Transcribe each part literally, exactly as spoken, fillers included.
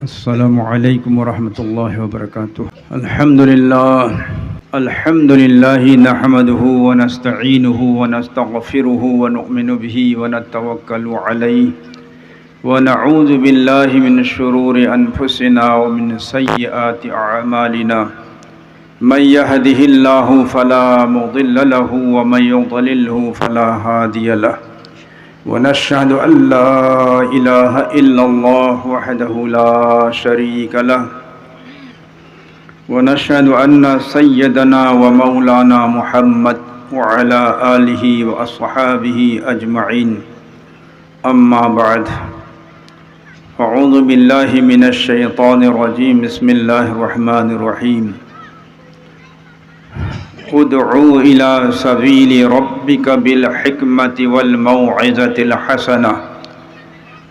السلام عليكم ورحمة الله وبركاته. الحمد لله. الحمد لله نحمده ونستعينه ونستغفره ونؤمن به ونتوكل عليه. ونعوذ بالله من شرور أنفسنا ومن سيئات أعمالنا. من يهده الله فلا مضل له ومن يضلله فلا هادي له. ونشهد أن لا إله إلا الله وحده لا شريك له. ونشهد أن سيدنا ومولانا محمد وعلى آله وأصحابه أجمعين. أما بعد. أعوذ بالله من الشيطان الرجيم. بسم الله الرحمن الرحيم. ادع إلى سبيل ربك بالحكمة والموعظة الحسنة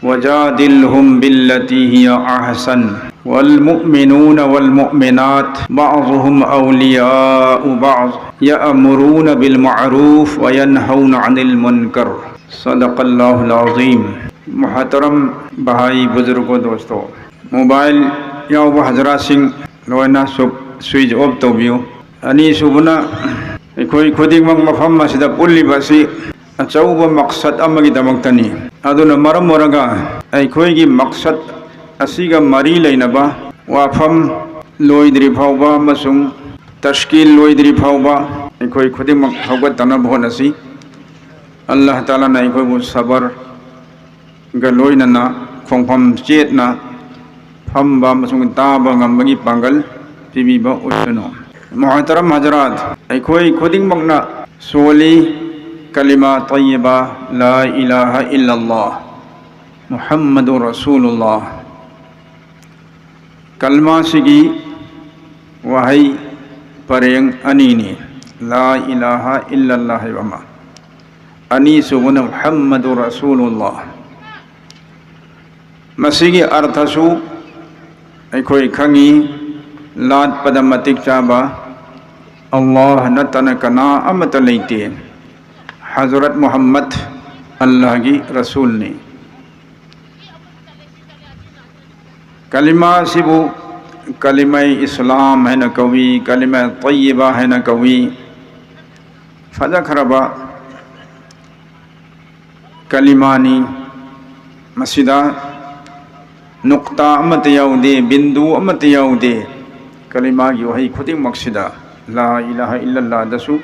وجادلهم بالتي هي أحسن والمؤمنون والمؤمنات بعضهم أولياء بعض يأمرون بالمعروف وينهون عن المنكر. صدق الله العظيم. محترم بھائی بزرگوں دوستو، موبائل ꯌꯥꯎꯕ ꯍꯖꯔꯥꯠꯁꯤꯡ ꯂꯣꯏꯅ switch of ꯇꯧꯕꯤꯌꯨ꯫ ꯑꯅꯤꯁꯨꯕꯅ, ꯑꯩꯈꯣꯏ ꯈꯨꯗꯤꯡꯃꯛ ꯃꯐꯝ ꯑꯁꯤꯗ ꯄꯨꯜꯂꯤꯕ ꯑꯁꯤ ꯑꯆꯧꯕ ꯃꯛꯁꯠ ꯑꯃꯒꯤꯗꯃꯛꯇꯅꯤ꯫ ꯑꯗꯨꯅ ꯃꯔꯝ ꯑꯣꯏꯔꯒ ꯑꯩꯈꯣꯏꯒꯤ ꯃꯛꯁꯠ ꯑꯁꯤꯒ ꯃꯔꯤ ꯂꯩꯅꯕ ꯋꯥꯐꯝ ꯂꯣꯏꯗ꯭ꯔꯤ ꯐꯥꯎꯕ ꯑꯃꯁꯨꯡ ꯇꯁꯀꯤꯜ ꯂꯣꯏꯗ꯭ꯔꯤ ꯐꯥꯎꯕ ꯑꯩꯈꯣꯏ ꯈꯨꯗꯤꯡꯃꯛ ꯍꯧꯒꯠꯇꯅꯕ ꯍꯣꯠꯅꯁꯤ꯫ ꯑꯜꯂꯥꯍ ꯇꯥꯂꯥꯅ ꯑꯩꯈꯣꯏꯕꯨ ꯁꯕꯔꯒ ꯂꯣꯏꯅꯅ ꯈꯣꯡꯐꯝ ꯆꯦꯠꯅ ꯐꯝꯕ ꯑꯃꯁꯨꯡ ꯇꯥꯕ ꯉꯝꯕꯒꯤ ꯄꯥꯡꯒꯜ ꯄꯤꯕꯤꯕ ꯑꯣꯏꯁꯅꯨ꯫ ꯃꯣꯍꯇꯔꯝ ꯍꯖꯔꯥꯠ, ꯑꯩꯈꯣꯏ ꯈꯨꯗꯤꯡꯃꯛꯅ ꯁꯣꯜꯂꯤ ꯀꯂꯤꯃꯥ ꯇꯌꯤꯕꯥ ꯂꯥ ꯏꯂꯥꯍ ꯏꯜꯂꯜꯂꯥꯍ ꯃꯨꯍꯝꯃꯗꯨ ꯔꯁꯨꯂꯨꯜꯂꯥꯍ꯫ ꯀꯜꯃꯥꯁꯤꯒꯤ ꯋꯥꯍꯩ ꯄꯔꯦꯡ ꯑꯅꯤꯅꯤ, ꯂꯥ ꯏꯂꯥꯍ ꯏꯜꯂꯜꯂꯥꯍ ꯍꯥꯏꯕ ꯑꯃ, ꯑꯅꯤꯁꯨꯕꯅ ꯃꯨꯍꯝꯃꯗꯨ ꯔꯁꯨꯂꯨꯜꯂꯥꯍ꯫ ꯃꯁꯤꯒꯤ ꯑꯔꯊꯁꯨ ꯑꯩꯈꯣꯏ ꯈꯪꯉꯤ, ꯂꯥꯠꯄꯗ ꯃꯇꯤꯛ ꯆꯥꯕ ꯑꯜꯂꯥꯍ ꯅꯠꯇꯅ ꯀꯅꯥ ꯑꯃꯠꯇ ꯂꯩꯇꯦ꯫ ꯍꯖꯔꯠ ꯃꯨꯍꯝꯃꯗ ꯑꯜꯂꯥꯍꯒꯤ ꯔꯁꯨꯜꯅꯤ꯫ ꯀꯂꯤꯃꯥꯁꯤꯕꯨ ꯀꯂꯤꯃꯥꯏ ꯏꯁꯂꯥꯝ ꯍꯥꯏꯅ ꯀꯧꯏ, ꯀꯂꯤꯃꯥ ꯇꯌꯤꯕꯥ ꯍꯥꯏꯅ ꯀꯧꯏ꯫ ꯐꯖꯈ꯭ꯔꯕ ꯀꯂꯤꯃꯥꯅꯤ꯫ ꯃꯁꯤꯗ ꯅꯨꯛꯇꯥ ꯑꯃꯠꯇ ꯌꯥꯎꯗꯦ, ꯕꯤꯟꯗꯨ ꯑꯃꯠꯇ ꯌꯥꯎꯗꯦ꯫ ꯀꯂꯤꯃꯥꯒꯤ ꯋꯥꯍꯩ ꯈꯨꯗꯤꯡꯃꯛꯁꯤꯗ ꯂꯥ ꯏꯂꯥꯍ ꯏꯜꯂꯜꯂꯥꯍꯗꯁꯨ,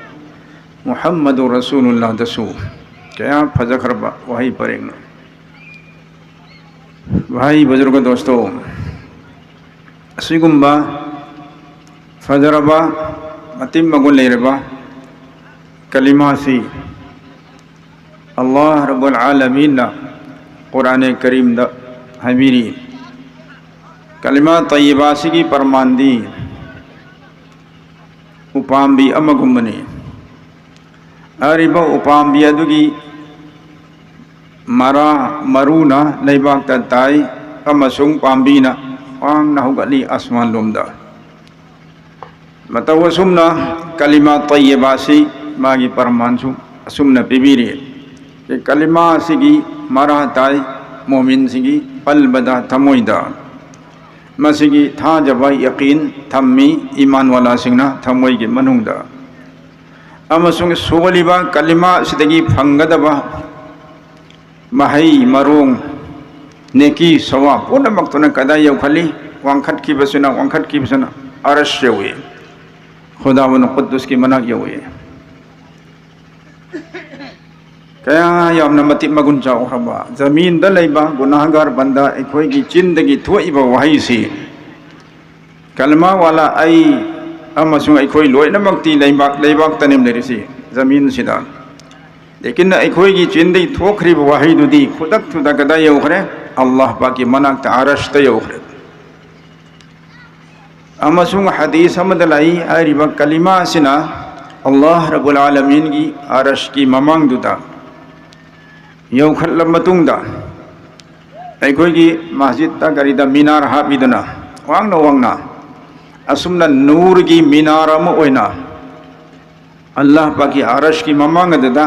ꯃꯨꯍꯝꯃꯗꯨ ꯔꯁꯨꯂꯨꯜꯂꯥꯍꯗꯁꯨ꯫ ꯀꯌꯥ ꯐꯖꯈ꯭ꯔꯕ ꯋꯥꯍꯩ ꯄꯔꯦꯡꯅꯣ꯫ ꯚꯥꯏ ꯕꯨꯖꯨꯔꯒ ꯗꯣꯁꯇꯣ, ꯑꯁꯤꯒꯨꯝꯕ ꯐꯖꯔꯕ, ꯃꯇꯤꯛ ꯃꯒꯨꯟ ꯂꯩꯔꯕ ꯀꯂꯤꯃꯥꯁꯤ ꯑꯜꯂꯥꯍ ꯔꯕꯨꯜ ꯑꯥꯂꯃꯤꯟꯅ ꯀꯨꯔꯥꯅꯦ ꯀꯔꯤꯝꯗ ꯍꯥꯏꯕꯤꯔꯤ꯫ ꯀꯂꯤꯃꯥ ꯇꯌꯤꯕꯥꯁꯤꯒꯤ ꯄꯔꯃꯥꯟꯗꯤ ꯎꯄꯥꯝꯕꯤ ꯑꯃꯒꯨꯝꯕꯅꯤ꯫ ꯍꯥꯏꯔꯤꯕ ꯎꯄꯥꯝꯕꯤ ꯑꯗꯨꯒꯤ ꯃꯔꯥ, ꯃꯔꯨꯅ ꯂꯩꯕꯥꯛꯇ ꯇꯥꯏ ꯑꯃꯁꯨꯡ ꯄꯥꯝꯕꯤꯅ ꯋꯥꯡꯅ ꯍꯧꯒꯠꯂꯤ ꯑꯁꯃꯥꯟꯂꯣꯝꯗ꯫ ꯃꯇꯧ ꯑꯁꯨꯝꯅ ꯀꯂꯤꯃꯥ ꯇꯌꯤꯕꯥꯁꯤ ꯃꯥꯒꯤ ꯄꯔꯃꯥꯟꯁꯨ ꯑꯁꯨꯝꯅ ꯄꯤꯕꯤꯔꯤ꯫ ꯀꯂꯤꯃꯥ ꯑꯁꯤꯒꯤ ꯃꯔꯥ ꯇꯥꯏ ꯃꯣꯃꯤꯟꯁꯤꯡꯒꯤ ꯄꯜꯕꯗ, ꯊꯃꯣꯏꯗ꯫ ꯃꯁꯤꯒꯤ ꯊꯥꯖꯕ, ꯌꯀꯤꯟ ꯊꯝꯃꯤ ꯏꯃꯥꯟ ꯋꯥꯂꯥꯁꯤꯡꯅ ꯊꯃꯣꯏꯒꯤ ꯃꯅꯨꯡꯗ꯫ ꯑꯃꯁꯨꯡ ꯁꯣꯜꯂꯤꯕ ꯀꯂꯤꯃꯥ ꯑꯁꯤꯗꯒꯤ ꯐꯪꯒꯗꯕ ꯃꯍꯩ ꯃꯔꯣꯡ, ꯅꯦꯀꯤ, ꯁꯋꯥꯕ ꯄꯨꯝꯅꯃꯛꯇꯨꯅ ꯀꯗꯥꯏ ꯌꯧꯈꯠꯂꯤ? ꯋꯥꯡꯈꯠꯈꯤꯕꯁꯤꯅ, ꯋꯥꯡꯈꯠꯈꯤꯕꯁꯤꯅ ꯑꯔꯁ ꯌꯧꯏ, ꯈꯨꯗꯥꯋꯟ ꯀꯨꯗꯨꯁꯀꯤ ꯃꯅꯥꯛ ꯌꯧꯏ꯫ ꯀꯌꯥ ꯌꯥꯝꯅ ꯃꯇꯤꯛ ꯃꯒꯨꯟ ꯆꯥꯎꯈ꯭ꯔꯕ ꯖꯃꯤꯟꯗ ꯂꯩꯕ ꯒꯨꯅꯥꯍꯒꯥꯔ ꯕꯟꯗꯥ ꯑꯩꯈꯣꯏꯒꯤ ꯆꯤꯟꯗꯒꯤ ꯊꯣꯛꯏꯕ ꯋꯥꯍꯩꯁꯤ, ꯀꯂꯃꯥ ꯋꯥꯂꯥ ꯑꯩ ꯑꯃꯁꯨꯡ ꯑꯩꯈꯣꯏ ꯂꯣꯏꯅꯃꯛꯇꯤ ꯂꯩꯕꯥꯛ, ꯂꯩꯕꯥꯛꯇꯅꯤ ꯂꯩꯔꯤꯁꯤ, ꯖꯃꯤꯟꯁꯤꯗ꯫ ꯂꯦꯀꯤꯟ ꯑꯩꯈꯣꯏꯒꯤ ꯆꯤꯟꯗꯒꯤ ꯊꯣꯛꯈ꯭ꯔꯤꯕ ꯋꯥꯍꯩꯗꯨꯗꯤ ꯈꯨꯗꯛꯇꯨꯗ ꯀꯗꯥꯏ ꯌꯧꯈ꯭ꯔꯦ? ꯑꯜꯂꯥꯍ ꯄꯥꯛꯀꯤ ꯃꯅꯥꯛꯇ, ꯑꯔꯁꯇ ꯌꯧꯈ꯭ꯔꯦ꯫ ꯑꯃꯁꯨꯡ ꯍꯗꯤꯁ ꯑꯃꯗ ꯂꯥꯛꯏ, ꯍꯥꯏꯔꯤꯕ ꯀꯂꯤꯃꯥ ꯑꯁꯤꯅ ꯑꯜꯂꯥꯍ ꯔꯕꯨꯜ ꯑꯥꯂꯃꯤꯟꯒꯤ ꯑꯔꯁꯀꯤ ꯃꯃꯥꯡꯗꯨꯗ ꯌꯧꯈꯠꯂꯕ ꯃꯇꯨꯡꯗ, ꯑꯩꯈꯣꯏꯒꯤ ꯃꯁꯖꯤꯗꯇ ꯀꯔꯤꯗ ꯃꯤꯅꯥꯔ ꯍꯥꯞꯄꯤꯗꯅ, ꯋꯥꯡꯅ ꯋꯥꯡꯅ, ꯑꯁꯨꯝꯅ ꯅꯨꯔꯒꯤ ꯃꯤꯅꯥꯔ ꯑꯃ ꯑꯣꯏꯅ ꯑꯜꯂꯥꯍ ꯄꯥꯛꯀꯤ ꯑꯔꯁꯀꯤ ꯃꯃꯥꯡ ꯑꯗꯨꯗ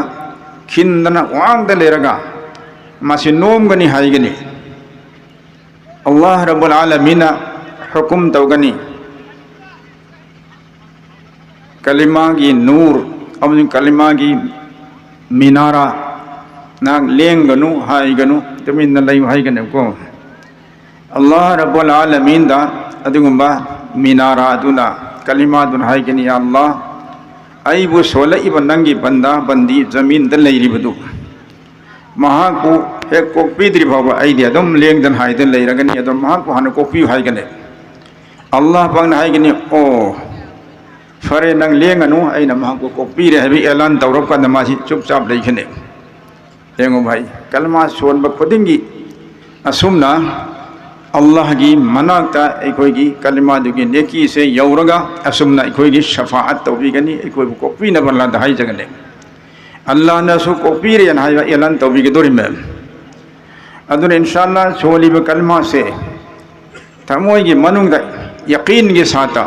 ꯈꯤꯟꯗꯅ ꯋꯥꯡꯗ ꯂꯩꯔꯒ ꯃꯁꯤ ꯅꯣꯝꯒꯅꯤ ꯍꯥꯏꯒꯅꯤ꯫ ꯑꯜꯂꯥꯍ ꯔꯕꯨꯜ ꯑꯥꯂꯃꯤꯟꯅ ꯍꯨꯀꯨꯝ ꯇꯧꯒꯅꯤ꯫ ꯀꯂꯤꯃꯥꯒꯤ ꯅꯨꯔ ꯑꯃꯁꯨꯡ ꯀꯂꯤꯃꯥꯒꯤ ꯃꯤꯅꯥꯔꯥ, ꯅꯍꯥꯛ ꯂꯦꯡꯒꯅꯨ ꯍꯥꯏꯒꯅꯨ, ꯇꯨꯃꯤꯟꯅ ꯂꯩꯌꯨ ꯍꯥꯏꯒꯅꯤꯀꯣ꯫ ꯑꯜꯂꯥꯍ ꯔꯕꯨꯜ ꯑꯥꯂꯃꯤꯟꯗ ꯑꯗꯨꯒꯨꯝꯕ ꯃꯤꯅꯥꯔꯥ ꯑꯗꯨꯅ, ꯀꯂꯤꯃꯥꯗꯨꯅ ꯍꯥꯏꯒꯅꯤ, "ꯌꯥ ꯑꯜꯂꯥꯍ, ꯑꯩꯕꯨ ꯁꯣꯜꯂꯛꯏꯕ ꯅꯪꯒꯤ ꯕꯟꯗꯥ ꯕꯟꯗꯤ ꯖꯃꯤꯟꯗ ꯂꯩꯔꯤꯕꯗꯨ, ꯃꯍꯥꯛꯄꯨ ꯍꯦꯛ ꯀꯣꯛꯄꯤꯗ꯭ꯔꯤ ꯐꯥꯎꯕ ꯑꯩꯗꯤ ꯑꯗꯨꯝ ꯂꯦꯡꯗꯅ ꯍꯥꯏꯗꯅ ꯂꯩꯔꯒꯅꯤ, ꯑꯗꯣ ꯃꯍꯥꯛꯄꯨ ꯍꯥꯟꯅ ꯀꯣꯛꯄꯤꯌꯨ" ꯍꯥꯏꯒꯅꯤ꯫ ꯑꯜꯂꯥꯍ ꯄꯥꯛꯅ ꯍꯥꯏꯒꯅꯤ, "ꯑꯣ, ꯐꯔꯦ, ꯅꯪ ꯂꯦꯡꯒꯅꯨ, ꯑꯩꯅ ꯃꯍꯥꯛꯄꯨ ꯀꯣꯛꯄꯤꯔꯦ" ꯍꯥꯏꯕꯒꯤ ꯑꯦꯂꯥꯟ ꯇꯧꯔꯛꯄ ꯀꯥꯟꯗ ꯃꯥꯁꯤ ꯆꯨꯞꯆꯥꯞ ꯂꯩꯒꯅꯤ꯫ ꯌꯦꯡꯉꯨ ꯚꯥꯏ, ꯀꯂꯃꯥ ꯁꯣꯟꯕ ꯈꯨꯗꯤꯡꯒꯤ ꯑꯁꯨꯝꯅ ꯑꯜꯂꯥꯍꯒꯤ ꯃꯅꯥꯛꯇ ꯑꯩꯈꯣꯏꯒꯤ ꯀꯂꯃꯥꯗꯨꯒꯤ ꯅꯦꯀꯤꯁꯦ ꯌꯧꯔꯒ ꯑꯁꯨꯝꯅ ꯑꯩꯈꯣꯏꯒꯤ ꯁꯐꯥꯑꯠ ꯇꯧꯕꯤꯒꯅꯤ, ꯑꯩꯈꯣꯏꯕꯨ ꯀꯣꯛꯄꯤꯅꯕ ꯑꯜꯂꯥꯍꯗ ꯍꯥꯏꯖꯒꯅꯤ꯫ ꯑꯜꯂꯥꯍꯅꯁꯨ ꯀꯣꯛꯄꯤꯔꯦꯅ ꯍꯥꯏꯕ ꯑꯦꯂꯥꯟ ꯇꯧꯕꯤꯒꯗꯧꯔꯤꯃꯦ꯫ ꯑꯗꯨꯅ ꯏꯟꯁꯥ ꯑꯜꯂꯥꯍ ꯁꯣꯜꯂꯤꯕ ꯀꯂꯃꯥꯁꯦ ꯊꯃꯣꯏꯒꯤ ꯃꯅꯨꯡꯗ ꯌꯀꯤꯟꯒꯤ ꯁꯥꯠꯇ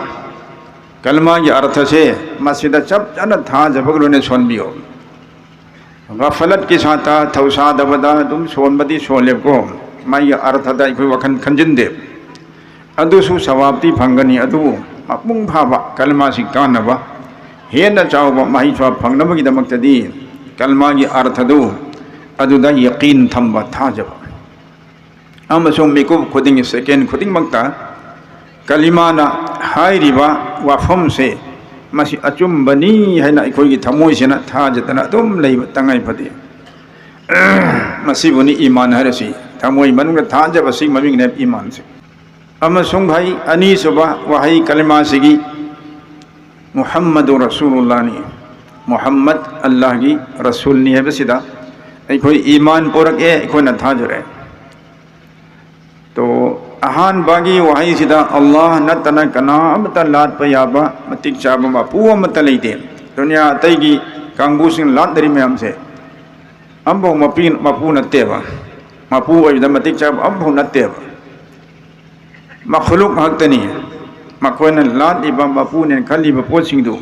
ꯀꯂꯃꯥꯒꯤ ꯑꯔꯊꯁꯦ ꯃꯁꯤꯗ ꯆꯞ ꯆꯥꯅ ꯊꯥꯖꯕꯒ ꯂꯣꯏꯅ ꯁꯣꯟꯕꯤꯌꯨ꯫ ꯒꯐꯂꯠꯀꯤ ꯁꯥꯠꯇ ꯊꯧꯁꯥꯗꯕꯗ ꯑꯗꯨꯝ ꯁꯣꯟꯕꯗꯤ ꯁꯣꯜꯂꯦꯕꯀꯣ, ꯃꯥꯒꯤ ꯑꯔꯊꯗ ꯑꯩꯈꯣꯏ ꯋꯥꯈꯜ ꯈꯟꯖꯤꯟꯗꯦ꯫ ꯑꯗꯨꯁꯨ ꯁꯋꯥꯕꯇꯤ ꯐꯪꯒꯅꯤ, ꯑꯗꯨꯕꯨ ꯃꯄꯨꯡ ꯐꯥꯕ ꯀꯂꯃꯥꯁꯤ ꯀꯥꯟꯅꯕ, ꯍꯦꯟꯅ ꯆꯥꯎꯕ ꯃꯍꯩꯁꯨ ꯐꯪꯅꯕꯒꯤꯗꯃꯛꯇꯗꯤ ꯀꯂꯃꯥꯒꯤ ꯑꯔꯊꯗꯨ ꯑꯗꯨꯗ ꯌꯀꯤꯟ ꯊꯝꯕ, ꯊꯥꯖꯕ꯫ ꯑꯃꯁꯨꯡ ꯃꯤꯀꯨꯞ ꯈꯨꯗꯤꯡꯒꯤ, ꯁꯦꯀꯦꯟ ꯈꯨꯗꯤꯡꯃꯛꯇ ꯀꯂꯤꯃꯥꯅ ꯍꯥꯏꯔꯤꯕ ꯋꯥꯐꯝꯁꯦ ꯃꯁꯤ ꯑꯆꯨꯝꯕꯅꯤ ꯍꯥꯏꯅ ꯑꯩꯈꯣꯏꯒꯤ ꯊꯃꯣꯏꯁꯤꯅ ꯊꯥꯖꯗꯅ ꯑꯗꯨꯝ ꯂꯩꯕ ꯇꯉꯥꯏ ꯐꯗꯦ꯫ ꯃꯁꯤꯕꯨꯅꯤ ꯏꯃꯥꯟ ꯍꯥꯏꯔꯁꯤ, ꯊꯃꯣꯏ ꯃꯅꯨꯡꯗ ꯊꯥꯖꯕꯁꯤ ꯃꯃꯤꯡꯅꯦ ꯏꯃꯥꯟꯁꯦ꯫ ꯑꯃꯁꯨꯡ ꯍꯩ ꯑꯅꯤꯁꯨꯕ ꯋꯥꯍꯩ ꯀꯂꯤꯃꯥꯁꯤꯒꯤ ꯃꯨꯍꯝꯃꯗꯨ ꯔꯁꯨꯂꯨꯜꯂꯥꯍꯅꯤ, ꯃꯨꯍꯝꯃꯗ ꯑꯜꯂꯥꯍꯒꯤ ꯔꯁꯨꯜꯅꯤ ꯍꯥꯏꯕꯁꯤꯗ ꯑꯩꯈꯣꯏ ꯏꯃꯥꯟ ꯄꯨꯔꯛꯑꯦ, ꯑꯩꯈꯣꯏꯅ ꯊꯥꯖꯔꯦ꯫ ꯇꯣ, ꯑꯍꯥꯟꯕꯒꯤ ꯋꯥꯍꯩꯁꯤꯗ ꯑꯜꯂꯥꯍ ꯅꯠꯇꯅ ꯀꯅꯥ ꯑꯃꯠꯇ ꯂꯥꯠꯄ ꯌꯥꯕ ꯃꯇꯤꯛ ꯆꯥꯕ ꯃꯄꯨ ꯑꯃꯠꯇ ꯂꯩꯇꯦ꯫ ꯗꯨꯅꯤꯌꯥ ꯑꯇꯩꯒꯤ ꯀꯥꯡꯕꯨꯁꯤꯡ ꯂꯥꯠꯅꯔꯤ ꯃꯌꯥꯝꯁꯦ ꯑꯝꯐꯥꯎ ꯃꯄꯤ-, ꯃꯄꯨ ꯅꯠꯇꯦꯕ꯫ ꯃꯄꯨ ꯑꯣꯏꯕꯗ ꯃꯇꯤꯛ ꯆꯥꯕ ꯑꯝꯐꯥꯎ ꯅꯠꯇꯦꯕ꯫ ꯃꯈꯂꯨꯛ ꯉꯥꯛꯇꯅꯤ꯫ ꯃꯈꯣꯏꯅ ꯂꯥꯠꯂꯤꯕ ꯃꯄꯨꯅꯦꯅ ꯈꯜꯂꯤꯕ ꯄꯣꯠꯁꯤꯡꯗꯨ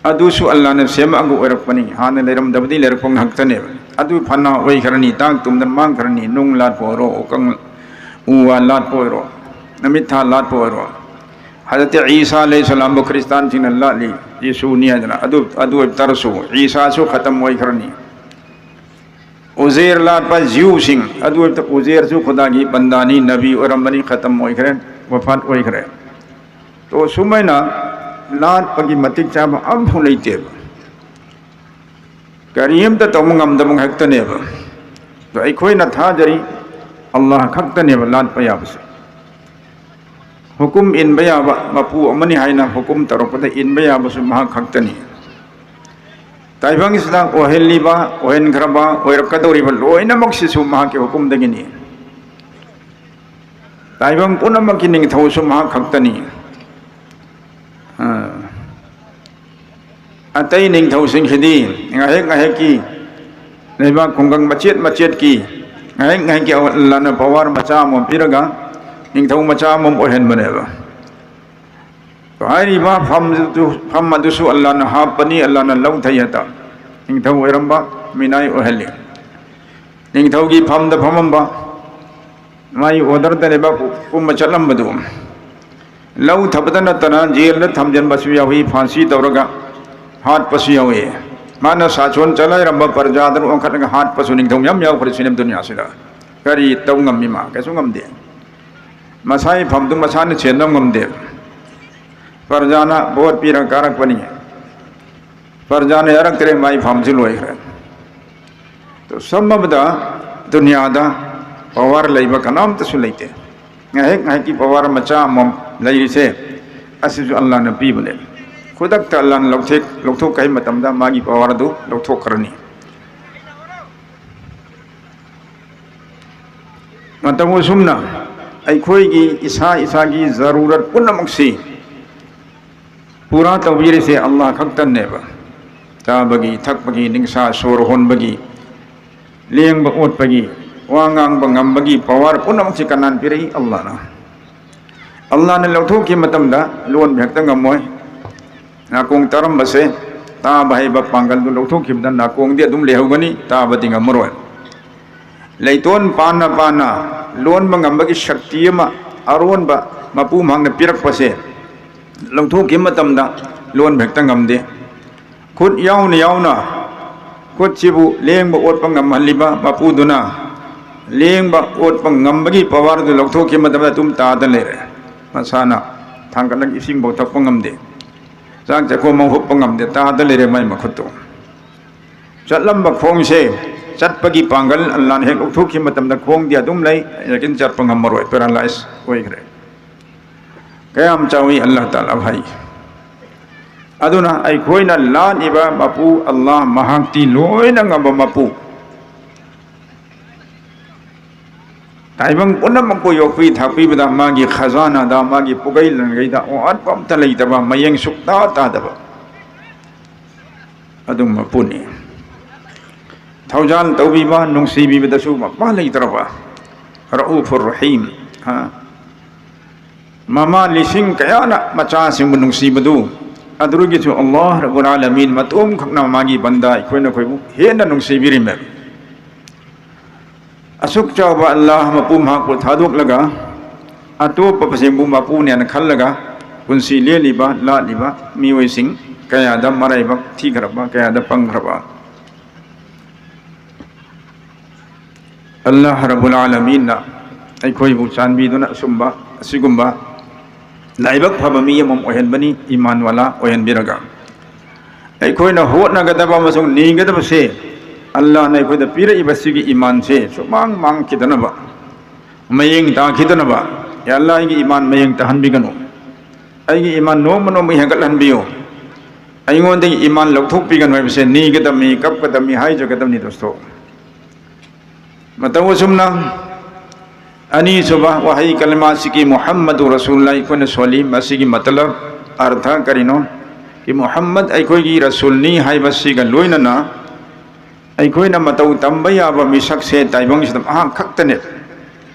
ꯑꯗꯨꯁꯨ ꯑꯜꯂꯥꯍꯅ ꯁꯦꯝꯃꯛꯑꯒ ꯑꯣꯏꯔꯛꯄꯅꯤ꯫ ꯍꯥꯟꯅ ꯂꯩꯔꯝꯗꯕꯗꯤ ꯂꯩꯔꯛꯄ ꯉꯥꯛꯇꯅꯦꯕ꯫ ꯑꯗꯨ ꯐꯅ ꯑꯣꯏꯈ꯭ꯔꯅꯤ, ꯇꯥꯡ ꯇꯨꯝꯗꯅ ꯃꯥꯡꯈ꯭ꯔꯅꯤ, ꯅꯨꯡ ꯂꯥꯠꯄ ꯑꯣꯏꯔꯣ, ꯎꯀꯪ ꯎ ꯋꯥ ꯂꯥꯠꯄ ꯑꯣꯏꯔꯣ, ꯅꯨꯃꯤꯠ ꯊꯥ ꯂꯥꯠꯄ ꯑꯣꯏꯔꯣ, ꯍꯖꯔꯠ ꯏꯁꯥ ꯑꯂꯩꯍꯤ ꯁꯂꯥꯝꯕꯨ ꯈ꯭ꯔꯤꯁꯇꯥꯟꯁꯤꯡꯅ ꯂꯥꯠꯂꯤ, ꯌꯤꯁꯨꯅꯤ ꯍꯥꯏꯗꯅ, ꯑꯗꯨ, ꯑꯗꯨ ꯑꯣꯏꯕ ꯇꯥꯔꯁꯨ ꯏꯁꯥꯁꯨ ꯈꯇꯝ ꯑꯣꯏꯈ꯭ꯔꯅꯤ꯫ ꯎꯖꯦꯔ ꯂꯥꯠꯄ ꯖ꯭ꯌꯨꯁꯤꯡ, ꯑꯗꯨ ꯑꯣꯏꯕ ꯎꯖꯦꯔꯁꯨ ꯈꯨꯗꯥꯒꯤ ꯕꯟꯗꯥꯅꯤ, ꯅꯕꯤ ꯑꯣꯏꯔꯝꯕꯅꯤ, ꯈꯇꯝ ꯑꯣꯏꯈ꯭ꯔꯦ, ꯋꯐꯥꯠ ꯑꯣꯏꯈ꯭ꯔꯦ꯫ ꯇꯣ ꯁꯨꯃꯥꯏꯅ ꯂꯥꯠꯄꯒꯤ ꯃꯇꯤꯛ ꯆꯥꯕ ꯑꯝꯐꯥꯎ ꯂꯩꯇꯦꯕ꯫ ꯀꯔꯤꯝꯇ ꯇꯧꯕ ꯉꯝꯗꯕ ꯉꯥꯛꯇꯅꯦꯕ꯫ ꯑꯗꯣ ꯑꯩꯈꯣꯏꯅ ꯊꯥꯖꯔꯤ, ꯑꯜꯂꯥꯍ ꯈꯛꯇꯅꯦꯕ ꯂꯥꯠꯄ ꯌꯥꯕꯁꯦ꯫ ꯍꯨꯀꯨꯝ ꯏꯟꯕ ꯌꯥꯕ ꯃꯄꯨ ꯑꯃꯅꯤ ꯍꯥꯏꯅ ꯍꯨꯀꯨꯝ ꯇꯧꯔꯛꯄꯗ ꯏꯟꯕ ꯌꯥꯕꯁꯨ ꯃꯍꯥꯛ ꯈꯛꯇꯅꯤ꯫ ꯇꯥꯏꯕꯪꯁꯤꯗ ꯑꯣꯏꯍꯜꯂꯤꯕ, ꯑꯣꯏꯍꯟꯈ꯭ꯔꯕ, ꯑꯣꯏꯔꯛꯀꯗꯧꯔꯤꯕ ꯂꯣꯏꯅꯃꯛꯁꯤꯁꯨ ꯃꯍꯥꯛꯀꯤ ꯍꯨꯀꯨꯝꯗꯒꯤꯅꯤ꯫ ꯇꯥꯏꯕꯪ ꯄꯨꯝꯅꯃꯛꯀꯤ ꯅꯤꯡꯊꯧꯁꯨ ꯃꯍꯥꯛ ꯈꯛꯇꯅꯤ꯫ ꯑ, ꯑꯇꯩ ꯅꯤꯡꯊꯧꯁꯤꯡꯁꯤꯗꯤ ꯉꯥꯏꯍꯥꯛ ꯉꯥꯏꯍꯥꯛꯀꯤ ꯂꯩꯕꯥꯛ ꯈꯨꯡꯒꯪ ꯃꯆꯦꯠ ꯃꯆꯦꯠꯀꯤ ꯉꯥꯏꯍꯥꯛ ꯉꯥꯏꯍꯥꯛꯀꯤ ꯑꯜꯂꯥꯅ ꯄꯋꯥꯔ ꯃꯆꯥ ꯑꯃ ꯄꯤꯔꯒ ꯅꯤꯡꯊꯧ ꯃꯆꯥ ꯑꯃ ꯑꯣꯏꯍꯟꯕꯅꯦꯕ꯫ ꯍꯥꯏꯔꯤꯕ ꯐꯝꯗꯨ-, ꯐꯝ ꯑꯗꯨꯁꯨ ꯑꯜꯂꯥꯅ ꯍꯥꯞꯄꯅꯤ, ꯑꯜꯂꯥꯅ ꯂꯧꯊꯩ ꯍꯦꯛꯇ꯫ ꯅꯤꯡꯊꯧ ꯑꯣꯏꯔꯝꯕ ꯃꯤꯅꯥꯏ ꯑꯣꯏꯍꯜꯂꯤ꯫ ꯅꯤꯡꯊꯧꯒꯤ ꯐꯝꯗ ꯐꯝꯃꯝꯕ, ꯃꯥꯒꯤ ꯑꯣꯔꯗꯔꯗ ꯂꯩꯕꯥꯛ ꯄꯨꯝꯕ ꯆꯠꯂꯝꯕꯗꯨ ꯂꯧꯊꯕꯗ ꯅꯠꯇꯅ ꯖꯦꯜꯗ ꯊꯝꯖꯤꯟꯕꯁꯨ ꯌꯥꯎꯏ, ꯐꯥꯟꯁꯤ ꯇꯧꯔꯒ ꯍꯥꯠꯄꯁꯨ ꯌꯥꯎꯏ꯫ ꯃꯥꯅ ꯁꯥꯁꯣꯟ ꯆꯂꯥꯏꯔꯝꯕ ꯄ꯭ꯔꯖꯥꯗꯨ ꯑꯣꯟꯈꯠꯂꯒ ꯍꯥꯠꯄꯁꯨ ꯅꯤꯡꯊꯧ ꯃꯌꯥꯝ ꯌꯥꯎꯈ꯭ꯔꯦ ꯁꯤꯅꯦ ꯗꯨꯅꯤꯌꯥꯁꯤꯗ꯫ ꯀꯔꯤ ꯇꯧ ꯉꯝꯃꯤ ꯃꯥ? ꯀꯩꯁꯨ ꯉꯝꯗꯦ꯫ ꯃꯁꯥꯒꯤ ꯐꯝꯗꯨ ꯃꯁꯥꯅ ꯁꯦꯟꯕ ꯉꯝꯗꯦ꯫ ꯄ꯭ꯔꯖꯥꯅ ꯚꯣꯠ ꯄꯤꯔꯒ ꯀꯥꯔꯛꯄꯅꯤ꯫ ꯄ꯭ꯔꯖꯥꯅ ꯌꯥꯔꯛꯇ꯭ꯔꯦ, ꯃꯥꯒꯤ ꯐꯝꯁꯤ ꯂꯣꯏꯈ꯭ꯔꯦ꯫ ꯇꯣ ꯁꯝꯃꯕꯗ ꯗꯨꯅꯤꯌꯥꯗ ꯄꯋꯥꯔ ꯂꯩꯕ ꯀꯅꯥꯝꯇꯁꯨ ꯂꯩꯇꯦ꯫ ꯉꯥꯏꯍꯥꯛ ꯉꯥꯏꯍꯥꯛꯀꯤ ꯄꯋꯥꯔ ꯃꯆꯥ ꯑꯃꯃꯝ ꯂꯩꯔꯤꯁꯦ, ꯑꯁꯤꯁꯨ ꯑꯜꯂꯥꯅ ꯄꯤꯕꯅꯦ꯫ ꯈꯨꯗꯛꯇ ꯑꯜꯂꯥꯅ ꯂꯧꯊꯦꯛ-, ꯂꯧꯊꯣꯛꯀꯦ ꯍꯥꯏꯕ ꯃꯇꯝꯗ ꯃꯥꯒꯤ ꯄꯋꯥꯔ ꯑꯗꯨ ꯂꯧꯊꯣꯛꯈ꯭ꯔꯅꯤ꯫ ꯃꯇꯧ ꯑꯁꯨꯝꯅ ꯑꯩꯈꯣꯏꯒꯤ ꯏꯁꯥ ꯏꯁꯥꯒꯤ ꯖꯔꯨꯔꯠ ꯄꯨꯝꯅꯃꯛꯁꯤ ꯄꯨꯔꯥ ꯇꯧꯕꯤꯔꯤꯁꯦ ꯑꯜꯂꯥꯍ ꯈꯛꯇꯅꯦꯕ꯫ ꯆꯥꯕꯒꯤ, ꯊꯛꯄꯒꯤ, ꯅꯤꯡꯁꯥ ꯁꯣꯔ ꯍꯣꯟꯕꯒꯤ, ꯂꯦꯡꯕ ꯑꯣꯠꯄꯒꯤ, ꯋꯥ ꯉꯥꯡꯕ ꯉꯝꯕꯒꯤ ꯄꯋꯥꯔ ꯄꯨꯝꯅꯃꯛꯁꯤ ꯀꯅꯥꯅ ꯄꯤꯔꯛꯏ? ꯑꯜꯂꯥꯍꯅ꯫ ꯑꯜꯂꯥꯍꯅ ꯂꯧꯊꯣꯛꯈꯤꯕ ꯃꯇꯝꯗ ꯂꯣꯟꯕ ꯍꯦꯛꯇ ꯉꯝꯃꯣꯏ꯫ ꯅꯥꯀꯣꯡ ꯇꯥꯔꯝꯕꯁꯦ, ꯇꯥꯕ ꯍꯩꯕ ꯄꯥꯡꯒꯜꯗꯨ ꯂꯧꯊꯣꯛꯈꯤꯕꯗ ꯅꯥꯀꯣꯡꯗꯤ ꯑꯗꯨꯝ ꯂꯩꯍꯧꯒꯅꯤ, ꯇꯥꯕꯗꯤ ꯉꯝꯃꯔꯣꯏ꯫ ꯂꯩꯇꯣꯟ ꯄꯥꯟꯅ ꯄꯥꯟꯅ ꯂꯣꯟꯕ ꯉꯝꯕꯒꯤ ꯁꯛꯇꯤ ꯑꯃ ꯑꯔꯣꯟꯕ ꯃꯄꯨ ꯃꯍꯥꯛꯅ ꯄꯤꯔꯛꯄꯁꯦ ꯂꯧꯊꯣꯛꯈꯤꯕ ꯃꯇꯝꯗ ꯂꯣꯟꯕ ꯍꯦꯛꯇ ꯉꯝꯗꯦ꯫ ꯈꯨꯠ ꯌꯥꯎꯅ ꯌꯥꯎꯅ ꯈꯨꯠꯁꯤꯕꯨ ꯂꯦꯡꯕ ꯑꯣꯠꯄ ꯉꯝꯍꯜꯂꯤꯕ ꯃꯄꯨꯗꯨꯅ ꯂꯦꯡꯕ ꯑꯣꯠꯄ ꯉꯝꯕꯒꯤ ꯄꯋꯥꯔꯗꯨ ꯂꯧꯊꯣꯛꯈꯤꯕ ꯃꯇꯝꯗ ꯑꯗꯨꯝ ꯇꯥꯗ ꯂꯩꯔꯦ꯫ ꯃꯁꯥꯅ ꯊꯥꯡꯒꯠꯂꯒ ꯏꯁꯤꯡꯐꯥꯎ ꯊꯛꯄ ꯉꯝꯗꯦ, ꯆꯥꯛ ꯆꯥꯛꯈꯣꯝ ꯑꯃ ꯍꯨꯞꯄ ꯉꯝꯗꯦ, ꯇꯥꯗ ꯂꯩꯔꯦ ꯃꯥꯏ ꯃꯈꯨꯠꯇꯣ꯫ ꯆꯠꯂꯝꯕ ꯈꯣꯡꯁꯦ ꯆꯠꯄꯒꯤ ꯄꯥꯡꯒꯜ ꯑꯜꯂꯥꯅ ꯍꯦꯛ ꯂꯧꯊꯣꯛꯈꯤꯕ ꯃꯇꯝꯗ ꯈꯣꯡꯗꯤ ꯑꯗꯨꯝ ꯂꯩ, ꯂꯦꯀꯤꯟ ꯆꯠꯄ ꯉꯝꯃꯔꯣꯏ, ꯄꯦꯔꯥꯂꯥꯏꯁ ꯑꯣꯏꯈ꯭ꯔꯦ꯫ ꯀꯌꯥꯝ ꯆꯥꯎꯏ ꯑꯜꯂꯥꯍ ꯇꯥꯂꯥ ꯍꯩ꯫ ꯑꯗꯨꯅ ꯑꯩꯈꯣꯏꯅ ꯂꯥꯠꯂꯤꯕ ꯃꯄꯨ ꯑꯜꯂꯥꯍ ꯃꯍꯥꯛꯇꯤ ꯂꯣꯏꯅ ꯉꯝꯕ ꯃꯄꯨ꯫ ꯇꯥꯏꯕꯪ ꯄꯨꯝꯅꯃꯛꯄꯨ ꯌꯣꯛꯄꯤ ꯊꯥꯛꯄꯤꯕꯗ ꯃꯥꯒꯤ ꯈꯖꯥꯅꯥꯗ, ꯃꯥꯒꯤ ꯄꯨꯒꯩ ꯂꯟꯒꯩꯗ ꯑꯋꯥꯠꯄ ꯑꯝꯇ ꯂꯩꯇꯕ, ꯃꯌꯦꯡ ꯁꯨꯛꯇꯥ ꯇꯥꯗꯕ ꯑꯗꯨꯝꯕ ꯄꯨꯅꯤ꯫ ꯊꯧꯖꯥꯜ ꯇꯧꯕꯤꯕ, ꯅꯨꯡꯁꯤꯕꯤꯕꯗꯁꯨ ꯃꯄꯥ ꯂꯩꯇ꯭ꯔꯕ, ꯔꯎꯐꯨꯔ ꯔꯍꯤꯝ, ꯍꯥ? ꯃꯃꯥ ꯂꯤꯁꯤꯡ ꯀꯌꯥꯅ ꯃꯆꯥꯁꯤꯡꯕꯨ ꯅꯨꯡꯁꯤꯕꯗꯨ, ꯑꯗꯨꯗꯒꯤꯁꯨ ꯑꯜꯂꯥꯍ ꯔꯕꯨꯜ ꯑꯥꯂꯃꯤꯟ ꯃꯇꯣꯝꯈꯛꯅ ꯃꯥꯒꯤ ꯕꯟꯗꯥ ꯑꯩꯈꯣꯏꯅ ꯑꯩꯈꯣꯏꯕꯨ ꯍꯦꯟꯅ ꯅꯨꯡꯁꯤꯕꯤꯔꯤꯃꯦ꯫ ꯑꯁꯨꯛ ꯆꯥꯎꯕ ꯑꯜꯂꯥꯍ ꯃꯄꯨ ꯃꯍꯥꯛꯄꯨ ꯊꯥꯗꯣꯛꯂꯒ ꯑꯇꯣꯞꯄꯁꯤꯡꯕꯨ ꯃꯄꯨꯅꯦꯅ ꯈꯜꯂꯒ ꯄꯨꯟꯁꯤ ꯂꯦꯜꯂꯤꯕ, ꯂꯥꯠꯂꯤꯕ ꯃꯤꯑꯣꯏꯁꯤꯡ ꯀꯌꯥꯗ ꯃꯔꯥꯏꯕꯛ ꯊꯤꯈ꯭ꯔꯕ, ꯀꯌꯥꯗ ꯄꯪꯈ꯭ꯔꯕ꯫ ꯑꯜꯂꯥꯍ ꯔꯕꯨꯜ ꯑꯥꯂꯃꯤꯟꯅ ꯑꯩꯈꯣꯏꯕꯨ ꯆꯥꯟꯕꯤꯗꯨꯅ ꯑꯁꯨꯝꯕ, ꯑꯁꯤꯒꯨꯝꯕ ꯂꯥꯏꯕꯛ ꯐꯕ ꯃꯤ ꯑꯃꯃꯝ ꯑꯣꯏꯍꯟꯕꯅꯤ, ꯏꯃꯥꯟ ꯋꯥꯂꯥ ꯑꯣꯏꯍꯟꯕꯤꯔꯒ꯫ ꯑꯩꯈꯣꯏꯅ ꯍꯣꯠꯅꯒꯗꯕ ꯑꯃꯁꯨꯡ ꯅꯤꯒꯗꯕꯁꯦ, ꯑꯜꯂꯥꯍꯅ ꯑꯩꯈꯣꯏꯗ ꯄꯤꯔꯛꯏꯕ ꯁꯤꯒꯤ ꯏꯃꯥꯟꯁꯦ ꯁꯨꯃꯥꯡ ꯃꯥꯡꯈꯤꯗꯅꯕ, ꯃꯌꯦꯡ ꯇꯥꯈꯤꯗꯅꯕ, ꯌꯥ ꯑꯜꯂꯥꯍ, ꯑꯩꯒꯤ ꯏꯃꯥꯟ ꯃꯌꯦꯡ ꯇꯥꯍꯟꯕꯤꯒꯅꯨ, ꯑꯩꯒꯤ ꯏꯃꯥꯟ ꯅꯣꯡꯃ ꯅꯣꯡꯃꯒꯤ ꯍꯦꯟꯒꯠꯍꯟꯕꯤꯌꯨ, ꯑꯩꯉꯣꯟꯗꯒꯤ ꯏꯃꯥꯟ ꯂꯧꯊꯣꯛꯄꯤꯒꯅꯨ ꯍꯥꯏꯕꯁꯦ ꯅꯤꯒꯗꯕꯅꯤ, ꯀꯞꯀꯗꯕꯅꯤ, ꯍꯥꯏꯖꯒꯗꯕꯅꯤ ꯗꯣꯁꯇꯣ꯫ ꯃꯇꯧ ꯑꯁꯨꯝꯅ ꯑꯅꯤꯁꯨꯕ ꯋꯥꯍꯩ ꯀꯂꯃꯥꯁꯤꯒꯤ ꯃꯨꯍꯝꯃꯗꯨ ꯔꯁꯨꯜꯂꯥ ꯑꯩꯈꯣꯏꯅ ꯁꯣꯜꯂꯤ꯫ ꯃꯁꯤꯒꯤ ꯃꯇꯂꯕ, ꯑꯔꯊ ꯀꯔꯤꯅꯣ? ꯀꯤ ꯃꯨꯍꯝꯃꯗ ꯑꯩꯈꯣꯏꯒꯤ ꯔꯁꯨꯜꯅꯤ ꯍꯥꯏꯕꯁꯤꯒ ꯂꯣꯏꯅꯅ ꯑꯩꯈꯣꯏꯅ ꯃꯇꯧ ꯇꯝꯕ ꯌꯥꯕ ꯃꯤꯁꯛꯁꯦ ꯇꯥꯏꯕꯪꯁꯤꯗ ꯃꯍꯥꯛ ꯈꯛꯇꯅꯦ꯫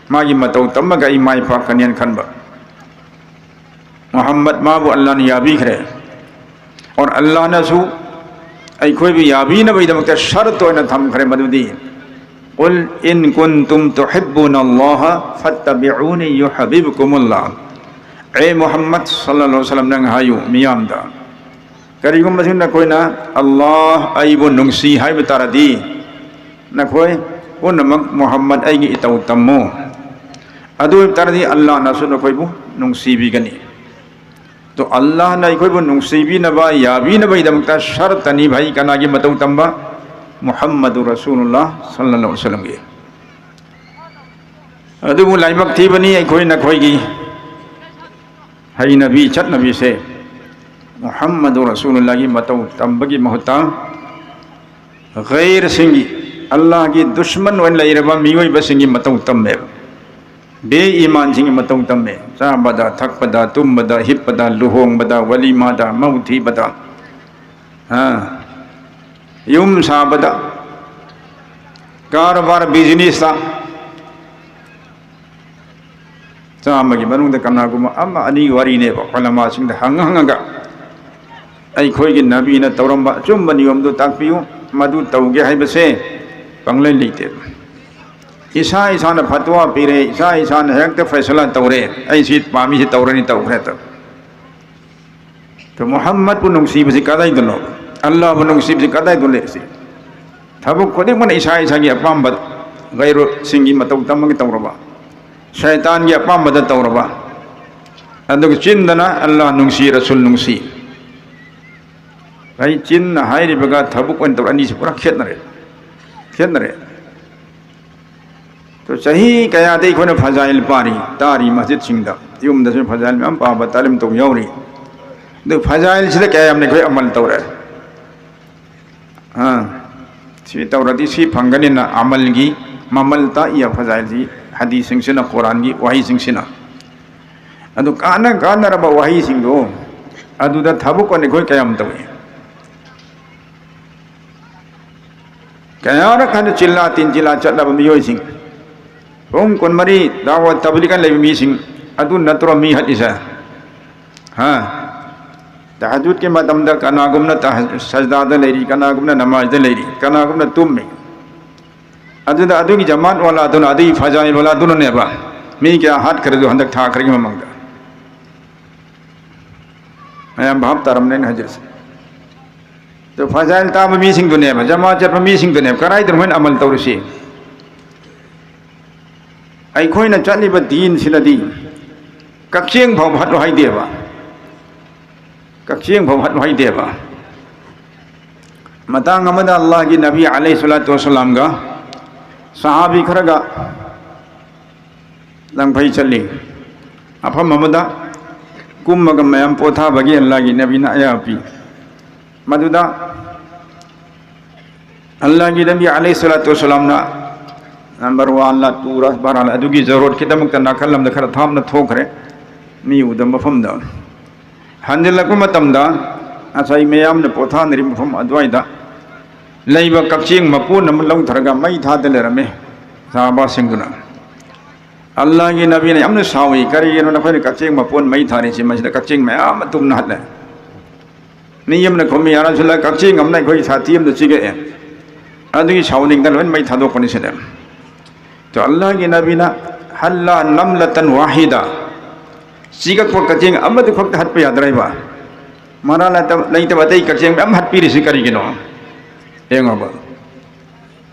ꯃꯥꯒꯤ ꯃꯇꯧ ꯇꯝꯃꯒ ꯑꯩ ꯃꯥꯏ ꯄꯥꯛꯀꯅꯦꯅ ꯈꯟꯕ꯫ ꯃꯨꯍꯝꯃꯗ ꯃꯥꯕꯨ ꯑꯜꯂꯥꯍꯅ ꯌꯥꯕꯤꯈ꯭ꯔꯦ꯫ ꯑꯣꯔ ꯑꯜꯂꯥꯍꯅꯁꯨ ꯑꯩꯈꯣꯏꯕꯨ ꯌꯥꯕꯤꯅꯕꯒꯤꯗꯃꯛꯇ ꯁꯔꯠ ꯑꯣꯏꯅ ꯊꯝꯈ꯭ꯔꯦ, ꯃꯗꯨꯗꯤ "قل إن كنتم تحبون الله فاتبعوني يحببكم الله." ꯑꯦ ꯃꯨꯍꯝꯃꯗ ꯁꯜꯂꯜꯂꯥꯍꯨ ꯑꯂꯩꯍꯤ ꯋꯁꯜꯂꯝ, ꯅꯪ ꯍꯥꯏꯌꯨ ꯃꯤꯌꯥꯝꯗ, ꯀꯔꯤꯒꯨꯝꯕ ꯅꯈꯣꯏꯅ ꯑꯜꯂꯥꯍ ꯑꯩꯕꯨ ꯅꯨꯡꯁꯤ ꯍꯥꯏꯕ ꯇꯥꯔꯗꯤ, ꯅꯈꯣꯏ ꯄꯨꯝꯅꯃꯛ ꯃꯨꯍꯝꯃꯗ ꯑꯩꯒꯤ ꯏꯇꯧ ꯇꯝꯃꯨ꯫ ꯑꯗꯨ ꯑꯣꯏꯕ ꯇꯥꯔꯗꯤ ꯑꯜꯂꯥꯍꯅꯁꯨ ꯅꯈꯣꯏꯕꯨ ꯅꯨꯡꯁꯤꯕꯤꯒꯅꯤ꯫ ꯇꯣ, ꯑꯜꯂꯥꯍꯅ ꯑꯩꯈꯣꯏꯕꯨ ꯅꯨꯡꯁꯤꯕꯤꯅꯕ, ꯌꯥꯕꯤꯅꯕꯒꯤꯗꯃꯛꯇ ꯁꯔꯇꯅꯤ ꯚꯥꯏ, ꯀꯅꯥꯒꯤ ꯃꯇꯧ ꯇꯝꯕ? ꯃꯨꯍꯝꯃꯗꯨ ꯔꯁꯨꯂꯨꯜꯂꯥꯍ ꯁꯜꯂꯜꯂꯥꯍꯨ ꯑꯂꯩꯍꯤ ꯋꯁꯜꯂꯝꯒꯤ꯫ ꯑꯗꯨꯕꯨ ꯂꯥꯏꯕꯛ ꯊꯤꯕꯅꯤ, ꯑꯩꯈꯣꯏ ꯅꯈꯣꯏꯒꯤ ꯍꯩꯅꯕꯤ ꯆꯠꯅꯕꯤꯁꯦ ꯃꯨꯍꯝꯃꯗꯨ ꯔꯁꯨꯂꯨꯜꯂꯥꯍꯒꯤ ꯃꯇꯧ ꯇꯝꯕꯒꯤ ꯃꯍꯨꯠꯇ ꯒꯩꯔꯁꯤꯡꯒꯤ, ꯑꯜꯂꯥꯍꯒꯤ ꯗꯨꯁꯃꯟ ꯑꯣꯏꯅ ꯂꯩꯔꯕ ꯃꯤꯑꯣꯏꯕꯁꯤꯡꯒꯤ ꯃꯇꯧ ꯇꯝꯃꯦꯕ꯫ ꯕꯦ ꯏꯃꯥꯟꯁꯤꯡꯒꯤ ꯃꯇꯧ ꯇꯝꯃꯦ꯫ ꯆꯥꯕꯗ, ꯊꯛꯄꯗ, ꯇꯨꯝꯕꯗ, ꯍꯤꯞꯄꯗ, ꯂꯨꯍꯣꯡꯕꯗ, ꯋꯥꯂꯤꯃꯥꯗ, ꯃꯧ ꯊꯤꯕꯗ, ꯍꯥ, ꯌꯨꯝ ꯁꯥꯕꯗ, ꯀꯔꯕꯥꯔ, ꯕꯤꯖꯤꯅꯦꯁꯇ꯫ ꯆꯥꯝꯃꯒꯤ ꯃꯅꯨꯡꯗ ꯀꯅꯥꯒꯨꯝꯕ ꯑꯃ ꯑꯅꯤ ꯋꯥꯔꯤꯅꯦꯕ, ꯎꯂꯃꯥꯁꯤꯡꯗ ꯍꯪꯉ ꯍꯪꯉꯒ ꯑꯩꯈꯣꯏꯒꯤ ꯅꯕꯤꯅ ꯇꯧꯔꯝꯕ ꯑꯆꯨꯝꯕ ꯅꯤꯌꯣꯝꯗꯨ ꯇꯥꯛꯄꯤꯌꯨ, ꯃꯗꯨ ꯇꯧꯒꯦ ꯍꯥꯏꯕꯁꯦ ꯄꯪꯂꯩ ꯂꯩꯇꯦ꯫ ꯏꯁꯥ ꯏꯁꯥꯅ ꯐꯠꯋꯥ ꯄꯤꯔꯦ, ꯏꯁꯥ ꯏꯁꯥꯅ ꯍꯦꯛꯇ ꯐꯩꯁꯂꯥ ꯇꯧꯔꯦ, "ꯑꯩ ꯁꯤ ꯄꯥꯝꯃꯤ, ꯁꯤ ꯇꯧꯔꯅꯤ", ꯇꯧꯈ꯭ꯔꯦ꯫ ꯑꯗꯣ ꯃꯨꯍꯝꯃꯗꯄꯨ ꯅꯨꯡꯁꯤꯕꯁꯤ ꯀꯗꯥꯏꯗꯅꯣ? ꯑꯜꯂꯥꯍꯕꯨ ꯅꯨꯡꯁꯤꯕꯁꯤ ꯀꯗꯥꯏꯗꯅꯣ ꯂꯩꯔꯤꯁꯤ? ꯊꯕꯛ ꯈꯨꯗꯤꯡꯃꯛꯅ ꯏꯁꯥ ꯏꯁꯥꯒꯤ ꯑꯄꯥꯝꯕ, ꯒꯩꯔꯨꯁꯤꯡꯒꯤ ꯃꯇꯧ ꯇꯝꯃꯒ ꯇꯧꯔꯕ, ꯁꯩꯇꯥꯟꯒꯤ ꯑꯄꯥꯝꯕꯗ ꯇꯧꯔꯕ, ꯑꯗꯨꯒ ꯆꯤꯟꯗꯅ ꯑꯜꯂꯥꯍ ꯅꯨꯡꯁꯤ, ꯔꯁꯨꯜ ꯅꯨꯡꯁꯤ꯫ ꯑꯩ ꯆꯤꯟꯅ ꯍꯥꯏꯔꯤꯕꯒ ꯊꯕꯛ ꯑꯣꯏꯅ ꯇꯧꯔ ꯑꯅꯤꯁꯤ ꯄꯨꯔꯥ ꯈꯦꯠꯅꯔꯦ, ꯈꯦꯠꯅꯔꯦ꯫ ꯑꯗꯣ ꯆꯍꯤ ꯀꯌꯥꯗ ꯑꯩꯈꯣꯏꯅ ꯐꯖꯥꯏꯜ ꯄꯥꯔꯤ, ꯇꯥꯔꯤ ꯃꯁꯖꯤꯠꯁꯤꯡꯗ, ꯌꯨꯝꯗꯁꯨ ꯐꯖꯥꯏꯜ ꯃꯌꯥꯝ ꯄꯥꯕ ꯇꯥꯂꯤꯝ ꯇꯧꯕ ꯌꯥꯎꯔꯤ꯫ ꯑꯗꯨ ꯐꯖꯥꯏꯜꯁꯤꯗ ꯀꯌꯥ ꯌꯥꯝꯅ ꯑꯩꯈꯣꯏ ꯑꯃꯜ ꯇꯧꯔꯦ? ꯑꯥ, ꯁꯤ ꯇꯧꯔꯗꯤ ꯁꯤ ꯐꯪꯒꯅꯤꯅ ꯑꯃꯜꯒꯤ ꯃꯃꯜ ꯇꯥꯛꯏ ꯐꯖꯥꯏꯜꯁꯤ, ꯍꯗꯤꯁꯁꯤꯡꯁꯤꯅ, ꯀꯨꯔꯥꯟꯒꯤ ꯋꯥꯍꯩꯁꯤꯡꯁꯤꯅ꯫ ꯑꯗꯨ ꯀꯥꯟꯅ ꯀꯥꯟꯅꯔꯕ ꯋꯥꯍꯩꯁꯤꯡꯗꯣ ꯑꯗꯨꯗ ꯊꯕꯛ ꯑꯣꯏꯅ ꯑꯩꯈꯣꯏ ꯀꯌꯥꯝ ꯇꯧꯏ? ꯀꯌꯥꯔꯛ ꯍꯥꯏꯅ ꯆꯤꯜꯂꯥ ꯇꯤꯟ ꯆꯤꯜꯂꯥ ꯆꯠꯂꯕ ꯃꯤꯑꯣꯏꯁꯤꯡ, ꯄꯨꯡ ꯀꯨꯟꯃꯔꯤ ꯗꯥꯋꯥ ꯇꯕꯂꯤꯒ ꯂꯩꯕ ꯃꯤꯁꯤꯡ ꯑꯗꯨ ꯅꯠꯇ꯭ꯔꯣ ꯃꯤ ꯍꯠꯂꯤꯁꯦ? ꯍꯥ? ꯇꯍꯖꯨꯗꯀꯤ ꯃꯇꯝꯗ ꯀꯅꯥꯒꯨꯝꯅ ꯇꯍ-, ꯁꯖꯗꯥꯗ ꯂꯩꯔꯤ, ꯀꯅꯥꯒꯨꯝꯅ ꯅꯃꯥꯖꯗ ꯂꯩꯔꯤ, ꯀꯅꯥꯒꯨꯝꯅ ꯇꯨꯝꯃꯤ꯫ ꯑꯗꯨꯗ ꯑꯗꯨꯒꯤ ꯖꯃꯥꯠ ꯋꯥꯂꯥꯗꯨꯅ, ꯑꯗꯨꯒꯤ ꯐꯖꯥꯏꯜ ꯋꯥꯂꯥꯗꯨꯅꯅꯦꯕ ꯃꯤ ꯀꯌꯥ ꯍꯥꯠꯈ꯭ꯔꯦꯗꯣ ꯍꯟꯗꯛ ꯊꯥ ꯈꯔꯒꯤ ꯃꯃꯥꯡꯗ꯫ ꯃꯌꯥꯝ ꯚꯥꯞ ꯇꯥꯔꯝꯅꯦ ꯑꯩꯅ ꯍꯥꯏꯖꯔꯤꯁꯦ꯫ ꯑꯗꯣ ꯐꯖꯥꯏꯜ ꯇꯥꯕ ꯃꯤꯁꯤꯡꯗꯨꯅꯦꯕ, ꯖꯃꯥꯠ ꯆꯠꯄ ꯃꯤꯁꯤꯡꯗꯨꯅꯦꯕ ꯀꯗꯥꯏꯗꯅꯣ ꯃꯣꯏꯅ ꯑꯃꯜ ꯇꯧꯔꯤꯁꯤ? ꯑꯩꯈꯣꯏꯅ ꯆꯠꯂꯤꯕ ꯗꯤꯟꯁꯤꯅꯗꯤ ꯀꯛꯆꯦꯡ ꯐꯥꯎꯕ ꯍꯥꯠꯂꯨ ꯍꯥꯏꯗꯦꯕ꯫ ꯀꯛꯆꯦꯡ ꯐꯥꯎ ꯍꯥꯠꯂꯨ ꯍꯥꯏꯗꯦꯕ꯫ ꯃꯇꯥꯡ ꯑꯃꯗ ꯑꯜꯂꯥꯍꯒꯤ ꯅꯕꯤ ꯑꯂꯩꯍꯤ ꯁꯂꯥꯇꯨ ꯋꯁꯂꯥꯝꯒ ꯁꯍꯥꯕꯤ ꯈꯔꯒ ꯂꯪꯐꯩ ꯆꯠꯂꯤ꯫ ꯃꯐꯝ ꯑꯃꯗ ꯀꯨꯝꯃꯒ ꯃꯌꯥꯝ ꯄꯣꯊꯥꯕꯒꯤ ꯑꯜꯂꯥꯍꯒꯤ ꯅꯕꯤꯅ ꯑꯌꯥꯕ ꯄꯤ꯫ ꯃꯗꯨꯗ ꯑꯜꯂꯥꯍꯒꯤ ꯅꯕꯤ ꯑꯂꯩꯍꯤ ꯁꯂꯥꯇꯨ ꯋꯁꯂꯥꯝꯅ ꯅꯝꯕꯔ ꯋꯥꯟꯂ ꯇꯨꯔ ꯕꯥꯔꯥꯂ ꯑꯗꯨꯒꯤ ꯖꯔꯣꯠꯀꯤꯗꯃꯛꯇ ꯅꯥꯀꯜ ꯂꯝꯗ ꯈꯔ ꯊꯥꯞꯅ ꯊꯣꯛꯈ꯭ꯔꯦ꯫ ꯃꯤ ꯎꯗꯕ ꯃꯐꯝꯗ ꯍꯟꯖꯤꯜꯂꯛꯄ ꯃꯇꯝꯗ ꯉꯁꯥꯏ ꯃꯌꯥꯝꯅ ꯄꯣꯊꯥꯅꯔꯤꯕ ꯃꯐꯝ ꯑꯗꯨꯋꯥꯏꯗ ꯂꯩꯕ ꯀꯛꯆꯦꯡ ꯃꯄꯣꯟ ꯑꯃ ꯂꯧꯊꯔꯒ ꯃꯩ ꯊꯥꯗ ꯂꯩꯔꯝꯃꯦ ꯁꯍꯥꯕꯥꯁꯤꯡꯗꯨꯅ꯫ ꯑꯜꯂꯥꯍꯒꯤ ꯅꯕꯤꯅ ꯌꯥꯝꯅ ꯁꯥꯎꯏ, "ꯀꯔꯤꯒꯤꯅꯣ ꯅꯈꯣꯏꯅ ꯀꯛꯆꯦꯡ ꯃꯄꯣꯟ ꯃꯩ ꯊꯥꯔꯤꯁꯤ? ꯃꯁꯤꯗ ꯀꯛꯆꯦꯡ ꯃꯌꯥꯝ ꯑꯃ ꯇꯨꯝꯅ ꯍꯠꯂꯦ꯫" ꯃꯤ ꯑꯃꯅ ꯈꯨꯝꯃꯤ, "ꯌꯥ ꯔꯁꯨꯂ, ꯀꯛꯆꯦꯡ ꯑꯃꯅ ꯑꯩꯈꯣꯏꯒꯤ ꯁꯥꯊꯤ ꯑꯃꯗ ꯆꯤꯛꯑꯦ, ꯑꯗꯨꯒꯤ ꯁꯥꯎꯅꯤꯡꯗꯅ ꯂꯣꯏꯅ ꯃꯩ ꯊꯥꯗꯣꯛꯄꯅꯤ ꯁꯤꯗ꯫" ꯇꯣ ꯑꯜꯂꯥꯍꯒꯤ ꯅꯕꯤꯅ, "ꯍꯜꯂꯥ ꯅꯝꯂꯇꯟ ꯋꯥꯍꯤꯗ, ꯆꯤꯛꯂꯛꯄ ꯀꯛꯆꯦꯡ ꯑꯃꯗꯨ ꯈꯛꯇ ꯍꯠꯄ ꯌꯥꯗ꯭ꯔꯥ ꯍꯥꯏꯕ? ꯃꯔꯥꯜ ꯂꯩꯇꯕ, ꯂꯩꯇꯕ ꯑꯇꯩ ꯀꯛꯆꯦꯡ ꯃꯌꯥꯝ ꯍꯠꯄꯤꯔꯤꯁꯤ ꯀꯔꯤꯒꯤꯅꯣ?" ꯌꯦꯡꯉꯣꯕ,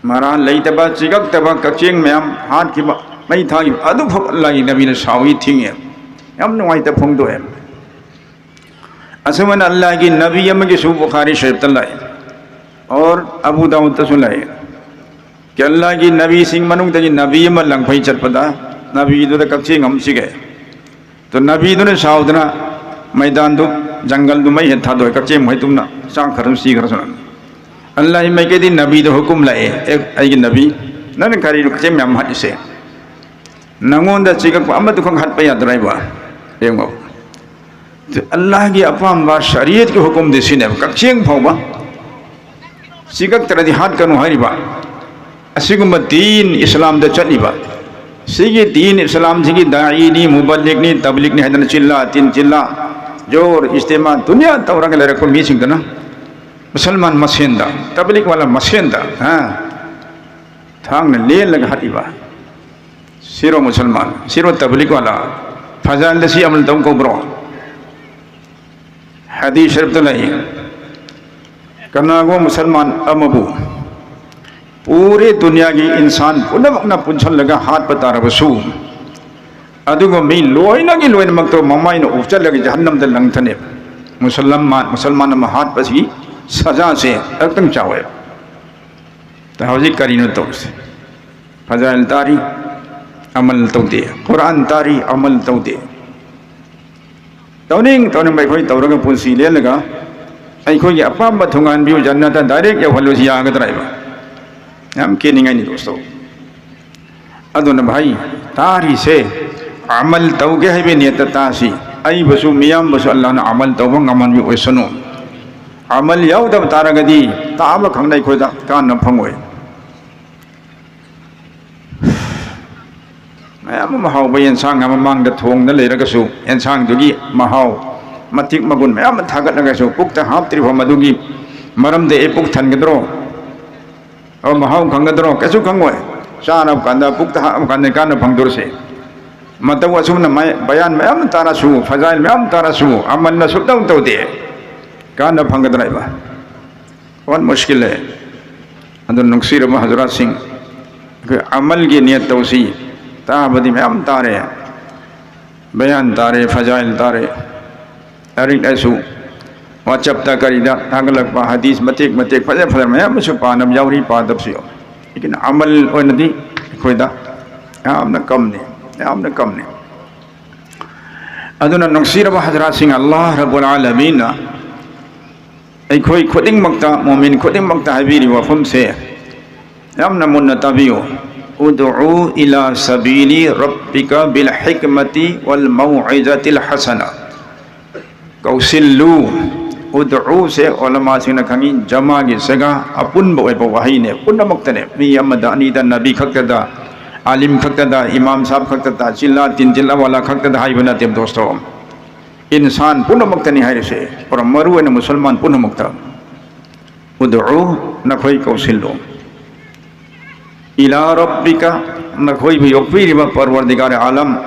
ꯃꯔꯥꯜ ꯂꯩꯇꯕ, ꯆꯤꯛꯂꯛꯇꯕ ꯀꯛꯆꯦꯡ ꯃꯌꯥꯝ ꯍꯥꯠꯈꯤꯕ, ꯃꯩ ꯊꯥꯈꯤꯕ ꯑꯗꯨꯈꯛ ꯑꯜꯂꯥꯍꯒꯤ ꯅꯕꯤꯅ ꯁꯥꯎꯏ, ꯊꯤꯡꯉꯦ, ꯌꯥꯝ ꯅꯨꯡꯉꯥꯏꯇꯕ ꯐꯣꯡꯗꯣꯛꯑꯦ꯫ ꯑꯁꯨꯃꯥꯏꯅ ꯑꯜꯂꯥꯍꯒꯤ ꯅꯕꯤ ꯑꯃꯒꯤꯁꯨ ꯕꯨꯈꯥꯔꯤ ꯁꯔꯤꯐꯇ ꯂꯥꯛꯏ, ꯑꯣꯔ ꯑꯕꯨ ꯗꯥꯎꯗꯇꯁꯨ ꯂꯥꯛꯏ꯫ ꯀꯤ ꯑꯜꯂꯥꯍꯒꯤ ꯅꯕꯤꯁꯤꯡ ꯃꯅꯨꯡꯗꯒꯤ ꯅꯕꯤ ꯑꯃ ꯂꯪꯐꯩ ꯆꯠꯄꯗ ꯅꯕꯤꯗꯨꯗ ꯀꯛꯆꯦꯡ ꯑꯃ ꯆꯤꯛꯑꯦ꯫ ꯇꯣ ꯅꯕꯤꯗꯨꯅ ꯁꯥꯎꯗꯅ ꯃꯩꯗꯥꯟꯗꯨ, ꯖꯪꯒꯜꯗꯨ ꯃꯩ ꯍꯦꯛ ꯊꯥꯗꯣꯛꯑꯦ, ꯀꯛꯆꯦꯡ ꯃꯈꯩ ꯇꯨꯝꯅ ꯆꯥꯛꯈ꯭ꯔꯁꯨ ꯁꯤꯈ꯭ꯔꯁꯅꯨ꯫ ꯑꯜꯂꯥꯍꯒꯤ ꯃꯥꯏꯀꯩꯗꯒꯤ ꯅꯕꯤꯗ ꯍꯨꯀꯨꯝ ꯂꯥꯛꯑꯦ, "ꯑꯦ, ꯑꯩꯒꯤ ꯅꯕꯤ, ꯅꯪꯅ ꯀꯔꯤꯅꯣ ꯀꯛꯆꯦꯡ ꯃꯌꯥꯝ ꯍꯥꯠꯂꯤꯁꯦ? ꯅꯪꯉꯣꯟꯗ ꯆꯤꯛꯂꯛꯄ ꯑꯃꯗꯨꯈꯛ ꯍꯥꯠꯄ ꯌꯥꯗ꯭ꯔꯥ ꯍꯥꯏꯕ?" ꯌꯦꯡꯉꯣ꯫ ꯑꯜꯂꯥꯍꯒꯤ ꯑꯄꯥꯝꯕ ꯁꯔꯤꯌꯠꯀꯤ ꯍꯨꯀꯨꯝꯗꯤ ꯁꯤꯅꯦꯕ, ꯀꯛꯆꯦꯡ ꯐꯥꯎꯕ ꯆꯤꯛꯂꯛꯇ꯭ꯔꯗꯤ ꯍꯥꯠꯀꯅꯨ ꯍꯥꯏꯔꯤꯕ꯫ ꯑꯁꯤꯒꯨꯝꯕ ꯗꯤꯟ ꯏꯁꯂꯥꯝꯗ ꯆꯠꯂꯤꯕ, ꯁꯤꯒꯤ ꯗꯤꯟ ꯏꯁꯂꯥꯝꯁꯤꯒꯤ ꯗꯥꯏꯅꯤ, ꯃꯨꯕꯜꯂꯤꯛꯅꯤ, ꯇꯕꯂꯤꯛꯅꯤ ꯍꯥꯏꯗꯅ ꯆꯤꯜꯂꯥ, ꯇꯤꯟ ꯆꯤꯜꯂꯥ, ꯖꯣꯔ, ꯏꯁꯇꯦꯃꯥ, ꯗꯨꯅꯤꯌꯥ ꯇꯧꯔꯒ ꯂꯩꯔꯛꯄ ꯃꯤꯁꯤꯡꯗꯨꯅ, ꯃꯨꯁꯜꯃꯥꯟ ꯃꯁꯦꯟꯗ, ꯇꯕꯂꯤꯛ ꯋꯥꯂꯥ ꯃꯁꯦꯟꯗ, ꯍꯥ? ꯊꯥꯡꯅ ꯂꯦꯜꯂꯒ ꯍꯥꯠꯂꯤꯕ꯫ ꯁꯤꯔꯣ ꯃꯨꯁꯜꯃꯥꯟ, ꯁꯤꯔꯣ ꯇꯕꯂꯤꯛ ꯋꯥꯂꯥ? ꯐꯖꯥꯏꯜꯗ ꯁꯤ ꯑꯃꯜ ꯇꯧ ꯀꯧꯕ꯭ꯔꯣ? ꯍꯗꯤꯁ ꯁꯔꯤꯐꯇ ꯂꯩ, ꯀꯅꯥꯒꯨꯝꯕ ꯃꯨꯁꯜꯃꯥꯟ ꯑꯃꯕꯨ ꯄꯨꯔꯦ ꯗꯨꯅꯤꯌꯥꯒꯤ ꯏꯟꯁꯥꯟ ꯄꯨꯝꯅꯃꯛꯅ ꯄꯨꯟꯁꯤꯜꯂꯒ ꯍꯥꯠꯄ ꯇꯥꯔꯕꯁꯨ, ꯑꯗꯨꯒ ꯃꯤ ꯂꯣꯏꯅꯒꯤ ꯂꯣꯏꯅꯃꯛꯇꯣ ꯃꯃꯥꯏꯅ ꯎꯞꯆꯜꯂꯒ ꯖꯍꯟꯅꯝꯗ ꯂꯪꯊꯅꯦꯕ꯫ ꯃꯨꯁꯜꯃꯥꯟ, ꯃꯨꯁꯜꯃꯥꯟ ꯑꯃ ꯍꯥꯠꯄꯁꯤꯒꯤ ꯁꯖꯥꯁꯦ ꯑꯗꯨꯛꯇꯪ ꯆꯥꯎꯋꯦꯕ꯫ ꯇ ꯍꯧꯖꯤꯛ ꯀꯔꯤꯅꯣ ꯇꯧꯔꯤꯁꯦ? ꯐꯖꯥꯏꯜ ꯇꯥꯔꯤ, ꯑꯃꯜ ꯇꯧꯗꯦ꯫ ꯀꯨꯔꯥꯟ ꯇꯥꯔꯤ, ꯑꯃꯜ ꯇꯧꯗꯦ꯫ ꯇꯧꯅꯤꯡ ꯇꯧꯅꯤꯡꯕ ꯑꯩꯈꯣꯏ ꯇꯧꯔꯒ ꯄꯨꯟꯁꯤ ꯂꯦꯜꯂꯒ ꯑꯩꯈꯣꯏꯒꯤ ꯑꯄꯥꯝꯕ ꯊꯨꯡꯍꯟꯕꯤꯌꯨ, ꯖꯟꯅꯇ ꯗꯥꯏꯔꯦꯛ ꯌꯧꯍꯜꯂꯨꯁꯤ ꯌꯥꯒꯗ꯭ꯔꯥ ꯍꯥꯏꯕ? ꯌꯥꯝ ꯀꯤꯅꯤꯡꯉꯥꯏꯅꯤ ꯗꯣꯁꯇꯣ꯫ ꯑꯗꯨꯅ ꯚꯥꯏ, ꯇꯥꯔꯤꯁꯦ ꯑꯃꯜ ꯇꯧꯒꯦ ꯍꯥꯏꯕ ꯅꯤꯌꯠꯇ ꯇꯥꯁꯤ꯫ ꯑꯩꯕꯨꯁꯨ ꯃꯤꯌꯥꯝꯕꯁꯨ ꯑꯜꯂꯥꯍꯅ ꯑꯃꯜ ꯇꯧꯕ ꯉꯝꯍꯟꯕꯤꯌꯨ ꯑꯣꯏꯁꯅꯨ꯫ ꯑꯃꯜ ꯌꯥꯎꯗꯕ ꯇꯥꯔꯒꯗꯤ ꯇꯥꯕ ꯈꯪꯗ ꯑꯩꯈꯣꯏꯗ ꯀꯥꯟꯅꯕ ꯐꯪꯉꯣꯏ꯫ ꯃꯌꯥꯝ ꯑꯃ ꯍꯥꯎꯕ ꯌꯦꯟꯁꯥꯡ ꯑꯃ ꯃꯥꯡꯗ ꯊꯣꯡꯗ ꯂꯩꯔꯒꯁꯨ, ꯌꯦꯟꯁꯥꯡꯗꯨꯒꯤ ꯃꯍꯥꯎ, ꯃꯇꯤꯛ ꯃꯒꯨꯟ ꯃꯌꯥꯝ ꯑꯃ ꯊꯥꯒꯠꯂꯒꯁꯨ, ꯄꯨꯛꯇ ꯍꯥꯞꯇ꯭ꯔꯤꯕ ꯃꯗꯨꯒꯤ ꯃꯔꯝꯗ ꯑꯩ ꯄꯨꯛ ꯊꯟꯒꯗ꯭ꯔꯣ? ꯑꯣ, ꯃꯍꯥꯎ ꯈꯪꯒꯗ꯭ꯔꯣ? ꯀꯩꯁꯨ ꯈꯪꯉꯣꯏ꯫ ꯆꯥꯔꯕ ꯀꯥꯟꯗ, ꯄꯨꯛꯇ ꯍꯥꯞꯄ ꯀꯥꯟꯗ ꯀꯥꯟꯅꯕ ꯐꯪꯗꯣꯔꯁꯦ꯫ ꯃꯇꯧ ꯑꯁꯨꯝꯅ ꯃꯌꯥ-, ꯕꯌꯥꯟ ꯃꯌꯥꯝ ꯇꯥꯔꯁꯨ, ꯐꯖꯥꯏꯜ ꯃꯌꯥꯝ ꯇꯥꯔꯁꯨ, ꯑꯃꯜꯅ ꯁꯨꯞꯇꯧ ꯇꯧꯗꯦ꯫ ꯀꯥꯟꯅꯕ ꯐꯪꯒꯗ꯭ꯔꯥ ꯍꯥꯏꯕ? ꯋꯥꯟ ꯃꯨꯁꯀꯤꯜ ꯂꯩ꯫ ꯑꯗꯨ ꯅꯨꯡꯁꯤꯔꯕ ꯍꯖꯔꯥꯠꯁꯤꯡ, ꯑꯩꯈꯣꯏ ꯑꯃꯜꯒꯤ ꯅꯤꯌꯠ ꯇꯧꯁꯤ꯫ ꯇꯥꯕꯗꯤ ꯃꯌꯥꯝ ꯇꯥꯔꯦ, ꯕꯌꯥꯟ ꯇꯥꯔꯦ, ꯐꯖꯥꯏꯜ ꯇꯥꯔꯦ, ꯂꯥꯏꯔꯤꯛ ꯂꯥꯏꯁꯨ, WhatsApp-ꯇ ꯀꯔꯤꯗ ꯊꯥꯒꯠꯂꯛꯄ ꯍꯗꯤꯁ ꯃꯇꯦꯛ ꯃꯇꯦꯛ ꯐꯖ ꯐꯖꯕ ꯃꯌꯥꯝ ꯑꯃꯁꯨ ꯄꯥꯅꯕ ꯌꯥꯎꯔꯤ, ꯄꯥꯗꯕꯁꯨ ꯌꯥꯎꯔꯤ꯫ ꯂꯦꯀꯤꯟ ꯑꯃꯜ ꯑꯣꯏꯅꯗꯤ ꯑꯩꯈꯣꯏꯗ ꯌꯥꯝꯅ ꯀꯝꯅꯤ, ꯌꯥꯝꯅ ꯀꯝꯅꯤ꯫ ꯑꯗꯨꯅ ꯅꯨꯡꯁꯤꯔꯕ ꯍꯖꯔꯥꯠꯁꯤꯡ, ꯑꯜꯂꯥꯍ ꯔꯕꯨꯜ ꯑꯥꯂꯃꯤꯟꯅ ꯑꯩꯈꯣꯏ ꯈꯨꯗꯤꯡꯃꯛꯇ, ꯃꯣꯃꯤꯟ ꯈꯨꯗꯤꯡꯃꯛꯇ ꯍꯥꯏꯕꯤꯔꯤꯕ ꯋꯥꯐꯝꯁꯦ ꯌꯥꯝꯅ ꯃꯨꯟꯅ ꯇꯥꯕꯤꯌꯨ꯫ ادع إلى سبيل ربك بالحكمة والموعظة الحسنة. ꯀꯧꯁꯤꯜꯂꯨ꯫ ادعوꯁꯦ ꯑꯣꯂꯃꯥꯁꯤꯡꯅ ꯈꯪꯉꯤ, ꯖꯃꯥꯒꯤ ꯁꯤꯒꯥ ꯑꯄꯨꯟꯕ ꯑꯣꯏꯕ ꯋꯥꯍꯩꯅꯦ, ꯄꯨꯝꯅꯃꯛꯇꯅꯦ꯫ ꯃꯤ ꯑꯃꯗ, ꯑꯅꯤꯗ, ꯅꯕꯤ ꯈꯛꯇꯗ, ꯑꯥꯂꯤꯝ ꯈꯛꯇꯗ, ꯏꯃꯥꯝ ꯁꯥꯕ ꯈꯛꯇꯗ, ꯆꯤꯜꯂꯥ ꯇꯤꯟꯖꯤꯜꯂꯥ ꯋꯥꯂꯥ ꯈꯛꯇꯗ ꯍꯥꯏꯕ ꯅꯠꯇꯦ ꯗꯣꯁꯇꯣ꯫ ꯏꯟꯁꯥꯟ ꯄꯨꯝꯅꯃꯛꯇꯅꯤ ꯍꯥꯏꯔꯤꯁꯦ, ꯄꯨꯔꯥ ꯃꯔꯨ ꯑꯣꯏꯅ ꯃꯨꯁꯜꯃꯥꯟ ꯄꯨꯝꯅꯃꯛꯇ꯫ ادعوا, ꯅꯈꯣꯏ ꯀꯧꯁꯤꯜꯂꯨ꯫ ꯏꯂꯥ ꯔꯕꯤꯀ, ꯅꯈꯣꯏꯕꯨ ꯌꯣꯛꯄꯤꯔꯤꯕ ꯄꯔꯋꯔꯗꯤꯒꯥꯔ ꯑꯥꯂꯝ,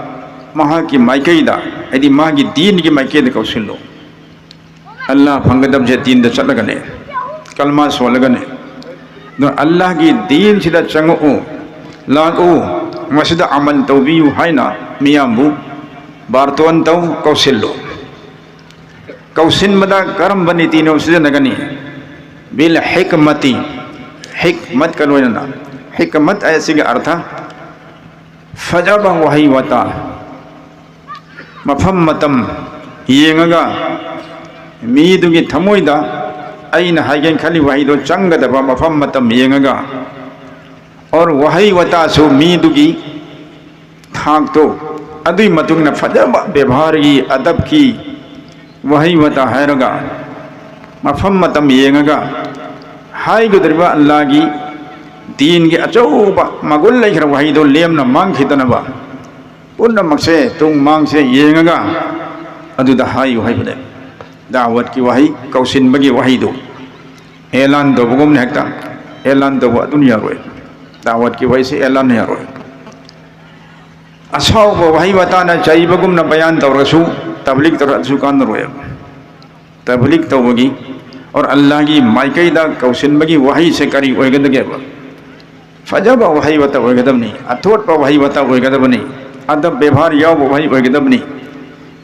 ꯃꯍꯥꯛꯀꯤ ꯃꯥꯏꯀꯩꯗ, ꯍꯥꯏꯗꯤ ꯃꯥꯒꯤ ꯗꯤꯟꯒꯤ ꯃꯥꯏꯀꯩꯗ ꯀꯧꯁꯤꯜꯂꯨ꯫ ꯑꯜꯂꯥꯍ ꯐꯪꯒꯗꯕꯁꯦ ꯗꯤꯟꯗ ꯆꯠꯂꯒꯅꯦ, ꯀꯜꯃꯥ ꯁꯣꯜꯂꯒꯅꯦ꯫ ꯑꯗꯣ ꯑꯜꯂꯥꯍꯒꯤ ꯗꯤꯟꯁꯤꯗ ꯆꯪꯉꯛꯎ, ꯂꯥꯛꯎ, ꯃꯁꯤꯗ ꯑꯃꯜ ꯇꯧꯕꯤꯌꯨ ꯍꯥꯏꯅ ꯃꯤꯌꯥꯝꯕꯨ ꯕꯥꯔꯇꯣꯟ ꯇꯧ, ꯀꯧꯁꯤꯜꯂꯨ꯫ ꯀꯧꯁꯤꯟꯕꯗ ꯀꯔꯝꯕ ꯅꯤꯇꯤꯅꯣ ꯁꯤꯖꯤꯟꯅꯒꯅꯤ? ꯕꯤꯜ ꯍꯤꯛꯃꯇꯤ, ꯍꯤꯛꯃꯠꯀ ꯂꯣꯏꯅꯅ꯫ ꯍꯤꯛꯃꯠ ꯍꯥꯏ ꯑꯁꯤꯒꯤ ꯑꯔꯊ ꯐꯖꯕ ꯋꯥꯍꯩ ꯋꯥꯇꯥ, ꯃꯐꯝ ꯃꯇꯝ ꯌꯦꯡꯉꯒ, ꯃꯤꯗꯨꯒꯤ ꯊꯃꯣꯏꯗ ꯑꯩꯅ ꯍꯥꯏꯒꯦꯅ ꯈꯜꯂꯤ ꯋꯥꯍꯩꯗꯣ ꯆꯪꯒꯗꯕ ꯃꯐꯝ ꯃꯇꯝ ꯌꯦꯡꯉꯒ, ꯑꯣꯔ ꯋꯥꯍꯩ ꯋꯥꯇꯥꯁꯨ ꯃꯤꯗꯨꯒꯤ ꯊꯥꯛꯇꯣ, ꯑꯗꯨꯒꯤ ꯃꯇꯨꯡ ꯏꯟꯅ ꯐꯖꯕ ꯕꯦꯕꯥꯔꯒꯤ, ꯑꯗꯕꯀꯤ ꯋꯥꯍꯩ ꯋꯥꯇꯥ ꯍꯥꯏꯔꯒ, ꯃꯐꯝ ꯃꯇꯝ ꯌꯦꯡꯉꯒ ꯍꯥꯏꯒꯗꯧꯔꯤꯕ ꯑꯜꯂꯥꯒꯤ ꯗꯤꯟꯒꯤ ꯑꯆꯧꯕ ꯃꯒꯨꯟ ꯂꯩꯈ꯭ꯔꯕ ꯋꯥꯍꯩꯗꯣ ꯂꯦꯝꯅ ꯃꯥꯡꯈꯤꯗꯅꯕ ꯄꯨꯝꯅꯃꯛꯁꯦ ꯇꯨꯡ ꯃꯥꯡꯁꯦ ꯌꯦꯡꯉꯒ ꯑꯗꯨꯗ ꯍꯥꯏꯌꯨ ꯍꯥꯏꯕꯅꯦ꯫ ꯗꯥꯋꯠꯀꯤ ꯋꯥꯍꯩ, ꯀꯧꯁꯤꯟꯕꯒꯤ ꯋꯥꯍꯩꯗꯣ ꯑꯦꯂꯥꯟ ꯇꯧꯕꯒꯨꯝꯅ ꯍꯦꯛꯇ ꯑꯦꯂꯥꯟ ꯇꯧꯕ ꯑꯗꯨꯅ ꯌꯥꯔꯣꯏ꯫ ꯗꯥꯋꯠꯀꯤ ꯋꯥꯍꯩꯁꯦ ꯑꯦꯂꯥꯟꯅ ꯌꯥꯔꯣꯏ꯫ ꯑꯁꯥꯎꯕ ꯋꯥꯍꯩ ꯋꯥꯇꯥꯅ ꯆꯩꯕꯒꯨꯝꯅ ꯕꯌꯥꯟ ꯇꯧꯔꯁꯨ, ꯇꯕꯂꯤꯛ ꯇꯧꯔꯁꯨ ꯀꯥꯟꯅꯔꯣꯏꯕ꯫ ꯇꯕꯂꯤꯛ ꯇꯧꯕꯒꯤ ꯑꯣꯔ ꯑꯜꯂꯥꯍꯒꯤ ꯃꯥꯏꯀꯩꯗ ꯀꯧꯁꯤꯟꯕꯒꯤ ꯋꯥꯍꯩꯁꯦ ꯀꯔꯤ ꯑꯣꯏꯒꯗꯒꯦꯕ? ꯐꯖꯕ ꯋꯥꯍꯩ ꯋꯥꯇ ꯑꯣꯏꯒꯗꯕꯅꯤ, ꯑꯊꯣꯠꯄ ꯋꯥꯍꯩ ꯋꯥꯇ ꯑꯣꯏꯒꯗꯕꯅꯤ, ꯑꯗꯕ ꯕꯦꯕꯥꯔ ꯌꯥꯎꯕ ꯋꯥꯍꯩ ꯑꯣꯏꯒꯗꯕꯅꯤ꯫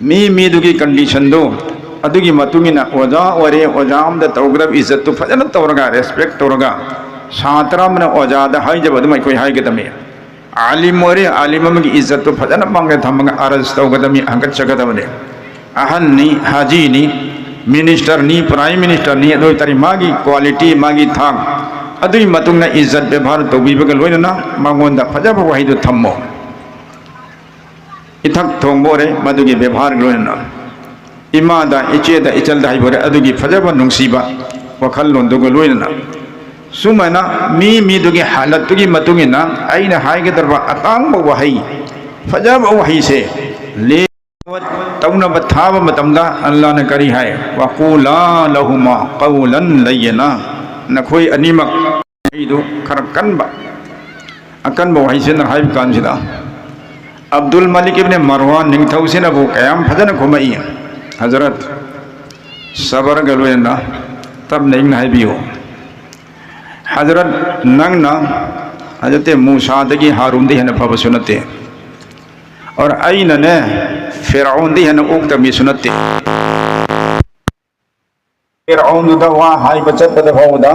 ꯃꯤ ꯃꯤꯗꯨꯒꯤ ꯀꯟꯗꯤꯁꯟꯗꯣ, ꯑꯗꯨꯒꯤ ꯃꯇꯨꯡ ꯏꯟꯅ ꯑꯣꯖꯥ ꯑꯣꯏꯔꯦ, ꯑꯣꯖꯥ ꯑꯃꯗ ꯇꯧꯒꯗꯕ ꯏꯖꯠꯇꯨ ꯐꯖꯅ ꯇꯧꯔꯒ, ꯔꯦꯁꯄꯦꯛ ꯇꯧꯔꯒ, ꯁꯥꯇ꯭ꯔ ꯑꯃꯅ ꯑꯣꯖꯥꯗ ꯍꯥꯏꯖꯕ ꯑꯗꯨꯝ ꯑꯩꯈꯣꯏ ꯍꯥꯏꯒꯗꯕꯅꯤ꯫ ꯑꯥꯂꯤꯝ ꯑꯣꯏꯔꯦ, ꯑꯥꯂꯤꯝ ꯑꯃꯒꯤ ꯏꯖꯠꯇꯨ ꯐꯖꯅ ꯃꯥꯡꯗ ꯊꯝꯃꯒ ꯑꯔꯖ ꯇꯧꯒꯗꯕꯅꯤ, ꯍꯪꯒꯠꯆꯒꯗꯕꯅꯤ꯫ ꯑꯍꯟꯅꯤ, ꯍꯥꯖꯤꯅꯤ, ꯃꯤꯅꯤꯁꯇꯔꯅꯤ, ꯄ꯭ꯔꯥꯏꯝ ꯃꯤꯅꯤꯁꯇꯔꯅꯤ, ꯑꯗꯨ ꯑꯣꯏꯇꯥꯔꯗꯤ ꯃꯥꯒꯤ ꯀ꯭ꯋꯥꯂꯤꯇꯤ, ꯃꯥꯒꯤ ꯊꯥꯛ, ꯑꯗꯨꯒꯤ ꯃꯇꯨꯡꯗ ꯏꯖꯠ ꯕꯦꯕꯥꯔ ꯇꯧꯕꯤꯕꯒ ꯂꯣꯏꯅꯅ ꯃꯉꯣꯟꯗ ꯐꯖꯕ ꯋꯥꯍꯩꯗꯨ ꯊꯝꯃꯣ꯫ ꯏꯊꯛ ꯊꯣꯡꯕ ꯑꯣꯏꯔꯦ, ꯃꯗꯨꯒꯤ ꯕꯦꯕꯥꯔꯒ ꯂꯣꯏꯅꯅ ꯏꯃꯥꯗ, ꯏꯆꯦꯗ, ꯏꯆꯜꯗ ꯍꯥꯏꯕ ꯑꯣꯏꯔꯦ, ꯑꯗꯨꯒꯤ ꯐꯖꯕ ꯅꯨꯡꯁꯤꯕ ꯋꯥꯈꯜꯂꯣꯟꯗꯨꯒ ꯂꯣꯏꯅꯅ꯫ ꯁꯨꯃꯥꯏꯅ ꯃꯤ ꯃꯤꯗꯨꯒꯤ ꯍꯥꯂꯠꯇꯨꯒꯤ ꯃꯇꯨꯡ ꯏꯟꯅ ꯑꯩꯅ ꯍꯥꯏꯒꯗꯧꯔꯕ ꯑꯇꯥꯡꯕ ꯋꯥꯍꯩ, ꯐꯖꯕ ꯋꯥꯍꯩꯁꯦ ꯂꯦ-, ꯇꯧꯅꯕ ꯊꯥꯕ ꯃꯇꯝꯗ ꯑꯜꯂꯥꯍꯅ ꯀꯔꯤ ꯍꯥꯏ? "ꯋꯥꯀꯨꯂꯥ ꯂꯍꯨꯃꯥ ꯀꯧꯂꯟ ꯂꯩꯌꯅꯥ"꯫ ꯅꯈꯣꯏ ꯑꯅꯤꯃꯛ ꯑꯩꯗꯨ ꯈꯔ ꯀꯟꯕ, ꯑꯀꯟꯕ ꯋꯥꯍꯩꯁꯤꯅ ꯍꯥꯏꯕ ꯀꯥꯟꯁꯤꯗ, ꯑꯕꯗꯨꯜ ꯃꯂꯤꯛ ꯏꯕꯅ ꯃꯔꯋꯥꯟ ꯅꯤꯡꯊꯧꯁꯤꯅꯕꯨ ꯀꯌꯥꯝ ꯐꯖꯅ ꯈꯨꯝꯃꯛꯏ꯫ ꯍꯖꯔꯠ, ꯁꯕꯔꯒ ꯂꯣꯏꯅꯅ ꯇꯞꯅ ꯏꯪꯅ ꯍꯥꯏꯕꯤꯌꯨ꯫ ꯍꯖꯔꯠ, ꯅꯪꯅ ꯍꯖꯔꯠ ꯃꯨꯁꯥꯗꯒꯤ ꯍꯥꯔꯨꯟꯗꯤ ꯍꯦꯟꯅ ꯐꯕꯁꯨ ꯅꯠꯇꯦ꯫ ꯑꯣꯔ ꯑꯩꯅꯅꯦ, ꯐꯤꯔꯥꯎꯟꯗꯤ ꯍꯦꯟꯅ ꯑꯣꯛꯇ ꯃꯤꯁꯨ ꯅꯠꯇꯦ꯫ ꯐꯤꯔꯥꯎꯟꯗꯨꯗ ꯋꯥ ꯍꯥꯏꯕ ꯆꯠꯄꯗ ꯐꯥꯎꯕꯗ,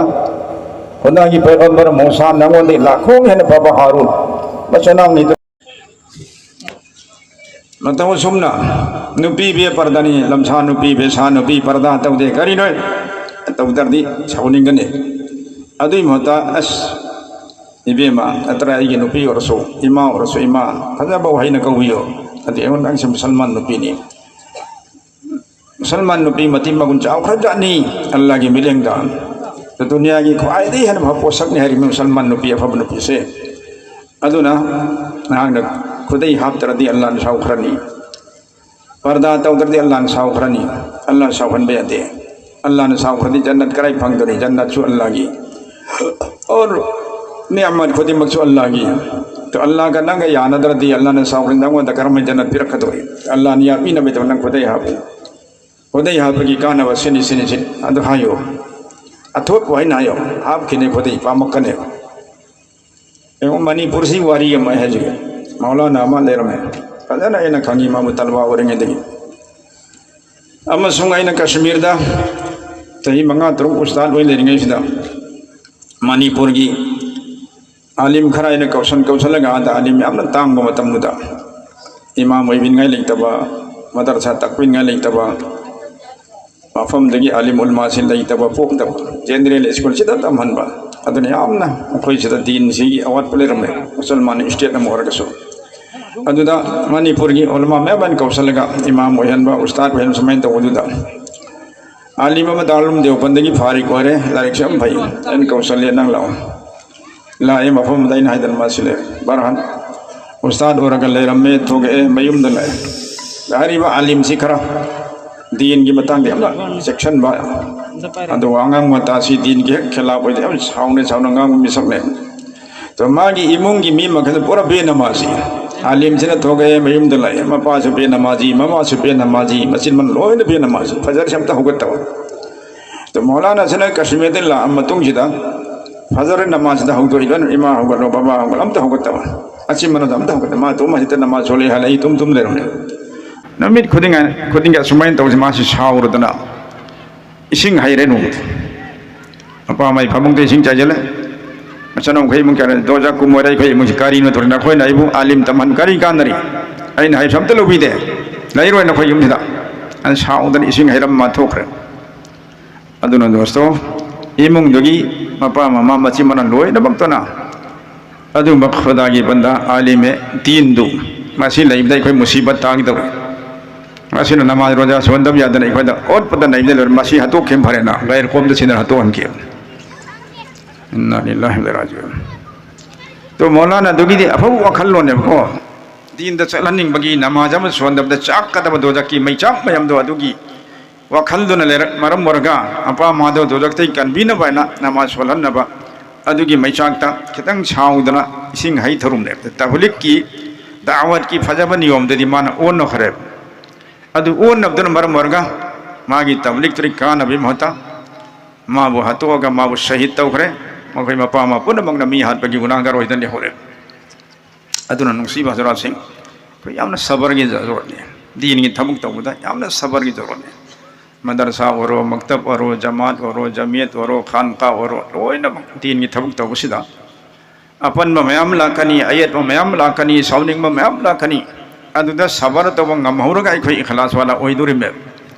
ꯈꯨꯗꯥꯒꯤ ꯄꯩꯒꯝꯕꯔ ꯃꯨꯁꯥ ꯅꯉꯣꯟꯗꯒꯤ ꯂꯥꯈꯣꯡ ꯍꯦꯟꯅ ꯐꯕ ꯍꯥꯔꯨꯟ ꯃꯆꯤꯟꯅꯥꯎꯅꯤꯗꯨ꯫ ꯃꯇꯧ ꯑꯁꯨꯝꯅ ꯅꯨꯄꯤ ꯕꯦ ꯄꯔꯗꯥꯅꯤ, ꯂꯝꯁꯥ ꯅꯨꯄꯤ, ꯕꯦꯁꯥ ꯅꯨꯄꯤ, ꯄꯔꯗꯥ ꯇꯧꯗꯦ꯫ ꯀꯔꯤꯅꯣ? ꯇꯧꯗ꯭ꯔꯗꯤ ꯁꯥꯎꯅꯤꯡꯒꯅꯤ꯫ ꯑꯗꯨꯏ ꯃꯍꯨꯠꯇ, ꯑꯁ, ꯏꯕꯦꯝꯃ, ꯅꯠꯇ꯭ꯔ ꯑꯩꯒꯤ ꯅꯨꯄꯤ ꯑꯣꯏꯔꯁꯨ, ꯏꯃꯥ ꯑꯣꯏꯔꯁꯨ, ꯏꯃꯥ, ꯐꯖꯕ ꯋꯥꯍꯩꯅ ꯀꯧꯕꯤꯌꯣ꯫ ꯑꯗꯨ ꯑꯩꯉꯣꯟꯗ, "ꯅꯪꯁꯦ ꯃꯨꯁꯜꯃꯥꯟ ꯅꯨꯄꯤꯅꯤ꯫ ꯃꯨꯁꯜꯃꯥꯟ ꯅꯨꯄꯤ ꯃꯇꯤꯛ ꯃꯒꯨꯟ ꯆꯥꯎꯈ꯭ꯔꯖꯥꯠꯅꯤ ꯑꯜꯂꯥꯒꯤ ꯃꯤꯠꯌꯦꯡꯗ꯫ ꯑꯗꯨ ꯗꯨꯅꯤꯌꯥꯒꯤ ꯈ꯭ꯋꯥꯏꯗꯒꯤ ꯍꯦꯟꯅ ꯐꯕ ꯄꯣꯠꯁꯛꯅꯤ ꯍꯥꯏꯔꯤꯕ ꯃꯨꯁꯜꯃꯥꯟ ꯅꯨꯄꯤ, ꯑꯐꯕ ꯅꯨꯄꯤꯁꯦ"꯫ ꯑꯗꯨꯅ ꯅꯍꯥꯛꯅ ꯈꯨꯗꯩ ꯍꯥꯞꯇ꯭ꯔꯗꯤ ꯑꯜꯂꯥꯅ ꯁꯥꯎꯈ꯭ꯔꯅꯤ꯫ ꯄꯔꯗꯥ ꯇꯧꯗ꯭ꯔꯗꯤ ꯑꯜꯂꯥꯅ ꯁꯥꯎꯈ꯭ꯔꯅꯤ꯫ ꯑꯜꯂꯥꯅ ꯁꯥꯎꯍꯟꯕ ꯌꯥꯗꯦ꯫ ꯑꯜꯂꯥꯅ ꯁꯥꯎꯈ꯭ꯔꯗꯤ ꯖꯟꯅꯠ ꯀꯔꯥꯏ ꯐꯪꯗꯣꯔꯤ? ꯖꯟꯅꯠꯁꯨ ꯑꯜꯂꯥꯒꯤ꯫ ꯑꯣꯔ ꯅꯤꯌꯃꯠ ꯈꯨꯗꯤꯡꯃꯛꯁꯨ ꯑꯜꯂꯥꯒꯤ꯫ ꯑꯗꯣ ꯑꯜꯂꯥꯒ ꯅꯪꯒ ꯌꯥꯅꯗ꯭ꯔꯗꯤ ꯑꯜꯂꯥꯅ ꯁꯥꯎꯈ꯭ꯔꯗꯤ ꯅꯪꯉꯣꯟꯗ ꯀꯔꯝꯍꯥꯏꯅ ꯖꯟꯅꯠ ꯄꯤꯔꯛꯀꯗꯧꯔꯤ? ꯑꯜꯂꯥꯅ ꯌꯥꯄꯤꯅꯕꯒꯤꯗꯃꯛ ꯅꯪ ꯈꯨꯗꯩ ꯍꯥꯞꯄꯨ꯫ ꯈꯨꯗꯩ ꯍꯥꯞꯄꯒꯤ ꯀꯥꯟꯅꯕ ꯁꯤꯅꯤ, ꯁꯤꯅꯤ, ꯁꯤꯅꯤ꯫ ꯑꯗꯨ ꯍꯥꯏꯌꯨ꯫ ꯑꯊꯣꯠꯄ ꯋꯥꯍꯩꯅ ꯍꯥꯏꯌꯨ꯫ ꯍꯥꯞꯈꯤꯅꯤ ꯈꯨꯗꯩ, ꯄꯥꯝꯃꯛꯀꯅꯤ꯫ ꯌꯦꯡꯉꯨ, ꯃꯅꯤꯄꯨꯔꯁꯤ ꯋꯥꯔꯤ ꯑꯃ ꯍꯥꯏꯖꯒꯦ꯫ ꯃꯧꯂꯥꯅꯥ ꯑꯃ ꯂꯩꯔꯝꯃꯦ꯫ ꯐꯖꯅ ꯑꯩꯅ ꯈꯪꯉꯤ ꯃꯥꯕꯨ ꯇꯂꯕꯥ ꯑꯣꯏꯔꯤꯉꯩꯗꯒꯤ꯫ ꯑꯃꯁꯨꯡ ꯑꯩꯅ ꯀꯁꯃꯤꯔꯗ ꯆꯍꯤ ꯃꯉꯥ ꯇꯔꯨꯛ ꯎꯁꯇꯥꯗ ꯑꯣꯏ ꯂꯩꯔꯤꯉꯩꯁꯤꯗ ꯃꯅꯤꯄꯨꯔꯒꯤ ꯑꯥꯂꯤꯝ ꯈꯔ ꯑꯩꯅ ꯀꯧꯁꯟ ꯀꯧꯁꯜꯂꯒ, ꯑꯥꯗ ꯑꯥꯂꯤꯝ ꯌꯥꯝꯅ ꯇꯥꯡꯕ ꯃꯇꯝꯗꯨꯗ, ꯏꯃꯥꯝ ꯑꯣꯏꯕꯤꯅꯤꯡꯉꯥꯏ ꯂꯩꯇꯕ, ꯃꯗꯔꯁꯥ ꯇꯥꯛꯄꯤꯅꯤꯡꯉꯥꯏ ꯂꯩꯇꯕ, ꯃꯐꯝꯗꯒꯤ ꯑꯥꯂꯤꯝ ꯎꯂꯃꯥꯁꯤ ꯂꯩꯇꯕ, ꯄꯣꯛꯇꯕ, ꯖꯦꯅꯦꯔꯦꯜ ꯁ꯭ꯀꯨꯜꯁꯤꯗ ꯇꯝꯍꯟꯕ꯫ ꯑꯗꯨꯅ ꯌꯥꯝꯅ ꯑꯩꯈꯣꯏ ꯁꯤꯗ ꯗꯤꯟꯁꯤꯒꯤ ꯑꯋꯥꯠꯄ ꯂꯩꯔꯝꯃꯦ, ꯃꯨꯁꯜꯃꯥꯟ ꯁ꯭ꯇꯦꯠ ꯑꯃ ꯑꯣꯏꯔꯒꯁꯨ꯫ ꯑꯗꯨꯗ ꯃꯅꯤꯄꯨꯔꯒꯤ ꯎꯂꯃꯥ ꯃꯌꯥꯝ ꯑꯃ ꯀꯧꯁꯜꯂꯒ ꯏꯃꯥꯝ ꯑꯣꯏꯍꯟꯕ, ꯎꯁꯇꯥꯗ ꯑꯣꯏꯍꯟꯕ, ꯁꯨꯃꯥꯏꯅ ꯇꯧꯕꯗꯨꯗ ꯑꯥꯂꯤꯝ ꯑꯃ ꯗꯥꯔꯨꯜ ꯎꯂꯨꯝ ꯗꯦꯋꯕꯟꯗꯒꯤ ꯐꯥꯔꯤꯛ ꯑꯣꯏꯔꯦ, ꯂꯥꯏꯔꯤꯛꯁꯨ ꯌꯥꯝ ꯐꯩ, ꯑꯩꯅ ꯀꯧꯁꯜꯂꯦ, "ꯅꯪ ꯂꯥꯛꯑꯣ"꯫ ꯂꯥꯛꯑꯦ, ꯃꯐꯝꯗꯨꯗ ꯑꯩꯅ ꯍꯥꯏꯗꯅ ꯃꯥꯁꯤ ꯂꯩ꯫ ꯕꯔꯍꯥꯟ ꯎꯁꯇꯥꯗ ꯑꯣꯏꯔꯒ ꯂꯩꯔꯝꯃꯦ, ꯊꯣꯛꯂꯛꯑꯦ, ꯃꯌꯨꯝꯗ ꯂꯥꯛꯑꯦ꯫ ꯍꯥꯏꯔꯤꯕ ꯑꯥꯂꯤꯝꯁꯤ ꯈꯔ ꯗꯤꯟꯒꯤ ꯃꯇꯥꯡꯗ ꯌꯥꯝꯅ ꯆꯦꯛꯁꯤꯟꯕ, ꯑꯗꯨꯒ ꯑꯉꯥꯡ ꯃꯇꯥꯁꯤ ꯗꯤꯟꯒꯤ ꯍꯦꯛ ꯈꯤꯂꯥꯐ ꯑꯣꯏꯗ ꯌꯥꯝ ꯁꯥꯎꯅ ꯁꯥꯎꯅ ꯉꯥꯡꯕ ꯃꯤꯁꯛꯅꯦ꯫ ꯑꯗꯣ ꯃꯥꯒꯤ ꯏꯃꯨꯡꯒꯤ ꯃꯤ ꯃꯈꯩꯗ ꯄꯨꯔꯥ ꯕꯦꯅꯃꯥꯖꯤ꯫ ꯑꯥꯂꯤꯝꯁꯤꯅ ꯊꯣꯛꯂꯛꯑꯦ ꯃꯌꯨꯝꯗ ꯂꯥꯛꯑꯦ, ꯃꯄꯥꯁꯨ ꯕꯦꯅꯃꯥꯖꯤ, ꯃꯃꯥꯁꯨ ꯕꯦꯅꯃꯥꯖꯤ, ꯃꯆꯤꯟ ꯃꯅꯥꯎ ꯂꯣꯏꯅ ꯕꯦꯅꯃꯥꯖꯤ꯫ ꯐꯖꯔꯁꯤ ꯑꯝꯇ ꯍꯧꯒꯠꯇꯕ꯫ ꯑꯗꯣ ꯃꯧꯂꯥꯅꯥꯁꯤꯅ ꯀꯥꯁꯃꯤꯔꯗ ꯂꯥꯛꯑ ꯃꯇꯨꯡꯁꯤꯗ ꯐꯖꯔ ꯅꯃꯥꯖꯁꯤꯗ ꯍꯧꯗꯣꯛꯏꯕ, "ꯏꯃꯥ ꯍꯧꯒꯠꯂꯣ, ꯕꯕꯥ ꯍꯧꯒꯠꯂꯣ", ꯑꯝꯇ ꯍꯧꯒꯠꯇꯕ꯫ ꯃꯆꯤꯟ ꯃꯅꯥꯎꯗ ꯑꯝꯇ ꯍꯧꯒꯠꯇꯕ꯫ ꯃꯥ ꯑꯗꯨꯝ ꯍꯧꯖꯤꯛꯇ ꯅꯃꯥꯖ ꯁꯣꯜꯂꯦ ꯍꯥꯏꯅ ꯑꯩ ꯇꯨꯝ ꯇꯨꯝ ꯂꯩꯔꯝꯃꯦ꯫ ꯅꯨꯃꯤꯠ ꯈꯨꯗꯤꯡ ꯈꯨꯗꯤꯡꯒꯤ ꯑꯁꯨꯃꯥꯏꯅ ꯇꯧꯕꯁꯦ ꯃꯥꯁꯤ ꯁꯥꯎꯔꯗꯅ ꯏꯁꯤꯡ ꯍꯩꯔꯦ ꯅꯣꯡꯃꯗꯤ꯫ ꯃꯄꯥ ꯃꯥꯏ ꯐꯃꯨꯡꯗ ꯏꯁꯤꯡ ꯆꯥꯏꯁꯤꯜꯂꯦ꯫ ꯃꯆꯥꯅꯨꯈꯩ ꯏꯃꯨꯡ ꯀꯌꯥ ꯗꯣꯖꯥ ꯀꯨꯝꯃꯣꯏꯔꯦ, ꯑꯩꯈꯣꯏ ꯏꯃꯨꯡꯁꯤ ꯀꯔꯤꯅꯣ ꯇꯧꯔꯤ, ꯅꯈꯣꯏꯅ ꯑꯩꯕꯨ ꯑꯥꯂꯤꯝ ꯇꯝꯍꯟ ꯀꯔꯤ ꯀꯥꯟꯅꯔꯤ? ꯑꯩꯅ ꯍꯥꯏꯕꯁꯨ ꯑꯝꯇ ꯂꯧꯕꯤꯗꯦ꯫ ꯂꯩꯔꯣꯏ ꯅꯈꯣꯏ ꯌꯨꯝꯁꯤꯗ꯫ ꯑꯩꯅ ꯁꯥꯎꯗꯅ ꯏꯁꯤꯡ ꯍꯩꯔꯝ ꯃꯥ ꯊꯣꯛꯈ꯭ꯔꯦ꯫ ꯑꯗꯨꯅ ꯗꯣꯁꯇꯣ, ꯏꯃꯨꯡꯗꯨꯒꯤ ꯃꯄꯥ ꯃꯃꯥ ꯃꯆꯤꯟ ꯃꯅꯥꯎ ꯂꯣꯏꯅꯃꯛꯇꯨꯅ ꯑꯗꯨꯒꯨꯝꯕ ꯈꯨꯗꯥꯒꯤ ꯕꯟꯗꯥ ꯑꯥꯂꯤꯝ ꯗꯤꯟꯗꯨ ꯃꯁꯤ ꯂꯩꯕꯗ ꯑꯩꯈꯣꯏ ꯃꯨꯁꯤꯕꯠ ꯇꯥꯒꯗꯧꯔꯤ꯫ ꯃꯁꯤꯅ ꯅꯃꯥꯖ ꯔꯣꯖꯥ ꯁꯣꯟꯗꯕ ꯌꯥꯗꯅ ꯑꯩꯈꯣꯏꯗ ꯑꯣꯠꯄꯗ ꯅꯩꯕꯗ ꯂꯣꯏꯔꯦ꯫ ꯃꯁꯤ ꯍꯥꯠꯇꯣꯛꯈꯤꯕ ꯐꯔꯦꯅ ꯒꯩꯔ ꯀꯣꯝꯗ ꯁꯤꯟꯅ ꯍꯥꯠꯇꯣꯛꯍꯟꯈꯤ꯫ ꯏꯟꯅꯥ ꯂꯤꯜꯂꯥꯍꯤ ꯋꯥ ꯏꯟꯅꯥ ꯏꯂꯥꯏꯍꯤ ꯔꯥꯖꯤꯎꯟ꯫ ꯇꯣ ꯃꯧꯂꯥꯅꯥ ꯑꯗꯨꯒꯤꯗꯤ ꯑꯐꯕ ꯋꯥꯈꯜꯂꯣꯟꯅꯦꯕꯀꯣ꯫ ꯗꯤꯟꯗ ꯆꯠꯍꯟꯅꯤꯡꯕꯒꯤ, ꯅꯃꯥꯖ ꯑꯃ ꯁꯣꯟꯗꯕꯗ ꯆꯥꯛꯀꯗꯕ ꯗꯣꯖꯛꯀꯤ ꯃꯩꯆꯥꯛ ꯃꯌꯥꯝꯗꯣ ꯑꯗꯨꯒꯤ ꯋꯥꯈꯜꯗꯨꯅ ꯂꯩꯔꯛ-, ꯃꯔꯝ ꯑꯣꯏꯔꯒ ꯑꯄꯥ ꯃꯥꯗꯣ ꯗꯣꯖꯛꯇꯒꯤ ꯀꯟꯕꯤꯅꯕ ꯍꯥꯏꯅ ꯅꯃꯥꯖ ꯁꯣꯜꯍꯟꯅꯕ ꯑꯗꯨꯒꯤ ꯃꯩꯆꯥꯛꯇ ꯈꯤꯇꯪ ꯁꯥꯎꯗꯅ ꯏꯁꯤꯡ ꯍꯩ ꯊꯔꯨꯝꯅꯦꯕ꯫ ꯇꯕꯂꯤꯛꯀꯤ ꯗꯥꯋꯠꯀꯤ ꯐꯖꯕ ꯅꯤꯌꯣꯝꯗꯗꯤ ꯃꯥꯅ ꯑꯣꯟꯅꯈ꯭ꯔꯦꯕ꯫ ꯑꯗꯨ ꯑꯣꯟꯅꯕꯗꯨꯅ ꯃꯔꯝ ꯑꯣꯏꯔꯒ ꯃꯥꯒꯤ ꯇꯕꯂꯤꯛꯇꯨꯗꯤ ꯀꯥꯟꯅꯕꯒꯤ ꯃꯍꯨꯠꯇ ꯃꯥꯕꯨ ꯍꯥꯠꯇꯣꯛꯑꯒ ꯃꯥꯕꯨ ꯁꯍꯤꯗ ꯇꯧꯈ꯭ꯔꯦ꯫ ꯃꯈꯣꯏ ꯃꯄꯥ ꯃꯃꯥ ꯄꯨꯝꯅꯃꯛꯅ ꯃꯤ ꯍꯥꯠꯄꯒꯤ ꯒꯨꯅꯥꯒꯥꯔ ꯑꯣꯏꯗꯅ ꯂꯩꯍꯧꯔꯦ꯫ ꯑꯗꯨꯅ ꯅꯨꯡꯁꯤꯕ ꯍꯖꯔꯥꯠꯁꯤꯡ, ꯑꯩꯈꯣꯏ ꯌꯥꯝꯅ ꯁꯕꯔꯒꯤ ꯖꯔꯨꯔꯠꯅꯤ꯫ ꯗꯤꯟꯒꯤ ꯊꯕꯛ ꯇꯧꯕꯗ ꯌꯥꯝꯅ ꯁꯕꯔꯒꯤ ꯖꯔꯨꯔꯠꯅꯤ꯫ ꯃꯗꯔꯁꯥ ꯑꯣꯏꯔꯣ, ꯃꯛꯇꯕ ꯑꯣꯏꯔꯣ, ꯖꯃꯥꯠ ꯑꯣꯏꯔꯣ, ꯖꯃꯤꯌꯠ ꯑꯣꯏꯔꯣ, ꯈꯥꯟꯀꯥ ꯑꯣꯏꯔꯣ, ꯂꯣꯏꯅꯃꯛ ꯗꯤꯟꯒꯤ ꯊꯕꯛ ꯇꯧꯕꯁꯤꯗ ꯑꯄꯟꯕ ꯃꯌꯥꯝ ꯂꯥꯛꯀꯅꯤ, ꯑꯌꯦꯠꯄ ꯃꯌꯥꯝ ꯂꯥꯛꯀꯅꯤ, ꯁꯥꯎꯅꯤꯡꯕ ꯃꯌꯥꯝ ꯂꯥꯛꯀꯅꯤ꯫ ꯑꯗꯨꯗ ꯁꯕꯔ ꯇꯧꯕ ꯉꯝꯍꯧꯔꯒ ꯑꯩꯈꯣꯏ ꯏꯈꯂꯥꯁ ꯋꯥꯂꯥ ꯑꯣꯏꯗꯣꯔꯤꯃꯦ꯫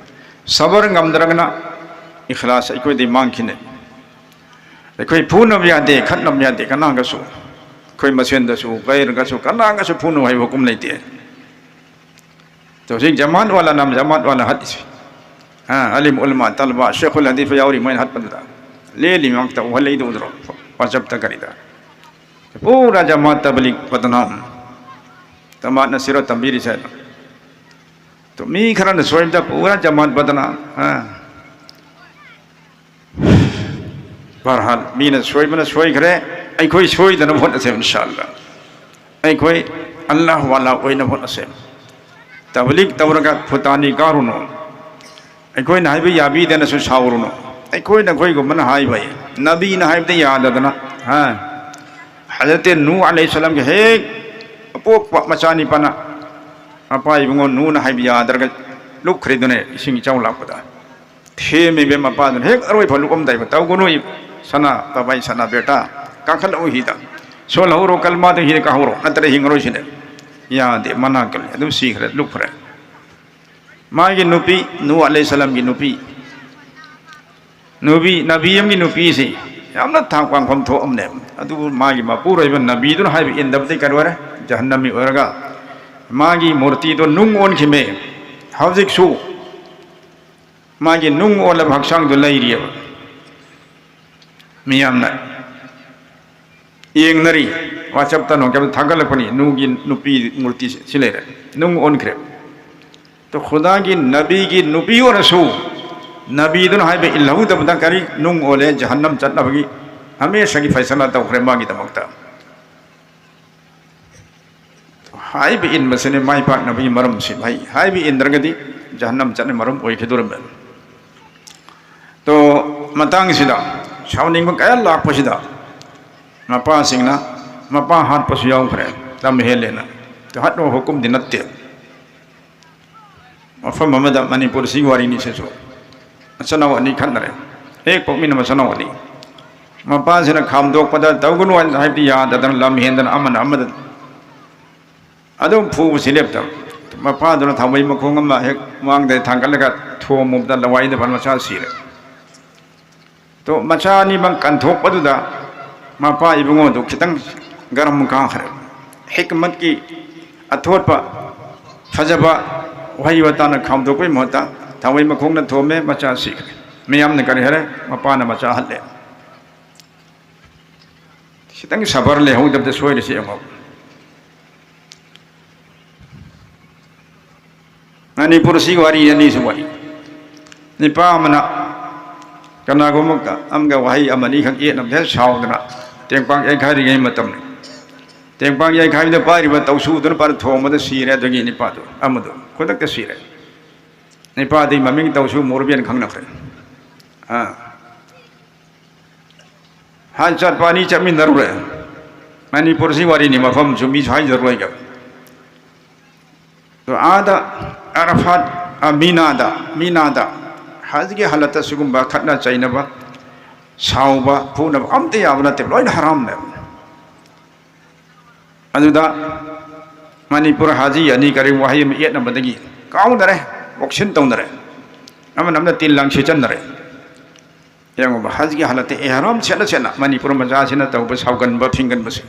ꯁꯕꯔ ꯉꯝꯗ꯭ꯔꯒꯅ ꯏꯈꯂꯥꯁ ꯑꯩꯈꯣꯏꯗꯤ ꯃꯥꯡꯈꯤꯅꯤ꯫ ꯑꯩꯈꯣꯏ ꯐꯨꯅꯕ ꯌꯥꯗꯦ, ꯈꯠꯅꯕ ꯌꯥꯗꯦ ꯀꯅꯥꯒꯁꯨ꯫ ꯑꯩꯈꯣꯏ ꯃꯁꯦꯟꯗꯁꯨ, ꯒꯩꯔꯒꯁꯨ, ꯀꯅꯥꯒꯁꯨ ꯐꯨꯅꯨ ꯍꯥꯏꯕ ꯍꯨꯀꯨꯝ ꯂꯩꯇꯦ꯫ ꯇꯣ ꯍꯧꯖꯤꯛ ꯖꯃꯥꯠ ꯋꯥꯂꯥꯅ ꯖꯃꯥꯠ ꯋꯥꯂꯥ ꯍꯥꯠꯂꯤꯁꯦ꯫ ꯑꯥ, ꯑꯂꯤꯝ ꯎꯂꯃꯥ ꯇꯂꯕꯥ ꯁꯦꯈꯨꯜ ꯍꯗꯤꯁ ꯌꯥꯎꯔꯤ ꯃꯣꯏꯅ ꯍꯥꯠꯄꯗꯨꯗ꯫ ꯂꯦꯜꯂꯤ ꯉꯥꯛꯇ ꯎꯍꯜꯂꯛꯏꯗꯣ ꯎꯗ꯭ꯔꯣ? ꯋꯥꯆꯞꯇ ꯀꯔꯤꯗ꯫ ꯄꯨꯔꯥ ꯖꯃꯥꯠ ꯇꯕꯂꯤꯛ ꯕꯗꯅꯥꯝ꯫ ꯖꯃꯥꯠꯅ ꯁꯤꯔ ꯇꯝꯕꯤꯔꯤꯁꯦ꯫ ꯇꯣ ꯃꯤ ꯈꯔꯅ ꯁꯣꯏꯕꯗ ꯄꯨꯔꯥ ꯖꯃꯥꯠ ꯕꯗꯅꯥꯝ꯫ ꯑꯥ꯫ ꯕꯍꯔꯍꯥꯜ, ꯃꯤꯅ ꯁꯣꯏꯕꯅ ꯁꯣꯏꯈ꯭ꯔꯦ, ꯑꯩꯈꯣꯏ ꯁꯣꯏꯗꯅꯕ ꯍꯣꯠꯅꯁꯦ, ꯏꯟꯁꯥ ꯑꯜꯂꯥ꯫ ꯑꯩꯈꯣꯏ ꯑꯜꯂꯥꯍ ꯋꯥꯂꯥ ꯑꯣꯏꯅꯕ ꯍꯣꯠꯅꯁꯦ꯫ ꯇꯕꯂꯤꯒ ꯇꯧꯔꯒ ꯐꯨꯇꯥꯅꯤ ꯀꯥꯔꯨꯅꯨ꯫ ꯑꯩꯈꯣꯏꯅ ꯍꯥꯏꯕ ꯌꯥꯕꯤꯗꯅꯁꯨ ꯁꯥꯎꯔꯨꯅꯨ꯫ ꯑꯩꯈꯣꯏꯅ ꯑꯩꯈꯣꯏꯒꯨꯝꯕꯅ ꯍꯥꯏꯕ, ꯅꯕꯤꯅ ꯍꯥꯏꯕꯗ ꯌꯥꯗꯗꯅ, ꯍꯥ? ꯍꯖꯔꯠ ꯅꯨꯍ ꯑꯂꯩꯍꯤꯁꯁꯂꯥꯝꯒꯤ ꯍꯦꯛ ꯑꯄꯣꯛꯄ ꯃꯆꯥꯅꯤꯄꯥꯅ ꯃꯄꯥ ꯏꯕꯨꯡꯉꯣ ꯅꯨꯍꯅ ꯍꯥꯏꯕ ꯌꯥꯗ꯭ꯔꯒ ꯂꯨꯞꯈ꯭ꯔꯤꯗꯨꯅꯦ ꯏꯁꯤꯡ ꯏꯆꯥꯎ ꯂꯥꯛꯄꯗ꯫ ꯊꯦꯝꯃꯤꯕ ꯃꯄꯥꯗꯨꯅ ꯍꯦꯛ ꯑꯔꯣꯏ ꯐꯥꯎ ꯂꯨꯞꯄꯝꯗꯥꯏꯕ, "ꯇꯧꯒꯅꯨ, ꯁꯅꯥ, ꯕꯕꯥꯏ ꯁꯅꯥ ꯕꯦꯇꯥ, ꯀꯥꯈꯠꯂꯛꯎ ꯍꯤꯗ꯫ ꯁꯣꯜꯍꯧꯔꯣ, ꯀꯜꯃꯥꯗ ꯍꯤꯗ ꯀꯥꯍꯧꯔꯣ, ꯅꯠꯇ꯭ꯔ ꯍꯤꯡꯉꯔꯣꯏ ꯁꯤꯅꯦ꯫" ꯌꯥꯗꯦ, ꯃꯅꯥ ꯀꯜꯂꯤ, ꯑꯗꯨꯝ ꯁꯤꯈ꯭ꯔꯦ, ꯂꯨꯞꯈ꯭ꯔꯦ꯫ ꯃꯥꯒꯤ ꯅꯨꯄꯤ, ꯅꯨꯍ ꯑꯂꯩꯍꯤꯁꯁꯂꯥꯝꯒꯤ ꯅꯨꯄꯤ, ꯅꯨꯄꯤ, ꯅꯕꯤ ꯑꯃꯒꯤ ꯅꯨꯄꯤꯁꯤ ꯌꯥꯝꯅ ꯊꯥꯛ ꯋꯥꯡꯐꯝ ꯊꯣꯛꯑꯝꯅꯦ꯫ ꯑꯗꯨꯕꯨ ꯃꯥꯒꯤ ꯃꯄꯨꯔꯣꯏꯕ ꯅꯕꯤꯗꯨꯅ ꯍꯥꯏꯕ ꯏꯟꯗꯕꯗꯤ ꯀꯔꯤ ꯑꯣꯏꯔꯦ? ꯖꯍꯟꯅꯃꯤ ꯑꯣꯏꯔꯒ ꯃꯥꯒꯤ ꯃꯨꯔꯇꯤꯗꯣ ꯅꯨꯡ ꯑꯣꯟꯈꯤꯃꯦ꯫ ꯍꯧꯖꯤꯛꯁꯨ ꯃꯥꯒꯤ ꯅꯨꯡ ꯑꯣꯜꯂꯕ ꯍꯛꯆꯥꯡꯗꯨ ꯂꯩꯔꯤꯑꯕ꯫ ꯃꯤꯌꯥꯝꯅ ꯌꯦꯡꯅꯔꯤ, WhatsApp-ꯇ ꯅꯣꯡꯃ ꯊꯥꯒꯠꯂꯛꯄꯅꯤ, ꯅꯨꯡꯒꯤ ꯅꯨꯄꯤ ꯃꯨꯔꯇꯤ ꯁꯤ ꯂꯩꯔꯦ, ꯅꯨꯡ ꯑꯣꯟꯈ꯭ꯔꯦ꯫ ꯇꯣ, ꯈꯨꯗꯥꯒꯤ ꯅꯕꯤꯒꯤ ꯅꯨꯄꯤ ꯑꯣꯏꯔꯁꯨ, ꯅꯕꯤꯗꯨꯅ ꯍꯥꯏꯕ ꯏꯜꯍꯧꯗꯕꯗ ꯀꯔꯤ ꯅꯨꯡ ꯑꯣꯜꯂꯦ, ꯖꯍꯟꯅꯝ ꯆꯠꯅꯕꯒꯤ ꯍꯃꯦꯁꯥꯒꯤ ꯐꯩꯁꯂꯥ ꯇꯧꯈ꯭ꯔꯦ ꯃꯥꯒꯤꯗꯃꯛꯇ꯫ ꯍꯥꯏꯕ ꯏꯟꯕꯁꯤꯅꯤ ꯃꯥꯏ ꯄꯥꯛꯅꯕꯒꯤ ꯃꯔꯝꯁꯤ꯫ ꯍꯥꯏ-, ꯍꯥꯏꯕ ꯏꯟꯗ꯭ꯔꯒꯗꯤ ꯖꯍꯟꯅꯝ ꯆꯠꯅ ꯃꯔꯝ ꯑꯣꯏꯈꯤꯗꯣꯔꯝꯕꯅꯤ꯫ ꯇꯣ, ꯃꯇꯥꯡꯁꯤꯗ ꯁꯥꯎꯅꯤꯡꯕ ꯀꯌꯥ ꯂꯥꯛꯄꯁꯤꯗ ꯃꯄꯥꯁꯤꯡꯅ ꯃꯄꯥ ꯍꯥꯠꯄꯁꯨ ꯌꯥꯎꯈ꯭ꯔꯦ, ꯂꯝ ꯍꯦꯜꯂꯦꯅ꯫ ꯇꯣ, ꯍꯥꯠꯅꯕ ꯍꯨꯀꯨꯝꯗꯤ ꯅꯠꯇꯦ꯫ ꯃꯐꯝ ꯑꯃꯗ, ꯃꯅꯤꯄꯨꯔꯁꯤꯒꯤ ꯋꯥꯔꯤꯅꯤ ꯁꯤꯁꯨ, ꯃꯆꯤꯟꯅꯥꯎ ꯑꯅꯤ ꯈꯠꯅꯔꯦ, ꯍꯦꯛ ꯄꯣꯛꯃꯤꯟꯅꯕ ꯃꯆꯤꯟꯅꯥꯎ ꯑꯅꯤ꯫ ꯃꯄꯥꯁꯤꯅ ꯈꯥꯝꯗꯣꯛꯄꯗ ꯇꯧꯒꯅꯨ ꯍꯥꯏꯅ ꯍꯥꯏꯕꯗꯤ ꯌꯥꯗꯗꯅ ꯂꯝ ꯍꯦꯟꯗꯅ ꯑꯃꯅ ꯑꯃꯗ ꯑꯗꯨꯝ ꯐꯨꯕꯁꯤ ꯂꯦꯞꯇꯕ꯫ ꯃꯄꯥꯗꯨꯅ ꯊꯥꯎꯃꯩ ꯃꯈꯣꯡ ꯑꯃ ꯍꯦꯛ ꯃꯥꯡꯗ ꯊꯥꯡꯒꯠꯂꯒ ꯊꯣꯝꯃꯨꯕꯗ ꯂꯋꯥꯏꯗ ꯐꯥꯎ ꯃꯆꯥ ꯁꯤꯔꯦ꯫ ꯇꯣ, ꯃꯆꯥ ꯑꯅꯤꯃꯛ ꯀꯟꯊꯣꯛꯄꯗꯨꯗ ꯃꯄꯥ ꯏꯕꯨꯡꯉꯣꯗꯨ ꯈꯤꯇꯪ ꯒꯔꯝ ꯀꯥꯈ꯭ꯔꯦ꯫ ꯍꯤꯛꯃꯠꯀꯤ ꯑꯊꯣꯠꯄ ꯐꯖꯕ ꯋꯥꯍꯩ ꯋꯥꯇꯥꯅ ꯈꯥꯝꯗꯣꯛꯄꯒꯤ ꯃꯍꯨꯠꯇ ꯊꯥꯎꯃꯩ ꯃꯈꯣꯡꯅ ꯊꯣꯝꯃꯦ, ꯃꯆꯥ ꯁꯤꯈ꯭ꯔꯦ꯫ ꯃꯌꯥꯝꯅ ꯀꯔꯤ ꯍꯥꯏꯔꯦ? ꯃꯄꯥꯅ ꯃꯆꯥ ꯍꯜꯂꯦ꯫ ꯈꯤꯇꯪ ꯁꯕꯔ ꯂꯩꯍꯧꯗꯕꯗ ꯁꯣꯏꯔꯤꯁꯤ ꯌꯦꯡꯉꯣ꯫ ꯃꯅꯤꯄꯨꯔꯁꯤꯒꯤ ꯋꯥꯔꯤ ꯑꯅꯤꯁꯨ ꯋꯥꯔꯤ꯫ ꯅꯤꯄꯥ ꯑꯃꯅ ꯀꯅꯥꯒꯨꯝꯕ ꯑꯃꯒ ꯋꯥꯍꯩ ꯑꯃꯅꯤ ꯈꯛ ꯌꯦꯠꯅꯕꯗ ꯍꯦꯛ ꯁꯥꯎꯗꯅ ꯇꯦꯡꯄꯥꯛ ꯌꯩꯈꯥꯏꯔꯤꯉꯩ ꯃꯇꯝꯅꯤ꯫ ꯇꯦꯡꯄꯥꯛ ꯌꯩꯈꯥꯏꯕꯗ ꯄꯥꯏꯔꯤꯕ ꯇꯧꯁꯨꯗꯨꯅ ꯄꯥꯏꯔ ꯊꯣꯝꯕꯗ ꯁꯤꯔꯦ꯫ ꯑꯗꯨꯒꯤ ꯅꯤꯄꯥꯗꯨ ꯑꯃꯗꯨ ꯈꯨꯗꯛꯇ ꯁꯤꯔꯦ꯫ ꯅꯤꯄꯥꯗꯤ ꯃꯃꯤꯡ ꯇꯧꯁꯨ ꯃꯣꯔꯕꯤꯅ ꯈꯪꯅꯈ꯭ꯔꯦ꯫ ꯑꯥ꯫ ꯍꯥꯟ ꯆꯠꯄ ꯑꯅꯤ ꯆꯠꯃꯤꯟꯅꯔꯨꯔꯦ꯫ ꯃꯅꯤꯄꯨꯔꯁꯤ ꯋꯥꯔꯤꯅꯤ, ꯃꯐꯝꯁꯨ ꯃꯤꯁꯨ ꯍꯥꯏꯖꯔꯣꯏꯒ꯫ ꯑꯗꯣ ꯑꯥꯗ ꯑꯔꯐꯥꯠ, ꯑ, ꯃꯤꯅꯥꯗ, ꯃꯤꯅꯥꯗ ꯍꯖꯒꯤ ꯍꯥꯂꯠꯇ ꯁꯤꯒꯨꯝꯕ ꯈꯠꯅ ꯆꯩꯅꯕ, ꯁꯥꯎꯕ, ꯐꯨꯅꯕ ꯑꯝꯇ ꯌꯥꯕ ꯅꯠꯇꯦ, ꯂꯣꯏꯅ ꯍꯔꯥꯝꯅꯦꯕ꯫ ꯑꯗꯨꯗ ꯃꯅꯤꯄꯨꯔ ꯍꯥꯖꯤ ꯑꯅꯤ ꯀꯔꯤ ꯋꯥꯍꯩ ꯑꯃ ꯌꯦꯠꯅꯕꯗꯒꯤ ꯀꯥꯎꯅꯔꯦ, ꯕꯣꯛꯁꯤꯟ ꯇꯧꯅꯔꯦ, ꯑꯃꯅ ꯑꯃꯅ ꯇꯤꯟ ꯂꯥꯡ ꯁꯤꯆꯟꯅꯔꯦ꯫ ꯌꯦꯡꯉꯨꯕ, ꯍꯖꯒꯤ ꯍꯥꯂꯠꯇ ꯑꯦꯍꯔꯥꯝ ꯁꯦꯠꯅ ꯁꯦꯠꯅ ꯃꯅꯤꯄꯨꯔ ꯃꯆꯥꯁꯤꯅ ꯇꯧꯕ ꯁꯥꯎꯒꯟꯕ ꯐꯤꯡꯒꯟꯕꯁꯦ꯫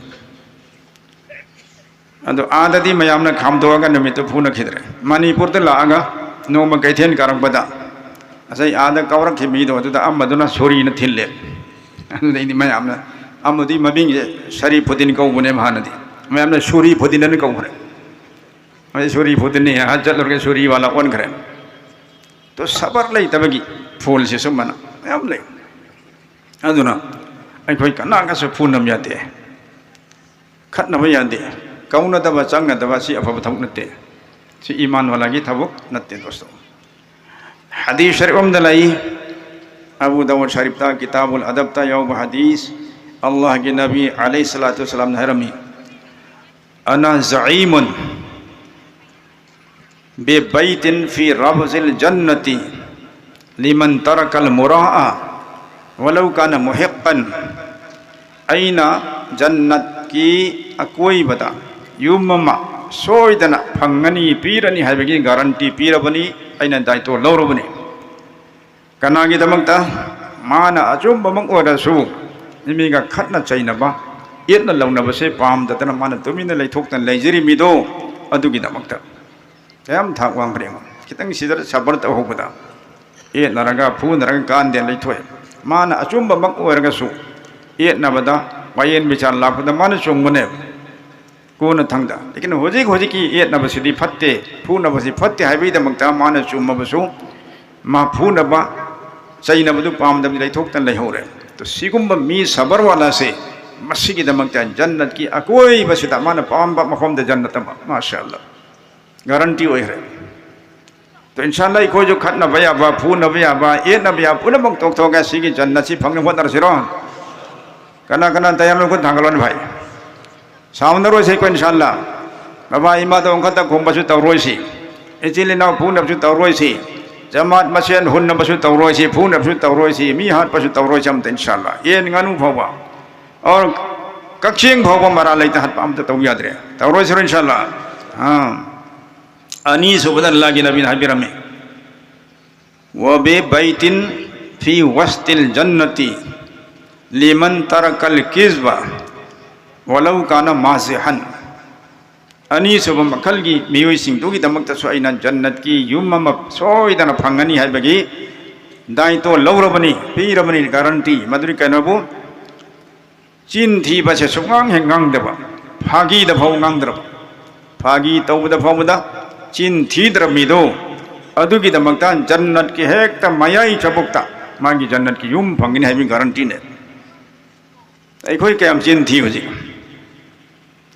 ꯑꯗꯣ ꯑꯥꯗꯗꯤ ꯃꯌꯥꯝꯅ ꯈꯥꯝꯗꯣꯛꯑꯒ ꯅꯨꯃꯤꯠꯇꯨ ꯐꯨꯅꯈꯤꯗ꯭ꯔꯦ꯫ ꯃꯅꯤꯄꯨꯔꯗ ꯂꯥꯛꯑꯒ ꯅꯣꯡꯃ ꯀꯩꯊꯦꯜ ꯀꯥꯔꯛꯄꯗ ꯉꯁꯥꯏ ꯑꯥꯗ ꯀꯥꯎꯔꯛꯈꯤꯕ ꯃꯤꯗꯣ ꯑꯗꯨꯗ ꯑꯃꯗꯨꯅ ꯁꯣꯔꯤꯅ ꯊꯤꯜꯂꯦ꯫ ꯑꯗꯨꯗꯩꯗꯤ ꯃꯌꯥꯝꯅ, ꯑꯃꯗꯤ ꯃꯃꯤꯡꯁꯦ ꯁꯔꯤꯐꯨꯗꯤꯟ ꯀꯧꯕꯅꯦꯕ ꯍꯥꯟꯅꯗꯤ, ꯃꯌꯥꯝꯅ ꯁꯨꯔꯤ ꯐꯨꯗꯤꯟ ꯑꯅ ꯀꯧꯈ꯭ꯔꯦ꯫ ꯑꯩ ꯁꯨꯔꯤ ꯐꯨꯗꯤꯟꯅꯤ ꯍꯥꯏ ꯆꯠꯂꯨꯔꯒ ꯁꯨꯔꯤ ꯋꯥꯂꯥ ꯑꯣꯟꯈ꯭ꯔꯦ꯫ ꯇꯣ ꯁꯕꯔ ꯂꯩꯇꯕꯒꯤ ꯐꯣꯜꯁꯦ ꯁꯨꯝꯕꯅ ꯃꯌꯥꯝ ꯂꯩ꯫ ꯑꯗꯨꯅ ꯑꯩꯈꯣꯏ ꯀꯅꯥꯒꯁꯨ ꯐꯨꯅꯕ ꯌꯥꯗꯦ, ꯈꯠꯅꯕ ꯌꯥꯗꯦ, ꯀꯧꯅꯗꯕ ꯆꯪꯅꯗꯕ ꯑꯁꯤ ꯑꯐꯕ ꯊꯕꯛ ꯅꯠꯇꯦ꯫ ꯁꯤ ꯏꯃꯥꯟ ꯋꯥꯂꯥꯒꯤ ꯊꯕꯛ ꯅꯠꯇꯦ ꯗꯣꯁꯇꯣ꯫ ꯍꯗꯤꯁ ꯁꯔꯤꯐ ꯑꯃꯗ ꯂꯩ, ꯑꯕꯨ ꯗꯥꯎꯗ ꯁꯔꯤꯐꯇ ꯀꯤꯇꯥꯕꯨꯜ ꯑꯗꯕꯇ ꯌꯥꯎꯕ ꯍꯗꯤꯁ, ꯑꯜꯂꯥꯍꯒꯤ ꯅꯕꯤ ꯑꯂꯩꯍꯤ ꯁꯂꯥꯇꯨ ꯋꯁꯁꯂꯥꯝꯅ ꯍꯥꯏꯔꯝꯃꯤ, "ꯑꯅꯥ ꯖꯥꯏꯃꯨꯟ ꯕꯤꯕꯩꯇꯤꯟ ꯐꯤ ꯔꯕꯖꯤꯜ ꯖꯟꯅꯇꯤ ꯂꯤꯃꯟ ꯇꯔꯀꯜ ꯃꯨꯔꯥꯑ ꯋꯂꯧ ꯀꯥꯅ ꯃꯨꯍꯤꯛꯀꯟ"꯫ ꯑꯩꯅ ꯖꯟꯅꯠꯀꯤ ꯑꯀꯣꯏꯕꯗ ꯌꯨꯝ ꯑꯃ ꯁꯣꯏꯗꯅ ꯐꯪꯒꯅꯤ, ꯄꯤꯔꯅꯤ ꯍꯥꯏꯕꯒꯤ ꯒꯥꯔꯟꯇꯤ ꯄꯤꯔꯕꯅꯤ, ꯑꯩꯅ ꯗꯥꯏꯇꯣ ꯂꯧꯔꯕꯅꯤ꯫ ꯀꯅꯥꯒꯤꯗꯃꯛꯇ? ꯃꯥꯅ ꯑꯆꯨꯝꯕꯃꯛ ꯑꯣꯏꯔꯁꯨ ꯃꯤꯒ ꯈꯠꯅ ꯆꯩꯅꯕ, ꯌꯦꯠꯅ ꯂꯧꯅꯕꯁꯦ ꯄꯥꯝꯗꯗꯅ ꯃꯥꯅ ꯇꯨꯃꯤꯟꯅ ꯂꯩꯊꯣꯛꯇꯅ ꯂꯩꯖꯔꯤꯃꯤꯗꯣ, ꯑꯗꯨꯒꯤꯗꯃꯛꯇ꯫ ꯀꯌꯥꯝ ꯊꯥꯛ ꯋꯥꯡꯈ꯭ꯔꯦ ꯌꯦꯡꯉꯣ꯫ ꯈꯤꯇꯪ ꯁꯤꯗ ꯁꯕꯔ ꯇꯧꯍꯧꯕꯗ, ꯌꯦꯠꯅꯔꯒ ꯐꯨꯅꯔꯒ ꯀꯥꯟꯗꯦ ꯂꯩꯊꯣꯛꯑꯦ꯫ ꯃꯥꯅ ꯑꯆꯨꯝꯕꯃꯛ ꯑꯣꯏꯔꯒꯁꯨ ꯌꯦꯠꯅꯕꯗ, ꯋꯥꯌꯦꯟ ꯕꯤꯆꯥꯔ ꯂꯥꯛꯄꯗ ꯃꯥꯅ ꯆꯨꯝꯕꯅꯦꯕ꯫ ꯀꯣꯟꯅ ꯊꯪꯗ꯫ ꯂꯦꯀꯤꯟ ꯍꯧꯖꯤꯛ ꯍꯧꯖꯤꯛꯀꯤ ꯌꯦꯠꯅꯕꯁꯤꯗꯤ ꯐꯠꯇꯦ, ꯐꯨꯅꯕꯁꯤ ꯐꯠꯇꯦ ꯍꯥꯏꯕꯒꯤꯗꯃꯛꯇ ꯃꯥꯅ ꯆꯨꯝꯃꯕꯁꯨ, ꯃꯥ ꯐꯨꯅꯕ, ꯆꯩꯅꯕꯗꯨ ꯄꯥꯝꯗꯕꯗꯤ ꯂꯩꯊꯣꯛꯇꯅ ꯂꯩꯍꯧꯔꯦ꯫ ꯇꯣ, ꯁꯤꯒꯨꯝꯕ ꯃꯤ ꯁꯕꯔ ꯋꯥꯂꯥꯁꯦ ꯃꯁꯤꯒꯤꯗꯃꯛꯇ ꯖꯟꯅꯠꯀꯤ ꯑꯀꯣꯏꯕꯁꯤꯗ ꯃꯥꯅ ꯄꯥꯝꯕ ꯃꯐꯝꯗ ꯖꯟꯅꯠ ꯑꯃ, ꯃꯥꯁꯥ ꯑꯜꯂꯥ, ꯒꯥꯔꯟꯇꯤ ꯑꯣꯏꯈ꯭ꯔꯦ꯫ ꯇꯣ, ꯏꯟꯁꯥ ꯑꯜꯂꯥ, ꯑꯩꯈꯣꯏꯁꯨ ꯈꯠꯅꯕ ꯌꯥꯕ, ꯐꯨꯅꯕ ꯌꯥꯕ, ꯌꯦꯠꯅꯕ ꯌꯥꯕ ꯄꯨꯝꯅꯃꯛ ꯇꯣꯛꯊꯣꯛꯑꯒ ꯁꯤꯒꯤ ꯖꯟꯅꯠꯁꯤ ꯐꯪꯅꯕ ꯍꯣꯠꯅꯔꯁꯤꯔꯣ? ꯀꯅꯥ ꯀꯅꯥ ꯇꯌꯥꯔꯅꯣ? ꯈꯨꯠ ꯊꯥꯡꯒꯠꯂꯣꯅꯦ ꯚꯥꯏ꯫ ꯁꯥꯎꯅꯔꯣꯏꯁꯦ ꯑꯩꯈꯣꯏ ꯏꯟꯁꯥ ꯑꯜꯂꯥ꯫ ꯕꯕꯥ ꯏꯃꯥꯗ ꯑꯣꯟꯈꯠꯇ ꯈꯨꯝꯕꯁꯨ ꯇꯧꯔꯣꯏꯁꯤ꯫ ꯏꯆꯤꯜ ꯏꯅꯥꯎ ꯐꯨꯅꯕꯁꯨ ꯇꯧꯔꯣꯏꯁꯤ꯫ ꯖꯃꯥꯠ ꯃꯁꯦꯟ ꯍꯨꯟꯅꯕꯁꯨ ꯇꯧꯔꯣꯏꯁꯤ, ꯐꯨꯅꯕꯁꯨ ꯇꯧꯔꯣꯏꯁꯤ, ꯃꯤ ꯍꯥꯠꯄꯁꯨ ꯇꯧꯔꯣꯏꯁꯤ ꯑꯝꯇ ꯏꯟꯁꯥ ꯑꯜꯂꯥ꯫ ꯌꯦꯟ ꯉꯥꯅꯨ ꯐꯥꯎꯕ, ꯑꯣꯔ ꯀꯛꯆꯦꯡ ꯐꯥꯎꯕ ꯃꯔꯥꯜ ꯂꯩꯇ ꯍꯥꯠꯄ ꯑꯝꯇ ꯇꯧ ꯌꯥꯗ꯭ꯔꯦ꯫ ꯇꯧꯔꯣꯏꯁꯤꯔꯣ ꯏꯟꯁꯥ ꯑꯜꯂꯥ? ꯑꯥ꯫ ꯑꯅꯤꯁꯨꯕꯗ ꯑꯜꯂꯥꯍꯒꯤ ꯅꯕꯤꯅ ꯍꯥꯏꯕꯤꯔꯝꯃꯤ, "وببيت في وسط الجنة لمن ترك الكذب ولو كان مازحا"꯫ ꯑꯅꯤꯁꯨꯕ ꯃꯈꯜꯒꯤ ꯃꯤꯑꯣꯏꯁꯤꯡꯗꯨꯒꯤꯗꯃꯛꯇꯁꯨ ꯑꯩꯅ ꯖꯟꯅꯠꯀꯤ ꯌꯨꯝ ꯑꯃ ꯁꯣꯏꯗꯅ ꯐꯪꯒꯅꯤ ꯍꯥꯏꯕꯒꯤ ꯗꯥꯏꯇꯣ ꯂꯧꯔꯕꯅꯤ, ꯄꯤꯔꯕꯅꯤ ꯒꯥꯔꯟꯇꯤ꯫ ꯃꯗꯨꯗꯤ ꯀꯩꯅꯣꯕꯨ? ꯆꯤꯟ ꯊꯤꯕꯁꯦ ꯁꯨꯡꯉꯥꯡ ꯍꯦꯛ ꯉꯥꯡꯗꯕ, ꯐꯥꯒꯤꯗ ꯐꯥꯎ ꯉꯥꯡꯗ꯭ꯔꯕ, ꯐꯥꯒꯤ ꯇꯧꯕꯗ ꯐꯥꯎꯕꯗ ꯆꯤꯟ ꯊꯤꯗ꯭ꯔꯕ ꯃꯤꯗꯣ, ꯑꯗꯨꯒꯤꯗꯃꯛꯇ ꯖꯟꯅꯠꯀꯤ ꯍꯦꯛꯇ ꯃꯌꯥꯏ ꯆꯕꯨꯛꯇ ꯃꯥꯒꯤ ꯖꯟꯅꯠꯀꯤ ꯌꯨꯝ ꯐꯪꯒꯅꯤ ꯍꯥꯏꯕꯒꯤ ꯒꯥꯔꯟꯇꯤꯅꯦ꯫ ꯑꯩꯈꯣꯏ ꯀꯌꯥꯝ ꯆꯤꯟ ꯊꯤ ꯍꯧꯖꯤꯛ?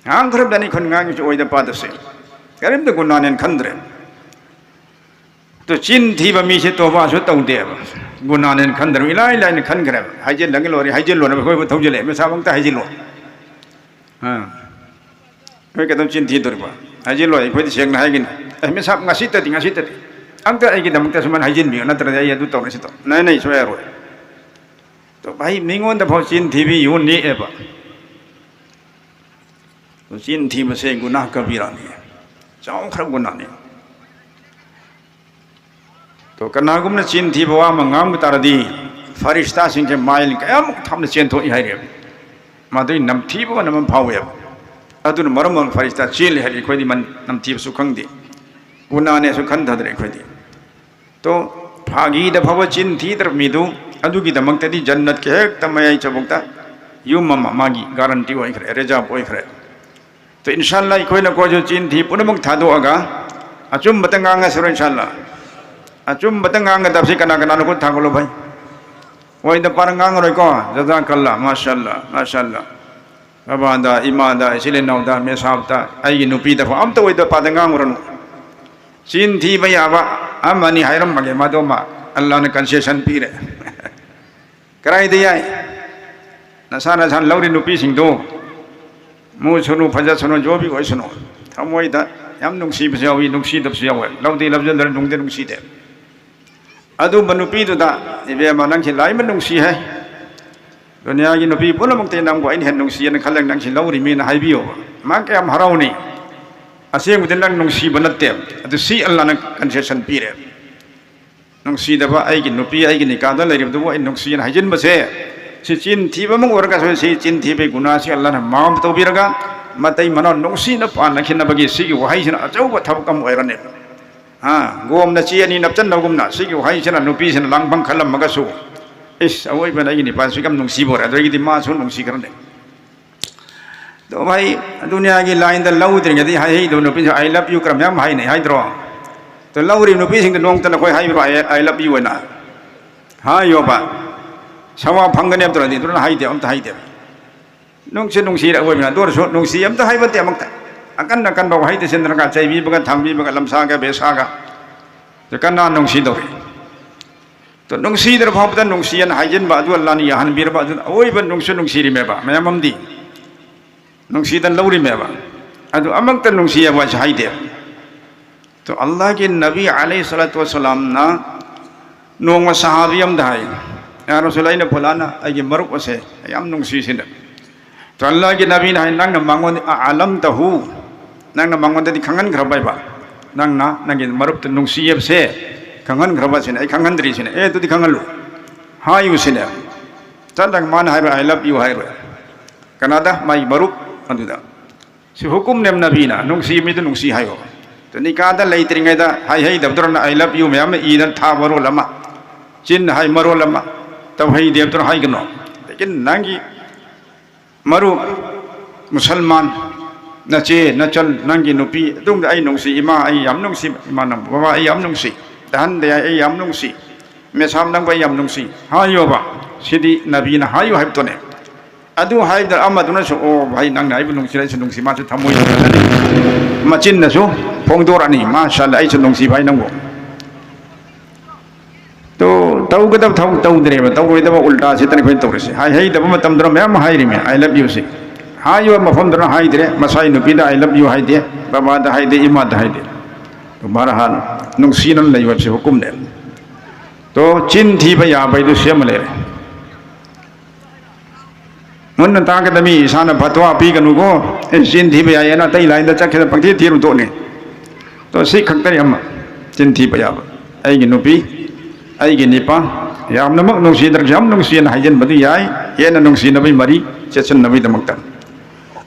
ꯉꯥꯡꯈ꯭ꯔꯕꯗꯅꯤ ꯑꯩꯈꯣꯏꯅ ꯉꯥꯡꯉꯤꯁꯤ ꯑꯣꯏꯗ ꯄꯥꯗꯁꯦ꯫ ꯀꯔꯤꯝꯇ ꯒꯨꯅꯥꯅꯦꯅ ꯈꯟꯗ꯭ꯔꯦ꯫ ꯑꯗꯨ ꯆꯤꯟ ꯊꯤꯕ ꯃꯤꯁꯦ ꯇꯣꯕꯥꯁꯨ ꯇꯧꯗꯦꯕ꯫ ꯒꯨꯅꯥꯅꯦꯅ ꯈꯟꯗ꯭ꯔꯕ, ꯏꯂꯥꯏ ꯂꯥꯏꯅ ꯈꯟꯈ꯭ꯔꯦꯕ꯫ ꯍꯥꯏꯖꯤꯜꯂꯒ ꯂꯣꯏꯔꯦ, ꯍꯥꯏꯖꯤꯜꯂꯣꯅ ꯑꯩꯈꯣꯏꯕꯨ ꯊꯧꯖꯤꯜꯂꯛꯑꯦ, ꯃꯁꯥꯃꯛꯇ ꯍꯥꯏꯖꯤꯜꯂꯣ꯫ ꯑꯥ꯫ ꯑꯩꯈꯣꯏ ꯀꯩꯗꯧ ꯆꯤꯟ ꯊꯤꯗꯣꯔꯤꯕ? ꯍꯥꯏꯖꯤꯜꯂꯣ, ꯑꯩꯈꯣꯏꯗꯤ ꯁꯦꯡꯅ ꯍꯥꯏꯒꯅꯤ꯫ ꯑꯦ, ꯃꯤꯁꯥꯞ, ꯉꯁꯤꯇꯗꯤ, ꯉꯁꯤꯇꯗꯤ ꯑꯝꯇ ꯑꯩꯒꯤꯗꯃꯛꯇ ꯁꯨꯃꯥꯏꯅ ꯍꯥꯏꯖꯤꯟꯕꯤꯌꯨ, ꯅꯠꯇ꯭ꯔꯗꯤ ꯑꯩ ꯑꯗꯨ ꯇꯧꯔꯦ, ꯁꯤ ꯇꯧꯔꯦ꯫ ꯅꯥꯏ, ꯅꯥꯏ, ꯁꯨꯡꯌꯥ ꯌꯥꯔꯣꯏ꯫ ꯑꯗꯣ ꯚꯥꯏ, ꯃꯤꯉꯣꯟꯗ ꯐꯥꯎ ꯆꯤꯟ ꯊꯤꯕꯤ ꯌꯨ ꯅꯦꯛꯑꯦꯕ꯫ ꯆꯤꯟ ꯊꯤꯕꯁꯦ ꯒꯨꯅꯥꯍ ꯀꯕꯤꯔꯥꯅꯤ, ꯆꯥꯎꯈ꯭ꯔꯕ ꯒꯨꯅꯥꯅꯤ꯫ ꯇꯣ, ꯀꯅꯥꯒꯨꯝꯕꯅ ꯆꯤꯟ ꯊꯤꯕ ꯋꯥ ꯑꯃ ꯉꯥꯡꯕ ꯇꯥꯔꯗꯤ, ꯐꯔꯤꯁꯇꯥꯁꯤꯡꯁꯦ ꯃꯥꯏꯜ ꯀꯌꯥꯃꯨꯛ ꯊꯥꯞꯅ ꯆꯦꯟꯊꯣꯛꯏ ꯍꯥꯏꯔꯦꯕ꯫ ꯃꯗꯨꯒꯤ ꯅꯝꯊꯤꯕ ꯃꯅꯝ ꯑꯃ ꯐꯥꯎꯋꯦꯕ꯫ ꯑꯗꯨꯅ ꯃꯔꯝ ꯑꯣꯏꯔꯒ ꯐꯔꯤꯁꯇꯥ ꯆꯦꯜꯂꯤ ꯍꯥꯏꯔꯤ꯫ ꯑꯩꯈꯣꯏꯗꯤ ꯃꯟ-, ꯅꯝꯊꯤꯕꯁꯨ ꯈꯪꯗꯦ, ꯒꯨꯅꯥꯅꯦꯁꯨ ꯈꯟꯊꯗ꯭ꯔꯦ ꯑꯩꯈꯣꯏꯗꯤ꯫ ꯇꯣ, ꯐꯥꯒꯤꯗ ꯐꯥꯎꯕ ꯆꯤꯟ ꯊꯤꯗ꯭ꯔꯕ ꯃꯤꯗꯨ, ꯑꯗꯨꯒꯤꯗꯃꯛꯇꯗꯤ ꯖꯟꯅꯠꯀꯤ ꯍꯦꯛꯇ ꯃꯌꯥꯏ ꯆꯕꯨꯛꯇ ꯌꯨꯝ ꯑꯃ ꯃꯥꯒꯤ ꯒꯥꯔꯟꯇꯤ ꯑꯣꯏꯈ꯭ꯔꯦ, ꯔꯤꯖꯥꯕ ꯑꯣꯏꯈ꯭ꯔꯦ꯫ ꯇꯣ, ꯏꯟꯁꯥ ꯑꯜꯂꯥ, ꯑꯩꯈꯣꯏꯅ ꯀꯣꯏꯁꯨ ꯆꯤꯟ ꯊꯤ ꯄꯨꯝꯅꯃꯛ ꯊꯥꯗꯣꯛꯑꯒ ꯑꯆꯨꯝꯕꯇ ꯉꯥꯡꯉꯁꯤꯔꯣ? ꯏꯟꯁꯥ ꯑꯜꯂꯥ, ꯑꯆꯨꯝꯕꯇ ꯉꯥꯡꯒꯗꯕꯁꯤ ꯀꯅꯥ ꯀꯅꯥꯅꯣ? ꯈꯨꯠ ꯊꯥꯡꯒꯠꯂꯣ ꯚꯥꯏ꯫ ꯑꯣꯏꯗ ꯄꯥꯗ ꯉꯥꯡꯉꯔꯣꯏꯀꯣ꯫ ꯖꯖꯥꯀꯜꯂꯥ, ꯃꯥꯁꯥꯜꯂꯥ, ꯃꯥꯁꯥꯜꯂꯥ꯫ ꯕꯕꯥꯗ, ꯏꯃꯥꯗ, ꯏꯆꯤꯜ ꯏꯅꯥꯎꯗ, ꯃꯦꯁꯥꯞꯇ, ꯑꯩꯒꯤ ꯅꯨꯄꯤꯗ ꯐꯥꯎ ꯑꯝꯇ ꯑꯣꯏꯗ ꯄꯥꯗ ꯉꯥꯡꯉꯨꯔꯅꯨ꯫ ꯆꯤꯟ ꯊꯤꯕ ꯌꯥꯕ ꯑꯃꯅꯤ ꯍꯥꯏꯔꯝꯃꯒꯦ, ꯃꯗꯨꯃ ꯑꯜꯂꯥꯅ concession ꯄꯤꯔꯦ꯫ ꯀꯗꯥꯏꯗ ꯌꯥꯏ? ꯅꯁꯥ ꯅꯁꯥꯅ ꯂꯧꯔꯤ ꯅꯨꯄꯤꯁꯤꯡꯗꯣ ꯃꯨꯁꯅꯨ, ꯐꯖꯁꯅꯨ, ꯖꯣꯕꯤ ꯑꯣꯏꯁꯅꯨ, ꯊꯃꯣꯏꯗ ꯌꯥꯝ ꯅꯨꯡꯁꯤꯕꯁꯨ ꯌꯥꯎꯏ, ꯅꯨꯡꯁꯤꯗꯕꯁꯨ ꯌꯥꯎꯏ꯫ ꯂꯧꯗꯤ ꯂꯧꯖꯗ꯭ꯔꯦ, ꯅꯨꯡꯗꯤ ꯅꯨꯡꯁꯤꯗꯦ꯫ ꯑꯗꯨꯝꯕ ꯅꯨꯄꯤꯗꯨꯗ, "ꯏꯕꯦꯝꯃ, ꯅꯪꯁꯤ ꯂꯥꯏꯃ ꯅꯨꯡꯁꯤ ꯍꯥꯏ꯫ ꯗꯨꯅꯤꯌꯥꯒꯤ ꯅꯨꯄꯤ ꯄꯨꯝꯅꯃꯛꯇꯤ ꯅꯪꯕꯨ ꯑꯩꯅ ꯍꯦꯟꯅ ꯅꯨꯡꯁꯤꯑꯅ ꯈꯜꯂꯦ, ꯅꯪꯁꯤ ꯂꯧꯔꯤꯃꯤꯅ" ꯍꯥꯏꯕꯤꯌꯣꯕ꯫ ꯃꯥ ꯀꯌꯥꯝ ꯍꯔꯥꯎꯅꯤ? ꯑꯁꯦꯡꯕꯗꯤ ꯅꯪ ꯅꯨꯡꯁꯤꯕ ꯅꯠꯇꯦ꯫ ꯑꯗꯨ ꯁꯤ ꯑꯜꯂꯥꯅ concession ꯄꯤꯔꯦ꯫ ꯅꯨꯡꯁꯤꯗꯕ ꯑꯩꯒꯤ ꯅꯨꯄꯤ, ꯑꯩꯒꯤ ꯅꯤꯀꯥꯗ ꯂꯩꯔꯤꯕꯗꯨꯕꯨ ꯑꯩ ꯅꯨꯡꯁꯤꯑꯅ ꯍꯥꯏꯖꯤꯟꯕꯁꯦ, ꯁꯤ ꯆꯤꯟ ꯊꯤꯕ ꯑꯃ ꯑꯣꯏꯔꯒꯁꯨ, ꯁꯤ ꯆꯤꯟ ꯊꯤꯕꯒꯤ ꯒꯨꯅꯥꯁꯤ ꯑꯜꯂꯥꯅ ꯃꯥꯐ ꯇꯧꯕꯤꯔꯒ, ꯃꯇꯩ ꯃꯅꯥꯎ ꯅꯨꯡꯁꯤꯅ ꯄꯥꯟꯅꯈꯤꯅꯕꯒꯤ ꯁꯤꯒꯤ ꯋꯥꯍꯩꯁꯤꯅ ꯑꯆꯧꯕ ꯊꯕꯛ ꯑꯃ ꯑꯣꯏꯔꯅꯤ꯫ ꯑꯥ, ꯒꯣꯝꯅ ꯆꯦ ꯑꯅꯤ ꯅꯞꯆꯟꯅꯕꯒꯨꯝꯅ ꯁꯤꯒꯤ ꯋꯥꯍꯩꯁꯤꯅ ꯅꯨꯄꯤꯁꯤꯅ ꯂꯥꯡꯐꯝ ꯈꯜꯂꯝꯃꯒꯁꯨ, "ꯏꯁ, ꯑꯋꯣꯏꯕꯅ ꯑꯩꯒꯤ ꯅꯤꯄꯥꯁꯤ ꯌꯥꯝ ꯅꯨꯡꯁꯤꯕ ꯑꯣꯏꯔꯦ", ꯑꯗꯨꯗꯒꯤꯗꯤ ꯃꯥꯁꯨ ꯅꯨꯡꯁꯤꯈ꯭ꯔꯅꯤ꯫ ꯑꯗꯣ ꯚꯥꯏ, ꯗꯨꯅꯤꯌꯥꯒꯤ ꯂꯥꯏꯟꯗ ꯂꯧꯗ꯭ꯔꯤꯉꯩꯗꯤ ꯍꯥꯏꯍꯩꯗꯕ ꯅꯨꯄꯤꯁꯨ "I love you" ꯈꯔ ꯃꯌꯥꯝ ꯍꯥꯏꯅꯩ ꯍꯥꯏꯗ꯭ꯔꯣ? ꯑꯗꯣ ꯂꯧꯔꯤꯕ ꯅꯨꯄꯤꯁꯤꯡꯗ ꯅꯣꯡꯃꯇ ꯅꯈꯣꯏ ꯍꯥꯏꯕ꯭ꯔꯣ "I, I love you" ꯑꯣꯏꯅ? ꯍꯥꯏꯌꯣꯕ꯫ ꯁꯋꯥ ꯐꯪꯒꯅꯤ ꯍꯥꯏꯕ ꯇꯧꯔꯗꯤ ꯑꯗꯨꯅ ꯍꯥꯏꯗꯦ, ꯑꯝꯇ ꯍꯥꯏꯗꯦ꯫ ꯅꯨꯡꯁꯤ ꯅꯨꯡꯁꯤꯔ ꯑꯣꯏꯕꯅ, ꯑꯗꯨ ꯑꯣꯏꯔꯁꯨ ꯅꯨꯡꯁꯤ ꯑꯝꯇ ꯍꯥꯏꯕ ꯅꯠꯇꯦ ꯑꯃꯨꯛꯇ꯫ ꯑꯀꯟ ꯑꯀꯟꯕ ꯋꯥꯍꯩꯗ ꯁꯤꯟꯗ꯭ꯔꯒ ꯆꯩꯕꯤꯕꯒ, ꯊꯥꯡꯕꯤꯕꯒ, ꯂꯝꯁꯥꯒ, ꯕꯦꯁꯥꯒ꯫ ꯑꯗꯨ ꯀꯅꯥ ꯅꯨꯡꯁꯤꯗꯧꯔꯤ? ꯑꯗꯨ ꯅꯨꯡꯁꯤꯗ꯭ꯔ ꯐꯥꯎꯕꯗ ꯅꯨꯡꯁꯤꯑꯅ ꯍꯥꯏꯖꯤꯟꯕ ꯑꯗꯨ ꯑꯜꯂꯥꯅ ꯌꯥꯍꯟꯕꯤꯔꯕ, ꯑꯗꯨꯅ ꯑꯋꯣꯏꯕ ꯅꯨꯡꯁꯨ ꯅꯨꯡꯁꯤꯔꯤꯃꯦꯕ꯫ ꯃꯌꯥꯝ ꯑꯃꯗꯤ ꯅꯨꯡꯁꯤꯗꯅ ꯂꯧꯔꯤꯃꯦꯕ꯫ ꯑꯗꯨ ꯑꯃꯨꯛꯇ ꯅꯨꯡꯁꯤ ꯍꯥꯏꯕ ꯋꯥꯁꯦ ꯍꯥꯏꯗꯦ꯫ ꯑꯗꯣ ꯑꯜꯂꯥꯍꯒꯤ ꯅꯕꯤ ꯑꯂꯩꯍꯤ ꯁꯂꯥꯇꯨ ꯋꯁꯁꯂꯥꯝꯅ ꯅꯣꯡꯃ ꯁꯍꯥꯕꯤ ꯑꯃꯗ ꯍꯥꯏ, "ꯌꯥ ꯔꯁꯨꯜ, ꯑꯩꯅ ꯐꯨꯂꯥꯅ ꯑꯩꯒꯤ ꯃꯔꯨꯞ ꯑꯁꯦ ꯑꯩ ꯌꯥꯝ ꯅꯨꯡꯁꯤꯁꯤꯅ"꯫ ꯑꯗꯣ ꯑꯜꯂꯥꯍꯒꯤ ꯅꯕꯤꯅ ꯍꯥꯏ, "ꯅꯪꯅ ꯃꯉꯣꯟꯗ ꯑ-, ꯑꯂꯝ ꯇꯍꯨ, ꯅꯪꯅ ꯃꯉꯣꯟꯗꯗꯤ ꯈꯪꯍꯟꯈ꯭ꯔꯕ ꯍꯥꯏꯕ? ꯅꯪꯅ ꯅꯪꯒꯤ ꯃꯔꯨꯞꯇ ꯅꯨꯡꯁꯤꯌꯦꯕꯁꯦ ꯈꯪꯍꯟꯈ꯭ꯔꯕ?" ꯁꯤꯅ, "ꯑꯩ ꯈꯪꯍꯟꯗ꯭ꯔꯤ" ꯁꯤꯅ꯫ "ꯑꯦ, ꯑꯗꯨꯗꯤ ꯈꯪꯍꯜꯂꯨ, ꯍꯥꯏꯌꯨ" ꯁꯤꯅ꯫ ꯆꯠꯂꯒ ꯃꯥꯅ ꯍꯥꯏꯕ "I love you" ꯍꯥꯏꯔꯣꯏ꯫ ꯀꯅꯥꯗ? ꯃꯥꯒꯤ ꯃꯔꯨꯞ ꯑꯗꯨꯗ꯫ ꯁꯤ ꯍꯨꯀꯨꯝꯅꯦꯕ ꯅꯕꯤꯅ, ꯅꯨꯡꯁꯤ ꯃꯤꯗꯨ ꯅꯨꯡꯁꯤ ꯍꯥꯏꯌꯣ꯫ ꯑꯗꯨ ꯅꯤꯀꯥꯗ ꯂꯩꯇ꯭ꯔꯤꯉꯩꯗ ꯍꯥꯏꯍꯩꯗꯕꯗꯨꯅ "I love you" ꯃꯌꯥꯝ ꯑꯃ ꯏꯗꯅ ꯊꯥ ꯃꯔꯣꯜ ꯑꯃ, ꯆꯤꯟꯅ ꯍꯥꯏ ꯃꯔꯣꯜ ꯑꯃ, ꯇꯧꯍꯩꯗꯦꯕꯗꯨꯅ ꯍꯥꯏꯒꯅꯣ꯫ ꯂꯦꯀꯤꯟ ꯅꯪꯒꯤ ꯃꯔꯨꯞ ꯃꯨꯁꯜꯃꯥꯟ, ꯅꯆꯦ, ꯅꯆꯜ, ꯅꯪꯒꯤ ꯅꯨꯄꯤ, ꯑꯗꯨꯝꯗ "ꯑꯩ ꯅꯨꯡꯁꯤ ꯏꯃꯥ, ꯑꯩ ꯌꯥꯝ ꯅꯨꯡꯁꯤ ꯏꯃꯥ, ꯅꯪ ꯕꯕꯥ, ꯑꯩ ꯌꯥꯝ ꯅꯨꯡꯁꯤ ꯗꯍꯟꯗ ꯌꯥꯏ, ꯑꯩ ꯌꯥꯝ ꯅꯨꯡꯁꯤ"꯫ "ꯃꯦꯁꯥꯝ, ꯅꯪꯕꯨ ꯑꯩ ꯌꯥꯝ ꯅꯨꯡꯁꯤ ꯍꯥꯏꯌꯣꯕ, ꯁꯤꯗꯤ ꯅꯕꯤꯅ ꯍꯥꯏꯌꯨ ꯍꯥꯏꯕꯗꯨꯅꯦ"꯫ ꯑꯗꯨ ꯍꯥꯏꯕꯗ ꯑꯃꯗꯨꯅꯁꯨ, "ꯑꯣ ꯚꯥꯏ, ꯅꯪꯅ ꯑꯩꯕꯨ ꯅꯨꯡꯁꯤꯔꯦ, ꯑꯩꯁꯨ ꯅꯨꯡꯁꯤ", ꯃꯥꯁꯨ ꯊꯃꯣꯏ ꯌꯥꯝꯅꯅꯤ꯫ ꯃꯆꯤꯟꯅꯁꯨ ꯐꯣꯡꯗꯣꯔꯛꯑꯅꯤ, "ꯃꯥꯁꯥꯜꯂ, ꯑꯩꯁꯨ ꯅꯨꯡꯁꯤ ꯚꯥꯏ ꯅꯪꯕꯨ"꯫ ꯇꯣ, ꯇꯧꯒꯗꯕ ꯊꯕꯛ ꯇꯧꯗ꯭ꯔꯦꯕ, ꯇꯧꯔꯣꯏꯗꯕ ꯎꯜꯇꯥꯁꯤꯗꯅ ꯑꯩꯈꯣꯏꯅ ꯇꯧꯔꯤꯁꯦ꯫ ꯍꯥꯏ ꯍꯩꯗꯕ ꯃꯇꯝꯗꯨꯅ ꯃꯌꯥꯝ ꯑꯃ ꯍꯥꯏꯔꯤꯃꯦ, "I love you" ꯁꯤ꯫ ꯍꯥꯏꯔꯤꯕ ꯃꯐꯝꯗꯨꯅ ꯍꯥꯏꯗ꯭ꯔꯦ, ꯃꯁꯥꯒꯤ ꯅꯨꯄꯤꯗ "I love you" ꯍꯥꯏꯗꯦ, ꯕꯕꯥꯗ ꯍꯥꯏꯗꯦ, ꯏꯃꯥꯗ ꯍꯥꯏꯗꯦ꯫ ꯇꯣ, ꯚꯥꯔꯥ ꯍꯥꯟꯅ ꯅꯨꯡꯁꯤꯅꯅ ꯂꯩꯌꯨ ꯍꯥꯏꯕꯁꯤ ꯍꯨꯀꯨꯝꯅꯦ꯫ ꯇꯣ, ꯆꯤꯟ ꯊꯤꯕ ꯌꯥꯕ ꯍꯥꯏꯗꯨ ꯁꯦꯝꯃ ꯂꯩꯔꯦ꯫ ꯃꯨꯟꯅ ꯇꯥꯒꯗꯕ ꯃꯤ ꯏꯁꯥꯅ ꯐꯠꯋꯥ ꯄꯤꯒꯅꯨꯀꯣ꯫ "ꯑꯦ, ꯆꯤꯟ ꯊꯤꯕ ꯌꯥꯏꯌꯦꯅ ꯑꯇꯩ ꯂꯥꯏꯟꯗ ꯆꯠꯈꯤꯗ ꯄꯪꯊꯤ ꯊꯤꯔꯨ ꯇꯣꯛꯅꯤ"꯫ ꯇꯣ, ꯁꯤ ꯈꯛꯇꯅꯤ ꯑꯃ ꯆꯤꯟ ꯊꯤꯕ ꯌꯥꯕ꯫ ꯑꯩꯒꯤ ꯅꯨꯄꯤ, ꯑꯩꯒꯤ ꯅꯤꯄꯥ, ꯌꯥꯝꯅꯃꯛ ꯅꯨꯡꯁꯤꯗ꯭ꯔꯁꯨ ꯌꯥꯝ ꯅꯨꯡꯁꯤꯅ ꯍꯥꯏꯖꯤꯟꯕꯗꯨ ꯌꯥꯏ꯫ ꯍꯦꯟꯅ ꯅꯨꯡꯁꯤꯅꯕꯒꯤ ꯃꯔꯤ ꯆꯦꯠꯁꯤꯟꯅꯕꯒꯤꯗꯃꯛꯇ꯫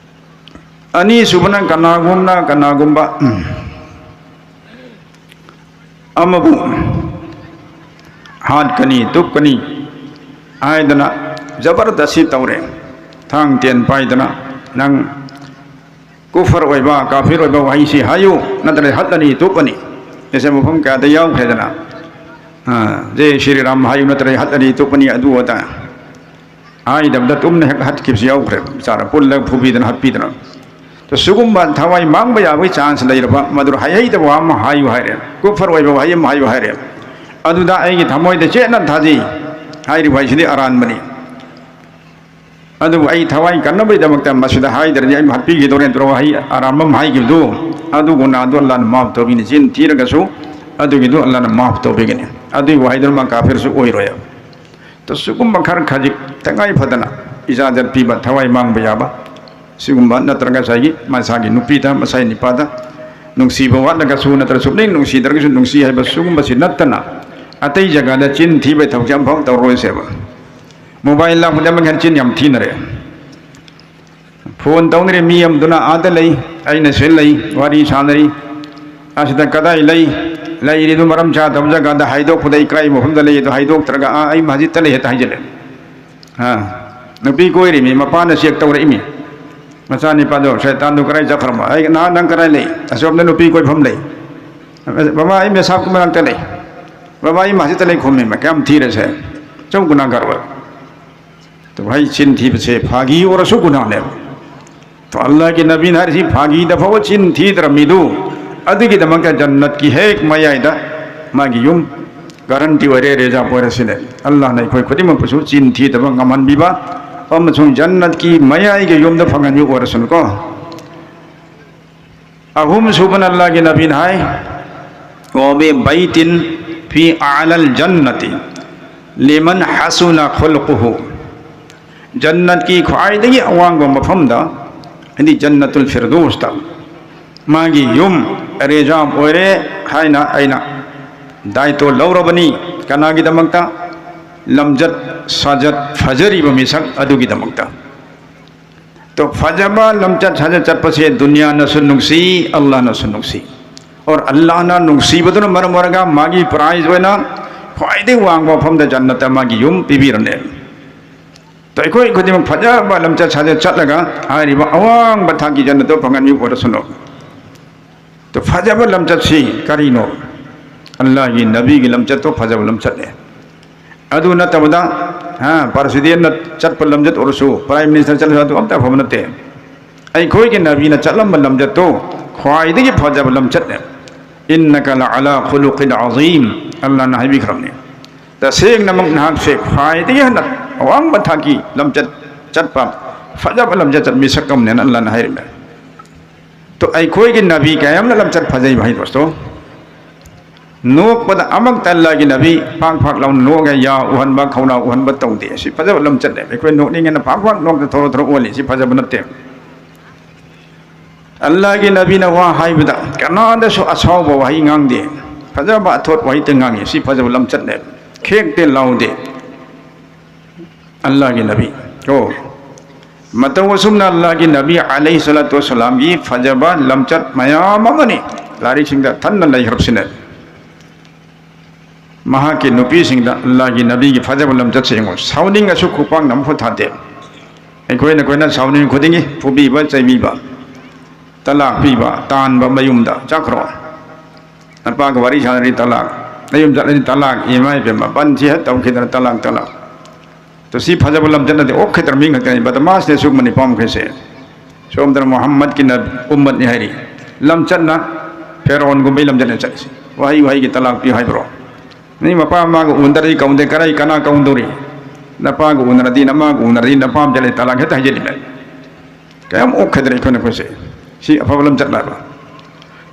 ꯑꯅꯤꯁꯨꯕꯅ ꯀꯅꯥꯒꯨꯝꯅ, ꯀꯅꯥꯒꯨꯝꯕ, ꯎꯝ, ꯑꯃꯕꯨ ꯍꯥꯠꯀꯅꯤ, ꯇꯨꯞꯀꯅꯤ ꯍꯥꯏꯗꯅ ꯖꯕꯔꯗꯁꯤ ꯇꯧꯔꯦ꯫ ꯊꯥꯡ ꯇꯦꯟ ꯄꯥꯏꯗꯅ, "ꯅꯪ ꯀꯨꯐꯔ ꯑꯣꯏꯕ, ꯀꯥꯐꯤꯔ ꯑꯣꯏꯕ ꯋꯥꯍꯩꯁꯤ ꯍꯥꯏꯌꯨ, ꯅꯠꯇ꯭ꯔꯗꯤ ꯍꯠꯂꯅꯤ, ꯇꯨꯞꯄꯅꯤ"꯫ ꯑꯁꯦ ꯃꯐꯝ ꯀꯌꯥꯗ ꯌꯥꯎꯈ꯭ꯔꯦꯗꯅ, ꯑ, "ꯖꯦ ꯁ꯭ꯔꯤ ꯔꯥꯝ" ꯍꯥꯏꯌꯨ, ꯅꯠꯇ꯭ꯔꯗꯤ ꯍꯠꯂꯅꯤ, ꯇꯨꯞꯄꯅꯤ, ꯑꯗꯨ ꯑꯗꯥ ꯍꯥꯏꯗꯕꯗ ꯇꯨꯝꯅ ꯍꯦꯛ ꯍꯠꯈꯤꯕꯁꯨ ꯌꯥꯎꯈ꯭ꯔꯦ꯫ ꯆꯥꯔ ꯄꯨꯜꯂꯒ ꯐꯨꯕꯤꯗꯅ ꯍꯠꯄꯤꯗꯅ꯫ ꯑꯗꯣ ꯁꯤꯒꯨꯝꯕ ꯊꯋꯥꯏ ꯃꯥꯡꯕ ꯌꯥꯕꯒꯤ ꯆꯥꯟꯁ ꯂꯩꯔꯕ, ꯃꯗꯨ ꯍꯩꯍꯩꯗꯕ ꯋꯥ ꯑꯃ ꯍꯥꯏꯌꯨ ꯍꯥꯏꯔꯦ, ꯀꯨꯐꯔ ꯑꯣꯏꯕ ꯋꯥꯍꯩ ꯑꯃ ꯍꯥꯏꯌꯨ ꯍꯥꯏꯔꯦ, ꯑꯗꯨꯗ ꯑꯩꯒꯤ ꯊꯃꯣꯏꯗ ꯆꯦꯠꯅ ꯊꯥꯖꯩ꯫ ꯍꯥꯏꯔꯤꯕ ꯋꯥꯍꯩꯁꯤꯗꯤ ꯑꯔꯥꯟꯕꯅꯤ꯫ ꯑꯗꯨꯕꯨ ꯑꯩ ꯊꯋꯥꯏ ꯀꯟꯅꯕꯒꯤꯗꯃꯛꯇ ꯃꯁꯤꯗ ꯍꯥꯏꯗ꯭ꯔꯗꯤ ꯑꯩ ꯍꯥꯠꯄꯤꯈꯤꯗꯧꯔꯦ ꯅꯠꯇ꯭ꯔꯣ? ꯋꯥꯍꯩ ꯑꯔꯥꯟꯕ ꯑꯃ ꯍꯥꯏꯈꯤꯕꯗꯨ, ꯑꯗꯨ ꯒꯨꯅꯥꯗꯨ ꯑꯜꯂꯥꯅ ꯃꯥꯐ ꯇꯧꯕꯤꯅꯤ꯫ ꯆꯤꯟ ꯊꯤꯔꯒꯁꯨ ꯑꯗꯨꯒꯤꯗꯨ ꯑꯜꯂꯥꯅ ꯃꯥꯐ ꯇꯧꯕꯤꯒꯅꯤ꯫ ꯑꯗꯨꯒꯤ ꯋꯥꯍꯩꯗꯨꯅ ꯃꯥ ꯀꯥꯐꯤꯔꯁꯨ ꯑꯣꯏꯔꯣꯏ꯫ ꯇꯣ, ꯁꯤꯒꯨꯝꯕ ꯈꯔ ꯈꯖꯤꯛ ꯇꯉꯥꯏ ꯐꯗꯅ ꯏꯖꯥꯖꯠ ꯄꯤꯕ, ꯊꯋꯥꯏ ꯃꯥꯡꯕ ꯌꯥꯕ, ꯁꯤꯒꯨꯝꯕ ꯅꯠꯇ꯭ꯔꯒ ꯉꯁꯥꯏꯒꯤ ꯃꯁꯥꯒꯤ ꯅꯨꯄꯤꯗ, ꯃꯁꯥꯒꯤ ꯅꯤꯄꯥꯗ ꯅꯨꯡꯁꯤꯕ ꯋꯥꯠꯂꯒꯁꯨ, ꯅꯠꯇ꯭ꯔꯒ ꯁꯨꯛꯅꯤꯡ ꯅꯨꯡꯁꯤꯗ꯭ꯔꯒꯁꯨ ꯅꯨꯡꯁꯤ ꯍꯥꯏꯕ ꯁꯤꯒꯨꯝꯕꯁꯤ ꯅꯠꯇꯅ ꯑꯇꯩ ꯖꯒꯥꯗ ꯆꯤꯟ ꯊꯤꯕꯒꯤ ꯊꯕꯛꯁꯦ ꯑꯃꯐꯥꯎ ꯇꯧꯔꯔꯣꯏꯁꯦꯕ꯫ ꯃꯣꯕꯥꯏꯜ ꯂꯥꯛꯄꯗ ꯑꯃ ꯍꯦꯟꯅ ꯆꯤꯟ ꯌꯥꯝ ꯊꯤꯅꯔꯦ꯫ ꯐꯣꯟ ꯇꯧꯅꯔꯦ, ꯃꯤ ꯑꯃꯗꯨꯅ ꯑꯥꯗ ꯂꯩ, ꯑꯩꯅ ꯁꯤꯗ ꯂꯩ, ꯋꯥꯔꯤ ꯁꯥꯟꯅꯔꯤ꯫ ꯑꯁꯤꯗ ꯀꯗꯥꯏ ꯂꯩ? ꯂꯩꯔꯤꯗꯨ ꯃꯔꯝ ꯆꯥꯗꯕ ꯖꯒꯥꯗ ꯍꯥꯏꯗꯣꯛꯄꯗ ꯏꯀꯥꯏ ꯃꯐꯝꯗ ꯂꯩ, ꯑꯗꯨ ꯍꯥꯏꯗꯣꯛꯇ꯭ꯔꯒ "ꯑꯥ, ꯑꯩ ꯃꯁꯖꯤꯠꯇ ꯂꯩ" ꯍꯦꯛꯇ ꯍꯥꯏꯖꯤꯜꯂꯦ꯫ ꯑꯥ, ꯅꯨꯄꯤ ꯀꯣꯏꯔꯤꯃꯤ, ꯃꯄꯥꯅ ꯆꯦꯛ ꯇꯧꯔꯛꯏꯃꯤ꯫ ꯃꯆꯥꯅꯤꯄꯥꯗꯣ, "ꯁꯩꯇꯥꯟꯗꯣ ꯀꯗꯥꯏ ꯆꯠꯈ꯭ꯔꯕ? ꯑꯩ, ꯅꯍꯥꯟ ꯅꯪ ꯀꯗꯥꯏ ꯂꯩ?" "ꯑꯁꯣꯝꯗ ꯅꯨꯄꯤ ꯀꯣꯏꯐꯝ ꯂꯩ"꯫ "ꯕꯕꯥ, ꯑꯩ ꯃꯦꯁꯥꯞꯀꯤ ꯃꯅꯥꯛꯇ ꯂꯩ"꯫ ꯕꯕꯥ, ꯑꯩ ꯃꯁꯖꯤꯗꯇ ꯂꯩ ꯈꯨꯝꯃꯦ, ꯀꯌꯥꯝ ꯊꯤꯔꯁꯦ? ꯆꯨꯝ ꯒꯨꯅꯥꯒꯥꯔ ꯑꯣꯏ꯫ ꯑꯗꯨ ꯍꯥꯏ, ꯆꯤꯟ ꯊꯤꯕꯁꯦ ꯐꯥꯒꯤ ꯑꯣꯏꯔꯁꯨ ꯒꯨꯅꯥꯅꯦꯕ꯫ ꯑꯗꯣ ꯑꯜꯂꯥꯍꯒꯤ ꯅꯕꯤꯅ ꯍꯥꯏꯔꯤꯁꯤ, ꯐꯥꯒꯤꯗ ꯐꯥꯎꯕ ꯆꯤꯟ ꯊꯤꯗ꯭ꯔ ꯃꯤꯗꯨ, ꯑꯗꯨꯒꯤꯗꯃꯛꯇ ꯖꯟꯅꯠꯀꯤ ꯍꯦꯛ ꯃꯌꯥꯏꯗ ꯃꯥꯒꯤ ꯌꯨꯝ ꯒꯥꯔꯟꯇꯤ ꯑꯣꯏꯔꯦ, ꯔꯤꯖꯥꯕ ꯑꯣꯏꯔꯦ ꯁꯤꯅꯦ꯫ ꯑꯜꯂꯥꯍꯅ ꯑꯩꯈꯣꯏ ꯈꯨꯗꯤꯡꯃꯛꯄꯨꯁꯨ ꯆꯤꯟ ꯊꯤꯗꯕ ꯉꯝꯍꯟꯕꯤꯕ ꯑꯃꯁꯨꯡ ꯖꯟꯅꯠꯀꯤ ꯃꯌꯥꯏꯒꯤ ꯌꯨꯝꯗ ꯐꯪꯍꯟꯕꯤꯕ ꯑꯣꯏꯔꯁꯅꯨꯀꯣ꯫ ꯑꯍꯨꯝ ꯁꯨꯕꯅ ꯑꯜꯂꯥꯍꯒꯤ ꯅꯕꯤꯅ ꯍꯥꯏ, "ꯋꯕꯤ ꯕꯩꯇꯤꯟ ꯐꯤ ꯑꯂꯜ ꯖꯟꯅꯇꯤ ꯂꯤꯃꯟ ꯍꯁꯨꯅ ꯈꯨꯜꯀꯨꯍꯨ"꯫ ꯖꯟꯅꯠꯀꯤ ꯈ꯭ꯋꯥꯏꯗꯒꯤ ꯑꯋꯥꯡꯕ ꯃꯐꯝꯗ, ꯍꯥꯏꯗꯤ ꯖꯟꯅꯇꯨꯜ ꯐꯤꯔꯗꯧꯁꯇ, ꯃꯥꯒꯤ ꯌꯨꯝ ꯔꯤꯖꯥꯕ ꯑꯣꯏꯔꯦ ꯍꯥꯏꯅ ꯑꯩꯅ ꯗꯥꯏꯇꯣ ꯂꯧꯔꯕꯅꯤ꯫ ꯀꯅꯥꯒꯤꯗꯃꯛꯇ? ꯂꯝꯖꯠ ꯁꯥꯖꯠ ꯐꯖꯔꯤꯕ ꯃꯤꯁꯛ ꯑꯗꯨꯒꯤꯗꯃꯛꯇ꯫ ꯇꯣ, ꯐꯖꯕ ꯂꯝꯆꯠ ꯁꯥꯖꯠ ꯆꯠꯄꯁꯦ ꯗꯨꯅꯤꯌꯥꯅꯁꯨ ꯅꯨꯡꯁꯤ, ꯑꯜꯂꯥꯍꯅꯁꯨ ꯅꯨꯡꯁꯤ꯫ ꯑꯣꯔ ꯑꯜꯂꯥꯍꯅ ꯅꯨꯡꯁꯤꯕꯗꯨꯅ ꯃꯔꯝ ꯑꯣꯏꯔꯒ ꯃꯥꯒꯤ ꯄ꯭ꯔꯥꯏꯖ ꯑꯣꯏꯅ ꯈ꯭ꯋꯥꯏꯗꯒꯤ ꯋꯥꯡꯕ ꯃꯐꯝꯗ ꯖꯟꯅꯠꯇ ꯃꯥꯒꯤ ꯌꯨꯝ ꯄꯤꯕꯤꯔꯅꯦ꯫ ꯇꯣ, ꯑꯩꯈꯣꯏ ꯈꯨꯗꯤꯡꯃꯛ ꯐꯖꯕ ꯂꯝꯆꯠ ꯁꯥꯖꯠ ꯆꯠꯂꯒ ꯍꯥꯏꯔꯤꯕ ꯑꯋꯥꯡꯕ ꯊꯥꯛꯀꯤ ꯖꯟꯅꯠꯇꯣ ꯐꯪꯍꯟꯕꯤꯕ ꯑꯣꯏꯔꯁꯅꯨ꯫ ꯇꯣ, ꯐꯖꯕ ꯂꯝꯆꯠꯁꯤ ꯀꯔꯤꯅꯣ? ꯑꯜꯂꯥꯍꯒꯤ ꯅꯕꯤꯒꯤ ꯂꯝꯆꯠꯇꯣ ꯐꯖꯕ ꯂꯝꯆꯠꯅꯦ꯫ ꯑꯗꯨ ꯅꯠꯇꯕꯗ, ꯍꯥ, ꯄ꯭ꯔꯦꯁꯤꯗꯦꯟꯠꯅ ꯆꯠꯄ ꯂꯝꯆꯠ ꯑꯣꯏꯔꯁꯨ, ꯄ꯭ꯔꯥꯏꯝ ꯃꯤꯅꯤꯁꯇꯔ ꯆꯠꯂꯁꯨ, ꯑꯗꯨ ꯑꯝꯇ ꯑꯐꯕ ꯅꯠꯇꯦ꯫ ꯑꯩꯈꯣꯏꯒꯤ ꯅꯕꯤꯅ ꯆꯠꯂꯝꯕ ꯂꯝꯆꯠꯇꯨ ꯈ꯭ꯋꯥꯏꯗꯒꯤ ꯐꯖꯕ ꯂꯝꯆꯠꯅꯦ꯫ "ꯏꯟꯅꯀ ꯂꯑꯂꯥ ꯈꯨꯂꯨꯈꯤꯟ ꯑꯖꯤꯝ", ꯑꯜꯂꯥꯍꯅ ꯍꯥꯏꯕꯤꯈ꯭ꯔꯕꯅꯤ꯫ ꯇꯁꯦꯡꯅꯃꯛ ꯅꯍꯥꯛꯁꯦ ꯈ꯭ꯋꯥꯏꯗꯒꯤ ꯍꯦꯟꯅ ꯑꯋꯥꯡꯕ ꯊꯥꯛꯀꯤ ꯂꯝꯆꯠ ꯆꯠꯄ, ꯐꯖꯕ ꯂꯝꯆꯠ ꯆꯠ ꯃꯤꯁꯛ ꯑꯃꯅꯦꯅ ꯑꯜꯂꯥꯍꯅ ꯍꯥꯏꯔꯝꯃꯦ꯫ ꯇꯣ, ꯑꯩꯈꯣꯏꯒꯤ ꯅꯕꯤ ꯀꯌꯥꯝꯅ ꯂꯝꯆꯠ ꯐꯖꯩꯕ ꯍꯥꯏ ꯗꯣꯁꯇꯣ꯫ ꯅꯣꯛꯄꯗ ꯑꯃꯛꯇ ꯑꯜꯂꯥꯍꯒꯤ ꯅꯕꯤ ꯐꯥꯛ ꯐꯥꯛ ꯂꯥꯎꯅ ꯅꯣꯛꯑꯒ ꯌꯥ ꯎꯍꯟꯕ, ꯈꯧꯅꯥꯎ ꯎꯍꯟꯕ ꯇꯧꯗꯦ꯫ ꯁꯤ ꯐꯖꯕ ꯂꯝꯆꯠꯅꯦꯕ꯫ ꯑꯩꯈꯣꯏ ꯅꯣꯛꯅꯤꯡꯉꯦꯅ ꯐꯥꯛ ꯐꯥꯛ ꯅꯣꯛꯇ ꯊꯣꯔꯣ ꯊꯣꯔꯣ ꯑꯣꯜꯂꯤ꯫ ꯁꯤ ꯐꯖꯕ ꯅꯠꯇꯦ꯫ ꯑꯜꯂꯥꯍꯒꯤ ꯅꯕꯤꯅ ꯋꯥ ꯍꯥꯏꯕꯗ ꯀꯅꯥꯗꯁꯨ ꯑꯁꯥꯎꯕ ꯋꯥꯍꯩ ꯉꯥꯡꯗꯦ꯫ ꯐꯖꯕ ꯑꯊꯣꯠ ꯋꯥꯍꯩꯇ ꯉꯥꯡꯉꯤ꯫ ꯁꯤ ꯐꯖꯕ ꯂꯝꯆꯠꯅꯦꯕ꯫ ꯈꯦꯛꯇꯦ ꯂꯥꯎꯗꯦ꯫ ꯑꯜꯂꯥꯍꯒꯤ ꯅꯕꯤ꯫ ꯑꯣ꯫ ꯃꯇꯧ ꯑꯁꯨꯝꯅ ꯑꯜꯂꯥꯍꯒꯤ ꯅꯕꯤ ꯑꯂꯩꯍꯤ ꯁꯂꯥꯇꯨ ꯋꯁꯁꯂꯥꯝꯒꯤ ꯐꯖꯕ ꯂꯝꯆꯠ ꯃꯌꯥꯝ ꯑꯃꯅꯤ ꯂꯥꯏꯔꯤꯛꯁꯤꯡꯗ ꯊꯟꯅ ꯂꯩꯈ꯭ꯔꯕꯁꯤꯅ꯫ ꯃꯍꯥꯛꯀꯤ ꯅꯨꯄꯤꯁꯤꯡꯗ ꯑꯜꯂꯥꯍꯒꯤ ꯅꯕꯤꯒꯤ ꯐꯖꯕ ꯂꯝꯆꯠꯁꯦ ꯌꯦꯡꯉꯨ꯫ ꯁꯥꯎꯅꯤꯡꯉꯁꯨ ꯈꯨꯄꯥꯛꯅ ꯑꯃꯐꯥꯎ ꯊꯥꯗꯦ꯫ ꯑꯩꯈꯣꯏꯅ, ꯑꯩꯈꯣꯏꯅ ꯁꯥꯎꯅꯤꯡ ꯈꯨꯗꯤꯡꯒꯤ ꯐꯨꯕꯤꯕ, ꯆꯩꯕꯤꯕ, ꯇꯂꯥꯛ ꯄꯤꯕ, ꯇꯥꯟꯕ, ꯃꯌꯨꯝꯗ ꯆꯠꯈ꯭ꯔꯣ꯫ ꯅꯄꯥꯒ ꯋꯥꯔꯤ ꯁꯥꯟꯅꯔꯤ, ꯇꯂꯥꯛ꯫ ꯅꯌꯨꯝ ꯆꯠꯂꯗꯤ ꯇꯂꯥꯛ, ꯏꯃꯥ ꯏꯕꯦꯝꯃ, ꯕꯟꯁꯤ ꯍꯦꯛ ꯇꯧꯈꯤꯗꯅ ꯇꯂꯥꯛ, ꯇꯂꯥꯛ꯫ ꯇꯣ ꯁꯤ ꯐꯖꯕ ꯂꯝꯆꯠ ꯅꯠꯇꯦ, ꯑꯣꯛꯈꯤꯗ꯭ꯔ ꯃꯤ ꯉꯥꯛꯇꯅꯤ, ꯕꯗꯃꯥꯁꯅꯦ ꯁꯤꯒꯨꯝꯕ ꯅꯨꯄꯥ ꯃꯈꯩꯁꯦ꯫ ꯁꯣꯝꯗꯅ ꯃꯨꯍꯝꯃꯗꯀꯤ ꯎꯝꯃꯠꯅꯤ ꯍꯥꯏꯔꯤ꯫ ꯂꯝꯆꯠꯅ ꯐꯦꯔꯣꯟꯒꯨꯝꯕꯩ ꯂꯝꯆꯠꯅ ꯆꯠꯂꯤꯁꯤ꯫ ꯋꯥꯍꯩ ꯋꯥꯍꯩꯒꯤ ꯇꯂꯥꯛ ꯄꯤꯌꯨ ꯍꯥꯏꯕ꯭ꯔꯣ? ꯅꯪ ꯃꯄꯥ ꯃꯃꯥꯒ ꯎꯅꯗ꯭ꯔꯗꯤ ꯀꯧꯗꯦ, ꯀꯔꯥꯏ ꯀꯅꯥ ꯀꯧꯗꯧꯔꯤ? ꯅꯄꯥꯒ ꯎꯅꯔꯗꯤ, ꯅꯃꯥꯒ ꯎꯅꯔꯗꯤ, ꯅꯄꯥꯝ ꯆꯠꯂꯦ, ꯇꯂꯥꯛ ꯍꯦꯛꯇ ꯍꯥꯏꯖꯤꯜꯂꯤꯃꯦ꯫ ꯀꯌꯥꯝ ꯑꯣꯛꯈꯗ꯭ꯔꯦ ꯑꯩꯈꯣꯏꯅ ꯑꯩꯈꯣꯏꯁꯦ꯫ ꯁꯤ ꯑꯐꯕ ꯂꯝꯆꯠ ꯅꯥꯏꯕ꯫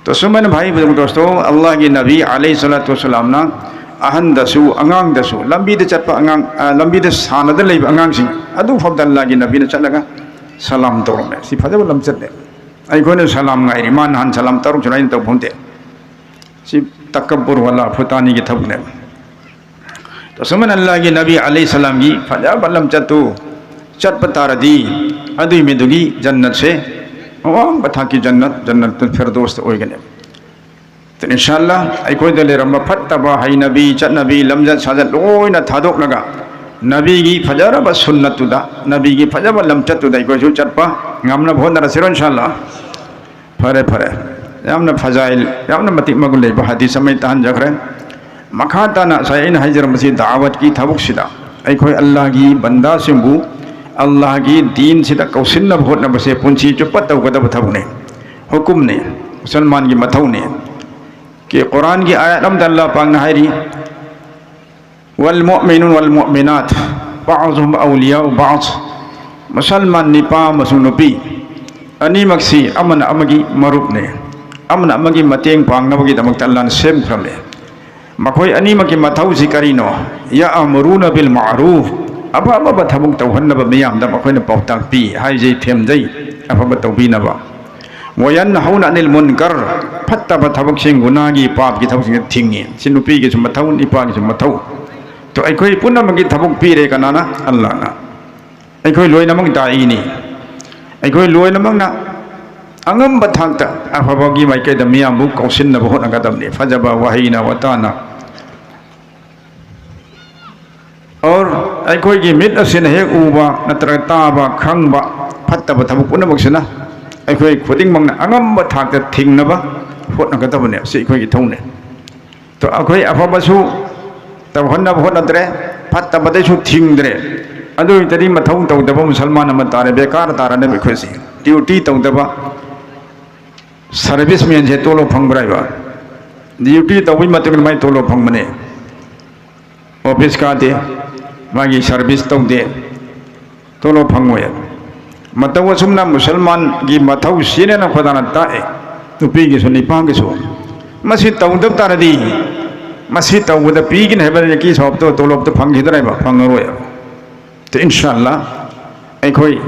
ꯇꯣ ꯁꯨꯃꯥꯏꯅ ꯚꯥꯏ ꯗꯣꯁꯇꯣ, ꯑꯜꯂꯥꯍꯒꯤ ꯅꯕꯤ ꯑꯂꯩꯍꯤ ꯁꯂꯥꯇꯨ ꯋꯁꯂꯥꯝꯅ ꯑꯍꯟꯗꯁꯨ, ꯑꯉꯥꯡꯗꯁꯨ, ꯂꯝꯕꯤꯗ ꯆꯠꯄ ꯑꯉꯥꯡ, ꯑ, ꯂꯝꯕꯤꯗ ꯁꯥꯟꯅꯗ ꯂꯩꯕ ꯑꯉꯥꯡꯁꯤꯡ ꯑꯗꯨ ꯐꯥꯎꯗ ꯑꯜꯂꯥꯍꯒꯤ ꯅꯕꯤꯅ ꯆꯠꯂꯒ ꯁꯂꯥꯝ ꯇꯧꯔꯝꯃꯦ꯫ ꯁꯤ ꯐꯖꯕ ꯂꯝꯆꯠꯅꯦ꯫ ꯑꯩꯈꯣꯏꯅ ꯁꯂꯥꯝ ꯉꯥꯏꯔꯤ, ꯃꯥ ꯅꯍꯥꯟ ꯁꯂꯥꯝ ꯇꯔꯨꯛ ꯁꯨꯅ ꯑꯩꯅ ꯇꯧꯕ ꯈꯪꯗꯦ꯫ ꯁꯤ ꯇꯀꯕꯨꯔ ꯋꯥꯂꯥ ꯐꯨꯇꯥꯅꯤꯒꯤ ꯊꯕꯛꯅꯦꯕ꯫ ꯇꯁꯨꯃꯟ ꯑꯜꯂꯥꯍꯒꯤ ꯅꯕꯤ ꯑꯂꯩꯍꯤ ꯁꯂꯥꯝꯒꯤ ꯐꯖꯕ ꯂꯝꯆꯠꯇꯨ ꯆꯠꯄ ꯇꯥꯔꯗꯤ, ꯑꯗꯨꯏ ꯃꯤꯗꯨꯒꯤ ꯖꯟꯅꯠꯁꯦ ꯑꯋꯥꯡꯕ ꯊꯥꯛꯀꯤ ꯖꯟꯅꯠ, ꯖꯟꯅꯠꯇꯨꯜ ꯐꯤꯔꯗꯧꯁꯇ ꯑꯣꯏꯒꯅꯤ꯫ ꯏꯟꯁꯥ ꯑꯜꯂꯥꯍ, ꯑꯩꯈꯣꯏꯗ ꯂꯩꯔꯝꯕ ꯐꯠꯇꯕ ꯍꯩꯅꯕꯤ, ꯆꯠꯅꯕꯤ, ꯂꯝꯆꯠ ꯁꯥꯖꯠ ꯂꯣꯏꯅ ꯊꯥꯗꯣꯛꯂꯒ, ꯅꯕꯤꯒꯤ ꯐꯖꯔꯕ ꯁꯨꯟꯅꯠꯇꯨꯗ, ꯅꯕꯤꯒꯤ ꯐꯖꯕ ꯂꯝꯆꯠꯇꯨꯗ ꯑꯩꯈꯣꯏꯁꯨ ꯆꯠꯄ ꯉꯝꯅꯕ ꯍꯣꯠꯅꯔꯁꯤꯔꯣ, ꯏꯟꯁꯥ ꯑꯜꯂꯥꯍ? ꯐꯔꯦ, ꯐꯔꯦ꯫ ꯌꯥꯝꯅ ꯐꯖꯩ, ꯌꯥꯝꯅ ꯃꯇꯤꯛ ꯃꯒꯨꯟ ꯂꯩꯕ ꯍꯗꯤꯁ ꯑꯃ ꯑꯩ ꯇꯥꯍꯟꯖꯈ꯭ꯔꯦ꯫ ꯃꯈꯥ ꯇꯥꯅ ꯉꯁꯥꯏ ꯑꯩꯅ ꯍꯥꯏꯖꯔꯝꯕꯁꯤ ꯗꯥꯋꯠꯀꯤ ꯊꯕꯛꯁꯤꯗ ꯑꯩꯈꯣꯏ ꯑꯜꯂꯥꯍꯒꯤ ꯕꯟꯗꯥꯁꯤꯡꯕꯨ ꯑꯜꯂꯥꯍꯒꯤ ꯗꯤꯟꯁꯤꯗ ꯀꯧꯁꯤꯟꯅꯕ ꯍꯣꯠꯅꯕꯁꯦ ꯄꯨꯟꯁꯤ ꯆꯨꯞꯄ ꯇꯧꯒꯗꯕ ꯊꯕꯛꯅꯤ, ꯍꯨꯀꯨꯝꯅꯤ, ꯃꯨꯁꯜꯃꯥꯟꯒꯤ ꯃꯊꯧꯅꯤ꯫ ꯀꯤ ꯀꯨꯔꯥꯟꯒꯤ ꯑꯥꯌꯠ ꯑꯃꯗ ꯑꯜꯂꯥꯍ ꯄꯥꯛꯅ ꯍꯥꯏꯔꯤ, "ꯋꯜ ꯃꯨꯑꯃꯤꯅꯨꯟ ꯋꯜ ꯃꯨꯑꯃꯤꯅꯥꯠ ꯕꯥꯑꯖꯨꯍꯨꯝ ꯑꯧꯂꯤꯌꯥꯎ ꯕꯥꯑꯖ"꯫ ꯃꯨꯁꯜꯃꯥꯟ ꯅꯤꯄꯥ ꯑꯃꯁꯨꯡ ꯅꯨꯄꯤ ꯑꯅꯤꯃꯛꯁꯤ ꯑꯃꯅ ꯑꯃꯒꯤ ꯃꯔꯨꯞꯅꯤ, ꯑꯃꯅ ꯑꯃꯒꯤ ꯃꯇꯦꯡ ꯄꯥꯡꯅꯕꯒꯤꯗꯃꯛꯇ ꯑꯜꯂꯥꯍꯅ ꯁꯦꯝꯈ꯭ꯔꯕꯅꯤ꯫ ꯃꯈꯣꯏ ꯑꯅꯤꯃꯛꯀꯤ ꯃꯊꯧꯁꯤ ꯀꯔꯤꯅꯣ? "ꯌꯥꯑꯃꯨꯔꯨꯅ ꯕꯤꯜ ꯃꯥꯔꯨꯐ", ꯑꯐ ꯑꯐꯕ ꯊꯕꯛ ꯇꯧꯍꯟꯅꯕ ꯃꯤꯌꯥꯝꯗ ꯃꯈꯣꯏꯅ ꯄꯥꯎꯇꯥꯛ ꯄꯤ, ꯍꯥꯏꯖꯩ, ꯊꯦꯝꯖꯩ, ꯑꯐꯕ ꯇꯧꯕꯤꯅꯕ꯫ "ꯋꯌꯟꯍꯧꯅ ꯑꯅꯤꯜ ꯃꯨꯟꯀꯔ", ꯐꯠꯇꯕ ꯊꯕꯛꯁꯤꯡ, ꯒꯨꯅꯥꯒꯤ, ꯄꯥꯞꯀꯤ ꯊꯕꯛꯁꯤꯡꯗ ꯊꯤꯡꯉꯤ꯫ ꯁꯤ ꯅꯨꯄꯤꯒꯤꯁꯨ ꯃꯊꯧ, ꯅꯨꯄꯥꯒꯤꯁꯨ ꯃꯊꯧ꯫ ꯇꯣ ꯑꯩꯈꯣꯏ ꯄꯨꯝꯅꯃꯛꯀꯤ ꯊꯕꯛ ꯄꯤꯔꯦ ꯀꯅꯥꯅ? ꯑꯜꯂꯥꯍꯅ꯫ ꯑꯩꯈꯣꯏ ꯂꯣꯏꯅꯃꯛ ꯗꯥꯏꯅꯤ꯫ ꯑꯩꯈꯣꯏ ꯂꯣꯏꯅꯃꯛꯅ ꯑꯉꯝꯕ ꯊꯥꯛꯇ ꯑꯐꯕꯒꯤ ꯃꯥꯏꯀꯩꯗ ꯃꯤꯌꯥꯝꯕꯨ ꯀꯧꯁꯤꯟꯅꯕ ꯍꯣꯠꯅꯒꯗꯕꯅꯤ꯫ ꯐꯖꯕ ꯋꯥꯍꯩꯅ, ꯋꯥꯇꯥꯅ꯫ ꯑꯣꯔ ꯑꯩꯈꯣꯏꯒꯤ ꯃꯤꯠ ꯑꯁꯤꯅ ꯍꯦꯛ ꯎꯕ ꯅꯠꯇ꯭ꯔꯒ ꯇꯥꯕ, ꯈꯪꯕ ꯐꯠꯇꯕ ꯊꯕꯛ ꯄꯨꯝꯅꯃꯛꯁꯤꯅ ꯑꯩꯈꯣꯏ ꯈꯨꯗꯤꯡꯃꯛꯅ ꯑꯉꯝꯕ ꯊꯥꯛꯇ ꯊꯤꯡꯅꯕ ꯍꯣꯠꯅꯒꯗꯕꯅꯦ꯫ ꯁꯤ ꯑꯩꯈꯣꯏꯒꯤ ꯊꯧꯅꯤ꯫ ꯑꯩꯈꯣꯏ ꯑꯐꯕꯁꯨ ꯇꯧꯍꯟꯅꯕ ꯍꯣꯠꯅꯗ꯭ꯔꯦ, ꯐꯠꯇꯕꯗꯩꯁꯨ ꯊꯤꯡꯗ꯭ꯔꯦ꯫ ꯑꯗꯨ ꯑꯣꯏꯇꯥꯔꯗꯤ ꯃꯊꯧ ꯇꯧꯗꯕ ꯃꯨꯁꯜꯃꯥꯟ ꯑꯃ ꯇꯥꯔꯦ, ꯕꯦꯀꯥꯔ ꯇꯥꯔꯅꯦꯕ ꯑꯩꯈꯣꯏꯁꯦ꯫ ꯗ꯭ꯌꯨꯇꯤ ꯇꯧꯗꯕ ꯁꯔꯚꯤꯁꯃꯦꯟꯁꯦ ꯇꯣꯂꯣꯞ ꯐꯪꯕ꯭ꯔꯥ ꯍꯥꯏꯕ? ꯗ꯭ꯌꯨꯇꯤ ꯇꯧꯕꯒꯤ ꯃꯇꯨꯡ ꯏꯟꯅ ꯃꯥꯏ ꯇꯣꯂꯣꯞ ꯐꯪꯕꯅꯦ꯫ ꯑꯣꯐꯤꯁ ꯀꯥꯗꯦ, ꯃꯥꯒꯤ ꯁꯔꯚꯤꯁ ꯇꯧꯗꯦ, ꯇꯣꯂꯣꯞ ꯐꯪꯉꯣꯏ꯫ ꯃꯇꯧ ꯑꯁꯨꯝꯅ ꯃꯨꯁꯜꯃꯥꯟꯒꯤ ꯃꯊꯧ ꯁꯤꯅꯦꯅ ꯈꯣꯗꯥꯅ ꯇꯥꯛꯑꯦ, ꯅꯨꯄꯤꯒꯤꯁꯨ ꯅꯨꯄꯥꯒꯤꯁꯨ꯫ ꯃꯁꯤ ꯇꯧꯗꯕ ꯇꯥꯔꯗꯤ, ꯃꯁꯤ ꯇꯧꯕꯗ ꯄꯤꯒꯅꯤ ꯍꯥꯏꯕ ꯅꯀꯤ ꯁꯣꯞꯇꯣ ꯇꯣꯂꯣꯞꯇꯣ ꯐꯪꯈꯤꯗ꯭ꯔꯦꯕ, ꯐꯪꯉꯔꯣꯏ꯫ ꯏꯟꯁꯥ ꯑꯜꯂꯥ ꯑꯩꯈꯣꯏ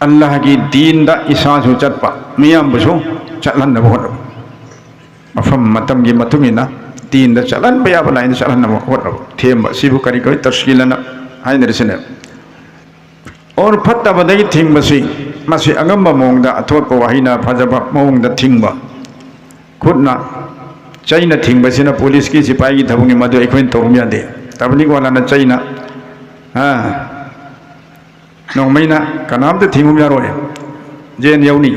ꯑꯜꯂꯥꯍꯒꯤ ꯗꯤꯟꯗ ꯏꯁꯥꯁꯨ ꯆꯠꯄ, ꯃꯤꯌꯥꯝꯕꯨꯁꯨ ꯆꯠꯍꯟꯅꯕ ꯍꯣꯠꯅꯕ꯫ ꯃꯐꯝ ꯃꯇꯝꯒꯤ ꯃꯇꯨꯡ ꯏꯟꯅ ꯗꯤꯟꯗ ꯆꯠꯍꯟꯕ ꯌꯥꯕ ꯂꯥꯏꯟꯗ ꯆꯠꯍꯟꯅꯕ ꯍꯣꯠꯅꯕ, ꯊꯦꯝꯕ꯫ ꯁꯤꯕꯨ ꯀꯔꯤ ꯀꯧꯏ? ꯇꯁꯀꯤꯜ ꯑꯅ ꯍꯥꯏꯅꯔꯤꯁꯤꯅꯦ꯫ ꯑꯣꯔ ꯐꯠꯇꯕꯗꯒꯤ ꯊꯤꯡꯕꯁꯤ, ꯃꯁꯤ ꯑꯉꯝꯕ ꯃꯑꯣꯡꯗ, ꯑꯊꯣꯠꯄ ꯋꯥꯍꯩꯅ ꯐꯖꯕ ꯃꯑꯣꯡꯗ ꯊꯤꯡꯕ꯫ ꯈꯨꯠꯅ ꯆꯩꯅ ꯊꯤꯡꯕꯁꯤꯅ ꯄꯨꯂꯤꯁꯀꯤ ꯁꯤꯄꯥꯏꯒꯤ ꯊꯕꯛꯅꯤ, ꯃꯗꯨ ꯑꯩꯈꯣꯏꯅ ꯇꯧꯕ ꯌꯥꯗꯦ꯫ ꯇꯕꯂꯤꯒ ꯋꯥꯂꯥꯅ ꯆꯩꯅ, ꯑꯥ, ꯅꯣꯡꯃꯩꯅ ꯀꯅꯥꯝꯇ ꯊꯤꯡꯕ ꯌꯥꯔꯣꯏ꯫ ꯖꯦꯟ ꯌꯧꯅꯤ꯫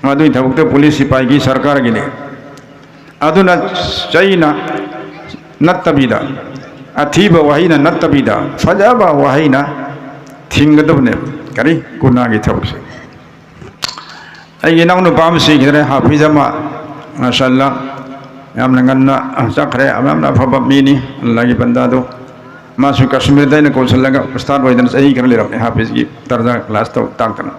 ꯃꯗꯨꯒꯤ ꯊꯕꯛꯇ ꯄꯨꯂꯤꯁ ꯁꯤꯄꯥꯏꯒꯤ ꯁꯔꯀꯥꯔꯒꯤꯅꯤ꯫ ꯑꯗꯨꯅ ꯆꯩꯅ ꯅꯠꯇꯕꯤꯗ, ꯑꯊꯤꯕ ꯋꯥꯍꯩꯅ ꯅꯠꯇꯕꯤꯗ, ꯐꯖꯕ ꯋꯥꯍꯩꯅ ꯊꯤꯡꯒꯗꯕꯅꯦ꯫ ꯀꯔꯤ? ꯒꯨꯅꯥꯒꯤ ꯊꯕꯛꯁꯦ꯫ ꯑꯩꯒꯤ ꯏꯅꯥꯎꯅꯨꯄꯥ ꯑꯃ ꯁꯤꯈꯤꯗ꯭ꯔꯦ, ꯍꯥꯐꯤꯖ ꯑꯃ, ꯃꯥꯁꯥꯜꯂꯥ, ꯌꯥꯝꯅ ꯉꯟꯅ ꯆꯠꯈ꯭ꯔꯦ, ꯌꯥꯝꯅ ꯑꯐꯕ ꯃꯤꯅꯤ, ꯑꯜꯂꯥꯒꯤ ꯕꯟꯗꯥꯗꯨ꯫ ꯃꯥꯁꯨ ꯀꯥꯁꯃꯤꯔꯗ ꯑꯩꯅ ꯀꯧꯁꯤꯜꯂꯒ ꯎꯁꯇꯥꯗ ꯑꯣꯏꯗꯅ ꯆꯍꯤ ꯈꯔ ꯂꯩꯔꯝꯃꯦ, ꯍꯥꯐꯤꯖꯒꯤ ꯗꯔꯖꯥ ꯀ꯭ꯂꯥꯁ ꯇꯧ ꯇꯥꯛꯇꯅ꯫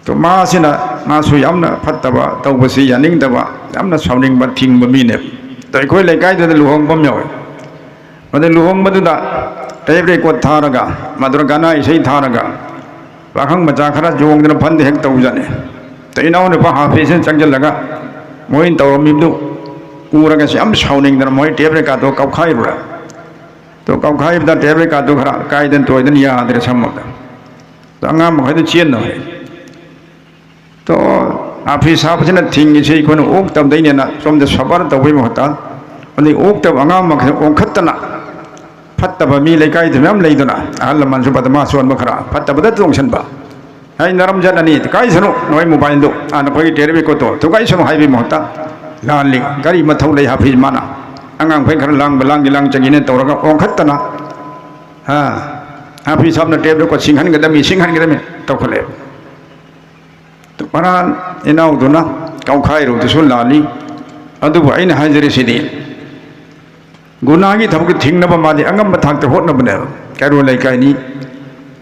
ꯇꯣ ꯃꯥꯁꯤꯅ, ꯃꯥꯁꯨ ꯌꯥꯝꯅ ꯐꯠꯇꯕ ꯇꯧꯕꯁꯤ ꯌꯥꯅꯤꯡꯗꯕ, ꯌꯥꯝꯅ ꯁꯥꯎꯅꯤꯡꯕ, ꯊꯤꯡꯕ ꯃꯤꯅꯦꯕ꯫ ꯇꯣ ꯑꯩꯈꯣꯏ ꯂꯩꯀꯥꯏꯗꯨꯗ ꯂꯨꯍꯣꯡꯕ ꯑꯃ ꯌꯥꯎꯋꯦ꯫ ꯑꯗꯩ ꯂꯨꯍꯣꯡꯕꯗꯨꯗ ꯇꯦꯞ ꯔꯦꯀꯣꯔꯗ ꯊꯥꯔꯒ, ꯃꯗꯨꯗ ꯒꯥꯅꯥ ꯏꯁꯩ ꯊꯥꯔꯒ, ꯄꯥꯈꯪ ꯃꯆꯥ ꯈꯔ ꯆꯣꯡꯗꯅ ꯐꯟꯗ ꯍꯦꯛ ꯇꯧꯖꯥꯠꯅꯤ꯫ ꯇꯣ ꯏꯅꯥꯎꯅꯨꯄꯥ ꯍꯥꯐꯤꯖꯁꯤꯅ ꯆꯪꯁꯤꯜꯂꯒ ꯃꯣꯏꯅ ꯇꯧꯔꯝꯃꯤꯕꯗꯨ ꯎꯔꯒ ꯌꯥꯝ ꯁꯥꯎꯅꯤꯡꯗꯅ ꯃꯣꯏ ꯇꯦꯞ ꯔꯦꯀꯣꯔꯗꯇꯣ ꯀꯥꯎꯈꯥꯏꯔꯨꯔꯦ꯫ ꯇꯣ ꯀꯥꯎꯈꯥꯏꯕꯗ ꯇꯦꯞ ꯔꯦꯀꯣꯔꯗꯇꯣ ꯈꯔ ꯀꯥꯏꯗꯅ ꯇꯣꯏꯗꯅ ꯌꯥꯗ꯭ꯔꯦ ꯁꯝꯃꯗ꯫ ꯇꯣ ꯑꯉꯥꯡ ꯃꯈꯩꯗꯣ ꯆꯦꯟꯅꯈ꯭ꯔꯦ꯫ ꯇꯣ ꯍꯥꯐꯤꯖ ꯁꯥꯕꯁꯤꯅ ꯊꯤꯡꯉꯤꯁꯤ ꯑꯩꯈꯣꯏꯅ ꯑꯣꯛꯇꯕꯗꯩꯅꯦꯅ ꯁꯣꯝꯗ ꯁꯕꯔ ꯇꯧꯕꯒꯤ ꯃꯍꯨꯠꯇ, ꯑꯗꯩ ꯑꯣꯛꯇꯕ ꯑꯉꯥꯡ ꯃꯈꯩ ꯑꯣꯟꯈꯠꯇꯅ ꯐꯠꯇꯕ ꯃꯤ ꯂꯩꯀꯥꯏꯗ ꯃꯌꯥꯝ ꯂꯩꯗꯅ, ꯑꯍꯜ ꯂꯃꯟꯁꯨ ꯕꯗꯃꯥꯁ ꯑꯣꯟꯕ ꯈꯔ ꯐꯠꯇꯕꯗ ꯇꯣꯡꯁꯤꯟꯕ꯫ ꯍꯥꯏ ꯅꯔꯝ ꯆꯠꯅꯅꯤ, ꯊꯨꯒꯥꯏꯁꯅꯨ, ꯅꯣꯏ ꯃꯣꯕꯥꯏꯜꯗꯨ, ꯑꯥ, ꯅꯈꯣꯏꯒꯤ ꯇꯦꯔꯦꯕꯤꯀꯣꯠꯇꯣ ꯊꯨꯒꯥꯏꯁꯅꯨ ꯍꯥꯏꯕꯒꯤ ꯃꯍꯨꯠꯇ, ꯂꯥꯜꯂꯤ꯫ ꯒꯥꯔꯤ ꯃꯊꯧ ꯂꯩ ꯍꯥꯐꯤꯖ ꯃꯥꯅ꯫ ꯑꯉꯥꯡꯈꯩ ꯈꯔ ꯂꯥꯡꯕ ꯂꯥꯡꯒꯦ ꯂꯥꯡ ꯆꯪꯉꯤꯅꯦ ꯇꯧꯔꯒ ꯑꯣꯟꯈꯠꯇꯅ, ꯍꯥ, ꯍꯥꯐꯤꯖ ꯁꯥꯕꯅ ꯇꯦꯞ ꯔꯦꯀꯣꯔꯗ ꯁꯤꯡꯍꯟꯒꯗꯕꯅꯤ, ꯁꯤꯡꯍꯟꯒꯗꯕꯅꯤ ꯇꯧꯈꯠꯂꯛꯑꯦꯕ꯫ ꯃꯔꯥꯟ ꯏꯅꯥꯎꯗꯨꯅ ꯀꯥꯎꯈꯥꯏꯔꯨꯕꯗꯨꯁꯨ ꯂꯥꯜꯂꯤ꯫ ꯑꯗꯨꯕꯨ ꯑꯩꯅ ꯍꯥꯏꯖꯔꯤꯁꯤꯗꯤ, ꯒꯨꯅꯥꯒꯤ ꯊꯕꯛ ꯊꯤꯡꯅꯕ ꯃꯥꯗꯤ ꯑꯉꯝꯕ ꯊꯥꯛꯇ ꯍꯣꯠꯅꯕꯅꯦꯕ꯫ ꯀꯩꯔꯣꯜ ꯂꯩꯀꯥꯏꯅꯤ,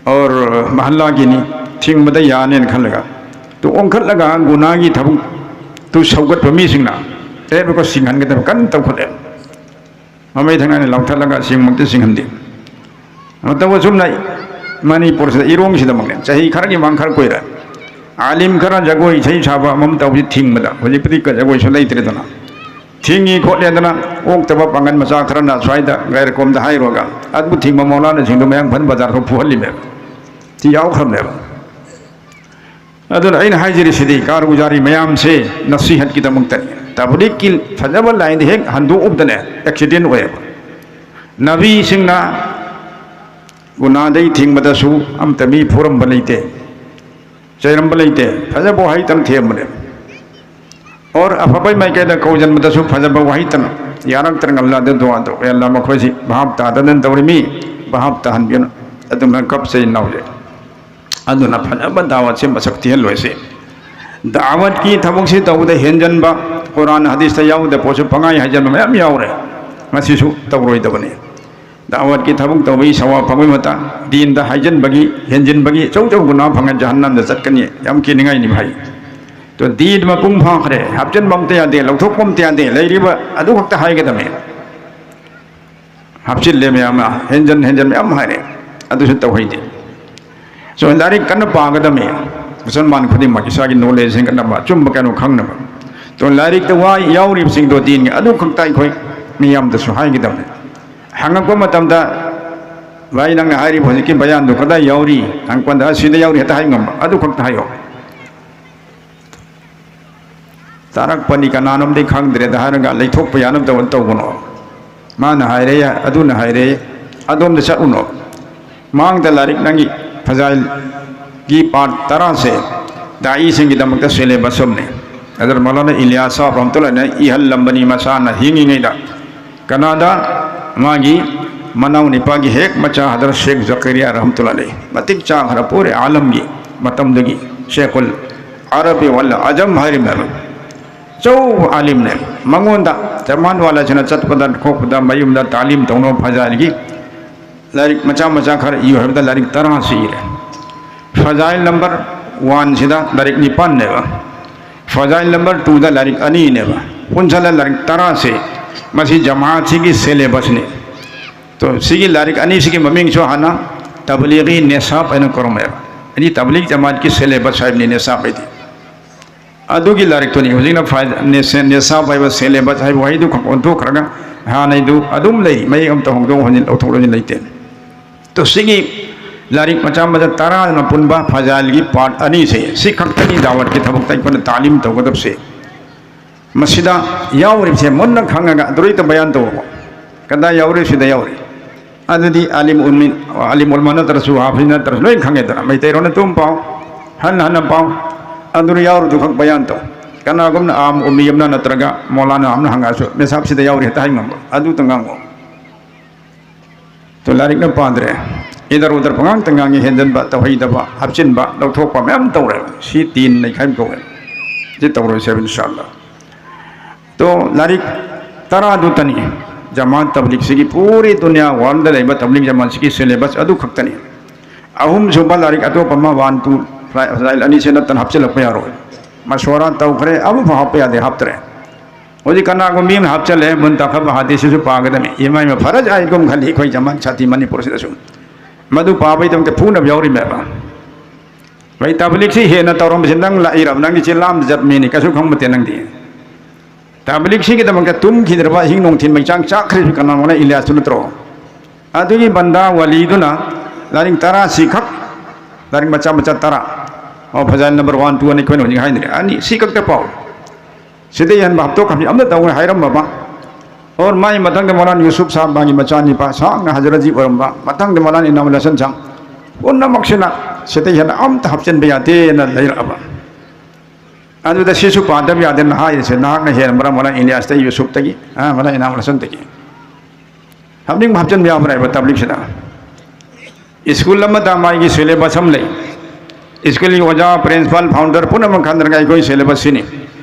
ꯑꯣꯔ ꯃꯍꯜꯂꯥꯒꯤꯅꯤ, ꯊꯤꯡꯕꯗ ꯌꯥꯅꯦꯅ ꯈꯜꯂꯒ꯫ ꯇꯨ ꯑꯣꯟꯈꯠꯂꯒ ꯒꯨꯅꯥꯒꯤ ꯊꯕꯛꯇꯨ ꯁꯧꯒꯠꯄ ꯃꯤꯁꯤꯡꯅ ꯇꯦꯞ ꯔꯦꯀꯣꯔꯗ ꯁꯤꯡꯍꯟꯒꯗꯕ ꯀꯟꯅ ꯇꯧꯈꯠꯂꯦ꯫ ꯃꯃꯩ ꯊꯪꯅꯅ ꯂꯥꯎꯊꯠꯂꯒ ꯁꯤꯡꯃꯛꯇꯤ ꯁꯤꯡꯍꯟꯗꯦ꯫ ꯃꯇꯧ ꯑꯁꯨꯝꯅ ꯃꯅꯤꯄꯨꯔꯁꯤꯗ ꯏꯔꯣꯝꯁꯤꯗꯃꯛꯅꯦ, ꯆꯍꯤ ꯈꯔꯒꯤ ꯃꯃꯥꯡ ꯈꯔ ꯀꯨꯏꯔꯦ, ꯑꯥꯂꯤꯝ ꯈꯔ ꯖꯒꯣꯏ ꯏꯁꯩ ꯁꯥꯕ ꯑꯃꯝ ꯇꯧꯕꯁꯤ ꯊꯤꯡꯕꯗ, ꯍꯧꯖꯤꯛꯄꯨꯗꯤ ꯖꯒꯣꯏꯁꯨ ꯂꯩꯇ꯭ꯔꯦꯗꯅ, ꯊꯤꯡꯉꯤ ꯈꯣꯠꯂꯦꯗꯅ ꯑꯣꯛꯇꯕ ꯄꯥꯡꯒꯜ ꯃꯆꯥ ꯈꯔꯅ ꯁ꯭ꯋꯥꯏꯗ ꯒꯥꯏꯔꯀꯣꯝꯗ ꯍꯥꯏꯔꯨꯔꯒ ꯑꯗꯨ ꯊꯤꯡꯕ ꯃꯧꯂꯥꯅꯥꯁꯤꯡꯗꯨ ꯃꯌꯥꯡꯐꯥꯟ ꯕꯖꯥꯔ ꯐꯥꯎ ꯐꯨꯍꯜꯂꯤꯃꯦꯕ꯫ ꯁꯤ ꯌꯥꯎꯈ꯭ꯔꯕꯅꯦꯕ꯫ ꯑꯗꯨꯅ ꯑꯩꯅ ꯍꯥꯏꯖꯔꯤꯁꯤꯗꯤ ꯀꯥꯔꯒꯨꯖꯥꯔꯤ ꯃꯌꯥꯝꯁꯦ ꯅꯁꯤꯍꯠꯀꯤꯗꯃꯛꯇꯅꯤ꯫ ꯇꯕ꯭ꯂꯤꯛꯀꯤ ꯐꯖꯕ ꯂꯥꯏꯟꯗ ꯍꯦꯛ ꯍꯟꯗꯣꯛꯎꯕꯗꯅꯦ ꯑꯦꯛꯁꯤꯗꯦꯟ ꯑꯣꯏꯌꯦꯕ꯫ ꯅꯕꯤꯁꯤꯡꯅ ꯒꯨꯅꯥꯗꯩ ꯊꯤꯡꯕꯗꯁꯨ ꯑꯝꯇ ꯃꯤ ꯐꯨꯔꯝꯕ ꯂꯩꯇꯦ, ꯆꯩꯔꯝꯕ ꯂꯩꯇꯦ, ꯐꯖꯕ ꯋꯥꯍꯩꯇꯪ ꯊꯦꯝꯕꯅꯦ꯫ ꯑꯣꯔ ꯑꯐꯕꯩ ꯃꯥꯏꯀꯩꯗ ꯀꯧꯁꯤꯟꯕꯗꯁꯨ ꯐꯖꯕ ꯋꯥꯍꯩꯇꯅ ꯌꯥꯔꯛꯇ꯭ꯔꯒ ꯑꯜꯂꯥꯗ ꯗꯨꯋꯥꯗꯣ, "ꯑꯦ ꯑꯜꯂꯥ, ꯃꯈꯣꯏꯁꯤ ꯚꯥꯞ ꯇꯥꯗꯗꯅ ꯇꯧꯔꯤꯃꯤ, ꯚꯥꯞ ꯇꯥꯍꯟꯕꯤꯌꯨ"꯫ ꯑꯗꯨꯃꯥꯏꯅ ꯀꯞꯆꯩ ꯏꯅꯥꯎꯁꯦ꯫ ꯑꯗꯨꯅ ꯐꯖꯕ ꯗꯥꯋꯠꯁꯦ ꯃꯁꯛ ꯊꯤꯍꯜꯂꯣꯏꯁꯤ꯫ ꯗꯥꯋꯠꯀꯤ ꯊꯕꯛꯁꯤ ꯇꯧꯕꯗ ꯍꯦꯟꯖꯟꯕ, ꯀꯨꯔꯥꯟ ꯍꯗꯤꯁꯇ ꯌꯥꯎꯗꯕ ꯄꯣꯠꯁꯨ ꯄꯉꯥꯏ ꯍꯥꯏꯖꯟꯕ ꯃꯌꯥꯝ ꯌꯥꯎꯔꯦ꯫ ꯃꯁꯤꯁꯨ ꯇꯧꯔꯣꯏꯗꯕꯅꯤ꯫ ꯗꯥꯋꯠꯀꯤ ꯊꯕꯛ ꯇꯧꯕꯒꯤ ꯁꯋꯥꯕ ꯐꯪꯕꯒꯤ ꯃꯇꯥꯡ, ꯗꯤꯟꯗ ꯍꯥꯏꯖꯟꯕꯒꯤ, ꯍꯦꯟꯖꯤꯟꯕꯒꯤ ꯑꯆꯧ ꯑꯆꯧꯕ ꯒꯨꯅꯥ ꯐꯪꯉꯦ, ꯖꯍꯟꯅꯝꯗ ꯆꯠꯀꯅꯤ, ꯌꯥꯝ ꯀꯤꯅꯤꯡꯉꯥꯏꯅꯤ ꯚꯥꯏ꯫ ꯇꯣ ꯗꯤꯟ ꯃꯄꯨꯡ ꯐꯥꯈ꯭ꯔꯦ, ꯍꯥꯞꯆꯤꯟꯕ ꯑꯝꯇ ꯌꯥꯗꯦ, ꯂꯧꯊꯣꯛꯄ ꯑꯝꯇ ꯌꯥꯗꯦ, ꯂꯩꯔꯤꯕ ꯑꯗꯨ ꯈꯛꯇ ꯍꯥꯏꯒꯗꯕꯅꯤ꯫ ꯍꯥꯞꯆꯤꯜꯂꯦ ꯃꯌꯥꯝ ꯑꯃ, ꯍꯦꯟꯖꯟ ꯍꯦꯟꯖꯟ ꯃꯌꯥꯝ ꯍꯥꯏꯔꯦ, ꯑꯗꯨꯁꯨ ꯇꯧꯍꯩꯗꯦ꯫ ꯁꯣ ꯂꯥꯏꯔꯤꯛ ꯀꯟꯅ ꯄꯥꯒꯗꯕꯅꯤ꯫ ꯃꯨꯁꯜꯃꯥꯟ ꯈꯨꯗꯤꯡꯃꯛ ꯏꯁꯥꯒꯤ ꯅꯣꯂꯦꯖ ꯍꯦꯟꯒꯠꯅꯕ, ꯑꯆꯨꯝꯕ ꯀꯩꯅꯣ ꯈꯪꯅꯕ꯫ ꯇꯣ ꯂꯥꯏꯔꯤꯛꯇ ꯋꯥ ꯌꯥꯎꯔꯤꯕꯁꯤꯡꯗꯣ ꯗꯤꯟꯒꯤ ꯑꯗꯨ ꯈꯛꯇ ꯑꯩꯈꯣꯏ ꯃꯤꯌꯥꯝꯗꯁꯨ ꯍꯥꯏꯒꯗꯕꯅꯤ꯫ ꯍꯪꯉꯛꯄ ꯃꯇꯝꯗ, "ꯚꯥꯏ, ꯅꯪꯅ ꯍꯥꯏꯔꯤꯕ ꯍꯧꯖꯤꯛꯀꯤ ꯕꯌꯥꯟꯗꯨ ꯀꯗꯥꯏ ꯌꯥꯎꯔꯤ?" ꯍꯪꯉꯛꯄꯗ, "ꯑꯁꯤꯗ ꯌꯥꯎꯔꯤ" ꯍꯦꯛꯇ ꯍꯥꯏ ꯉꯝꯕ, ꯑꯗꯨ ꯈꯛꯇ ꯍꯥꯏꯌꯣ꯫ ꯇꯥꯔꯛꯄꯅꯤ, ꯀꯅꯥꯅꯣꯝꯗꯤ ꯈꯪꯗ꯭ꯔꯦꯗ ꯍꯥꯏꯔꯒ ꯂꯩꯊꯣꯛꯄ ꯌꯥꯅꯕ ꯇꯧ-, ꯇꯧꯒꯅꯣ꯫ ꯃꯥꯅ ꯍꯥꯏꯔꯦ, ꯑꯗꯨꯅ ꯍꯥꯏꯔꯦ, ꯑꯗꯣꯝꯗ ꯆꯠꯂꯨꯅꯣ꯫ ꯃꯥꯡꯗ ꯂꯥꯏꯔꯤꯛ ꯅꯪꯒꯤ ꯐꯖꯥꯏꯜꯒꯤ ꯄꯥꯔꯠ ꯇꯔꯥꯁꯦ ꯗꯥꯏꯁꯤꯡꯒꯤꯗꯃꯛꯇ ꯁꯤꯂꯦꯕꯁ ꯑꯃꯅꯤ꯫ ꯍꯖꯔꯠ ꯃꯧꯂꯥꯅꯥ ꯏꯂꯤꯌꯥꯁ ꯁꯥꯍꯕ ꯔꯍꯃꯇꯨꯜꯂꯥꯍꯤ ꯑꯂꯩꯍꯤ ꯏꯍꯜꯂꯝꯕꯅꯤ, ꯃꯁꯥꯅ ꯍꯤꯡꯉꯤꯉꯩꯗ꯫ ꯀꯅꯥꯗ? ꯃꯥꯒꯤ ꯃꯅꯥꯎ ꯅꯤꯄꯥꯒꯤ ꯍꯦꯛ ꯃꯆꯥ ꯍꯖꯔꯠ ꯁꯦꯈ ꯖꯀꯔꯤꯌꯥ ꯔꯍꯃꯇꯨꯜꯂꯥꯍꯤ ꯑꯂꯩꯍꯤ꯫ ꯃꯇꯤꯛ ꯆꯥꯈ꯭ꯔ ꯄꯣꯔꯦ ꯑꯥꯂꯝꯒꯤ ꯃꯇꯝꯗꯒꯤ꯫ ꯁꯦꯈꯨꯜ ꯑꯔꯕꯤ ꯋꯥꯜ ꯑꯖꯝ ꯍꯥꯏꯔꯤꯕꯅꯦꯕ꯫ ꯑꯆꯧꯕ ꯑꯥꯂꯤꯝꯅꯦ꯫ ꯃꯉꯣꯟꯗ ꯖꯃꯥꯟ ꯋꯥꯂꯥꯁꯤꯅ ꯆꯠꯄꯗ ꯈꯣꯠꯄꯗ ꯃꯌꯨꯝꯗ ꯇꯥꯂꯤꯝ ꯇꯧꯅꯕ ꯐꯖꯥꯏꯜꯒꯤ ꯂꯥꯏꯔꯤꯛ ꯃꯆꯥ ꯃꯆꯥ ꯈꯔ ꯏꯌꯨ ꯍꯥꯏꯕꯗ ꯂꯥꯏꯔꯤꯛ ꯇꯔꯥꯁꯤ ꯏꯔꯦ꯫ ꯐꯖꯥꯏꯜ ꯅꯝꯕꯔ ꯋꯥꯟꯁꯤꯗ ꯂꯥꯏꯔꯤꯛ ꯅꯤꯄꯥꯟꯅꯦꯕ꯫ ꯐꯖꯥꯏꯜ ꯅꯝꯕꯔ ꯇꯨꯗ ꯂꯥꯏꯔꯤꯛ ꯑꯅꯤꯅꯦꯕ꯫ ꯄꯨꯟꯁꯤꯜꯂ ꯂꯥꯏꯔꯤꯛ ꯇꯔꯥꯁꯦ ꯃꯁꯤ ꯖꯃꯥꯠꯁꯤꯒꯤ ꯁꯦꯂꯦꯕꯁꯅꯤ꯫ ꯇꯣ, ꯁꯤꯒꯤ ꯂꯥꯏꯔꯤꯛ ꯑꯅꯤꯁꯤꯒꯤ ꯃꯃꯤꯡꯁꯨ ꯍꯥꯟꯅ ꯇꯕꯂꯤꯒꯤ ꯅꯦꯁꯥꯕ ꯍꯥꯏꯅ ꯀꯧꯔꯝꯃꯦꯕ꯫ ꯍꯥꯏꯗꯤ ꯇꯕꯂꯤꯒ ꯖꯃꯥꯠꯀꯤ ꯁꯦꯂꯦꯕꯁ ꯍꯥꯏꯕꯅꯤ ꯅꯦꯁꯥꯕ ꯍꯥꯏꯗꯤ꯫ ꯑꯗꯨꯒꯤ ꯂꯥꯏꯔꯤꯛꯇꯨꯅꯤ ꯍꯧꯖꯤꯛꯅ ꯐꯥꯏ-, ꯅꯦꯁ-, ꯅꯦꯁꯥꯕ ꯍꯥꯏꯕ ꯁꯦꯂꯦꯕꯁ ꯍꯥꯏꯕ ꯋꯥꯍꯩꯗꯨ ꯈꯛ ꯑꯣꯟꯊꯣꯛꯈ꯭ꯔꯒ ꯍꯥꯟꯅꯩꯗꯨ ꯑꯗꯨꯝ ꯂꯩ, ꯃꯌꯦꯛ ꯑꯝꯇ ꯍꯣꯡꯗꯣꯛ ꯍꯣꯟꯖꯤꯟ, ꯂꯧꯊꯣꯛ ꯂꯧꯁꯤꯟ ꯂꯩꯇꯦ꯫ ꯇꯣ, ꯁꯤꯒꯤ ꯂꯥꯏꯔꯤꯛ ꯃꯆꯥ ꯃꯆꯥ ꯇꯔꯥꯅ ꯄꯨꯟꯕ ꯐꯖꯥꯏꯜꯒꯤ ꯄꯥꯔꯠ ꯑꯅꯤꯁꯦ, ꯁꯤ ꯈꯛꯇꯅꯤ ꯗꯥꯋꯠꯀꯤ ꯊꯕꯛꯇ ꯑꯩꯈꯣꯏꯅ ꯇꯥꯂꯤꯝ ꯇꯧꯒꯗꯕꯁꯦ꯫ ꯃꯁꯤꯗ ꯌꯥꯎꯔꯤꯕꯁꯦ ꯃꯨꯟꯅ ꯈꯪꯉꯒ ꯑꯗꯨꯔꯩꯇ ꯕꯌꯥꯟ ꯇꯧꯕ꯫ ꯀꯗꯥꯏ ꯌꯥꯎꯔꯤ? ꯁꯤꯗ ꯌꯥꯎꯔꯤ꯫ ꯑꯗꯨꯗꯤ ꯑꯥꯂꯤꯝ ꯎꯜꯃꯤ-, ꯑꯥꯂꯤꯝ ꯎꯂꯃꯥ ꯅꯠꯇ꯭ꯔꯁꯨ, ꯍꯥꯐꯤꯖ ꯅꯠꯇ꯭ꯔꯁꯨ ꯂꯣꯏ ꯈꯪꯉꯦꯗꯅ꯫ ꯃꯩꯇꯩꯔꯣꯟ ꯑꯗꯨꯝ ꯄꯥꯎ, ꯍꯟꯅ ꯍꯟꯅ ꯄꯥꯎ, ꯑꯗꯨꯅ ꯌꯥꯎꯔꯤꯗꯨ ꯈꯛ ꯕꯌꯥꯟ ꯇꯧ꯫ ꯀꯅꯥꯒꯨꯝꯅ ꯑꯥꯝ ꯎꯝꯃꯤ ꯑꯃꯅ ꯅꯠꯇ꯭ꯔꯒ ꯃꯧꯂꯥꯅꯥ ꯑꯃꯅ ꯍꯪꯉꯛꯑꯁꯨ, ꯅꯤꯁꯥꯕꯁꯤꯗ ꯌꯥꯎꯔꯤ ꯍꯦꯛꯇ ꯍꯥꯏ ꯉꯝꯕ, ꯑꯗꯨꯇ ꯉꯥꯡꯉꯣ꯫ ꯇꯣ, ꯂꯥꯏꯔꯤꯛꯅ ꯄꯥꯗ꯭ꯔꯦ, ꯏꯗꯔ ꯎꯗꯔ ꯄꯉꯥꯡꯇ ꯉꯥꯡꯉꯤ, ꯍꯦꯟꯖꯟꯕ, ꯇꯧꯍꯩꯗꯕ, ꯍꯥꯞꯆꯤꯟꯕ, ꯂꯧꯊꯣꯛꯄ ꯃꯌꯥꯝ ꯇꯧꯔꯦ꯫ ꯁꯤ ꯇꯤꯟ ꯅꯩꯈꯥꯏꯕ ꯀꯧꯋꯦ꯫ ꯁꯤ ꯇꯧꯔꯣꯏꯁꯦ ꯍꯥꯏꯕ, ꯏꯟꯁꯥ ꯑꯜꯂꯥ꯫ ꯇꯣ, ꯂꯥꯏꯔꯤꯛ ꯇꯔꯥꯗꯨꯇꯅꯤ ꯖꯃꯥꯠ ꯇꯕꯂꯤꯒꯁꯤꯒꯤ ꯄꯨꯔꯤ ꯗꯨꯅꯤꯌꯥ ꯋꯥꯔꯜꯗ ꯂꯩꯕ ꯇꯕꯂꯤꯒ ꯖꯃꯥꯠꯁꯤꯒꯤ ꯁꯦꯂꯦꯕꯁ ꯑꯗꯨ ꯈꯛꯇꯅꯤ꯫ ꯑꯍꯨꯝꯁꯨꯕ ꯂꯥꯏꯔꯤꯛ ꯑꯇꯣꯞꯄ ꯑꯃ, ꯋꯥꯟ, ꯇꯨ, ꯐꯖꯥꯏꯜ ꯑꯅꯤꯁꯦ ꯅꯠꯇꯅ ꯍꯥꯞꯆꯤꯜꯂꯛꯄ ꯌꯥꯔꯣꯏ꯫ ꯃꯁꯋꯥꯔꯥ ꯇꯧꯈ꯭ꯔꯦ, ꯑꯃꯐꯥꯎ ꯍꯥꯞꯄ ꯌꯥꯗꯦ, ꯍꯥꯞꯇ꯭ꯔꯦ꯫ ꯍꯧꯖꯤꯛ ꯀꯅꯥꯒꯨꯝꯕꯤ ꯑꯃꯅ ꯍꯥꯞꯆꯜꯂꯦ, ꯃꯨꯟꯇꯈꯕ ꯍꯥꯗꯤꯁꯁꯤꯁꯨ ꯄꯥꯒꯗꯕꯅꯤ꯫ ꯏꯃꯥ ꯏꯃꯥ ꯐꯔꯖ ꯍꯥꯏꯒꯨꯝ ꯈꯜꯂꯤ ꯑꯩꯈꯣꯏ ꯖꯃꯥꯠ ꯁꯥꯇꯤ ꯃꯅꯤꯄꯨꯔꯁꯤꯗꯁꯨ꯫ ꯃꯗꯨ ꯄꯥꯕꯩꯗꯃꯛꯇ ꯐꯨꯅꯕ ꯌꯥꯎꯔꯤꯃꯦꯕ꯫ ꯚꯥꯏ, ꯇꯕꯂꯤꯒꯁꯤ ꯍꯦꯟꯅ ꯇꯧꯔꯝꯕꯁꯤ ꯅꯪ ꯂꯥꯛꯏꯔꯕ? ꯅꯪꯒꯤ ꯆꯤꯟꯂꯥꯝꯗ ꯖꯠ ꯃꯤꯅꯤ, ꯀꯩꯁꯨ ꯈꯪꯕ ꯅꯠꯇꯦ ꯅꯪꯗꯤ꯫ ꯇꯕꯂꯤꯒꯁꯤꯒꯤꯗꯃꯛꯇ ꯇꯨꯝꯈꯤꯗ꯭ꯔꯕ ꯑꯍꯤꯡ ꯅꯨꯡꯊꯤꯟ ꯃꯩꯆꯥꯡ ꯆꯥꯛꯈ꯭ꯔꯤꯁꯤ ꯀꯅꯥꯅꯣꯅ? ꯏꯂꯤꯌꯥꯁꯇꯨ ꯅꯠꯇ꯭ꯔꯣ? ꯑꯗꯨꯒꯤ ꯕꯟꯗꯥ ꯋꯥꯂꯤꯗꯨꯅ ꯂꯥꯏꯔꯤꯛ ꯇꯔꯥꯁꯤ ꯈꯛ, ꯂꯥꯏꯔꯤꯛ ꯃꯆꯥ ꯃꯆꯥ ꯇꯔꯥ, ꯑꯣ, ꯐꯖꯥꯏꯜ ꯅꯝꯕꯔ ꯋꯥꯟ, ꯇꯨ ꯑꯅ ꯑꯩꯈꯣꯏꯅ ꯍꯧꯖꯤꯛ ꯍꯥꯏꯅꯔꯦ, ꯑꯅꯤ ꯁꯤ ꯈꯛꯇ ꯄꯥꯎ, ꯁꯤꯗꯩ ꯍꯦꯟꯕ ꯍꯥꯞꯇꯣꯛ ꯍꯥꯞꯆꯤꯟ ꯑꯝꯇ ꯇꯧꯔꯣꯏ ꯍꯥꯏꯔꯝꯃꯕ꯫ ꯑꯣꯔ ꯃꯥꯏ ꯃꯊꯪꯗ ꯃꯧꯂꯥꯅꯥ ꯌꯨꯁꯨꯞ ꯁꯥꯍꯕ, ꯃꯥꯒꯤ ꯃꯆꯥꯅꯤꯄꯥ ꯁꯥꯡꯅ ꯍꯖꯔꯠꯖꯤ ꯑꯣꯏꯔꯝꯕ, ꯃꯊꯪꯗ ꯃꯧꯂꯥꯅꯥ ꯏꯅꯥꯃꯨꯜ ꯍꯁꯟ ꯁꯥꯍꯕ, ꯄꯨꯝꯅꯃꯛꯁꯤꯅ ꯁꯤꯗꯩ ꯍꯦꯟꯅ ꯑꯝꯇ ꯍꯥꯞꯆꯤꯟꯕ ꯌꯥꯗꯦꯅ ꯂꯩꯔꯛꯑꯕ꯫ ꯑꯗꯨꯗ ꯁꯤꯁꯨ ꯄꯥꯗꯕ ꯌꯥꯗꯦꯅ ꯍꯥꯏꯔꯤꯁꯦ, ꯅꯍꯥꯛꯅ ꯍꯦꯟꯕ꯭ꯔꯥ ꯃꯣꯂꯥ ꯏꯂꯤꯌꯥꯁꯇꯒꯤ, ꯌꯨꯁꯨꯞꯇꯒꯤ, ꯑ, ꯃꯣꯂꯥ ꯏꯅꯥꯝ ꯍꯁꯟꯗꯒꯤ? ꯍꯥꯞꯅꯤꯡꯕ ꯍꯥꯞꯆꯤꯟꯕ ꯌꯥꯕ꯭ꯔꯥ ꯍꯥꯏꯕ ꯇꯕ꯭ꯂꯤꯛꯁꯤꯗ? ꯁ꯭ꯀꯨꯜ ꯑꯃꯗ ꯃꯥꯒꯤ ꯁꯤꯂꯦꯕꯁ ꯑꯃ ꯂꯩ꯫ ꯁ꯭ꯀꯨꯜꯒꯤ ꯑꯣꯖꯥ, ꯄ꯭ꯔꯤꯟꯁꯤꯄꯥꯜ, ꯐꯥꯎꯟꯗꯔ ꯄꯨꯝꯅꯃꯛ ꯈꯟꯅꯔꯒ ꯑꯩꯈꯣꯏ ꯁꯤꯂꯦꯕꯁ ꯁꯤꯅꯤ꯫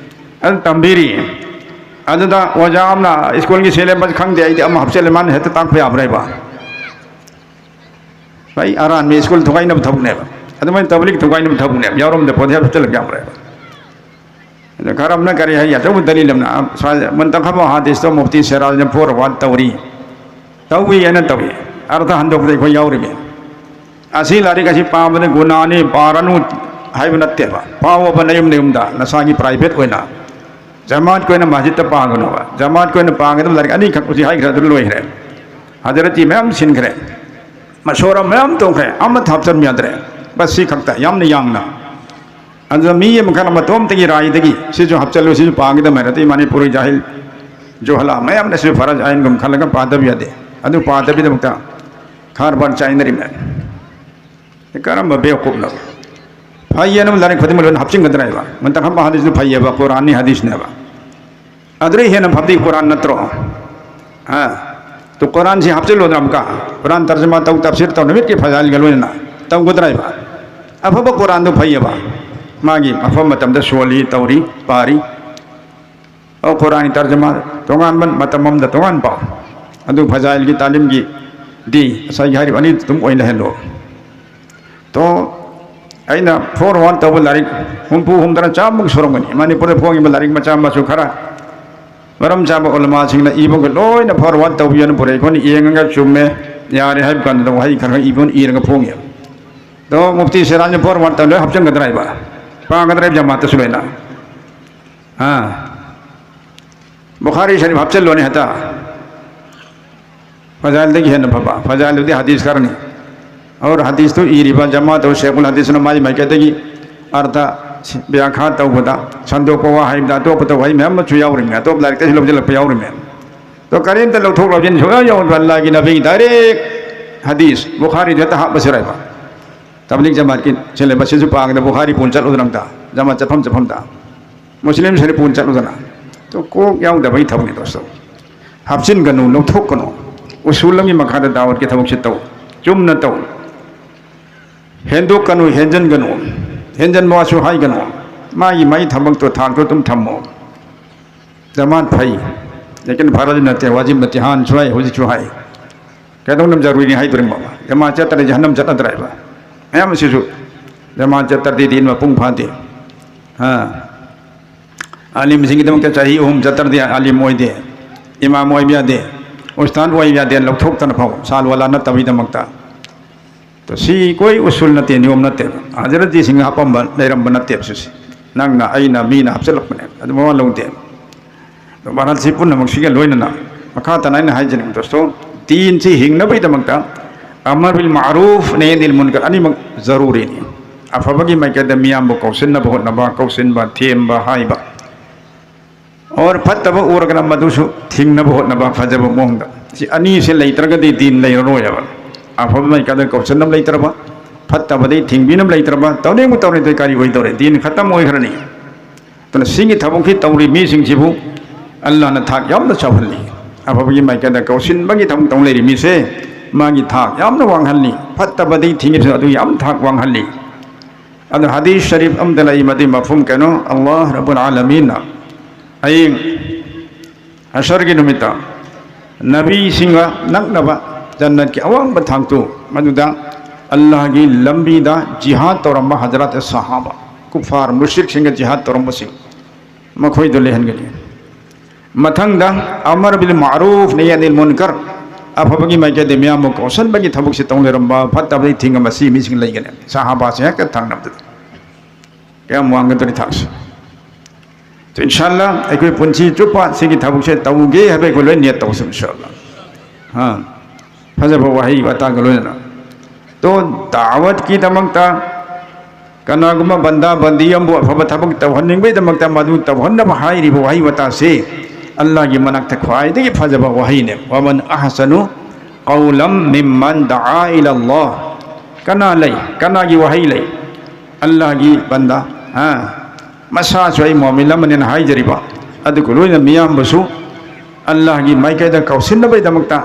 ꯑꯗꯨ ꯇꯝꯕꯤꯔꯤ꯫ ꯑꯗꯨꯗ ꯑꯣꯖꯥ ꯑꯃꯅ ꯁ꯭ꯀꯨꯜꯒꯤ ꯁꯤꯂꯦꯕꯁ ꯈꯪꯗꯦ, ꯑꯩꯗꯤ ꯑꯃ ꯍꯥꯞꯆꯤꯜꯂꯦ, ꯃꯥꯅ ꯍꯦꯛꯇ ꯇꯥꯛꯄ ꯌꯥꯕ꯭ꯔꯥ ꯍꯥꯏꯕ? ꯑꯩ ꯑꯔꯥꯟꯕ ꯁ꯭ꯀꯨꯜ ꯊꯨꯒꯥꯏꯅꯕ ꯊꯕꯛꯅꯦꯕ꯫ ꯑꯗꯨꯃꯥꯏꯅ ꯇꯕ꯭ꯂꯤꯛ ꯊꯨꯒꯥꯏꯅꯕ ꯊꯕꯛꯅꯦꯕ꯫ ꯌꯥꯎꯔꯝꯗ ꯄꯣꯠ ꯍꯦꯛ ꯍꯥꯞꯆꯤꯜꯂꯒ ꯌꯥꯕ꯭ꯔꯥ ꯍꯥꯏꯕ? ꯑꯗ ꯈꯔ ꯑꯃꯅ ꯀꯔꯤ ꯍꯥꯏ? ꯑꯆꯧꯕ ꯗꯂꯤꯜ ꯑꯃꯅ, ꯑ, ꯁ꯭ꯋꯥꯏꯗ ꯃꯨꯟꯇꯈꯕ ꯍꯥꯗꯤꯁꯇꯣ ꯃꯨꯐꯇꯤ ꯁꯤꯔꯥꯖꯅ ꯐꯣꯔ ꯋꯥꯟ ꯇꯧꯔꯤ꯫ ꯇꯧꯏ ꯍꯥꯏꯅ ꯇꯧꯏ꯫ ꯑꯔꯊ ꯍꯟꯗꯣꯛꯄꯗ ꯑꯩꯈꯣꯏ ꯌꯥꯎꯔꯤꯃꯤ꯫ ꯑꯁꯤ ꯂꯥꯏꯔꯤꯛ ꯑꯁꯤ ꯄꯥꯕꯗ ꯒꯨꯅꯥꯅꯤ, ꯄꯥꯔꯅꯨ ꯍꯥꯏꯕ ꯅꯠꯇꯦꯕ꯫ ꯄꯥꯎꯑꯣꯕ ꯅꯌꯨꯝ ꯅꯌꯨꯝꯗ, ꯅꯁꯥꯒꯤ ꯄ꯭ꯔꯥꯏꯚꯦꯠ ꯑꯣꯏꯅ꯫ ꯖꯃꯥꯠꯀꯤ ꯑꯣꯏꯅ ꯃꯁꯖꯤꯗꯇ ꯄꯥꯒꯅꯨꯕ꯫ ꯖꯃꯥꯠꯀꯤ ꯑꯣꯏꯅ ꯄꯥꯒꯗꯕ ꯂꯥꯏꯔꯤꯛ ꯑꯅꯤꯈꯛ ꯍꯧꯖꯤꯛ ꯍꯥꯏꯈ꯭ꯔꯦ, ꯑꯗꯨ ꯂꯣꯏꯈ꯭ꯔꯦ꯫ ꯍꯖꯔꯠꯇꯤ ꯃꯌꯥꯝ ꯁꯤꯟꯈ꯭ꯔꯦ꯫ ꯃꯁꯣꯔꯥ ꯃꯌꯥꯝ ꯇꯣꯡꯈ꯭ꯔꯦ꯫ ꯑꯃꯠꯇ ꯍꯥꯞꯆꯤꯟꯕ ꯌꯥꯗ꯭ꯔꯦ꯫ ꯕꯁ ꯁꯤ ꯈꯛꯇ, ꯌꯥꯝꯅ ꯌꯥꯡꯅ꯫ ꯑꯗꯨꯗ ꯃꯤ ꯑꯃꯈꯛꯅ ꯃꯇꯣꯝꯇꯒꯤ ꯔꯥꯏꯗꯒꯤ ꯁꯤꯁꯨ ꯍꯥꯞꯆꯜꯂꯨ, ꯁꯤꯁꯨ ꯄꯥꯒꯗꯕ ꯍꯥꯏꯔꯗꯤ ꯃꯅꯤꯄꯨꯔꯤ ꯖꯥꯍꯤꯜ ꯖꯨꯍꯂꯥ ꯃꯌꯥꯝꯅꯁꯨ ꯐꯔꯖ ꯑꯥꯏꯟꯒꯨꯝ ꯈꯜꯂꯒ ꯄꯥꯗꯕ ꯌꯥꯗꯦ꯫ ꯑꯗꯨ ꯄꯥꯗꯕꯒꯤꯗꯃꯛꯇ ꯈꯥꯔꯕꯥꯟ ꯆꯥꯏꯅꯔꯤꯃꯦ꯫ ꯀꯔꯝꯕ ꯕꯦꯋꯀꯨꯞꯅꯣ? ꯐꯩꯌꯦꯅ ꯂꯥꯏꯔꯤꯛ ꯈꯨꯗꯤꯡꯃꯛ ꯂꯣꯏꯅ ꯍꯥꯞꯆꯤꯟꯒꯗ꯭ꯔꯥ ꯍꯥꯏꯕ? ꯃꯨꯟꯇꯈꯕ ꯍꯥꯗꯤꯁꯇꯨ ꯐꯩꯌꯦꯕ, ꯀꯨꯔꯥꯟꯅꯤ ꯍꯥꯗꯤꯁꯅꯦꯕ꯫ ꯑꯗꯨꯗꯩ ꯍꯦꯟꯅ ꯐꯕꯗꯤ ꯀꯨꯔꯥꯟ ꯅꯠꯇ꯭ꯔꯣ? ꯑ, ꯇꯨ ꯀꯨꯔꯥꯟꯁꯤ ꯍꯥꯞꯆꯤꯜꯂꯣꯗꯅ ꯑꯃꯨꯛꯀ꯫ ꯀꯨꯔꯥꯟ ꯇꯔꯖꯃꯥ ꯇꯧ, ꯇꯐꯁꯤꯔ ꯇꯧ, ꯅꯨꯃꯤꯠꯀꯤ ꯐꯖꯥꯏꯜꯒ ꯂꯣꯏꯅꯅ ꯇꯧꯒꯗ꯭ꯔꯥ ꯍꯥꯏꯕ? ꯑꯐꯕ ꯀꯨꯔꯥꯟꯗꯨ ꯐꯩꯌꯦꯕ꯫ ꯃꯥꯒꯤ ꯃꯐꯝ ꯃꯇꯝꯗ ꯁꯣꯜꯂꯤ, ꯇꯧꯔꯤ, ꯄꯥꯔꯤ꯫ ꯑꯣ, ꯀꯨꯔꯥꯟꯒꯤ ꯇꯔꯖꯃꯥ ꯇꯣꯉꯥꯟꯕ ꯃꯇꯝ ꯑꯃꯗ ꯇꯣꯉꯥꯟ ꯄꯥꯎ꯫ ꯑꯗꯨ ꯐꯖꯥꯏꯜꯒꯤ ꯇꯥꯂꯤꯝꯒꯤ ꯗꯤ ꯉꯁꯥꯏꯒꯤ ꯍꯥꯏꯔꯤꯕ ꯑꯅꯤꯗꯨ ꯑꯗꯨꯝ ꯑꯣꯏꯅ ꯂꯩꯍꯜꯂꯣ꯫ ꯇꯣ, ꯑꯩꯅ ꯐꯣꯔ ꯋꯥꯟ ꯇꯧꯕ ꯂꯥꯏꯔꯤꯛ ꯍꯨꯝꯐꯨ ꯍꯨꯝꯗꯅ ꯆꯥꯝꯃꯨꯛ ꯁꯨꯔꯝꯒꯅꯤ꯫ ꯃꯅꯤꯄꯨꯔꯗ ꯐꯣꯡꯉꯤꯕ ꯂꯥꯏꯔꯤꯛ ꯃꯆꯥ ꯃꯁꯨ ꯈꯔ ꯃꯔꯝ ꯆꯥꯕ ꯎꯂꯃꯥꯁꯤꯡꯅ ꯏꯕꯒ ꯂꯣꯏꯅ ꯐꯣꯔ ꯋꯥꯟ ꯇꯧꯕꯤꯌꯣꯅ ꯄꯨꯔꯛꯏ꯫ ꯑꯩꯈꯣꯏꯅ ꯌꯦꯡꯉꯒ ꯆꯨꯝꯃꯦ, ꯌꯥꯔꯦ ꯍꯥꯏꯕ ꯀꯥꯟꯗ ꯋꯥꯍꯩ ꯈꯔ ꯈꯔ ꯏꯕ ꯏꯔꯒ ꯐꯣꯡꯉꯦ꯫ ꯑꯗꯣ ꯃꯨꯐꯇꯤ ꯁꯤꯔꯥꯖꯅ ꯐꯣꯔ ꯋꯥꯟ ꯇꯧ ꯂꯣꯏ ꯍꯥꯞꯆꯤꯟꯒꯗ꯭ꯔꯥ ꯍꯥꯏꯕ? ꯄꯥꯒꯗ꯭ꯔꯥ ꯍꯥꯏꯕ ꯖꯃꯥꯠꯇꯁꯨ ꯂꯣꯏꯅ? ꯑꯥ꯫ ꯕꯨꯈꯥꯔꯤ ꯁꯔꯤꯐ ꯍꯥꯞꯆꯤꯜꯂꯣꯅꯦ ꯍꯦꯛꯇ꯫ ꯐꯖꯥꯏꯜꯗꯒꯤ ꯍꯦꯟꯅ ꯐꯕ꯫ ꯐꯖꯥꯏꯜꯗꯨꯗꯤ ꯍꯗꯤꯁ ꯈꯔꯅꯤ꯫ ꯑꯣꯔ ꯍꯗꯤꯁꯇꯨ ꯏꯔꯤꯕ ꯖꯃꯥꯠꯇꯨ ꯁꯦꯈꯨꯜ ꯍꯗꯤꯁꯅ ꯃꯥꯒꯤ ꯃꯥꯏꯀꯩꯗꯒꯤ ꯑꯔꯊ ꯕ꯭ꯌꯥꯈꯥ ꯇꯧꯕꯗ, ꯁꯟꯗꯣꯛꯄ ꯋꯥꯍꯩꯗ ꯑꯇꯣꯞꯄ ꯇꯧꯕ ꯋꯥꯍꯩ ꯃꯌꯥꯝ ꯑꯃꯁꯨ ꯌꯥꯎꯔꯤꯃꯤ, ꯑꯇꯣꯞꯄ ꯂꯥꯏꯔꯤꯛꯇꯁꯨ ꯂꯧꯁꯤꯜꯂꯛꯄ ꯌꯥꯎꯔꯤꯃꯤ꯫ ꯑꯗꯣ ꯀꯔꯤꯝꯇ ꯂꯧꯊꯣꯛ ꯂꯧꯁꯤꯟ ꯁꯨꯡꯌꯥꯎ ꯌꯥꯎꯗꯕ ꯑꯜꯂꯥꯒꯤ ꯅꯕꯤꯒꯤ ꯗꯥꯏꯔꯦꯛ ꯍꯗꯤꯁ ꯕꯨꯈꯥꯔꯤꯗ ꯍꯦꯛꯇ ꯍꯥꯞꯄꯁꯤꯔ ꯍꯥꯏꯕ? ꯇꯕ꯭ꯂꯤꯛ ꯖꯃꯥꯠꯀꯤ ꯁꯤꯂꯦꯕꯁꯁꯤꯁꯨ ꯄꯥꯒꯗ ꯕꯨꯈꯥꯔꯤ ꯄꯨꯟ ꯆꯠꯂꯨꯗꯅ ꯑꯝꯇ ꯖꯃꯥꯠ ꯆꯠꯐꯝ ꯆꯠꯐꯝꯗ꯫ ꯃꯨꯁꯂꯤꯝ ꯁꯔꯤꯐ ꯄꯨꯟ ꯆꯠꯂꯨꯗꯅ꯫ ꯑꯗꯨ ꯀꯣꯛ ꯌꯥꯎꯗꯕꯒꯤ ꯊꯕꯛꯅꯤ ꯗꯣꯁꯇꯣ꯫ ꯍꯥꯞꯆꯤꯟꯒꯅꯨ, ꯂꯧꯊꯣꯛꯀꯅꯨ꯫ ꯎꯁꯨꯜ ꯑꯃꯒꯤ ꯃꯈꯥꯗ ꯗꯥꯋꯠꯀꯤ ꯊꯕꯛꯁꯦ ꯇꯧ꯫ ꯆꯨꯝꯅ ꯇꯧ꯫ ꯍꯦꯟꯗꯣꯛꯀꯅꯨ, ꯍꯦꯟꯖꯟꯒꯅꯨ꯫ ꯍꯦꯟꯖꯟꯕ ꯋꯥꯁꯨ ꯍꯥꯏꯒꯅꯨ꯫ ꯃꯥꯒꯤ, ꯃꯥꯒꯤ ꯊꯕꯛꯇꯣ, ꯊꯥꯛꯇꯣ ꯑꯗꯨꯝ ꯊꯝꯃꯣ꯫ ꯖꯃꯥꯠ ꯐꯩ꯫ ꯂꯦꯀꯤꯟ ꯐꯔꯖ ꯅꯠꯇꯦ, ꯋꯥꯖꯤꯕ ꯅꯠꯇꯦ, ꯍꯥꯟꯅꯁꯨ ꯍꯥꯏ, ꯍꯧꯖꯤꯛꯁꯨ ꯍꯥꯏ꯫ ꯀꯩꯗꯧꯅ ꯖꯔꯨꯔꯤꯅꯤ ꯍꯥꯏꯗꯣꯔꯤꯃꯣ? ꯖꯃꯥꯠ ꯆꯠꯇ꯭ꯔꯗꯤ ꯖꯍꯟꯅꯝ ꯆꯠꯅꯗ꯭ꯔꯥ ꯍꯥꯏꯕ? ꯃꯌꯥꯝ ꯑꯁꯤꯁꯨ ꯖꯃꯥꯠ ꯆꯠꯇ꯭ꯔꯗꯤ ꯗꯤꯟ ꯃꯄꯨꯡ ꯐꯥꯗꯦ꯫ ꯑꯥ꯫ ꯑꯥꯂꯤꯝꯁꯤꯡꯒꯤꯗꯃꯛꯇ ꯆꯍꯤ ꯑꯍꯨꯝ ꯆꯠꯇ꯭ꯔꯗꯤ ꯑꯥꯂꯤꯝ ꯑꯣꯏꯗꯦ, ꯏꯃꯥꯝ ꯑꯣꯏꯕ ꯌꯥꯗꯦ, ꯎꯁꯇꯥꯗ ꯑꯣꯏꯕ ꯌꯥꯗꯦ, ꯂꯧꯊꯣꯛꯇꯅ ꯐꯥꯎ ꯁꯥꯜ ꯋꯥꯂꯥ ꯅꯠꯇꯕꯒꯤꯗꯃꯛꯇ꯫ ꯇꯣ, ꯁꯤ ꯀꯣꯏ ꯎꯁꯨꯜ ꯅꯠꯇꯦ, ꯅꯤꯌꯣꯝ ꯅꯠꯇꯦ꯫ ꯍꯖꯔꯠꯖꯤꯁꯤꯡꯅ ꯍꯥꯞꯄꯝꯕ ꯂꯩꯔꯝꯕ ꯅꯠꯇꯦ ꯁꯤꯁꯦ꯫ ꯅꯪꯅ, ꯑꯩꯅ, ꯃꯤꯅ ꯍꯥꯞꯆꯤꯜꯂꯛꯄꯅꯦ꯫ ꯑꯗꯨ ꯃꯋꯥ ꯂꯧꯗꯦ꯫ ꯑꯗꯣ ꯚꯥꯔꯠꯁꯤ ꯄꯨꯝꯅꯃꯛꯁꯤꯒ ꯂꯣꯏꯅꯅ ꯃꯈꯥ ꯇꯥꯅ ꯑꯩꯅ ꯍꯥꯏꯖꯅꯤꯡꯕ ꯗꯣꯁꯇꯣ, ꯗꯤꯟꯁꯤ ꯍꯤꯡꯅꯕꯒꯤꯗꯃꯛꯇ ꯑꯃꯔ ꯕꯤꯜ ꯃꯥꯔꯨꯐ ꯅꯍꯤ ꯑꯅꯤꯜ ꯃꯨꯟꯀꯔ ꯑꯅꯤꯃꯛ ꯖꯔꯨꯔꯤꯅꯤ꯫ ꯑꯐꯕꯒꯤ ꯃꯥꯏꯀꯩꯗ ꯃꯤꯌꯥꯝꯕꯨ ꯀꯧꯁꯤꯟꯅꯕ ꯍꯣꯠꯅꯕ, ꯀꯧꯁꯤꯟꯕ, ꯊꯦꯝꯕ, ꯍꯥꯏꯕ꯫ ꯑꯣꯔ ꯐꯠꯇꯕ ꯎꯔꯒꯅ ꯃꯗꯨꯁꯨ ꯊꯤꯡꯅꯕ ꯍꯣꯠꯅꯕ ꯐꯖꯕ ꯃꯑꯣꯡꯗ꯫ ꯁꯤ ꯑꯅꯤꯁꯦ ꯂꯩꯇ꯭ꯔꯒꯗꯤ ꯗꯤꯟ ꯂꯩꯔꯔꯣꯏꯕ꯫ ꯑꯐꯕ ꯃꯥꯏꯀꯩꯗ ꯀꯧꯁꯤꯟꯅꯕ ꯂꯩꯇ꯭ꯔꯕ, ꯐꯠꯇꯕꯗꯩ ꯊꯤꯡꯕꯤꯅꯕ ꯂꯩꯇ꯭ꯔꯕ, ꯇꯧꯅꯤꯡꯕ ꯇꯧꯔꯤꯗꯣ ꯀꯔꯤ ꯑꯣꯏꯗꯧꯔꯦ? ꯗꯤꯟ ꯈꯇꯝ ꯑꯣꯏꯈ꯭ꯔꯅꯤ꯫ ꯑꯗꯨꯅ ꯁꯤꯒꯤ ꯊꯕꯛꯁꯤ ꯇꯧꯔꯤ ꯃꯤꯁꯤꯡꯁꯤꯕꯨ ꯑꯜꯂꯥꯍꯅ ꯊꯥꯛ ꯌꯥꯝꯅ ꯆꯥꯎꯍꯜꯂꯤ꯫ ꯑꯐꯕꯒꯤ ꯃꯥꯏꯀꯩꯗ ꯀꯧꯁꯤꯟꯕꯒꯤ ꯊꯕꯛ ꯇꯧ ꯂꯩꯔꯤ ꯃꯤꯁꯦ ꯃꯥꯒꯤ ꯊꯥꯛ ꯌꯥꯝꯅ ꯋꯥꯡꯍꯜꯂꯤ꯫ ꯐꯠꯇꯕꯗꯒꯤ ꯊꯤꯡꯉꯤꯕꯁꯤꯡ ꯑꯗꯨ ꯌꯥꯝ ꯊꯥꯛ ꯋꯥꯡꯍꯜꯂꯤ꯫ ꯑꯗꯨ ꯍꯗꯤꯁ ꯁꯔꯤꯐ ꯑꯃꯗ ꯂꯩ, ꯃꯗꯨꯒꯤ ꯃꯐꯍꯨꯝ ꯀꯩꯅꯣ? ꯑꯜꯂꯥꯍ ꯔꯕꯨꯜ ꯑꯥꯂꯃꯤꯟꯅ ꯍꯌꯦꯡ ꯍꯁꯔꯒꯤ ꯅꯨꯃꯤꯠꯇ ꯅꯕꯤꯁꯤꯡꯒ ꯅꯛꯅꯕ ꯖꯟꯅꯠꯀꯤ ꯑꯋꯥꯡꯕ ꯊꯥꯛꯇꯨ, ꯃꯗꯨꯗ ꯑꯜꯂꯥꯍꯒꯤ ꯂꯝꯕꯤꯗ ꯖꯤꯍꯥꯗ ꯇꯧꯔꯝꯕ ꯍꯖꯔꯠ ꯁꯍꯥꯕ, ꯀꯨꯐꯥꯔ ꯃꯨꯁ꯭ꯔꯤꯛꯁꯤꯡꯒ ꯖꯤꯍꯥꯗ ꯇꯧꯔꯝꯕꯁꯤꯡ, ꯃꯈꯣꯏꯗꯨ ꯂꯩꯍꯟꯒꯅꯤ꯫ ꯃꯊꯪꯗ ꯑꯃꯔ ꯕꯤꯜ ꯃꯥꯔꯨꯐ ꯅꯍꯤ ꯑꯅꯤꯜ ꯃꯨꯟꯀꯔ, ꯑꯐꯕꯒꯤ ꯃꯥꯏꯀꯩꯗ ꯃꯤꯌꯥꯝꯕꯨ ꯀꯧꯁꯟꯕꯒꯤ ꯊꯕꯛꯁꯤ ꯇꯧ ꯂꯩꯔꯝꯕ, ꯐꯠꯇꯕꯗꯒꯤ ꯊꯤꯡꯉꯝꯕ ꯁꯤ ꯃꯤꯁꯤꯡ ꯂꯩꯒꯅꯤ꯫ ꯁꯍꯥꯕꯥꯁꯤꯡ ꯍꯦꯛꯇ ꯊꯪꯅꯕꯗꯨꯗ꯫ ꯀꯌꯥꯝ ꯋꯥꯡꯒꯗꯧꯔꯤ ꯊꯥꯛꯁꯦ? ꯇꯣ, ꯏꯟꯁꯥꯜꯂꯥ, ꯑꯩꯈꯣꯏ ꯄꯨꯟꯁꯤ ꯆꯨꯞꯄ ꯁꯤꯒꯤ ꯊꯕꯛꯁꯦ ꯇꯧꯒꯦ ꯍꯥꯏꯕ ꯑꯩꯈꯣꯏ ꯂꯣꯏ ꯅꯤꯌꯠ ꯇꯧꯁꯤ, ꯏꯟꯁꯥꯜꯂꯥ꯫ ꯍꯥ? ꯐꯖꯕ ꯋꯥꯍꯩ ꯋꯥꯇꯥꯒ ꯂꯣꯏꯅꯅ꯫ ꯇꯣ, ꯗꯥꯋꯠꯀꯤꯗꯃꯛꯇ ꯀꯅꯥꯒꯨꯝꯕ ꯕꯟꯗꯥ ꯕꯟꯗꯤ ꯑꯃꯕꯨ ꯑꯐꯕ ꯊꯕꯛ ꯇꯧꯍꯟꯅꯤꯡꯕꯒꯤꯗꯃꯛꯇ ꯃꯗꯨ ꯇꯧꯍꯟꯅꯕ ꯍꯥꯏꯔꯤꯕ ꯋꯥꯍꯩ ꯋꯥꯇꯥꯁꯤ ꯑꯜꯂꯥꯍꯒꯤ ꯃꯅꯥꯛꯇ ꯈ꯭ꯋꯥꯏꯗꯒꯤ ꯐꯖꯕ ꯋꯥꯍꯩꯅꯦ꯫ "ꯋꯃꯟ ꯑꯍꯁꯅꯨ ꯀꯧꯂꯝ ꯃꯤꯝꯃꯟ ꯗꯑꯥ ꯏꯂꯜꯂꯥꯍ"꯫ ꯀꯅꯥ ꯂꯩ? ꯀꯅꯥꯒꯤ ꯋꯥꯍꯩ ꯂꯩ? ꯑꯜꯂꯥꯍꯒꯤ ꯕꯟꯗꯥ, ꯍꯥ? ꯃꯁꯥꯁꯨ ꯑꯩ ꯃꯣꯃꯤꯟ ꯑꯃꯅꯦꯅ ꯍꯥꯏꯖꯔꯤꯕ, ꯑꯗꯨꯒ ꯂꯣꯏꯅ ꯃꯤꯌꯥꯝꯕꯁꯨ ꯑꯜꯂꯥꯍꯒꯤ ꯃꯥꯏꯀꯩꯗ ꯀꯧꯁꯤꯟꯅꯕꯒꯤꯗꯃꯛꯇ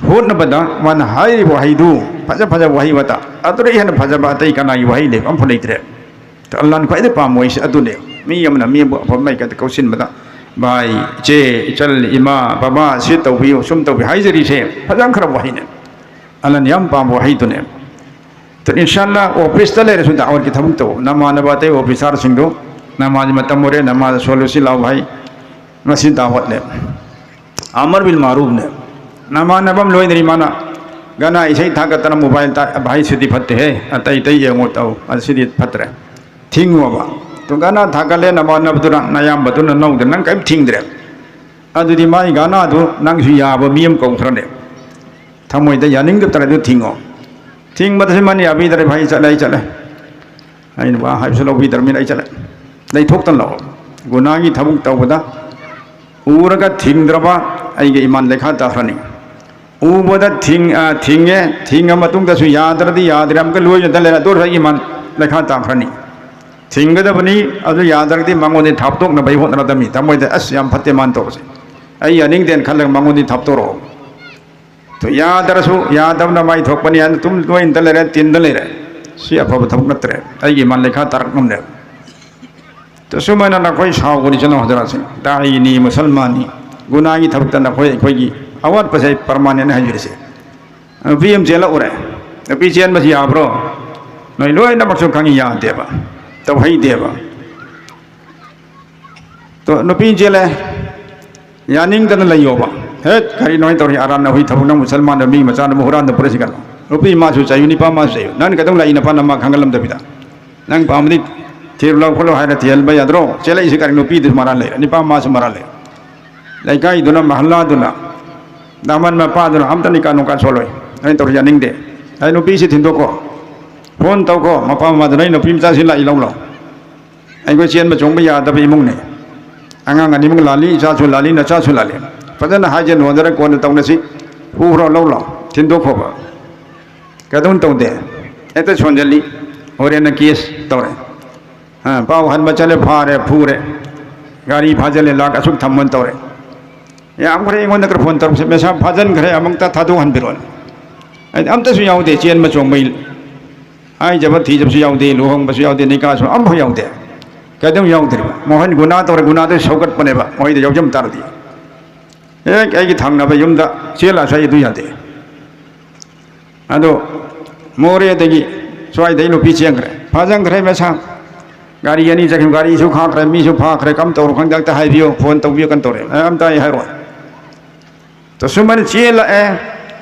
ꯍꯣꯠꯅꯕꯗ ꯃꯥꯅ ꯍꯥꯏꯔꯤꯕ ꯋꯥꯍꯩꯗꯨ ꯐꯖ ꯐꯖꯕ ꯋꯥꯍꯩ ꯋꯥꯇꯥ, ꯑꯗꯨꯗ ꯍꯦꯟꯅ ꯐꯖꯕ ꯑꯇꯩ ꯀꯅꯥꯒꯤ ꯋꯥꯍꯩ ꯂꯩꯕ ꯑꯃꯐꯥꯎ ꯂꯩꯇ꯭ꯔꯦ꯫ ꯑꯜꯂꯥꯍꯅ ꯈ꯭ꯋꯥꯏꯗꯒꯤ ꯄꯥꯝꯕ ꯋꯥꯍꯩꯁꯦ ꯑꯗꯨꯅꯦ꯫ ꯃꯤ ꯑꯃꯅ ꯃꯤ ꯑꯃꯕꯨ ꯑꯐꯕ ꯃꯥꯏꯀꯩꯗ ꯀꯧꯁꯤꯟꯕꯗ, "ꯚꯥꯏ, ꯏꯆꯦ, ꯏꯆꯜ, ꯏꯃꯥ, ꯕꯕꯥ, ꯁꯤ ꯇꯧꯕꯤꯌꯨ, ꯁꯨꯝ ꯇꯧꯕꯤꯌꯨ" ꯍꯥꯏꯖꯔꯤꯁꯦ ꯐꯖꯈ꯭ꯔꯕ ꯋꯥꯍꯩꯅꯦ꯫ ꯑꯜꯂꯥꯍꯅ ꯌꯥꯝ ꯄꯥꯝꯕ ꯋꯥꯍꯩꯗꯨꯅꯦ꯫ ꯑꯗꯨꯅ ꯏꯟꯁꯥꯜꯂꯥꯍ ꯑꯣꯐꯤꯁꯇ ꯂꯩꯔꯁꯨ ꯗꯥꯋꯠꯀꯤ ꯊꯕꯛ ꯇꯧ꯫ ꯅꯃꯥꯟꯅꯕ ꯑꯇꯩ ꯑꯣꯐꯤꯁꯥꯔꯁꯤꯡꯗꯨ, "ꯅꯃꯥꯖ ꯃꯇꯝ ꯑꯣꯏꯔꯦ, ꯅꯃꯥꯖ ꯁꯣꯜꯂꯨ, ꯁꯤ ꯂꯥꯎ ꯚꯥꯏ, ꯉꯁꯤ ꯗꯥꯋꯠꯅꯦ, ꯑꯃꯔ ꯕꯤꯜ ꯃꯥꯔꯨꯐꯅꯦ"꯫ ꯅꯃꯥꯟꯅꯕ ꯑꯃ ꯂꯣꯏꯅꯔꯤ, ꯃꯥꯅ ꯒꯥꯅꯥ ꯏꯁꯩ ꯊꯥꯒꯠꯇꯅ ꯃꯣꯕꯥꯏꯜ ꯇꯥꯏ, "ꯚꯥꯏ, ꯁꯤꯗꯤ ꯐꯠꯇꯦꯍꯦ, ꯑꯇꯩ ꯑꯇꯩ ꯌꯦꯡꯉꯣ ꯇꯧ, ꯑꯗꯨ ꯁꯤꯗꯤ ꯐꯠꯇ꯭ꯔꯦ", ꯊꯤꯡꯉꯣꯕ꯫ ꯑꯗꯨ ꯒꯥꯅꯥ ꯊꯥꯒꯠꯂꯦ, ꯅꯃꯥꯟꯅꯕꯗꯨꯅ, ꯅꯌꯥꯝꯕꯗꯨꯅ ꯅꯧꯗꯅ ꯅꯪ ꯀꯔꯤꯝ ꯊꯤꯡꯗ꯭ꯔꯦ꯫ ꯑꯗꯨꯗꯤ ꯃꯥꯒꯤ ꯒꯥꯅꯥꯗꯨ ꯅꯪꯁꯨ ꯌꯥꯕ ꯃꯤ ꯑꯃ ꯀꯧꯈ꯭ꯔꯅꯦ꯫ ꯊꯃꯣꯏꯗ ꯌꯥꯅꯤꯡꯗꯕ ꯇꯥꯔꯗꯤ ꯊꯤꯡꯉꯣ꯫ ꯊꯤꯡꯕꯗꯁꯨ ꯃꯥꯅ ꯌꯥꯕꯤꯗ꯭ꯔꯦ, "ꯚꯥꯏ, ꯆꯠꯂꯦ, ꯑꯩ ꯆꯠꯂꯦ, ꯑꯩꯅ ꯋꯥ ꯍꯥꯏꯕꯁꯨ ꯂꯧꯕꯤꯗ꯭ꯔꯕꯅꯤꯅ ꯑꯩ ꯆꯠꯂꯦ", ꯂꯩꯊꯣꯛꯇꯅ ꯂꯥꯛꯑꯣ꯫ ꯒꯨꯅꯥꯒꯤ ꯊꯕꯛ ꯇꯧꯕꯗ ꯎꯔꯒ ꯊꯤꯡꯗ꯭ꯔꯕ ꯑꯩꯒꯤ ꯏꯃꯥꯟ ꯂꯩꯈꯥ ꯇꯥꯈ꯭ꯔꯅꯤ꯫ ꯎꯕꯗ ꯊꯤꯡ-, ꯑ, ꯊꯤꯡꯉꯦ, ꯊꯤꯡꯉ ꯃꯇꯨꯡꯗꯁꯨ ꯌꯥꯗ꯭ꯔꯗꯤ ꯌꯥꯗ꯭ꯔꯦ, ꯑꯃꯨꯛꯀ ꯂꯣꯏꯅꯗ ꯂꯩꯔꯦ, ꯑꯗꯨ ꯑꯣꯏꯔꯁꯨ ꯑꯩꯒꯤ ꯏꯃꯥꯟ ꯂꯩꯈꯥ ꯇꯥꯈ꯭ꯔꯅꯤ꯫ ꯊꯤꯡꯒꯗꯕꯅꯤ, ꯑꯗꯨ ꯌꯥꯗ꯭ꯔꯒꯗꯤ ꯃꯉꯣꯟꯗ ꯊꯥꯞꯇꯣꯛꯅꯕ ꯑꯩ ꯍꯣꯠꯅꯔꯗꯕꯅꯤ꯫ ꯊꯃꯣꯏꯗ, "ꯑꯁ, ꯌꯥꯝ ꯐꯠꯇꯦ ꯃꯥꯅ ꯇꯧꯕꯁꯦ, ꯑꯩ ꯌꯥꯅꯤꯡꯗꯦꯅ" ꯈꯜꯂꯒ ꯃꯉꯣꯟꯗ ꯊꯥꯞꯇꯣꯔꯛꯑꯣ꯫ ꯑꯗꯨ ꯌꯥꯗ꯭ꯔꯁꯨ ꯌꯥꯗꯕꯅ ꯃꯥꯏ ꯊꯣꯛꯄꯅꯤ ꯍꯥꯏꯅ ꯑꯗꯨꯝ ꯂꯣꯏꯅꯗ ꯂꯩꯔꯦ, ꯇꯤꯟꯗ ꯂꯩꯔꯦ꯫ ꯁꯤ ꯑꯐꯕ ꯊꯕꯛ ꯅꯠꯇ꯭ꯔꯦ꯫ ꯑꯩꯒꯤ ꯏꯃꯥꯟ ꯂꯩꯈꯥ ꯇꯥꯔꯛꯅꯕꯅꯦꯕ꯫ ꯑꯗꯨ ꯁꯨꯃꯥꯏꯅ ꯅꯈꯣꯏ ꯁꯥꯎꯒꯅꯤ, ꯏꯆꯤꯟ ꯏꯅꯥꯎ ꯍꯖꯔꯥꯠꯁꯤꯡ, ꯗꯥꯏꯅꯤ, ꯃꯨꯁꯜꯃꯥꯟꯅꯤ, ꯒꯨꯅꯥꯒꯤ ꯊꯕꯛꯇ ꯅꯈꯣꯏ ꯑꯩꯈꯣꯏꯒꯤ ꯑꯋꯥꯠꯄꯁꯦ ꯑꯩ ꯄ꯭ꯔꯃꯥꯟꯅꯦꯅ ꯍꯥꯏꯖꯔꯤꯁꯦ꯫ ꯅꯨꯄꯤ ꯑꯃ ꯆꯦꯜꯂꯛꯎꯔꯦ, ꯅꯨꯄꯤ ꯆꯦꯟꯕꯁꯤ ꯌꯥꯕ꯭ꯔꯣ? ꯅꯣꯏ ꯂꯣꯏꯅꯃꯛꯁꯨ ꯈꯪꯉꯤ, ꯌꯥꯗꯦꯕ, ꯇꯧꯍꯩꯗꯦꯕ꯫ ꯑꯗꯣ ꯅꯨꯄꯤ ꯆꯦꯜꯂꯦ, ꯌꯥꯅꯤꯡꯗꯅ ꯂꯩꯌꯣꯕ꯫ "ꯍꯦꯠ, ꯀꯔꯤꯅꯣ ꯍꯥꯏ ꯇꯧꯔꯤ? ꯑꯔꯥꯟ ꯅꯍꯨꯏ ꯊꯕꯛ, ꯅꯪ ꯃꯨꯁꯜꯃꯥꯟꯗ ꯃꯤ ꯃꯆꯥꯅꯕꯨ ꯍꯨꯔꯥꯟꯗ ꯄꯨꯔꯛꯏꯁꯤ ꯀꯩꯅꯣ?" ꯅꯨꯄꯤ ꯃꯥꯁꯨ ꯆꯩꯌꯨ, ꯅꯤꯄꯥ ꯃꯥꯁꯨ ꯆꯩꯌꯨ꯫ ꯅꯪ ꯀꯩꯗꯧ ꯂꯥꯛꯏ, ꯅꯄꯥ ꯅꯃꯥ ꯈꯪꯍꯜꯂꯝꯗꯕꯤꯗ? ꯅꯪ ꯄꯥꯝꯃꯗꯤ ꯊꯤꯔꯨ ꯂꯥꯎ ꯈꯣꯠꯂꯣ ꯍꯥꯏꯔ ꯊꯤꯍꯟꯕ ꯌꯥꯗ꯭ꯔꯣ? ꯆꯦꯜꯂꯛꯏꯁꯤ ꯀꯔꯤ? ꯅꯨꯄꯤꯗꯨꯁꯨ ꯃꯔꯥꯜ ꯂꯩꯔꯦ, ꯅꯤꯄꯥ ꯃꯥꯁꯨ ꯃꯔꯥꯜ ꯂꯩꯔꯦ꯫ ꯂꯩꯀꯥꯏꯗꯨꯅ, ꯃꯍꯜꯂꯥꯗꯨꯅ, ꯗꯥꯃꯟ ꯃꯄꯥꯗꯨꯅ ꯑꯝꯇ ꯅꯤꯀꯥ ꯅꯨꯡꯀꯥ ꯁꯣꯜꯂꯣꯏ꯫ ꯑꯩꯅ ꯇꯧꯔꯤ ꯌꯥꯅꯤꯡꯗꯦ꯫ ꯑꯩ ꯅꯨꯄꯤꯁꯤ ꯊꯤꯟꯗꯣꯛꯈꯣ, ꯐꯣꯟ ꯇꯧꯈꯣ, ꯃꯄꯥ ꯃꯃꯥꯗꯨꯅ, "ꯑꯩ ꯅꯨꯄꯤ ꯃꯆꯥꯁꯤ ꯂꯥꯛꯏ, ꯂꯧ ꯂꯥꯎ"꯫ ꯑꯩꯈꯣꯏ ꯆꯦꯟꯕ ꯆꯣꯡꯕ ꯌꯥꯗꯕ ꯏꯃꯨꯡꯅꯤ꯫ ꯑꯉꯥꯡ ꯑꯅꯤꯃꯛ ꯂꯥꯜꯂꯤ, ꯏꯆꯥꯁꯨ ꯂꯥꯜꯂꯤ, ꯅꯆꯥꯁꯨ ꯂꯥꯜꯂꯤ꯫ ꯐꯖꯅ ꯍꯥꯏꯖ ꯅꯣꯟꯖꯔ ꯀꯣꯟꯅ ꯇꯧꯅꯁꯤ꯫ ꯄꯨꯈ꯭ꯔꯣ, ꯂꯧ ꯂꯥꯎ, ꯊꯤꯟꯗꯣꯛꯈꯣꯕ꯫ ꯀꯩꯗꯧ ꯇꯧꯗꯦ? ꯍꯦꯛꯇ ꯁꯣꯟꯖꯜꯂꯤ꯫ ꯍꯣꯔꯦꯟꯅ ꯀꯦꯁ ꯇꯧꯔꯦ꯫ ꯑ, ꯄꯥꯎ ꯍꯟꯕ ꯆꯠꯂꯦ, ꯐꯥꯔꯦ, ꯐꯨꯔꯦ, ꯒꯥꯔꯤ ꯐꯥꯖꯤꯜꯂꯦ, ꯂꯥꯛ ꯑꯁꯨꯛ ꯊꯝꯃꯣꯅ ꯇꯧꯔꯦ꯫ ꯌꯥꯝꯈ꯭ꯔꯦ, ꯑꯩꯉꯣꯟꯗ ꯈꯔ ꯐꯣꯟ ꯇꯧꯔꯛꯁꯦ, "ꯃꯦꯁꯥ ꯐꯥꯖꯤꯟꯈ꯭ꯔꯦ, ꯑꯃꯨꯛꯇ ꯊꯥꯗꯣꯛꯍꯟꯕꯤꯔꯣꯅ"꯫ ꯑꯩꯗꯤ ꯑꯝꯇꯁꯨ ꯌꯥꯎꯗꯦ, ꯆꯦꯟꯕ ꯆꯣꯡꯕꯩ ꯍꯥꯏꯖꯕ ꯊꯤꯖꯕꯁꯨ ꯌꯥꯎꯗꯦ, ꯂꯨꯍꯣꯡꯕꯁꯨ ꯌꯥꯎꯗꯦ, ꯅꯤꯀꯥꯁꯨ ꯑꯝꯐꯥꯎ ꯌꯥꯎꯗꯦ꯫ ꯀꯩꯗꯧ ꯌꯥꯎꯗ꯭ꯔꯤꯕ? ꯃꯈꯣꯏꯅ ꯒꯨꯅꯥ ꯇꯧꯔꯦ, ꯒꯨꯅꯥꯗꯨ ꯁꯧꯒꯠꯄꯅꯦꯕ, ꯃꯈꯣꯏꯗ ꯌꯥꯎꯖꯝ ꯇꯥꯔꯗꯤ꯫ ꯍꯦꯛ ꯑꯩꯒꯤ ꯊꯪꯅꯕ ꯌꯨꯝꯗ ꯆꯦꯜꯂꯛꯑꯁꯨ ꯑꯩ ꯑꯗꯨ ꯌꯥꯗꯦ꯫ ꯑꯗꯣ ꯃꯣꯔꯦꯗꯒꯤ ꯁ꯭ꯋꯥꯏꯗꯩ ꯅꯨꯄꯤ ꯆꯦꯟꯈ꯭ꯔꯦ, ꯐꯥꯖꯟꯈ꯭ꯔꯦ ꯃꯦꯁꯥ꯫ ꯒꯥꯔꯤ ꯑꯅꯤ ꯆꯠꯈꯤꯕ, ꯒꯥꯔꯤꯁꯨ ꯈꯥꯛꯈ꯭ꯔꯦ, ꯃꯤꯁꯨ ꯐꯥꯈ꯭ꯔꯦ, ꯀꯝ ꯇꯧꯔꯣ ꯈꯪꯗꯦ, ꯑꯝꯇ ꯍꯥꯏꯕꯤꯌꯨ, ꯐꯣꯟ ꯇꯧꯕꯤꯌꯨ, ꯀꯩꯅꯣ ꯇꯧꯔꯦ, ꯑꯦ, ꯑꯝꯇ ꯑꯩ ꯍꯥꯏꯔꯣꯏ꯫ ꯇꯁꯨꯃꯅ ꯆꯦꯜꯂꯛꯑꯦ,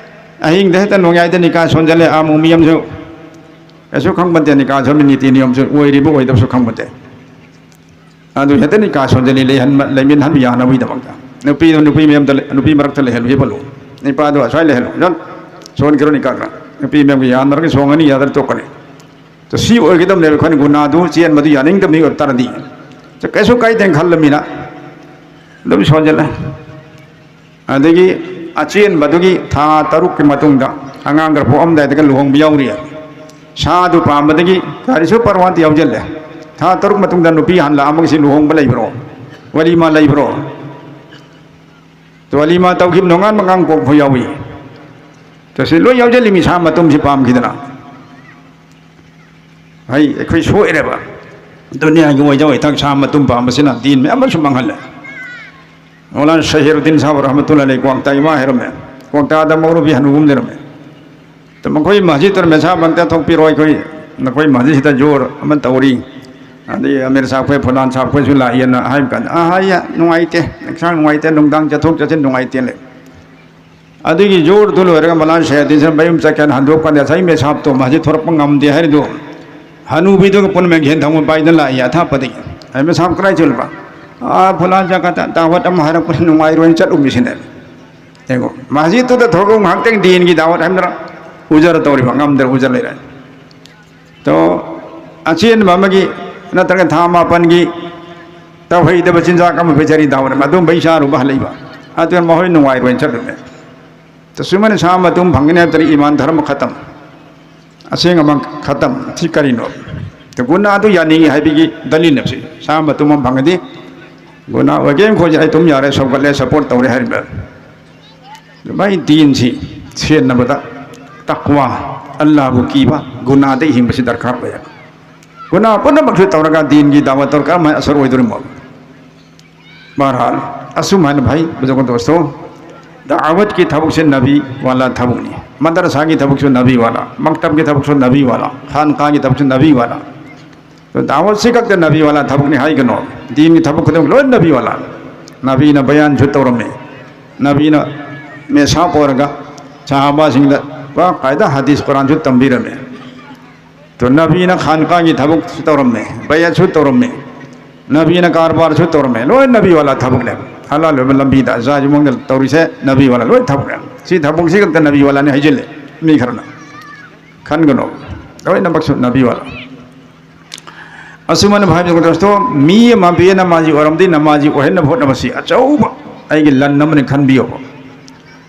ꯑꯍꯤꯡꯗ ꯍꯦꯛꯇ ꯅꯣꯡꯌꯥꯏꯗ ꯅꯤꯀꯥ ꯁꯣꯟꯖꯜꯂꯦ, ꯑꯃꯨꯛ ꯃꯤ ꯑꯃꯁꯨ ꯀꯩꯁꯨ ꯈꯪꯕ ꯅꯠꯇꯦ, ꯅꯤꯀꯥ ꯁꯣꯟꯕ ꯅꯤꯇꯤ ꯅꯤꯌꯣꯝꯁꯨ ꯑꯣꯏꯔꯤꯕ ꯑꯣꯏꯗꯕꯁꯨ ꯈꯪꯕ ꯅꯠꯇꯦ꯫ ꯑꯗꯨ ꯍꯦꯛꯇ ꯅꯤꯀꯥ ꯁꯣꯟꯖꯜꯂꯤ, ꯂꯩꯍꯟꯕ, ꯂꯩꯃꯤꯟꯍꯟꯕ ꯌꯥꯅꯕꯒꯤꯗꯃꯛꯇ꯫ ꯅꯨꯄꯤꯗꯨ ꯅꯨꯄꯤ ꯃꯌꯥꯝꯗ ꯂꯩ-, ꯅꯨꯄꯤ ꯃꯔꯛꯇ ꯂꯩꯍꯜꯂꯨ, ꯍꯤꯞꯍꯜꯂꯨ꯫ ꯅꯨꯄꯥꯗꯣ ꯑꯁ꯭ꯋꯥꯏ ꯂꯩꯍꯜꯂꯨ꯫ ꯖꯟ ꯁꯣꯟꯈꯤꯔꯣ ꯅꯤꯀꯥ ꯈꯔ꯫ ꯅꯨꯄꯤ ꯃꯌꯥꯝꯒꯤ ꯌꯥꯅꯔꯒ ꯁꯣꯡꯉꯅꯤ, ꯌꯥꯗ꯭ꯔ ꯇꯣꯛꯀꯅꯤ꯫ ꯇꯣ ꯁꯤ ꯑꯣꯏꯒꯗꯕꯅꯦꯕ ꯑꯩꯈꯣꯏꯅ ꯒꯨꯅꯥꯗꯨ ꯆꯦꯟꯕꯗꯨ ꯌꯥꯅꯤꯡꯗꯕ ꯃꯤ ꯑꯣꯏꯕ ꯇꯥꯔꯗꯤ꯫ ꯇꯣ ꯀꯩꯁꯨ ꯀꯥꯏꯗꯦꯅ ꯈꯜꯂꯃꯤꯅ ꯑꯗꯨꯝ ꯁꯣꯟꯖꯜꯂꯦ꯫ ꯑꯗꯒꯤ ꯑꯆꯦꯟꯕꯗꯨꯒꯤ ꯊꯥ ꯇꯔꯨꯛꯀꯤ ꯃꯇꯨꯡꯗ ꯑꯉꯥꯡ ꯈꯔ ꯄꯣꯛꯑꯝꯗꯥꯏꯗꯒ ꯂꯨꯍꯣꯡꯕ ꯌꯥꯎꯔꯤ꯫ ꯁꯥꯗꯨ ꯄꯥꯝꯕꯗꯒꯤ ꯀꯔꯤꯁꯨ ꯄꯔꯋꯥꯟꯇ ꯌꯥꯎꯖꯜꯂꯦ꯫ ꯊꯥ ꯇꯔꯨꯛ ꯃꯇꯨꯡꯗ ꯅꯨꯄꯤ ꯍꯜꯂꯛꯑꯝꯃꯒ ꯁꯤ ꯂꯨꯍꯣꯡꯕ ꯂꯩꯕ꯭ꯔꯣ? ꯋꯥꯂꯤꯃꯥ ꯂꯩꯕ꯭ꯔꯣ? ꯋꯥꯂꯤꯃꯥ ꯇꯧꯈꯤꯕ ꯅꯣꯡꯉꯥꯟꯕ ꯑꯉꯥꯡ ꯄꯣꯛꯄ ꯌꯥꯎꯏ꯫ ꯇꯁꯤ ꯂꯣꯏ ꯌꯥꯎꯖꯜꯂꯤ, ꯃꯤ ꯁꯥ ꯃꯇꯨꯝꯁꯤ ꯄꯥꯝꯈꯤꯗꯅ꯫ ꯍꯩ, ꯑꯩꯈꯣꯏ ꯁꯣꯏꯔꯦꯕ꯫ ꯗꯨꯅꯤꯌꯥꯒꯤ ꯑꯣꯏꯖ ꯑꯣꯏꯊꯛ ꯁꯥ ꯃꯇꯨꯝ ꯄꯥꯝꯕꯁꯤꯅ ꯗꯤꯟ ꯃꯌꯥꯝ ꯑꯃꯁꯨ ꯃꯥꯡꯍꯜꯂꯦ꯫ ꯃꯧꯂꯥꯅꯥ ꯁꯍꯤꯔꯨꯗꯗꯤꯟ ꯁꯥꯍꯕ ꯔꯍꯃꯇꯨꯜꯂꯥꯍꯤ ꯑꯂꯩꯍꯤ ꯀ꯭ꯋꯥꯛꯇꯥ ꯏꯃꯥ ꯍꯥꯏꯔꯝꯃꯦ꯫ ꯀ꯭ꯋꯥꯛꯇꯥꯗ ꯃꯧꯂꯨꯕꯤ ꯍꯅꯨꯕ ꯑꯃ ꯂꯩꯔꯝꯃꯦ꯫ ꯑꯗ ꯃꯈꯣꯏ ꯃꯁꯖꯤꯗꯇꯨꯗ ꯃꯦꯁꯥ ꯃꯔꯛꯇ ꯊꯣꯛꯄꯤꯔꯣ, ꯑꯩꯈꯣꯏ ꯅꯈꯣꯏ ꯃꯁꯖꯤꯗꯁꯤꯗ ꯖꯣꯔ ꯑꯃ ꯇꯧꯔꯤ, ꯑꯗꯩ ꯑꯃꯤꯔ ꯁꯥꯍꯕ ꯈꯣꯏ, ꯐꯨꯂꯥꯟ ꯁꯥꯍꯕ ꯈꯣꯏꯁꯨ ꯂꯥꯛꯏꯅ ꯍꯥꯏꯕ ꯀꯥꯟꯗ, "ꯑꯥ, ꯑꯩ ꯅꯨꯡꯉꯥꯏꯇꯦ, ꯍꯛꯆꯥꯡ ꯅꯨꯡꯉꯥꯏꯇꯦ, ꯅꯨꯡꯗꯥꯡ ꯆꯠꯊꯣꯛ ꯆꯠꯁꯤꯟ ꯅꯨꯡꯉꯥꯏꯇꯦ" ꯂꯩ꯫ ꯑꯗꯨꯒꯤ ꯖꯣꯔꯗꯨ ꯂꯣꯏꯔꯒ ꯃꯧꯂꯥꯅꯥ ꯁꯍꯤꯔꯨꯗꯗꯤꯟꯁꯦ ꯃꯌꯨꯝ ꯆꯠꯀꯦꯅ ꯍꯟꯗꯣꯛꯄ ꯀꯥꯟꯗ ꯉꯁꯥꯏ ꯃꯦꯁꯥꯕꯇꯣ ꯃꯁꯖꯤꯗ ꯊꯣꯔꯛꯄ ꯉꯝꯗꯦ ꯍꯥꯏꯔꯤꯗꯣ ꯍꯅꯨꯕꯤꯗꯨꯒ ꯄꯨꯟꯅ ꯃꯦꯟꯈꯦꯟ ꯊꯝꯃ ꯄꯥꯏꯗꯅ ꯂꯥꯛꯏ ꯑꯊꯥꯞꯄꯗꯒꯤ꯫ ꯑꯩ ꯃꯦꯁꯥꯕ ꯀꯗꯥꯏ ꯆꯠꯂꯨꯕ? "ꯑꯥ, ꯐꯨꯂꯥꯟ ꯖꯒꯥꯗ ꯗꯥꯋꯠ ꯑꯃ ꯍꯥꯏꯔꯛꯄꯅꯤ, ꯅꯨꯡꯉꯥꯏꯔꯣꯏꯅ ꯆꯠꯂꯨꯃꯤꯁꯤꯅꯦ"꯫ ꯌꯦꯡꯉꯣ, ꯃꯁꯖꯤꯗꯇꯨꯗ ꯊꯣꯛꯂꯛꯎ, ꯉꯥꯏꯍꯥꯛꯇꯪ ꯗꯤꯟꯒꯤ ꯗꯥꯋꯠ ꯍꯥꯏꯕꯗꯨꯅ ꯎꯖꯔ ꯇꯧꯔꯤꯕ, ꯉꯝꯗ꯭ꯔ ꯎꯖꯔ ꯂꯩꯔꯦ꯫ ꯇꯣ, ꯑꯆꯦꯟꯕ ꯑꯃꯒꯤ ꯅꯠꯇ꯭ꯔꯒ ꯊꯥ ꯃꯥꯄꯟꯒꯤ ꯇꯧꯍꯩꯗꯕ ꯆꯤꯟꯖꯥꯛ ꯑꯃ ꯄꯤꯖꯔꯤ ꯗꯥꯋꯠ ꯑꯃ, ꯑꯗꯨꯝꯕꯩ ꯆꯥꯔꯨꯕ ꯍꯜꯂꯛꯏꯕ꯫ ꯑꯗꯨꯅ ꯃꯈꯣꯏ ꯅꯨꯡꯉꯥꯏꯔꯣꯏꯅ ꯆꯠꯂꯨꯅꯦ꯫ ꯇꯁꯨꯃꯅ ꯁꯥ ꯃꯇꯨꯝ ꯐꯪꯒꯅꯤ ꯍꯥꯏꯕꯗꯨꯅ ꯏꯃꯥꯟ ꯙꯔꯃ ꯈꯇꯝ꯫ ꯑꯁꯦꯡ ꯑꯃꯥꯟ ꯈꯇꯝ꯫ ꯁꯤ ꯀꯔꯤꯅꯣ? ꯒꯨꯅꯥꯗꯨ ꯌꯥꯅꯤꯡꯉꯤ ꯍꯥꯏꯕꯒꯤ ꯗꯂꯤꯜꯅꯦꯕ ꯁꯤ꯫ ꯆꯥꯕ ꯇꯨꯝꯕ ꯐꯪꯉꯗꯤ ꯒꯨꯅꯥ ꯑꯣꯏꯒꯦ ꯈꯣꯠꯁꯦ, ꯑꯩ ꯇꯨꯝ ꯌꯥꯔꯦ, ꯁꯧꯒꯠꯂꯦ, ꯁꯞꯄꯣꯔꯠ ꯇꯧꯔꯦ ꯍꯥꯏꯔꯤꯕ꯫ ꯃꯥꯏ ꯗꯤꯟꯁꯤ ꯁꯦꯟꯅꯕꯗ ꯇꯛꯋꯥ, ꯑꯜꯂꯥꯍꯕꯨ ꯀꯤꯕ, ꯒꯨꯅꯥꯗꯒꯤ ꯍꯤꯡꯕꯁꯤ ꯗꯔꯀꯥꯔ ꯑꯣꯏꯌꯦ꯫ ꯒꯨꯅꯥ ꯄꯨꯝꯅꯃꯛꯁꯨ ꯇꯧꯔꯒ ꯗꯤꯟꯒꯤ ꯗꯥꯋꯥ ꯇꯧꯔꯒ ꯀꯔꯝꯍꯥꯏꯅ ꯑꯁꯔ ꯑꯣꯏꯗꯣꯔꯤꯃꯣ? ꯕꯍꯔꯍꯥꯜ, ꯑꯁꯨꯝꯍꯥꯏꯅ ꯚꯥꯏ, ꯕꯨꯖꯨꯔꯒ ꯗꯣꯁꯇꯣ, ꯗꯥꯋꯠꯀꯤ ꯊꯕꯛꯁꯦ ꯅꯕꯤ ꯋꯥꯂꯥ ꯊꯕꯛꯅꯤ꯫ ꯃꯗꯔꯁꯥꯒꯤ ꯊꯕꯛꯁꯨ ꯅꯕꯤ ꯋꯥꯂꯥ, ꯃꯛꯇꯕꯒꯤ ꯊꯕꯛꯁꯨ ꯅꯕꯤ ꯋꯥꯂꯥ, ꯈꯥꯟꯀꯥꯒꯤ ꯊꯕꯛꯁꯨ ꯅꯕꯤ ꯋꯥꯂꯥ꯫ ꯑꯗꯣ ꯗꯥꯋꯠꯁꯤ ꯈꯛꯇ ꯅꯕꯤ ꯋꯥꯂꯥ ꯊꯕꯛꯅꯤ ꯍꯥꯏꯒꯅꯣ꯫ ꯗꯤꯟꯒꯤ ꯊꯕꯛ ꯈꯨꯗꯤꯡꯃꯛ ꯂꯣꯏ ꯅꯕꯤ ꯋꯥꯂꯥ꯫ ꯅꯕꯤꯅ ꯕꯌꯥꯟꯁꯨ ꯇꯧꯔꯝꯃꯤ꯫ ꯅꯕꯤꯅ ꯃꯦꯁꯥꯞ ꯑꯣꯏꯔꯒ ꯁꯍꯥꯕꯥꯁꯤꯡꯗ ꯕꯥꯀꯥꯏꯗ ꯍꯗꯤꯁ ꯀꯨꯔꯥꯟꯁꯨ ꯇꯝꯕꯤꯔꯝꯃꯤ꯫ ꯑꯗꯣ ꯅꯕꯤꯅ ꯈꯥꯟꯀꯥꯒꯤ ꯊꯕꯛꯁꯨ ꯇꯧꯔꯝꯃꯤ, ꯕꯌꯠꯁꯨ ꯇꯧꯔꯝꯃꯤ, ꯅꯕꯤꯅ ꯀꯔꯕꯥꯔꯁꯨ ꯇꯧꯔꯝꯃꯤ, ꯂꯣꯏ ꯅꯕꯤ ꯋꯥꯂꯥ ꯊꯕꯛꯅꯦ꯫ ꯍꯂꯥꯜ ꯑꯣꯏꯕ ꯂꯝꯕꯤꯗ ꯖꯥꯏꯖ ꯃꯑꯣꯡꯗ ꯇꯧꯔꯤꯁꯦ ꯅꯕꯤ ꯋꯥꯂꯥ ꯂꯣꯏ ꯊꯕꯛꯅꯦ꯫ ꯁꯤ ꯊꯕꯛꯁꯤ ꯈꯛꯇ ꯅꯕꯤ ꯋꯥꯂꯥꯅꯤ ꯍꯥꯏꯖꯤꯜꯂꯦ ꯃꯤ ꯈꯔꯅ꯫ ꯈꯟꯒꯅꯣ, ꯂꯣꯏꯅꯃꯛꯁꯨ ꯅꯕꯤ ꯋꯥꯂꯥ꯫ ꯑꯁꯨꯃꯥꯏꯅ ꯚꯥꯏ ꯗꯣꯁꯇꯣ, ꯃꯤ ꯑꯃ ꯕꯦ ꯅꯃꯥꯖꯤ ꯑꯣꯏꯔꯝꯗꯤ ꯅꯃꯥꯖꯤ ꯑꯣꯏꯍꯟꯅꯕ ꯍꯣꯠꯅꯕꯁꯤ ꯑꯆꯧꯕ ꯑꯩꯒꯤ ꯂꯟ ꯑꯃꯅꯤ ꯈꯟꯕꯤꯌꯣꯕ꯫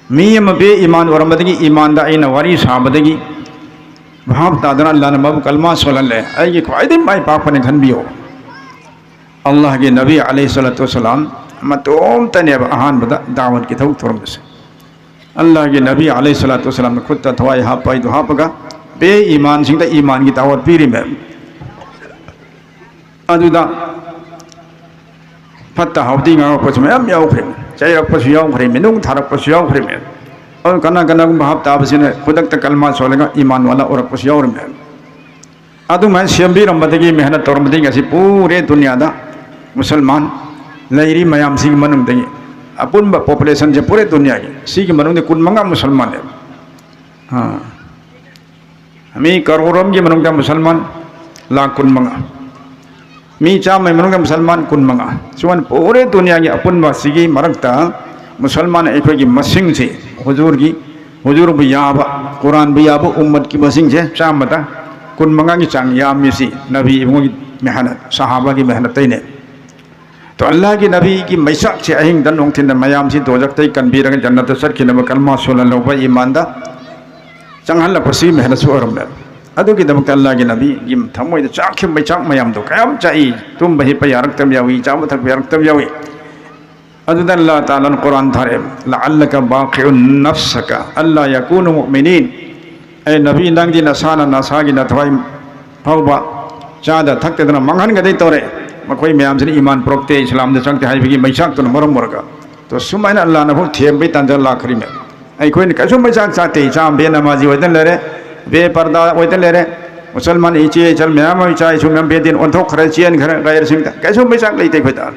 ꯃꯤ ꯑꯃ ꯕꯦ ꯏꯃꯥꯟ ꯑꯣꯏꯔꯝꯕꯗꯒꯤ, ꯏꯃꯥꯟꯗ ꯑꯩꯅ ꯋꯥꯔꯤ ꯁꯥꯕꯗꯒꯤ ꯚꯥꯞ ꯇꯥꯗꯅ ꯂꯥꯟꯅ ꯃꯥꯕꯨ ꯀꯜꯃꯥ ꯁꯣꯜꯍꯜꯂꯦ, ꯑꯩꯒꯤ ꯈ꯭ꯋꯥꯏꯗꯒꯤ ꯃꯥꯏ ꯄꯥꯛꯄꯅꯤ ꯈꯟꯕꯤꯌꯣ꯫ ꯑꯜꯂꯥꯍꯒꯤ ꯅꯕꯤ ꯑꯂꯩꯍꯤ ꯁꯂꯥꯇꯨ ꯋꯁꯁꯂꯥꯝ ꯃꯇꯣꯝꯇꯅꯦꯕ ꯑꯍꯥꯟꯕꯗ ꯗꯥꯋꯠꯀꯤ ꯊꯕꯛ ꯇꯧꯔꯝꯕꯁꯦ꯫ ꯑꯜꯂꯥꯍꯒꯤ ꯅꯕꯤ ꯑꯂꯩꯍꯤ ꯁꯂꯥꯇꯨ ꯋꯁꯁꯂꯥꯝꯅ ꯈꯨꯠꯇ ꯊꯋꯥꯏ ꯍꯥꯞꯄ, ꯑꯩꯗꯣ ꯍꯥꯞꯄꯒ ꯕꯦ ꯏꯃꯥꯟꯁꯤꯡꯗ ꯏꯃꯥꯟꯒꯤ ꯗꯥꯋꯠ ꯄꯤꯔꯤꯃꯦ꯫ ꯑꯗꯨꯗ ꯐꯠꯇ ꯍꯥꯎꯗꯤ ꯉꯥꯡꯉꯛꯄꯁꯨ ꯃꯌꯥꯝ ꯌꯥꯎꯈ꯭ꯔꯦ, ꯆꯩꯔꯛꯄꯁꯨ ꯌꯥꯎꯈ꯭ꯔꯦ, ꯃꯤꯅꯨꯡ ꯊꯥꯔꯛꯄꯁꯨ ꯌꯥꯎꯈ꯭ꯔꯦ꯫ ꯑꯗꯨ ꯀꯅꯥ ꯀꯅꯥꯒꯨꯝꯕ ꯍꯥꯞ ꯇꯥꯕꯁꯤꯅ ꯈꯨꯗꯛꯇ ꯀꯜꯃꯥ ꯁꯣꯜꯂꯒ ꯏꯃꯥꯟ ꯋꯥꯂꯥ ꯑꯣꯏꯔꯛꯄꯁꯨ ꯌꯥꯎꯔꯤꯃꯦ꯫ ꯑꯗꯨꯃꯥꯏꯅ ꯁꯦꯝꯕꯤꯔꯝꯕꯗꯒꯤ, ꯃꯦꯍꯅꯠ ꯇꯧꯔꯝꯕꯗꯒꯤ ꯉꯁꯤ ꯄꯨꯔꯦ ꯗꯨꯅꯤꯌꯥꯗ ꯃꯨꯁꯜꯃꯥꯟ ꯂꯩꯔꯤ ꯃꯌꯥꯝꯁꯤꯒꯤ ꯃꯅꯨꯡꯗꯒꯤ ꯑꯄꯨꯟꯕ ꯄꯣꯄꯨꯂꯦꯁꯟꯁꯦ ꯄꯨꯔꯦ ꯗꯨꯅꯤꯌꯥꯒꯤ ꯁꯤꯒꯤ ꯃꯅꯨꯡꯗ ꯀꯨꯟ ꯃꯉꯥ ꯃꯨꯁꯜꯃꯥꯟꯅꯦꯕ꯫ ꯑꯥ꯫ ꯃꯤ ꯀꯔꯣꯔ ꯑꯃꯒꯤ ꯃꯅꯨꯡꯗ ꯃꯨꯁꯜꯃꯥꯟ ꯂꯥꯈ ꯀꯨꯟ ꯃꯉꯥ, ꯃꯤ ꯆꯥꯝꯃꯒꯤ ꯃꯅꯨꯡꯗ ꯃꯨꯁꯜꯃꯥꯟ ꯀꯨꯟ ꯃꯉꯥ꯫ ꯁꯨꯃꯥꯏꯅ ꯄꯨꯔꯦ ꯗꯨꯅꯤꯌꯥꯒꯤ ꯑꯄꯨꯟꯕ ꯁꯤꯒꯤ ꯃꯔꯛꯇ ꯃꯨꯁꯜꯃꯥꯟ ꯑꯩꯈꯣꯏꯒꯤ ꯃꯁꯤꯡꯁꯤ ꯍꯨꯖꯨꯔꯒꯤ, ꯍꯨꯖꯨꯔꯕꯨ ꯌꯥꯕ, ꯀꯨꯔꯥꯟꯕꯨ ꯌꯥꯕ ꯎꯝꯃꯠꯀꯤ ꯃꯁꯤꯡꯁꯦ ꯆꯥꯝꯃꯗ ꯀꯨꯟ ꯃꯉꯥꯒꯤ ꯆꯥꯡ ꯌꯥꯝꯃꯤꯁꯤ ꯅꯕꯤ ꯏꯕꯨꯡꯒꯤ ꯃꯦꯍꯅꯠ, ꯁꯍꯥꯕꯥꯒꯤ ꯃꯦꯍꯅꯠꯇꯩꯅꯦ꯫ ꯇꯣ ꯑꯜꯂꯥꯍꯒꯤ ꯅꯕꯤꯒꯤ ꯃꯩꯁꯥꯛꯁꯦ ꯑꯍꯤꯡꯗ ꯅꯨꯡꯊꯤꯟꯗ ꯃꯌꯥꯝꯁꯤ ꯗꯣꯖꯛꯇꯩ ꯀꯟꯕꯤꯔꯒ ꯖꯟꯅꯠꯇ ꯆꯠꯈꯤꯅꯕ ꯀꯜꯃꯥ ꯁꯣꯜꯍꯜꯍꯧꯕ ꯏꯃꯥꯟꯗ ꯆꯪꯍꯜꯂꯛꯄꯁꯤ ꯃꯦꯍꯅꯠꯁꯨ ꯑꯣꯏꯔꯝꯃꯦ꯫ ꯑꯗꯨꯒꯤꯗꯃꯛꯇ ꯑꯜꯂꯥꯍꯒꯤ ꯅꯕꯤꯒꯤ ꯊꯃꯣꯏꯗ ꯆꯥꯛꯈꯤꯕ ꯃꯩꯆꯥꯛ ꯃꯌꯥꯝꯗꯣ ꯀꯌꯥꯝ ꯆꯥꯛꯏ꯫ ꯇꯨꯝꯕ ꯍꯤꯞꯄ ꯌꯥꯔꯛꯇꯕ ꯌꯥꯎꯏ, ꯆꯥꯕ ꯊꯛꯄ ꯌꯥꯔꯛꯇꯕ ꯌꯥꯎꯏ꯫ ꯑꯗꯨꯗ ꯑꯜꯂꯥꯍ ꯇꯥꯂꯥꯅ ꯀꯨꯔꯥꯟ ꯊꯥꯔꯛꯑꯦ, "لعلك باخع نفسك ألا يكونوا مؤمنين"꯫ ꯑꯦ ꯅꯕꯤ, ꯅꯪꯗꯤ ꯅꯁꯥꯅ ꯅꯁꯥꯒꯤ ꯅꯊꯋꯥꯏ ꯐꯥꯎꯕ ꯆꯥꯗ ꯊꯛꯇꯗꯅ ꯃꯥꯡꯍꯟꯒꯗꯩ ꯇꯧꯔꯦ꯫ ꯃꯈꯣꯏ ꯃꯌꯥꯝꯁꯤꯅ ꯏꯃꯥꯟ ꯄꯨꯔꯛꯇꯦ, ꯏꯁꯂꯥꯝꯗ ꯆꯪꯗꯦ ꯍꯥꯏꯕꯒꯤ ꯃꯩꯆꯥꯛꯇꯨꯅ ꯃꯔꯝ ꯑꯣꯏꯔꯒ꯫ ꯇꯣ ꯁꯨꯃꯥꯏꯅ ꯑꯜꯂꯥꯍꯅ ꯑꯃꯨꯛ ꯊꯦꯝꯕꯩ ꯇꯥꯟꯖꯥ ꯂꯥꯛꯈ꯭ꯔꯤꯃꯦ꯫ ꯑꯩꯈꯣꯏꯅ ꯀꯩꯁꯨ ꯃꯩꯆꯥꯛ ꯆꯥꯛꯇꯦ, ꯏꯆꯥ ꯕꯦ ꯅꯃꯥꯖꯤ ꯑꯣꯏꯗꯅ ꯂꯩꯔꯦ, ꯕꯦ ꯄꯔꯗꯥ ꯑꯣꯏꯗꯅ ꯂꯩꯔꯦ, ꯃꯨꯁꯜꯃꯥꯟ ꯏꯆꯦ ꯏꯆꯜ ꯃꯌꯥꯝ ꯑꯃ, ꯏꯆꯥ ꯏꯁꯨ ꯃꯌꯥꯝ ꯕꯦꯗꯤꯟ ꯑꯣꯟꯊꯣꯛꯈ꯭ꯔꯦ, ꯆꯦꯟꯈ꯭ꯔꯦ, ꯒꯩꯔꯁꯤꯡꯗ ꯀꯩꯁꯨ ꯃꯩꯆꯥꯛ ꯂꯩꯇꯦ ꯑꯩꯈꯣꯏꯗ꯫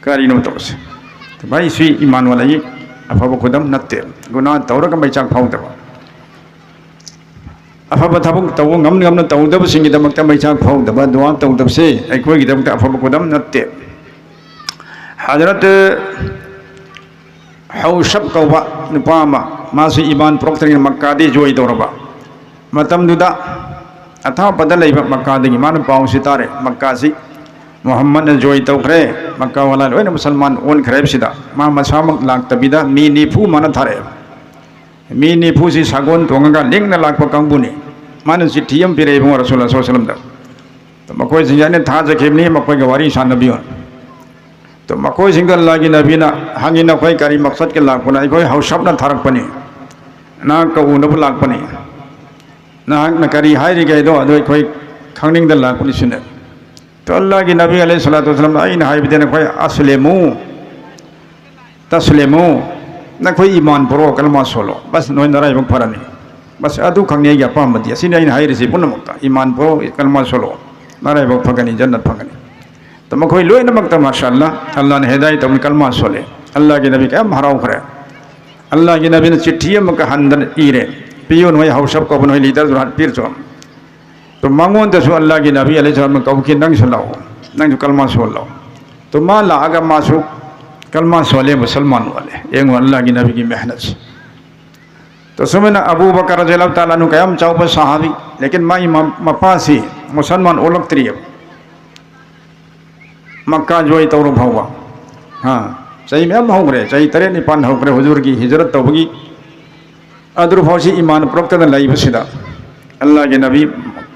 ꯀꯔꯤꯅꯣ ꯇꯧꯔꯤꯁꯦ? ꯚꯥꯏ, ꯁꯤ ꯏꯃꯥꯟ ꯋꯥꯂꯥꯒꯤ ꯑꯐꯕ ꯈꯨꯗꯝ ꯅꯠꯇꯦ꯫ ꯒꯨꯅꯥ ꯇꯧꯔꯒ ꯃꯩꯆꯥꯛ ꯐꯥꯎꯗꯕ, ꯑꯐꯕ ꯊꯕꯛ ꯇꯧꯕ ꯉꯝ ꯉꯝꯅ ꯇꯧꯗꯕꯁꯤꯡꯒꯤꯗꯃꯛꯇ ꯃꯩꯆꯥꯛ ꯐꯥꯎꯗꯕ, ꯗꯨꯋꯥ ꯇꯧꯗꯕꯁꯦ ꯑꯩꯈꯣꯏꯒꯤꯗꯃꯛꯇ ꯑꯐꯕ ꯈꯨꯗꯝ ꯅꯠꯇꯦ꯫ ꯍꯖꯔꯠ ꯍꯧꯁꯕ ꯀꯧꯕ ꯅꯨꯄꯥ ꯑꯃ, ꯃꯥꯁꯨ ꯏꯃꯥꯟ ꯄꯨꯔꯛꯇ꯭ꯔꯤꯉꯩ ꯃꯛꯀꯥꯗꯤ ꯖꯣꯏ ꯇꯧꯔꯕ꯫ ꯃꯇꯝꯗꯨꯗ ꯑꯊꯥꯞꯄꯗ ꯂꯩꯕ ꯃꯛꯀꯥꯗꯒꯤ ꯃꯥꯅ ꯄꯥꯎꯁꯤ ꯇꯥꯔꯦ, ꯃꯛꯀꯥꯁꯤ ꯃꯨꯍꯝꯃꯗꯅ ꯖꯣꯏ ꯇꯧꯈ꯭ꯔꯦ, ꯃꯛꯀꯥ ꯋꯥꯂꯥ ꯂꯣꯏꯅ ꯃꯨꯁꯜꯃꯥꯟ ꯑꯣꯟꯈ꯭ꯔꯦ ꯍꯥꯏꯕꯁꯤꯗ꯫ ꯃꯥ ꯃꯁꯥꯃꯛ ꯂꯥꯛꯇꯕꯤꯗ ꯃꯤ ꯅꯤꯐꯨ ꯃꯥꯅ ꯊꯥꯔꯛꯑꯦ꯫ ꯃꯤ ꯅꯤꯐꯨꯁꯤ ꯁꯒꯣꯜ ꯇꯣꯡꯉꯒ ꯂꯤꯡꯅ ꯂꯥꯛꯄ ꯀꯥꯡꯕꯨꯅꯤ꯫ ꯃꯥꯅ ꯆꯤꯊꯤ ꯑꯃ ꯄꯤꯔꯛꯑꯦ ꯏꯕꯨꯡꯉꯣ ꯔꯁꯨꯜ ꯁꯜꯂꯜꯂꯥꯍꯨ ꯑꯂꯩꯍꯤ ꯋꯥꯁꯜꯂꯝꯗ꯫ ꯃꯈꯣꯏꯁꯤꯡꯁꯦ ꯑꯩꯅ ꯊꯥꯖꯈꯤꯕꯅꯤ, ꯃꯈꯣꯏꯒ ꯋꯥꯔꯤ ꯁꯥꯟꯅꯕꯤꯌꯨ꯫ ꯇꯣ ꯃꯈꯣꯏꯁꯤꯡꯗ ꯑꯜꯂꯥꯍꯒꯤ ꯅꯕꯤꯅ ꯍꯪꯉꯤ, "ꯅꯈꯣꯏ ꯀꯔꯤ ꯃꯛꯁꯠꯀꯤ ꯂꯥꯛꯄꯅꯣ?" "ꯑꯩꯈꯣꯏ ꯍꯧꯁꯕꯅ ꯊꯥꯔꯛꯄꯅꯤ, ꯅꯍꯥꯛꯀ ꯎꯅꯕ ꯂꯥꯛꯄꯅꯤ, ꯅꯍꯥꯛꯅ ꯀꯔꯤ ꯍꯥꯏꯔꯤꯒꯦ ꯍꯥꯏꯗꯣ ꯑꯗꯨ ꯑꯩꯈꯣꯏ ꯈꯪꯅꯤꯡꯗ ꯂꯥꯛꯄꯅꯤ" ꯁꯤꯅꯦ꯫ ꯇꯣ ꯑꯜꯂꯥꯍꯒꯤ ꯅꯕꯤ ꯑꯂꯩꯍꯤ ꯁꯂꯥꯇꯨ ꯋꯁꯂꯥꯝꯅ ꯑꯩꯅ ꯍꯥꯏꯕꯗꯤ ꯅꯈꯣꯏ "ꯑꯁꯂꯤꯃꯨ ꯇꯁꯂꯤꯃꯨ", ꯅꯈꯣꯏ ꯏꯃꯥꯟ ꯄꯨꯔꯛꯑꯣ, ꯀꯂꯃꯥ ꯁꯣꯜꯂꯣ, ꯕꯁ ꯅꯣꯏ ꯅꯔꯥꯏꯕꯛ ꯐꯔꯅꯤ꯫ ꯕꯁ ꯑꯗꯨ ꯈꯛꯅꯤ ꯑꯩꯒꯤ ꯑꯄꯥꯝꯕꯗꯤ, ꯑꯁꯤꯅꯤ ꯑꯩꯅ ꯍꯥꯏꯔꯤꯁꯤ ꯄꯨꯝꯅꯃꯛꯇ꯫ ꯏꯃꯥꯟ ꯄꯨꯔꯛꯑꯣ, ꯀꯂꯃꯥ ꯁꯣꯜꯂꯣ, ꯅꯔꯥꯏꯕꯛ ꯐꯒꯅꯤ, ꯖꯟꯅꯠ ꯐꯪꯒꯅꯤ꯫ ꯇꯣ ꯃꯈꯣꯏ ꯂꯣꯏꯅꯃꯛꯇ ꯃꯥꯁꯥ ꯑꯜꯂꯥꯍ, ꯑꯜꯂꯥꯍꯅ ꯍꯤꯗꯥꯌꯠ ꯇꯧꯕꯅꯤ, ꯀꯂꯃꯥ ꯁꯣꯜꯂꯦ꯫ ꯑꯜꯂꯥꯍꯒꯤ ꯅꯕꯤ ꯀꯌꯥꯝ ꯍꯔꯥꯎꯈ꯭ꯔꯦ꯫ ꯑꯜꯂꯥꯍꯒꯤ ꯅꯕꯤꯅ ꯆꯤꯊꯤ ꯑꯃꯒ ꯍꯟꯗꯅ ꯏꯔꯦ, ꯄꯤꯌꯨ, ꯅꯣꯏ ꯍꯧꯁꯕ ꯀꯧꯕ ꯅꯣꯏ ꯂꯤꯗꯔꯗꯨ ꯍꯥꯟꯅ ꯄꯤꯔꯆꯣ꯫ ꯇꯣ ꯃꯉꯣꯟꯗꯁꯨ ꯑꯜꯂꯥꯍꯒꯤ ꯅꯕꯤ ꯑꯂꯩꯍꯤ ꯁꯂꯥꯝꯅ ꯀꯧꯈꯤ, "ꯅꯪꯁꯨ ꯂꯥꯛꯑꯣ, ꯅꯪꯁꯨ ꯀꯂꯃꯥ ꯁꯣꯜꯂꯣ"꯫ ꯇꯣ ꯃꯥ ꯂꯥꯛꯑꯒ ꯃꯥꯁꯨ ꯀꯂꯃꯥ ꯁꯣꯜꯂꯦ, ꯃꯨꯁꯜꯃꯥꯟ ꯑꯣꯜꯂꯦ꯫ ꯌꯦꯡꯉꯣ ꯑꯜꯂꯥꯍꯒꯤ ꯅꯕꯤꯒꯤ ꯃꯦꯍꯅꯠꯁꯦ꯫ ꯇꯣ ꯁꯨꯃꯥꯏꯅ ꯑꯕꯨ ꯕꯀꯔ ꯔꯖꯤꯌꯜꯂꯥꯍꯨ ꯇꯥꯂꯥ ꯑꯟꯍꯨ ꯀꯌꯥꯝ ꯆꯥꯎꯕ ꯁꯍꯥꯕꯤ, ꯂꯦꯀꯤꯟ ꯃꯥꯒꯤ ꯃ-, ꯃꯄꯥꯁꯤ ꯃꯨꯁꯜꯃꯥꯟ ꯑꯣꯜꯂꯛꯇ꯭ꯔꯤꯑꯕ꯫ ꯃꯛꯀꯥ ꯖꯣꯏ ꯇꯧꯔ ꯐꯥꯎꯕ꯫ ꯍꯥ, ꯆꯍꯤ ꯃꯌꯥꯝ ꯍꯧꯈ꯭ꯔꯦ, ꯆꯍꯤ ꯇꯔꯦꯠ ꯅꯤꯄꯥꯟ ꯍꯧꯈ꯭ꯔꯦ ꯍꯨꯖꯨꯔꯒꯤ ꯍꯤꯖꯔꯠ ꯇꯧꯕꯒꯤ꯫ ꯑꯗꯨꯐꯥꯎꯁꯤ ꯏꯃꯥꯟ ꯄꯨꯔꯛꯇꯅ ꯂꯩꯕꯁꯤꯗ, ꯑꯜꯂꯥꯍꯒꯤ ꯅꯕꯤ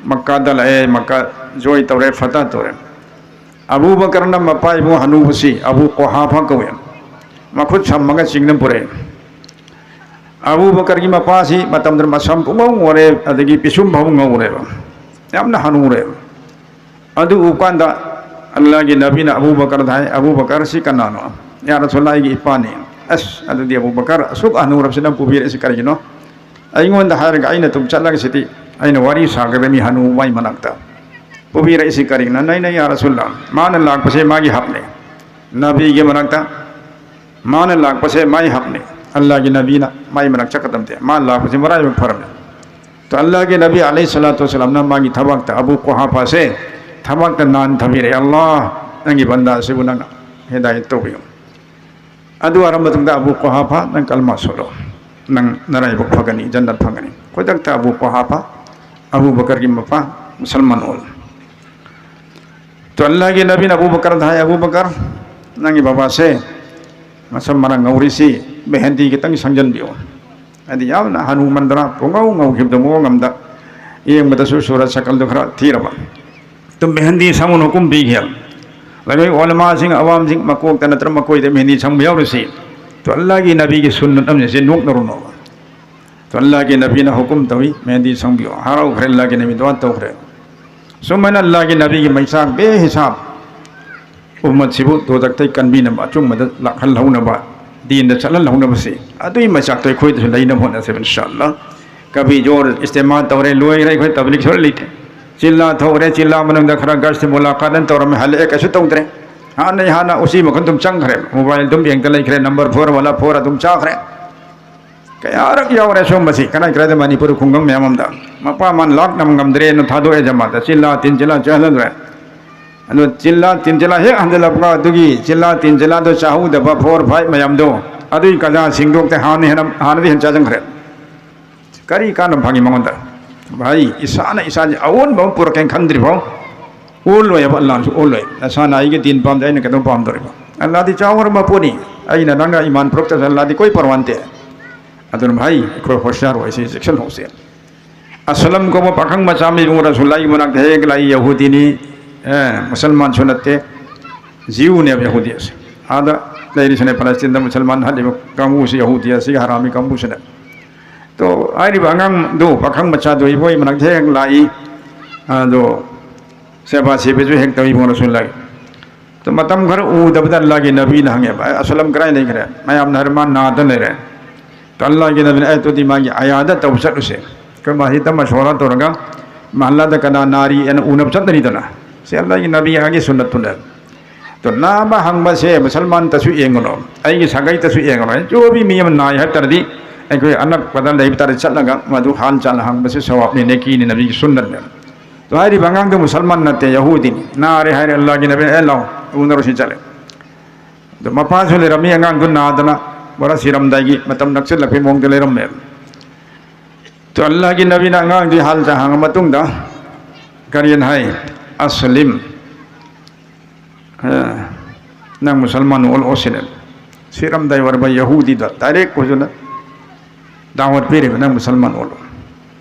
ꯃꯛꯀꯥꯗ ꯂꯥꯛꯑꯦ, ꯃꯛꯀꯥ ꯖꯣꯏ ꯇꯧꯔꯦ, ꯐꯇꯥ ꯇꯧꯔꯦ꯫ ꯑꯕꯨ ꯕꯀꯔꯅ ꯃꯄꯥ ꯏꯕꯨꯡ ꯍꯅꯨꯕꯁꯤ ꯑꯕꯨ ꯀꯣꯍꯥꯐꯥ ꯀꯧꯋꯦ꯫ ꯃꯈꯨꯠ ꯁꯝꯃꯒ ꯆꯤꯡꯅ ꯄꯨꯔꯛꯑꯦ꯫ ꯑꯕꯨ ꯕꯀꯔꯒꯤ ꯃꯄꯥꯁꯤ ꯃꯇꯝꯗꯨꯗ ꯃꯁꯝ ꯄꯨꯡꯉꯧ ꯉꯧꯔꯦ, ꯑꯗꯒꯤ ꯄꯤꯁꯨꯝ ꯐꯥꯎ ꯉꯧꯔꯦꯕ, ꯌꯥꯝꯅ ꯍꯅꯨꯔꯦꯕ꯫ ꯑꯗꯨ ꯎꯕ ꯀꯥꯟꯗ ꯑꯜꯂꯥꯍꯒꯤ ꯅꯕꯤꯅ ꯑꯕꯨ ꯕꯀꯔꯗ ꯍꯥꯏ, "ꯑꯕꯨ ꯕꯀꯔꯁꯤ ꯀꯅꯥꯅꯣ?" "ꯌꯥ ꯔꯁꯨꯜꯂꯥꯍ, ꯑꯩꯒꯤ ꯏꯄꯥꯅꯤ꯫" "ꯑꯁ, ꯑꯗꯨꯗꯤ ꯑꯕꯨ ꯕꯀꯔ, ꯑꯁꯨꯛ ꯍꯅꯨꯔꯕꯁꯤ ꯅꯪ ꯄꯨꯕꯤꯔꯛꯏꯁꯤ ꯀꯔꯤꯒꯤꯅꯣ? ꯑꯩꯉꯣꯟꯗ ꯍꯥꯏꯔꯒ ꯑꯩꯅ ꯑꯗꯨꯝ ꯆꯠꯂꯒ ꯁꯤꯗꯤ ꯑꯩꯅ ꯋꯥꯔꯤ ꯁꯥꯒꯗꯕꯅꯤ ꯍꯅꯨ ꯃꯥꯏ ꯃꯅꯥꯛꯇ꯫ ꯄꯨꯕꯤꯔꯛꯏꯁꯤ ꯀꯔꯤꯒꯤꯅꯣ?" "ꯅꯩ, ꯅꯩ, ꯌꯥ ꯔꯁꯨꯜꯂꯥꯍ, ꯃꯥꯅ ꯂꯥꯛꯄꯁꯦ ꯃꯥꯒꯤ ꯍꯛꯅꯦ꯫ ꯅꯕꯤꯒꯤ ꯃꯅꯥꯛꯇ ꯃꯥꯅ ꯂꯥꯛꯄꯁꯦ ꯃꯥꯏ ꯍꯛꯅꯦ꯫ ꯑꯜꯂꯥꯍꯒꯤ ꯅꯕꯤꯅ ꯃꯥꯏ ꯃꯅꯥꯛ ꯆꯠꯀꯗꯕꯗꯦ꯫ ꯃꯥ ꯂꯥꯛꯄꯁꯦ ꯃꯔꯥꯏꯕꯛ ꯐꯔꯝꯃꯦ꯫" ꯇꯣ ꯑꯜꯂꯥꯍꯒꯤ ꯅꯕꯤ ꯑꯂꯩꯍꯤ ꯁꯂꯥꯇꯨ ꯋꯁꯂꯥꯝꯅ ꯃꯥꯒꯤ ꯊꯕꯥꯛꯇ ꯑꯕꯨ ꯀꯣꯍꯥꯐꯥꯁꯦ ꯊꯕꯥꯛꯇ ꯅꯥꯟ ꯊꯝꯕꯤꯔꯛꯑꯦ꯫ "ꯑꯜꯂꯥꯍ, ꯅꯪꯒꯤ ꯕꯟꯗꯥ ꯑꯁꯤꯕꯨ ꯅꯪꯅ ꯍꯤꯗꯥꯌꯠ ꯇꯧꯕꯤꯌꯨ꯫ ꯑꯗꯨ ꯑꯣꯏꯔꯕ ꯃꯇꯨꯡꯗ ꯑꯕꯨ ꯀꯣꯍꯥꯐꯥ, ꯅꯪ ꯀꯜꯃꯥ ꯁꯣꯜꯂꯣ꯫ ꯅꯪ ꯅꯔꯥꯏꯕꯛ ꯐꯒꯅꯤ, ꯖꯟꯅꯠ ꯐꯪꯒꯅꯤ꯫" ꯈꯨꯗꯛꯇ ꯑꯕꯨ ꯀꯣꯍꯥꯐꯥ, ꯑꯕꯨ ꯕꯀꯔꯒꯤ ꯃꯄꯥ, ꯃꯨꯁꯜꯃꯥꯟ ꯑꯣꯜꯂꯦ꯫ ꯇꯣ ꯑꯜꯂꯥꯍꯒꯤ ꯅꯕꯤꯅ ꯑꯕꯨ ꯕꯀꯔꯗ ꯍꯥꯏ, "ꯑꯕꯨ ꯕꯀꯔ, ꯅꯪꯒꯤ ꯕꯕꯥꯁꯦ ꯃꯁꯝ ꯃꯔꯥꯡ ꯉꯧꯔꯤꯁꯤ ꯃꯦꯍꯦꯟꯗꯤ ꯈꯤꯇꯪ ꯁꯪꯖꯟꯕꯤꯌꯨ꯫" ꯍꯥꯏꯗꯤ ꯌꯥꯝꯅ ꯍꯅꯨꯃꯟꯗꯅ ꯄꯨꯡꯉꯧ ꯉꯧꯈꯤꯕꯗꯣ ꯃꯑꯣꯡ ꯑꯃꯗ, ꯌꯦꯡꯕꯗꯁꯨ ꯁꯨꯔꯠ ꯁꯀꯜꯗꯣ ꯈꯔ ꯊꯤꯔꯕ꯫ ꯇꯨ ꯃꯦꯍꯦꯟꯗꯤ ꯁꯪꯉꯨꯅ ꯍꯨꯀꯨꯝ ꯄꯤꯈꯤ꯫ ꯂꯩꯉꯣꯏ ꯑꯣꯂꯃꯥꯁꯤꯡ, ꯑꯋꯥꯝꯁꯤꯡ ꯃꯀꯣꯛꯇ ꯅꯠꯇ꯭ꯔ ꯃꯀꯣꯏꯗ ꯃꯦꯍꯦꯟꯗꯤ ꯁꯪꯕ ꯌꯥꯎꯔꯤꯁꯤ꯫ ꯇꯨ ꯑꯜꯂꯥꯍꯒꯤ ꯅꯕꯤꯒꯤ ꯁꯨꯟꯅꯠ ꯑꯃꯅꯤ, ꯁꯤ ꯅꯣꯛꯅꯔꯨꯅꯣꯕ꯫ ꯇꯨ ꯑꯜꯂꯥꯍꯒꯤ ꯅꯕꯤꯅ ꯍꯨꯀꯨꯝ ꯇꯧꯏ, ꯃꯦꯍꯦꯟꯗꯤ ꯁꯪꯕꯤꯌꯨ꯫ ꯍꯔꯥꯎꯈ꯭ꯔꯦ, ꯑꯜꯂꯥꯍꯒꯤ ꯅꯕꯤ ꯗꯨꯋꯥ ꯇꯧꯈ꯭ꯔꯦ꯫ ꯁꯨꯃꯥꯏꯅ ꯑꯜꯂꯥꯍꯒꯤ ꯅꯕꯤꯒꯤ ꯃꯩꯆꯥꯛ ꯕꯦꯍꯤꯁꯥꯕ ꯎꯝꯃꯠꯁꯤꯕꯨ ꯗꯣꯖꯈꯇꯩ ꯀꯟꯕꯤꯅꯕ, ꯑꯆꯨꯝꯕꯗ ꯂꯥꯛꯍꯜꯍꯧꯅꯕ, ꯗꯤꯟꯗ ꯆꯠꯍꯜꯍꯧꯅꯕꯁꯤ, ꯑꯗꯨꯒꯤ ꯃꯩꯆꯥꯛꯇꯣ ꯑꯩꯈꯣꯏꯗꯁꯨ ꯂꯩꯅꯕ ꯍꯣꯠꯅꯁꯦꯕ, ꯏꯟꯁꯥ ꯑꯜꯂꯥꯍ꯫ ꯀꯕꯤ ꯖꯣꯔ ꯏꯁꯇꯦꯃꯥꯜ ꯇꯧꯔꯦ, ꯂꯣꯏꯈ꯭ꯔꯦ, ꯑꯩꯈꯣꯏ ꯇꯕꯂꯤꯛ ꯁꯣꯔ ꯂꯩꯇꯦ꯫ ꯆꯤꯜꯂꯥ ꯊꯣꯛꯎꯔꯦ, ꯆꯤꯜꯂꯥ ꯃꯅꯨꯡꯗ ꯈꯔ ꯒꯁꯇꯤ ꯃꯨꯂꯥꯀꯥꯠ ꯑꯅ ꯇꯧꯔꯝꯃꯦ, ꯍꯜꯂꯛꯑꯦ, ꯀꯩꯁꯨ ꯇꯧꯗ꯭ꯔꯦ꯫ ꯍꯥꯟꯅꯩ ꯍꯥꯟꯅ ꯎꯆꯤ ꯃꯈꯜ ꯑꯗꯨꯝ ꯆꯪꯈ꯭ꯔꯦ, ꯃꯣꯕꯥꯏꯜ ꯑꯗꯨꯝ ꯌꯦꯡꯗ ꯂꯩꯈ꯭ꯔꯦ, ꯅꯝꯕꯔ ꯐꯣꯔ ꯋꯥꯂꯥ ꯐꯣꯔ ꯑꯗꯨꯝ ꯆꯥꯈ꯭ꯔꯦ꯫ ꯀꯌꯥꯔꯛ ꯌꯥꯎꯔꯦ ꯁꯨꯝꯕꯁꯤ, ꯀꯗꯥꯏ ꯀꯗꯥꯏꯗ ꯃꯅꯤꯄꯨꯔ ꯈꯨꯡꯒꯪ ꯃꯌꯥꯝ ꯑꯃꯗ꯫ ꯃꯄꯥ ꯃꯃꯥꯅ ꯂꯥꯛ ꯅꯝ ꯉꯝꯗ꯭ꯔꯦꯅ ꯊꯥꯗꯣꯛꯑꯦ ꯖꯃꯥꯠꯇ, ꯆꯤꯜꯂꯥ ꯇꯤꯟ ꯆꯤꯜꯂꯥ ꯆꯥꯍꯜꯂꯗ꯭ꯔꯦ꯫ ꯑꯗꯣ ꯆꯤꯜꯂꯥ ꯇꯤꯟ ꯆꯤꯜꯂꯥ ꯍꯦꯛ ꯍꯟꯖꯤꯜꯂꯛꯄꯒ ꯑꯗꯨꯒꯤ ꯆꯤꯜꯂꯥ ꯇꯤꯟ ꯆꯤꯜꯂꯥꯗꯣ ꯆꯥꯍꯧꯗꯕ ꯐꯣꯔ ꯐꯥꯏꯚ ꯃꯌꯥꯝꯗꯣ, ꯑꯗꯨꯒꯤ ꯀꯖꯥ ꯁꯤꯡꯗꯣꯛꯇꯦ, ꯍꯥꯟꯅ ꯍꯦꯟꯅ, ꯍꯥꯟꯅꯗꯤ ꯍꯦꯟꯅ ꯆꯥꯁꯤꯟꯈ꯭ꯔꯦ꯫ ꯀꯔꯤ ꯀꯥꯟꯅꯕ ꯐꯪꯉꯤ ꯃꯉꯣꯟꯗ? ꯚꯥꯏ, ꯏꯁꯥꯅ ꯏꯁꯥꯁꯦ ꯑꯑꯣꯟꯕ ꯑꯃ ꯄꯨꯔꯛꯀꯦꯅ ꯈꯟꯗ꯭ꯔꯤꯐꯥꯎ ꯑꯣꯜꯂꯣꯏꯕ, ꯑꯜꯂꯥꯅꯁꯨ ꯑꯣꯜꯂꯣꯏ꯫ ꯅꯁꯥꯅ ꯑꯩꯒꯤ ꯗꯤꯟ ꯄꯥꯝꯗꯦ, ꯑꯩꯅ ꯀꯩꯗꯧ ꯄꯥꯝꯗꯣꯔꯤꯕ? ꯑꯜꯂꯥꯗꯤ ꯆꯥꯎꯈ꯭ꯔꯕ ꯄꯣꯠꯅꯤ꯫ ꯑꯩꯅ ꯅꯪꯒ ꯏꯃꯥꯟ ꯐꯨꯔꯛꯇ꯭ꯔꯁꯨ ꯑꯜꯂꯥꯗꯤ ꯀꯣꯏ ꯄꯔꯋꯥ ꯅꯠꯇꯦ꯫ ꯑꯗꯨꯅ ꯚꯥꯏ, ꯑꯩꯈꯣꯏ ꯍꯣꯁꯤꯌꯥꯔ ꯑꯣꯏꯁꯤ, ꯆꯦꯛꯁꯤꯜꯍꯧꯁꯤ꯫ ꯑꯁꯂꯝ ꯀꯧꯕ ꯄꯥꯈꯪ ꯃꯆꯥ ꯑꯃ ꯏꯕꯨꯡ ꯔꯁꯨꯜꯂꯥꯒꯤ ꯃꯅꯥꯛꯇ ꯍꯦꯛ ꯂꯥꯛꯏ꯫ ꯌꯍꯨꯗꯤꯅꯤ, ꯑꯦ, ꯃꯨꯁꯜꯃꯥꯟꯁꯨ ꯅꯠꯇꯦ, ꯖꯤꯎꯅꯦꯕ ꯌꯍꯨꯗꯤ ꯑꯁꯦ꯫ ꯑꯥꯗ ꯂꯩꯔꯤꯁꯤꯅꯦ, ꯐꯂꯁꯇꯤꯟꯗ ꯃꯨꯁꯜꯃꯥꯟ ꯍꯜꯂꯤꯕ ꯀꯥꯡꯕꯨꯁꯤ, ꯌꯍꯨꯗꯤ ꯑꯁꯤꯒꯤ ꯍꯔꯥꯃꯤ ꯀꯥꯡꯕꯨꯁꯤꯅꯦ꯫ ꯇꯣ, ꯍꯥꯏꯔꯤꯕ ꯑꯉꯥꯡꯗꯨ, ꯄꯥꯈꯪ ꯃꯆꯥꯗꯨ ꯏꯕꯣꯏ ꯃꯅꯥꯛꯇ ꯍꯦꯛ ꯂꯥꯛꯏ꯫ ꯑꯗꯣ ꯁꯦꯕꯥ ꯁꯦꯕꯤꯁꯨ ꯍꯦꯛ ꯇꯧꯏ ꯏꯕꯨꯡ ꯔꯁꯨꯜꯂꯥꯒꯤ꯫ ꯑꯗꯨ ꯃꯇꯝ ꯈꯔ ꯎꯗꯕꯗ ꯑꯜꯂꯥꯍꯒꯤ ꯅꯕꯤꯅ ꯍꯪꯉꯦꯕ, "ꯑꯦ, ꯑꯁꯂꯝ ꯀꯗꯥꯏ ꯂꯩꯈ꯭ꯔꯦ?" ꯃꯌꯥꯝꯅ ꯍꯥꯏꯔꯦ, "ꯃꯥ ꯅꯥꯗ ꯂꯩꯔꯦ꯫" ꯑꯗꯨ ꯑꯜꯂꯥꯍꯒꯤ ꯅꯕꯤꯅ, "ꯑꯦ, ꯑꯗꯨꯗꯤ ꯃꯥꯒꯤ ꯑꯌꯥꯗ ꯇꯧꯕ ꯆꯠꯂꯨꯁꯦ꯫ ꯑꯩꯈꯣꯏ ꯃꯁꯤꯗ ꯃꯁꯣꯔꯥ ꯇꯧꯔꯒ ꯃꯍꯜꯂꯥꯗ ꯀꯅꯥ ꯅꯥꯔꯤ ꯍꯥꯏꯅ ꯎꯅꯕ ꯆꯠꯅꯔꯤꯗꯅ꯫" ꯁꯤ ꯑꯜꯂꯥꯍꯒꯤ ꯅꯕꯤ ꯑꯍꯒꯤ ꯁꯨꯟꯅꯠꯇꯨꯅꯦ꯫ ꯑꯗꯣ ꯅꯥꯕ ꯍꯪꯕꯁꯦ ꯃꯨꯁꯜꯃꯥꯟꯇꯁꯨ ꯌꯦꯡꯒꯅꯨ, ꯑꯩꯒꯤ ꯁꯥꯒꯩꯗꯁꯨ ꯌꯦꯡꯒꯅꯨ꯫ ꯖꯣꯕꯤ ꯃꯤ ꯑꯃ ꯅꯥꯏ ꯍꯥꯏꯕ ꯇꯥꯔꯗꯤ ꯑꯩꯈꯣꯏ ꯑꯅꯛꯄꯗ ꯂꯩꯕ ꯇꯥꯔꯗꯤ ꯆꯠꯂꯒ ꯃꯗꯨ ꯍꯥꯜ ꯆꯥꯜ ꯍꯪꯕꯁꯦ ꯁꯋꯥꯕꯅꯤ, ꯅꯦꯀꯤꯅꯤ, ꯅꯕꯤꯒꯤ ꯁꯨꯟꯅꯠꯅꯦ꯫ ꯑꯗꯣ ꯍꯥꯏꯔꯤꯕ ꯑꯉꯥꯡꯗꯣ ꯃꯨꯁꯜꯃꯥꯟ ꯅꯠꯇꯦ, ꯌꯍꯨꯗꯤꯅꯤ꯫ ꯅꯥꯔꯦ ꯍꯥꯏꯔꯦ, ꯑꯜꯂꯥꯍꯒꯤ ꯅꯕꯤꯅ, "ꯑꯦ, ꯂꯥꯎ, ꯎꯅꯔꯨꯁꯤ" ꯆꯠꯂꯦ꯫ ꯑꯗꯣ ꯃꯄꯥꯁꯨ ꯂꯩꯔꯝꯃꯤ, ꯑꯉꯥꯡꯗꯨ ꯅꯥꯗꯅ ꯄꯨꯔꯥ ꯁꯤꯔꯝꯗꯥꯏꯒꯤ ꯃꯇꯝ ꯅꯛꯁꯤꯜꯂꯛꯄꯒꯤ ꯃꯑꯣꯡꯗ ꯂꯩꯔꯝꯃꯦ꯫ ꯑꯗꯣ ꯑꯜꯂꯥꯍꯒꯤ ꯅꯕꯤꯅ ꯑꯉꯥꯡꯗꯨꯒꯤ ꯍꯥꯜ ꯆꯥ ꯍꯪꯉ ꯃꯇꯨꯡꯗ ꯀꯔꯤꯅ ꯍꯥꯏ? "ꯑꯁꯂꯤꯝ, ꯑꯦ, ꯅꯪ ꯃꯨꯁꯜꯃꯥꯟ ꯑꯣꯜꯂꯛꯑꯣ" ꯁꯤꯅꯦ꯫ ꯁꯤꯔꯝꯗꯥꯏ ꯑꯣꯏꯔꯕ ꯌꯍꯨꯗꯤꯗ ꯗꯥꯏꯔꯦꯛ ꯍꯧꯖꯤꯛꯅ ꯗꯥꯋꯠ ꯄꯤꯔꯤꯕ, "ꯅꯪ ꯃꯨꯁꯜꯃꯥꯟ ꯑꯣꯜꯂꯣ"꯫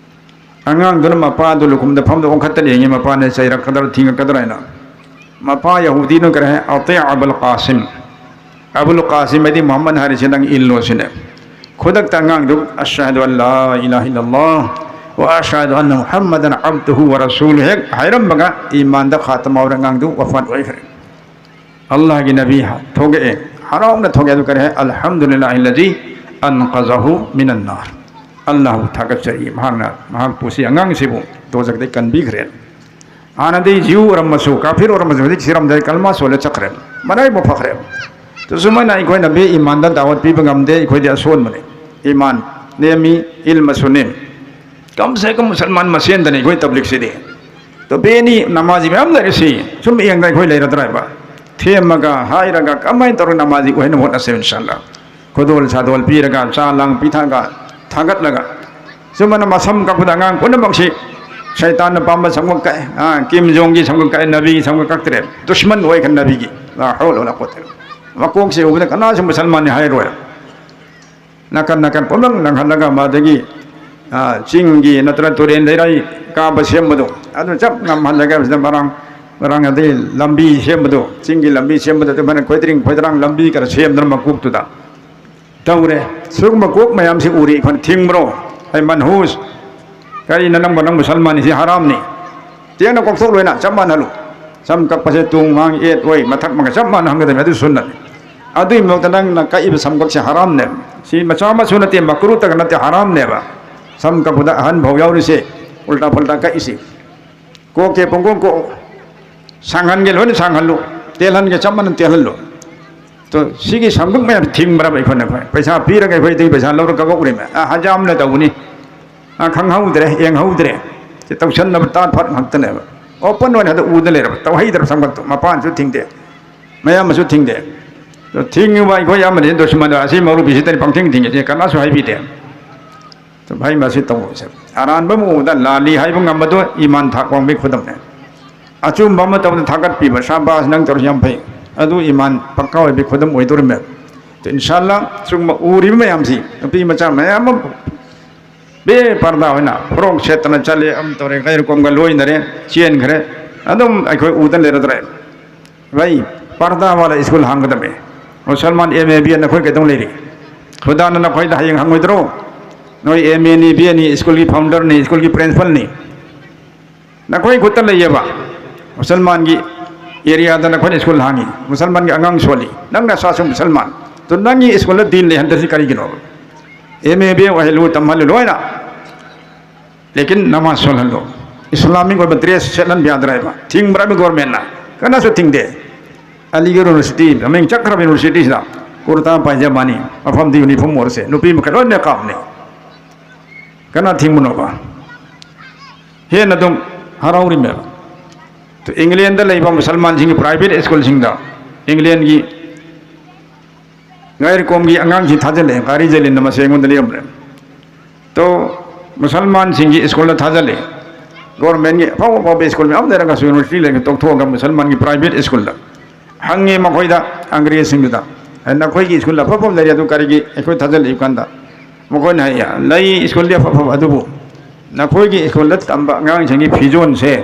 ꯑꯉꯥꯡꯗꯨꯅ ꯃꯄꯥꯗꯨ ꯂꯨꯈꯨꯝꯗ ꯐꯝꯗ ꯑꯣꯟꯈꯠꯇꯅ ꯌꯦꯡꯉꯤ, ꯃꯄꯥꯅ ꯆꯩꯔꯛꯀꯗ꯭ꯔꯥ ꯊꯤꯡꯉꯛꯀꯗ꯭ꯔꯥ ꯍꯥꯏꯅ꯫ ꯃꯄꯥ ꯌꯍꯨꯗꯤꯅ ꯀꯔꯤ ꯍꯥꯏ? "ꯑꯇꯤꯌ ꯑꯕꯨꯜ ꯀꯥꯁꯤꯝ"꯫ ꯑꯕꯨꯜ ꯀꯥꯁꯤꯝ ꯍꯥꯏꯗꯤ ꯃꯨꯍꯝꯃꯗ ꯍꯥꯏꯔꯤꯁꯤ ꯅꯪ ꯏꯜꯂꯣ ꯁꯤꯅꯦ꯫ ꯈꯨꯗꯛꯇ ꯑꯉꯥꯡꯗꯨ "ꯑꯁꯍꯗꯨ ꯑꯜ ꯂꯥ ꯏꯂꯥꯍ ꯏꯜꯂꯜꯂꯥꯍ ꯋ ꯑꯁꯍꯗꯨ ꯑꯟꯅ ꯃꯨꯍꯝꯃꯗꯟ ꯑꯕꯗꯨꯍꯨ ꯋ ꯔꯁꯨꯂꯨ" ꯍꯦꯛ ꯍꯥꯏꯔꯝꯕꯒ ꯏꯃꯥꯟꯗ ꯈꯥꯇꯃ ꯑꯣꯏꯔ ꯑꯉꯥꯡꯗꯨ ꯋꯐꯥꯠ ꯑꯣꯏꯈ꯭ꯔꯦ꯫ ꯑꯜꯂꯥꯍꯒꯤ ꯅꯕꯤ ꯊꯣꯛꯂꯛꯑꯦ, ꯍꯔꯥꯎꯅ ꯊꯣꯛꯂꯛꯑꯦ꯫ ꯑꯗꯨ ꯀꯔꯤ ꯍꯥꯏ? "ꯑꯜꯍꯝꯗꯨꯂꯤꯜꯂꯥꯍꯤꯜꯂꯖꯤ ꯑꯟꯀꯖꯍꯨ ꯃꯤꯅꯟ ꯅꯥꯔ"꯫ ꯑꯜꯂꯥꯍꯕꯨ ꯊꯥꯒꯠꯆꯔꯤ, ꯃꯍꯥꯛꯅ ꯃꯍꯥꯛꯄꯨ, ꯁꯤ ꯑꯉꯥꯡꯁꯤꯕꯨ ꯗꯣꯖꯈꯗꯒꯤ ꯀꯟꯕꯤꯈ꯭ꯔꯦ꯫ ꯍꯥꯟꯅꯗꯤ ꯖꯤꯎ ꯑꯣꯏꯔꯝꯃꯁꯨ, ꯀꯥꯐꯤꯔ ꯑꯣꯏꯔꯝꯃꯁꯨ, ꯍꯧꯖꯤꯛ ꯁꯤꯔꯝꯗꯥꯏ ꯀꯜꯃꯥ ꯁꯣꯜꯂ ꯆꯠꯈ꯭ꯔꯦ, ꯃꯔꯥꯏꯕꯛ ꯐꯈ꯭ꯔꯦ꯫ ꯑꯗꯨ ꯁꯨꯃꯥꯏꯅ ꯑꯩꯈꯣꯏꯅ ꯕꯦ ꯏꯃꯥꯟꯗ ꯗꯥꯋꯠ ꯄꯤꯕ ꯉꯝꯗꯦ, ꯑꯩꯈꯣꯏꯗꯤ ꯑꯁꯣꯟꯕꯅꯤ꯫ ꯏꯃꯥꯟ ꯅꯦꯝꯃꯤ, ꯏꯜꯃꯁꯨ ꯅꯦꯝꯃꯤ꯫ ꯀꯝ ꯁꯦ ꯀꯝ ꯃꯨꯁꯜꯃꯥꯟ ꯃꯁꯦꯟꯗꯅꯤ ꯑꯩꯈꯣꯏ ꯇꯕ꯭ꯂꯤꯛꯁꯤꯗꯤ꯫ ꯑꯗꯣ ꯕꯦꯅꯤ ꯅꯃꯥꯖꯤ ꯃꯌꯥꯝ ꯂꯩꯔꯤꯁꯤ, ꯁꯨꯝ ꯌꯦꯡꯗ ꯑꯩꯈꯣꯏ ꯂꯩꯔꯗ꯭ꯔꯥ ꯍꯥꯏꯕ? ꯊꯦꯝꯃꯒ ꯍꯥꯏꯔꯒ ꯀꯃꯥꯏꯅ ꯇꯧꯔꯒ ꯅꯃꯥꯖꯤ ꯑꯣꯏꯍꯟꯅꯕ ꯍꯣꯠꯅꯁꯦꯕ, ꯏꯟꯁꯥ ꯑꯜꯂꯥ꯫ ꯈꯨꯗꯣꯜ ꯁꯥꯗꯣꯜ ꯄꯤꯔꯒ, ꯆꯥ ꯂꯥꯡ ꯄꯤꯊꯛꯑꯒ, ꯊꯥꯒꯠꯂꯒ꯫ ꯁꯨꯃꯥꯏꯅ ꯃꯁꯝ ꯀꯛꯄꯗ ꯑꯉꯥꯡ ꯄꯨꯝꯅꯃꯛꯁꯤ ꯁꯩꯇꯥꯟꯅ ꯄꯥꯝꯕ ꯁꯝꯒ ꯀꯛꯑꯦ, ꯑꯥ, ꯀꯤꯝ ꯖꯣꯡꯒꯤ ꯁꯝꯒ ꯀꯛꯑꯦ, ꯅꯕꯤꯒꯤ ꯁꯝꯒ ꯀꯛꯇ꯭ꯔꯦ꯫ ꯗꯨꯁꯃꯟ ꯑꯣꯏꯈ꯭ꯔꯦ ꯅꯕꯤꯒꯤ꯫ ꯂꯥ ꯍꯧꯂ ꯋꯥꯂꯥ ꯀꯨꯋꯥꯇ ꯏꯜꯂꯥ ꯕꯤꯜꯂꯥꯍ꯫ ꯃꯀꯣꯛꯁꯦ ꯎꯕꯗ ꯀꯅꯥꯁꯨ ꯃꯨꯁꯜꯃꯥꯟꯅꯤ ꯍꯥꯏꯔꯣꯏ꯫ ꯅꯥꯀꯟ ꯅꯥꯀꯟ ꯄꯨꯝꯅꯃꯛ ꯂꯪꯍꯜꯂꯒ ꯃꯗꯒꯤ ꯑ, ꯆꯤꯡꯒꯤ ꯅꯠꯇ꯭ꯔꯒ ꯇꯨꯔꯦꯟ ꯂꯩꯔꯥꯏ ꯀꯥꯕ ꯁꯦꯝꯕꯗꯣ, ꯑꯗꯨ ꯆꯞ ꯉꯝꯍꯜꯂꯒ ꯁꯤꯗ ꯃꯔꯥꯡ, ꯃꯔꯥꯡ ꯑꯗꯩ ꯂꯝꯕꯤ ꯁꯦꯝꯕꯗꯣ, ꯆꯤꯡꯒꯤ ꯂꯝꯕꯤ ꯁꯦꯝꯕꯗꯣ ꯑꯗꯨꯃꯥꯏꯅ ꯈꯣꯏꯗ꯭ꯔꯤꯡ ꯈꯣꯏꯗ꯭ꯔꯥꯡ ꯂꯝꯕꯤ ꯈꯔ ꯁꯦꯝꯗꯅ ꯃꯀꯣꯛꯇꯨꯗ ꯇꯧꯔꯦ꯫ ꯁꯤꯒꯨꯝꯕ ꯀꯣꯛ ꯃꯌꯥꯝꯁꯤ ꯎꯔꯤ ꯑꯩꯈꯣꯏꯅ ꯊꯤꯡꯕ꯭ꯔꯣ? ꯑꯩ ꯃꯟꯍꯨꯁ, ꯀꯔꯤꯅ ꯅꯪꯕꯨ ꯅꯪ ꯃꯨꯁꯜꯃꯥꯟꯅꯤ, ꯁꯤ ꯍꯔꯥꯝꯅꯤ꯫ ꯇꯦꯟꯅ ꯀꯣꯛꯊꯣꯛ ꯂꯣꯏꯅ ꯆꯞ ꯃꯥꯟꯅꯍꯜꯂꯨ꯫ ꯁꯝ ꯀꯛꯄꯁꯦ ꯇꯨꯡ ꯃꯥꯡ ꯌꯦꯠ ꯑꯣꯏ ꯃꯊꯛ ꯃꯈꯥ ꯆꯞ ꯃꯥꯟꯅ ꯍꯟꯒꯗꯕꯅꯤ, ꯑꯗꯨ ꯁꯨꯟꯅꯅꯤ꯫ ꯑꯗꯨꯒꯤ ꯃꯊꯛꯇ ꯅꯪꯅ ꯀꯛꯏꯕ ꯁꯝꯒꯛꯁꯦ ꯍꯔꯥꯝꯅꯦꯕ꯫ ꯁꯤ ꯃꯆꯥ ꯃꯁꯨ ꯅꯠꯇꯦ, ꯃꯀ꯭ꯔꯨꯇꯒ ꯅꯠꯇꯦ, ꯍꯔꯥꯝꯅꯦꯕ꯫ ꯁꯝ ꯀꯛꯄꯗ ꯑꯍꯟ ꯐꯥꯎ ꯌꯥꯎꯔꯤꯁꯦ, ꯎꯜꯇꯥ ꯐꯨꯜꯇꯥ ꯀꯛꯏꯁꯦ꯫ ꯀꯣꯛꯀꯦ ꯄꯨꯡꯀꯣꯛ ꯀꯣꯛ, ꯁꯥꯡꯍꯟꯒꯦ ꯂꯣꯏꯅ ꯁꯥꯡꯍꯜꯂꯨ, ꯇꯦꯜꯍꯟꯒꯦ ꯆꯞ ꯃꯥꯟꯅ ꯇꯦꯜꯍꯜꯂꯨ꯫ ꯇꯣ, ꯁꯤꯒꯤ ꯁꯝꯒꯛ ꯃꯌꯥꯝ ꯊꯤꯡꯕ꯭ꯔꯕ ꯑꯩꯈꯣꯏꯅ? ꯑꯩꯈꯣꯏ ꯄꯩꯁꯥ ꯄꯤꯔꯒ ꯑꯩꯈꯣꯏꯗꯒꯤ ꯄꯩꯁꯥ ꯂꯧꯔꯒ ꯀꯛꯎꯔꯤꯃꯦ꯫ ꯑ, ꯍꯖꯥꯝꯅ ꯇꯧꯕꯅꯤ꯫ ꯑ, ꯈꯪꯍꯧꯗ꯭ꯔꯦ, ꯌꯦꯡꯍꯧꯗ꯭ꯔꯦ꯫ ꯁꯤ ꯇꯧꯁꯟꯅꯕ ꯇꯥꯠ ꯐꯥꯠ ꯉꯥꯛꯇꯅꯦꯕ꯫ ꯑꯣꯄꯟ ꯑꯣꯏꯅ ꯑꯗꯨ ꯎꯗ ꯂꯩꯔꯕ, ꯇꯧꯍꯩꯗ꯭ꯔꯕ ꯁꯝꯒꯛꯇꯣ꯫ ꯃꯄꯥꯟꯁꯨ ꯊꯤꯡꯗꯦ, ꯃꯌꯥꯝ ꯑꯃꯁꯨ ꯊꯤꯡꯗꯦ꯫ ꯑꯗꯣ ꯊꯤꯡꯉꯤꯕ ꯑꯩꯈꯣꯏ ꯑꯃꯗꯤ ꯗꯨꯁꯃꯟꯗ ꯑꯁꯤ ꯃꯧꯂꯨꯕꯤꯁꯤꯗꯅꯤ ꯄꯪꯊꯤꯡ ꯊꯤꯡꯉꯤꯁꯦ, ꯀꯅꯥꯁꯨ ꯍꯥꯏꯕꯤꯗꯦ꯫ ꯑꯗꯨꯝ ꯍꯥꯏ ꯃꯁꯤ ꯇꯧꯕꯁꯦ꯫ ꯑꯔꯥꯟꯕ ꯑꯃ ꯎꯕꯗ ꯂꯥꯜꯂꯤ ꯍꯥꯏꯕ ꯉꯝꯕꯗꯣ ꯏꯃꯥꯟ ꯊꯥꯛ ꯋꯥꯡꯕꯒꯤ ꯈꯨꯗꯝꯅꯦ꯫ ꯑꯆꯨꯝꯕ ꯑꯃ ꯇꯧꯕꯗ ꯊꯥꯒꯠꯄꯤꯕ, ꯁꯥꯕꯥꯁ ꯅꯪ ꯇꯧꯔꯤꯁꯤ ꯌꯥꯝ ꯐꯩ꯫ ꯑꯗꯨ ꯏꯃꯥꯟ ꯄꯛꯀꯥ ꯑꯣꯏꯕꯒꯤ ꯈꯨꯗꯝ ꯑꯣꯏꯗꯣꯔꯤꯃꯦ꯫ ꯑꯗꯣ ꯏꯟꯁꯥꯜꯂꯥ ꯁꯤꯒꯨꯝꯕ ꯎꯔꯤꯕ ꯃꯌꯥꯝꯁꯤ, ꯅꯨꯄꯤ ꯃꯆꯥ ꯃꯌꯥꯝ ꯑꯃ ꯕꯦ ꯄꯔꯗꯥ ꯑꯣꯏꯅ ꯐ꯭ꯔꯣꯛ ꯁꯦꯠꯇꯅ ꯆꯠꯂꯦ, ꯑꯃ ꯇꯧꯔꯦ, ꯀꯩꯔꯨꯀꯣꯝꯒ ꯂꯣꯏꯅꯔꯦ, ꯆꯦꯟꯈ꯭ꯔꯦ꯫ ꯑꯗꯨꯝ ꯑꯩꯈꯣꯏ ꯎꯗ ꯂꯩꯔꯗ꯭ꯔꯦ꯫ ꯚꯥꯏ, ꯄꯔꯗꯥ ꯋꯥꯂꯥ ꯁ꯭ꯀꯨꯜ ꯍꯥꯡꯒꯗꯕꯅꯦ꯫ ꯃꯨꯁꯜꯃꯥꯟ ꯑꯦꯝ ꯑꯦ ꯕꯤ ꯑꯦ ꯅꯈꯣꯏ ꯀꯩꯗꯧ ꯂꯩꯔꯤ? ꯈꯨꯗꯥꯅ ꯅꯈꯣꯏꯗ ꯍꯌꯦꯡ ꯍꯪꯉꯣꯏꯗ꯭ꯔꯣ? ꯅꯣꯏ ꯑꯦꯝ ꯑꯦꯅꯤ, ꯕꯤ ꯑꯦꯅꯤ, ꯁ꯭ꯀꯨꯜꯒꯤ ꯐꯥꯎꯟꯗꯔꯅꯤ, ꯁ꯭ꯀꯨꯜꯒꯤ ꯄ꯭ꯔꯤꯟꯁꯤꯄꯜꯅꯤ꯫ ꯅꯈꯣꯏ ꯈꯨꯠꯇ ꯂꯩꯌꯦꯕ꯫ ꯃꯨꯁꯜꯃꯥꯟꯒꯤ ꯑꯦꯔꯤꯌꯥꯗ ꯅꯈꯣꯏꯅ ꯁ꯭ꯀꯨꯜ ꯍꯥꯡꯉꯤ, ꯃꯨꯁꯜꯃꯥꯟꯒꯤ ꯑꯉꯥꯡ ꯁꯣꯜꯂꯤ, ꯅꯪ ꯅꯁꯥꯁꯨ ꯃꯨꯁꯜꯃꯥꯟ꯫ ꯑꯗꯨ ꯅꯪꯒꯤ ꯁ꯭ꯀꯨꯜꯗ ꯗꯤꯟ ꯂꯩꯍꯟꯗ꯭ꯔꯤꯁꯤ ꯀꯔꯤꯒꯤꯅꯣ? ꯑꯦꯝ ꯑꯦ ꯕꯤ ꯑꯦ ꯑꯣꯏꯍꯜꯂꯨ, ꯇꯝꯍꯜꯂꯨ ꯂꯣꯏꯅ꯫ ꯂꯦꯀꯤꯟ ꯅꯃꯥꯖ ꯁꯣꯜꯍꯜꯂꯣ, ꯏꯁꯂꯥꯃꯤꯛ ꯑꯣꯏꯕ ꯗ꯭ꯔꯦꯁ ꯁꯦꯠꯍꯟꯕ ꯌꯥꯗ꯭ꯔꯦꯕ꯫ ꯊꯤꯡꯕ꯭ꯔꯥ ꯒꯣꯔꯃꯦꯟꯅ? ꯀꯅꯥꯁꯨ ꯊꯤꯡꯗꯦ꯫ ꯑꯂꯤꯒꯔ ꯌꯨꯅꯤꯚꯔꯁꯤꯇꯤ, ꯃꯃꯤꯡ ꯆꯠꯈ꯭ꯔꯕ ꯌꯨꯅꯤꯚꯔꯁꯤꯇꯤꯁꯤꯗ ꯀꯨꯔꯇꯥ ꯄꯥꯏꯖꯃꯥꯅꯤ, ꯃꯐꯝꯗꯤ ꯌꯨꯅꯤꯐꯣꯔꯝ ꯑꯣꯏꯔꯁꯦ, ꯅꯨꯄꯤ ꯃꯈꯩ ꯂꯣꯏꯅ ꯅꯤꯀꯥꯞꯅꯤ꯫ ꯀꯅꯥ ꯊꯤꯡꯕꯅꯣꯕ? ꯍꯦꯟꯅ ꯑꯗꯨꯝ ꯍꯔꯥꯎꯔꯤꯃꯦꯕ꯫ ꯏꯪꯂꯦꯟꯗ ꯂꯩꯕ ꯃꯨꯁꯜꯃꯥꯟꯁꯤꯡꯒꯤ ꯄ꯭ꯔꯥꯏꯚꯦꯠ ꯁ꯭ꯀꯨꯜꯁꯤꯡꯗ, ꯏꯪꯂꯦꯟꯒꯤ ꯉꯥꯏꯔꯤꯀꯣꯝꯒꯤ ꯑꯉꯥꯡꯁꯤ ꯊꯥꯖꯤꯜꯂꯛꯑꯦ, ꯀꯥꯔꯤ ꯖꯂꯤꯟꯅ ꯃꯁꯤ ꯑꯩꯉꯣꯟꯗ ꯂꯩꯔꯝꯂꯦ꯫ ꯇꯣ, ꯃꯨꯁꯜꯃꯥꯟꯁꯤꯡꯒꯤ ꯁ꯭ꯀꯨꯜꯗ ꯊꯥꯖꯤꯜꯂꯤ꯫ ꯒꯣꯔꯃꯦꯟꯒꯤ ꯑꯐꯥꯎ ꯑꯐꯥꯎꯕ ꯁ꯭ꯀꯨꯜ ꯃꯌꯥꯝ ꯂꯩꯔꯒꯁꯨ, ꯌꯨꯅꯤꯚꯔꯁꯤꯇꯤ ꯂꯩꯔꯒ ꯇꯣꯛꯊꯣꯛꯑꯒ ꯃꯨꯁꯜꯃꯥꯟꯒꯤ ꯄ꯭ꯔꯥꯏꯚꯦꯠ ꯁ꯭ꯀꯨꯜꯗ ꯍꯪꯉꯦ ꯃꯈꯣꯏꯗ, ꯑꯪꯒ꯭ꯔꯦꯖꯁꯤꯡꯗꯨꯗ, "ꯅꯈꯣꯏꯒꯤ ꯁ꯭ꯀꯨꯜ ꯑꯐ ꯑꯐꯕ ꯂꯩꯔꯦ, ꯑꯗꯨ ꯀꯔꯤꯒꯤ ꯑꯩꯈꯣꯏ ꯊꯥꯖꯤꯜꯂꯛꯏ ꯀꯥꯟꯗ ꯃꯈꯣꯏꯅ ꯍꯥꯏ, "ꯂꯩ, ꯁ꯭ꯀꯨꯜꯗꯤ ꯑꯐ ꯑꯐꯕ, ꯑꯗꯨꯕꯨ ꯅꯈꯣꯏꯒꯤ ꯁ꯭ꯀꯨꯜꯗ ꯇꯝꯕ ꯑꯉꯥꯡꯁꯤꯡꯒꯤ ꯐꯤꯖꯣꯜꯁꯦ,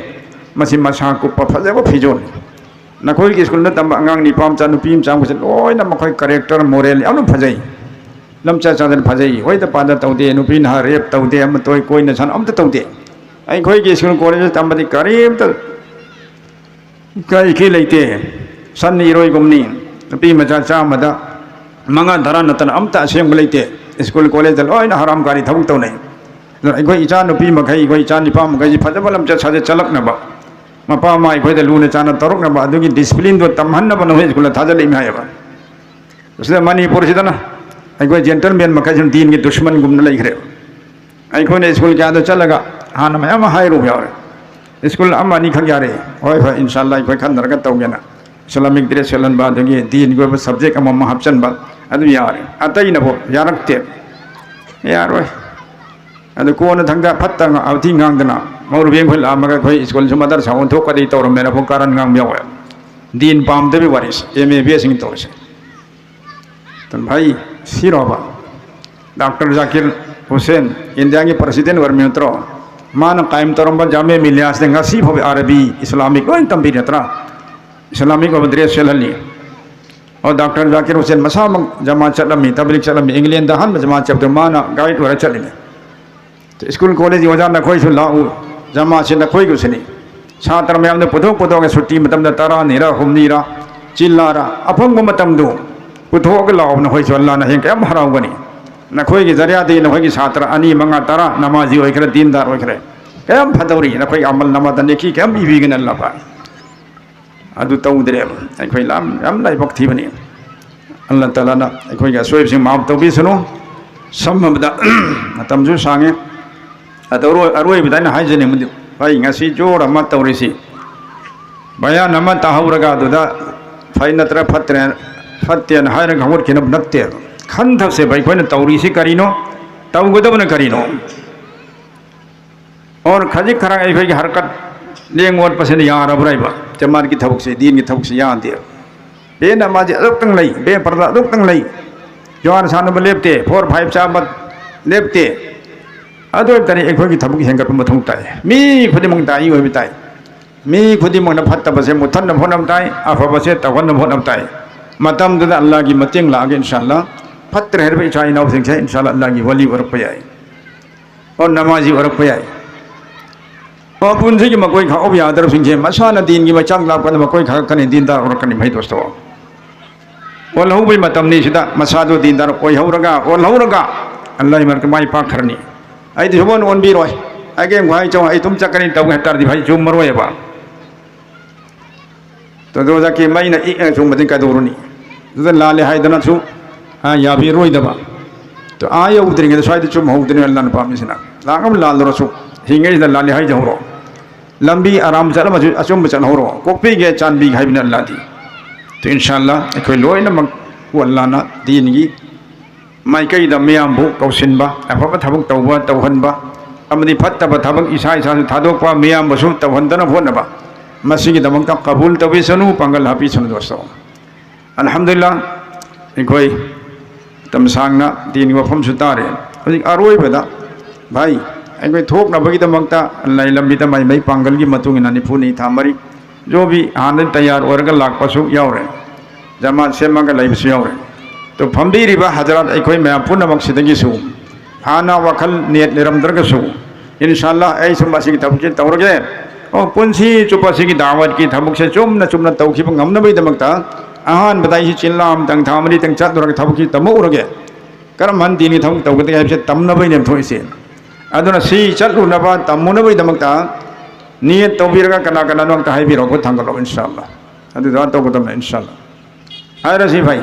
ꯃꯁꯤ ꯃꯁꯥ ꯀꯨꯞꯄ ꯐꯖꯕ ꯐꯤꯖꯣꯜ꯫ ꯅꯈꯣꯏꯒꯤ ꯁ꯭ꯀꯨꯜꯗ ꯇꯝꯕ ꯑꯉꯥꯡ ꯅꯤꯄꯥ ꯃꯆꯥ, ꯅꯨꯄꯤ ꯃꯆꯥ ꯃꯈꯩꯁꯦ ꯂꯣꯏꯅ ꯃꯈꯣꯏ character, moral ꯌꯥꯝꯅ ꯐꯖꯩ꯫ ꯂꯝꯆꯠ ꯁꯥꯖꯠ ꯐꯖꯩ꯫ ꯍꯣꯏꯗ ꯄꯥꯗ ꯇꯧꯗꯦ, ꯅꯨꯄꯤ ꯅꯍꯥ rape ꯇꯧꯗꯦ, ꯑꯃ ꯇꯣꯏ ꯀꯣꯏꯅ ꯁꯥꯟꯅ ꯑꯝꯇ ꯇꯧꯗꯦ꯫ ꯑꯩꯈꯣꯏꯒꯤ ꯁ꯭ꯀꯨꯜ ꯀꯣꯂꯦꯖꯇ ꯇꯝꯕꯗꯤ ꯀꯔꯤꯝꯇ ꯏꯀꯥꯏ ꯏꯈꯤ ꯂꯩꯇꯦ꯫ ꯁꯟ ꯏꯔꯣꯏꯒꯨꯝꯅꯤ꯫ ꯅꯨꯄꯤ ꯃꯆꯥ ꯆꯥꯝꯃꯗ ꯃꯉꯥ ꯇꯔꯥ ꯅꯠꯇꯅ ꯑꯝꯇ ꯑꯁꯦꯡꯕ ꯂꯩꯇꯦ꯫ ꯁ꯭ꯀꯨꯜ ꯀꯣꯂꯦꯖꯇ ꯂꯣꯏꯅ ꯍꯔꯥꯝ ꯀꯥꯔꯤ ꯊꯕꯛ ꯇꯧꯅꯩ꯫ ꯑꯗꯨꯅ ꯑꯩꯈꯣꯏ ꯏꯆꯥ ꯅꯨꯄꯤ ꯃꯈꯩ, ꯑꯩꯈꯣꯏ ꯏꯆꯥ ꯅꯨꯄꯥ ꯃꯈꯩꯁꯤ ꯐꯖꯕ ꯂꯝꯆꯠ ꯁꯥꯖꯠ ꯆꯠꯂꯛꯅꯕ, ꯃꯄꯥ ꯃꯃꯥ ꯑꯩꯈꯣꯏꯗ ꯂꯨꯅ ꯆꯥꯟꯅ ꯇꯧꯔꯛꯅꯕ, ꯑꯗꯨꯒꯤ disciplineꯗꯣ ꯇꯝꯍꯟꯅꯕ ꯅꯈꯣꯏ ꯁ꯭ꯀꯨꯜꯗ ꯊꯥꯖꯤꯜꯂꯛꯏꯅꯤ ꯍꯥꯏꯌꯦꯕ꯫ ꯑꯁꯤꯗ ꯃꯅꯤꯄꯨꯔꯁꯤꯗꯅ ꯑꯩꯈꯣꯏ gentleman ꯃꯈꯩꯁꯤꯅ ꯗꯤꯟꯒꯤ ꯗꯨꯁꯃꯟꯒꯨꯝꯅ ꯂꯩꯈ꯭ꯔꯦꯕ꯫ ꯑꯩꯈꯣꯏꯅ ꯁ꯭ꯀꯨꯜ ꯀꯌꯥꯗ ꯆꯠꯂꯒ ꯍꯥꯟꯅ ꯃꯌꯥꯝ ꯑꯃ ꯍꯥꯏꯔꯨꯕ ꯌꯥꯎꯔꯦ꯫ ꯁ꯭ꯀꯨꯜ ꯑꯃ ꯑꯅꯤꯈꯛ ꯌꯥꯔꯦ꯫ ꯍꯣꯏ, ꯍꯣꯏ, ꯏꯟꯁꯥꯜꯂꯥ ꯑꯩꯈꯣꯏ ꯈꯟꯅꯔꯒ ꯇꯧꯒꯦꯅ꯫ Islamic dress ꯁꯦꯠꯍꯟꯕ, ꯑꯗꯒꯤ ꯗꯤꯟꯒꯤ ꯑꯣꯏꯕ subject ꯑꯃꯃꯝ ꯍꯥꯞꯆꯤꯟꯕ, ꯑꯗꯨ ꯌꯥꯔꯦ꯫ ꯑꯇꯩꯅꯕꯨ ꯌꯥꯔꯛꯇꯦ꯫ ꯌꯥꯔꯣꯏ꯫ ꯑꯗꯨ ꯀꯣꯟꯅ ꯊꯪꯗ ꯐꯠꯇ ꯉ-, ꯍꯥꯎꯊꯤ ꯉꯥꯡꯗꯅ ꯃꯧꯔꯨꯕꯤ ꯑꯩꯈꯣꯏ ꯂꯥꯛꯑꯝꯃꯒ ꯑꯩꯈꯣꯏ ꯁ꯭ꯀꯨꯜꯁꯨ ꯃꯗꯔꯁꯥ ꯑꯣꯟꯊꯣꯛꯀꯗꯤ ꯇꯧꯔꯝꯃꯦꯅ ꯑꯃꯨꯛ ꯀꯥꯔꯟ ꯉꯥꯡꯕ ꯌꯥꯎꯋꯦ꯫ ꯗꯤꯟ ꯄꯥꯝꯗꯕꯒꯤ ꯋꯥꯔꯤꯁꯦ, M A B S ꯁꯤꯡ ꯇꯧꯔꯤꯁꯦ꯫ ꯑꯗꯨꯝ ꯐꯩ, ꯁꯤꯔꯣꯕ? ꯗꯥꯛꯇꯔ ꯖꯥꯀꯤꯔ ꯍꯨꯁꯦꯟ, ꯏꯟꯗꯤꯌꯥꯒꯤ president ꯑꯣꯏꯔꯝꯃꯤ ꯅꯠꯇ꯭ꯔꯣ? ꯃꯥꯅ ꯀꯥꯏꯝ ꯇꯧꯔꯝꯕ ꯖꯥꯃꯤꯌꯥ ꯃꯤꯂꯤꯌꯥꯁꯤꯗ ꯉꯁꯤ ꯐꯥꯎꯕ ꯑꯔꯕꯤ, Islamic ꯂꯣꯏ ꯇꯝꯕꯤꯔꯤ ꯅꯠꯇ꯭ꯔꯥ? Islamic ꯑꯣꯏꯕ dress ꯁꯦꯠꯍꯜꯂꯤ꯫ ꯑꯣ, ꯗꯥꯛꯇꯔ ꯖꯥꯀꯤꯔ ꯍꯨꯁꯦꯟ ꯃꯁꯥꯃꯛ ꯖꯃꯥ ꯆꯠꯂꯝꯃꯤ, ꯇꯕ꯭ꯂꯤꯛ ꯆꯠꯂꯝꯃꯤ, ꯏꯪꯂꯦꯟꯗ ꯑꯍꯥꯟꯕ ꯖꯃꯥ ꯆꯠꯄꯗ ꯃꯥꯅ guide ꯑꯣꯏꯔ ꯆꯠꯂꯤꯅꯤ꯫ ꯁ꯭ꯀꯨꯜ ꯀꯣꯂꯦꯖꯀꯤ ꯑꯣꯖꯥ ꯅꯈꯣꯏꯁꯨ ꯂꯥꯛꯎ, ꯖꯃꯥꯁꯤ ꯅꯈꯣꯏꯒꯤꯁꯨꯅꯤ꯫ ꯁꯥꯇ꯭ꯔ ꯃꯌꯥꯝꯗ ꯄꯨꯊꯣꯛ ꯄꯨꯊꯣꯛꯑꯒ ꯁꯨꯇꯤ ꯃꯇꯝꯗ ꯇꯔꯥꯅꯤꯔ, ꯍꯨꯝꯅꯤꯔ, ꯆꯤꯜꯂꯥꯔ, ꯑꯐꯪꯕ ꯃꯇꯝꯗꯨ ꯄꯨꯊꯣꯛꯑꯒ ꯂꯥꯛꯑꯣ꯫ ꯅꯈꯣꯏꯁꯨ ꯑꯜꯂꯥꯅ ꯍꯌꯦꯡ ꯀꯌꯥꯝ ꯍꯔꯥꯎꯒꯅꯤ꯫ ꯅꯈꯣꯏꯒꯤ ꯖꯔꯤꯌꯥꯗꯒꯤ ꯅꯈꯣꯏꯒꯤ ꯁꯥꯇ꯭ꯔ ꯑꯅꯤ, ꯃꯉꯥ, ꯇꯔꯥ ꯅꯃꯥꯖꯤ ꯑꯣꯏꯈ꯭ꯔꯦ, ꯗꯤꯟꯗꯥꯔ ꯑꯣꯏꯈ꯭ꯔꯦ꯫ ꯀꯌꯥꯝ ꯐꯗꯧꯔꯤ? ꯅꯈꯣꯏꯒꯤ ꯑꯃꯜ ꯅꯃꯥꯗ ꯅꯦꯀꯤ ꯀꯌꯥꯝ ꯏꯕꯤꯒꯅꯤ ꯑꯜꯂꯥ ꯄꯥꯛ? ꯑꯗꯨ ꯇꯧꯗ꯭ꯔꯦꯕ꯫ ꯑꯩꯈꯣꯏ ꯂꯥꯝ-, ꯌꯥꯝ ꯂꯥꯏꯕꯛ ꯊꯤꯕꯅꯤ꯫ ꯑꯜꯂꯥ ꯇꯥꯂꯥꯅ ꯑꯩꯈꯣꯏꯒꯤ ꯑꯁꯣꯏꯕꯁꯤꯡ ꯃꯥꯐ ꯇꯧꯕꯤꯁꯅꯨ꯫ ꯁꯝꯃꯕꯗ, ꯃꯇꯝꯁꯨ ꯁꯥꯡꯉꯦ꯫ ꯑꯗꯣ ꯑꯔꯣꯏ-, ꯑꯔꯣꯏꯕꯗ ꯑꯩꯅ ꯍꯥꯏꯖꯅꯤꯡꯕꯗꯤ, ꯚꯥꯏ, ꯉꯁꯤ ꯖꯣꯔ ꯑꯃ ꯇꯧꯔꯤꯁꯤ, ꯕꯌꯥꯟ ꯑꯃ ꯇꯥꯍꯧꯔꯒ ꯑꯗꯨꯗ ꯐꯩ ꯅꯠꯇ꯭ꯔ ꯐꯠꯇ꯭ꯔꯦ, ꯐꯠꯇꯦꯅ ꯍꯥꯏꯔꯒ ꯍꯧꯒꯠꯈꯤꯅꯕ ꯅꯠꯇꯦꯕ꯫ ꯈꯟꯊꯁꯦꯕ, ꯑꯩꯈꯣꯏꯅ ꯇꯧꯔꯤꯁꯤ ꯀꯔꯤꯅꯣ, ꯇꯧꯒꯗꯕꯅ ꯀꯔꯤꯅꯣ? ꯑꯣꯔ ꯈꯖꯤꯛ ꯈꯔ ꯑꯩꯈꯣꯏꯒꯤ ꯍꯔꯀꯠ ꯂꯦꯡ ꯑꯣꯠꯄꯁꯤꯅ ꯌꯥꯔꯕ꯭ꯔꯥ ꯍꯥꯏꯕ? ꯖꯃꯥꯠꯀꯤ ꯊꯕꯛꯁꯦ, ꯗꯤꯟꯒꯤ ꯊꯕꯛꯁꯦ ꯌꯥꯗꯦꯕ꯫ ꯕꯦ ꯅꯃꯥꯖꯤ ꯑꯗꯨꯛꯇꯪ ꯂꯩ, ꯕꯦ ꯄꯔꯗꯥ ꯑꯗꯨꯛꯇꯪ ꯂꯩ꯫ ꯖꯨꯋꯥꯔ ꯁꯥꯟꯅꯕ ꯂꯦꯞꯇꯦ, ꯐꯣꯔ ꯐꯥꯏꯚ ꯆꯥꯕ, ꯂꯦꯞꯇꯦ꯫ ꯑꯗꯨ ꯑꯣꯏꯕ ꯇꯥꯔꯗꯤ ꯑꯩꯈꯣꯏꯒꯤ ꯊꯕꯛ ꯍꯦꯟꯒꯠꯄ ꯃꯊꯧ ꯇꯥꯏ꯫ ꯃꯤ ꯈꯨꯗꯤꯡꯃꯛ ꯗꯥꯏ ꯑꯣꯏꯕ ꯇꯥꯏ꯫ ꯃꯤ ꯈꯨꯗꯤꯡꯃꯛꯅ ꯐꯠꯇꯕꯁꯦ ꯃꯨꯠꯊꯠꯅꯕ ꯍꯣꯠꯅꯕ ꯇꯥꯏ, ꯑꯐꯕꯁꯦ ꯇꯧꯍꯟꯅꯕ ꯍꯣꯠꯅꯕ ꯇꯥꯏ꯫ ꯃꯇꯝꯗꯨꯗ ꯑꯜꯂꯥꯒꯤ ꯃꯇꯦꯡ ꯂꯥꯛꯑꯒ ꯏꯟꯁꯥ ꯑꯜꯂꯥ ꯐꯠꯇ꯭ꯔꯦ ꯍꯥꯏꯔꯤꯕ ꯏꯆꯥ ꯏꯅꯥꯎꯁꯤꯡꯁꯦ ꯏꯟꯁꯥ ꯑꯜꯂꯥ ꯑꯜꯂꯥꯒꯤ ꯋꯥꯂꯤ ꯑꯣꯏꯔꯛꯄ ꯌꯥꯏ꯫ ꯑꯣ ꯅꯃꯥꯖꯤ ꯑꯣꯏꯔꯛꯄ ꯌꯥꯏ꯫ ꯑꯣ ꯄꯨꯟꯁꯤꯒꯤ ꯃꯀꯣꯏ ꯈꯥꯛꯍꯧꯕ ꯌꯥꯗ꯭ꯔꯕꯁꯤꯡꯁꯦ ꯃꯁꯥꯅ ꯗꯤꯟꯒꯤ ꯃꯩꯆꯥꯛ ꯂꯥꯛꯄꯗ ꯃꯀꯣꯏ ꯈꯥꯛꯀꯅꯤ, ꯗꯤꯟꯗꯥꯔ ꯑꯣꯏꯔꯛꯀꯅꯤ ꯃꯍꯩ ꯗꯣꯁꯇꯣ꯫ ꯑꯣꯜꯍꯧꯕꯒꯤ ꯃꯇꯝꯅꯤ ꯁꯤꯗ ꯃꯁꯥꯗꯨ ꯗꯤꯟꯗꯥꯔ ꯑꯣꯏꯍꯧꯔꯒ ꯑꯣꯜꯍꯧꯔꯒ ꯑꯜꯂꯥꯍꯤ ꯃꯔꯛꯇ ꯃꯥꯏ ꯄꯥꯛꯈ꯭ꯔꯅꯤ꯫ ꯑꯩꯗꯤ ꯁꯨꯡꯑꯣꯟ ꯑꯣꯟꯕꯤꯔꯣꯏ꯫ ꯑꯩꯒꯤ ꯍꯥꯏ ꯆꯧ ꯑꯩ ꯇꯨꯝ ꯆꯠꯀꯅꯤ ꯇꯧꯒꯦ ꯍꯥꯏ ꯇꯥꯔꯗꯤ ꯐꯩ ꯆꯨꯝꯃꯔꯣꯏꯕ꯫ ꯇꯣꯗꯣꯖꯥꯛꯀꯤ ꯃꯩꯅ ꯏꯛꯅ ꯆꯨꯝꯕꯗꯤ ꯀꯩꯗꯧꯔꯨꯅꯤ? ꯑꯗꯨꯗ ꯂꯥꯜꯂꯦ ꯍꯥꯏꯗꯅꯁꯨ, ꯑ, ꯌꯥꯕꯤꯔꯣꯏꯗꯕ꯫ ꯇꯣ, ꯑꯥ ꯌꯧꯗ꯭ꯔꯤꯉꯩꯗ ꯁ꯭ꯋꯥꯏꯗ ꯆꯨꯝꯍꯧꯗ꯭ꯔꯤꯉꯩ ꯂꯥꯟ ꯄꯥꯝꯃꯤꯁꯤꯅ꯫ ꯂꯥꯛ ꯑꯃ ꯂꯥꯜꯂꯨꯔꯁꯨ ꯍꯤꯡꯉꯩꯁꯤꯗ ꯂꯥꯜꯂꯦ ꯍꯥꯏꯖꯍꯧꯔꯣ꯫ ꯂꯝꯕꯤ ꯑꯔꯥꯝ ꯆꯠꯂꯝꯃꯁꯨ ꯑꯆꯨꯝꯕ ꯆꯠꯍꯧꯔꯣ꯫ ꯀꯣꯛꯄꯤꯒꯦ ꯆꯥꯟꯕꯤꯒꯦ ꯍꯥꯏꯕꯅꯤ ꯑꯜꯂꯥꯗꯤ꯫ ꯇꯣ, ꯏꯟꯁꯥ ꯑꯜꯂꯥ ꯑꯩꯈꯣꯏ ꯂꯣꯏꯅꯃꯛ ꯑꯜꯂꯥꯅ ꯗꯤꯟꯒꯤ ꯃꯥꯏꯀꯩꯗ ꯃꯤꯌꯥꯝꯕꯨ ꯀꯧꯁꯤꯟꯕ, ꯑꯐꯕ ꯊꯕꯛ ꯇꯧꯕ, ꯇꯧꯍꯟꯕ, ꯑꯃꯗꯤ ꯐꯠꯇꯕ ꯊꯕꯛ ꯏꯁꯥ ꯏꯁꯥꯁꯨ ꯊꯥꯗꯣꯛꯄ, ꯃꯤꯌꯥꯝꯕꯁꯨ ꯇꯧꯍꯟꯗꯅꯕ ꯍꯣꯠꯅꯕ, ꯃꯁꯤꯒꯤꯗꯃꯛꯇ ꯀꯕꯨꯜ ꯇꯧꯕꯤꯁꯅꯨ, ꯄꯥꯡꯒꯜ ꯍꯥꯞꯄꯤꯁꯅꯨ ꯗꯣꯁꯇꯣ꯫ ꯑꯜꯍꯝꯗꯨꯂꯤꯜꯂꯥ, ꯑꯩꯈꯣꯏ ꯃꯇꯝ ꯁꯥꯡꯅ ꯗꯤꯟꯒꯤ ꯋꯥꯐꯝꯁꯨ ꯇꯥꯔꯦ꯫ ꯍꯧꯖꯤꯛ ꯑꯔꯣꯏꯕꯗ ꯚꯥꯏ, ꯑꯩꯈꯣꯏ ꯊꯣꯛꯅꯕꯒꯤꯗꯃꯛꯇ ꯂꯩ ꯂꯝꯕꯤꯗ ꯃꯥꯏ ꯃꯩ ꯄꯥꯡꯒꯜꯒꯤ ꯃꯇꯨꯡ ꯏꯟꯅ ꯅꯤꯐꯨꯅꯤ ꯊꯥ ꯃꯔꯤ ꯖꯣꯕꯤ ꯍꯥꯟꯅ ꯇꯌꯥꯔ ꯑꯣꯏꯔꯒ ꯂꯥꯛꯄꯁꯨ ꯌꯥꯎꯔꯦ꯫ ꯖꯃꯥꯠ ꯁꯦꯝꯃꯒ ꯂꯩꯕꯁꯨ ꯌꯥꯎꯔꯦ꯫ ꯇꯣ, ꯐꯝꯕꯤꯔꯤꯕ ꯍꯖꯔꯥꯠ ꯑꯩꯈꯣꯏ ꯃꯌꯥꯝ ꯄꯨꯝꯅꯃꯛ ꯁꯤꯗꯒꯤꯁꯨ ꯍꯥꯟꯅ ꯋꯥꯈꯜ ꯅꯦꯠ ꯂꯩꯔꯝꯗ꯭ꯔꯒꯁꯨ, ꯏꯟꯁꯥ ꯑꯜꯂꯥ ꯑꯩꯁꯨ ꯃꯁꯤꯒꯤ ꯊꯕꯛꯁꯤ ꯇꯧꯔꯒꯦ꯫ ꯑꯣ, ꯄꯨꯟꯁꯤ ꯆꯨꯞꯄ ꯁꯤꯒꯤ ꯗꯥꯋꯠꯀꯤ ꯊꯕꯛꯁꯦ ꯆꯨꯝꯅ ꯆꯨꯝꯅ ꯇꯧꯈꯤꯕ ꯉꯝꯅꯕꯒꯤꯗꯃꯛꯇ ꯑꯍꯥꯟꯕꯗ ꯑꯩꯁꯤ ꯆꯤꯟꯂꯥ ꯑꯃꯇꯪ ꯊꯥ ꯃꯔꯤꯇꯪ ꯆꯠꯂꯨꯔꯒ ꯊꯕꯛꯁꯤ ꯇꯝꯃꯛꯎꯔꯒꯦ꯫ ꯀꯔꯝ ꯍꯥꯏꯅ ꯗꯤꯟꯒꯤ ꯊꯕꯛ ꯇꯧꯒꯗꯒꯦ ꯍꯥꯏꯕꯁꯦ ꯇꯝꯅꯕꯩꯅꯦꯕ ꯊꯣꯛꯏꯁꯦ꯫ ꯑꯗꯨꯅ ꯁꯤ ꯆꯠꯂꯨꯅꯕ ꯇꯝꯃꯨꯅꯕꯒꯤꯗꯃꯛꯇ ꯅꯤꯌꯠ ꯇꯧꯕꯤꯔꯒ ꯀꯅꯥ ꯀꯅꯥꯅꯣ ꯑꯝꯇ ꯍꯥꯏꯕꯤꯔꯛꯑꯣ, ꯈꯨꯠ ꯊꯥꯡꯒꯠꯂꯛꯑꯣ, ꯏꯟꯁꯥ ꯑꯜꯂꯥ꯫ ꯑꯗꯨꯗ ꯇꯧꯒꯗꯕꯅꯦ, ꯏꯟꯁꯥ ꯑꯜꯂꯥ꯫ ꯍꯥꯏꯔꯁꯤ ꯚꯥꯏ꯫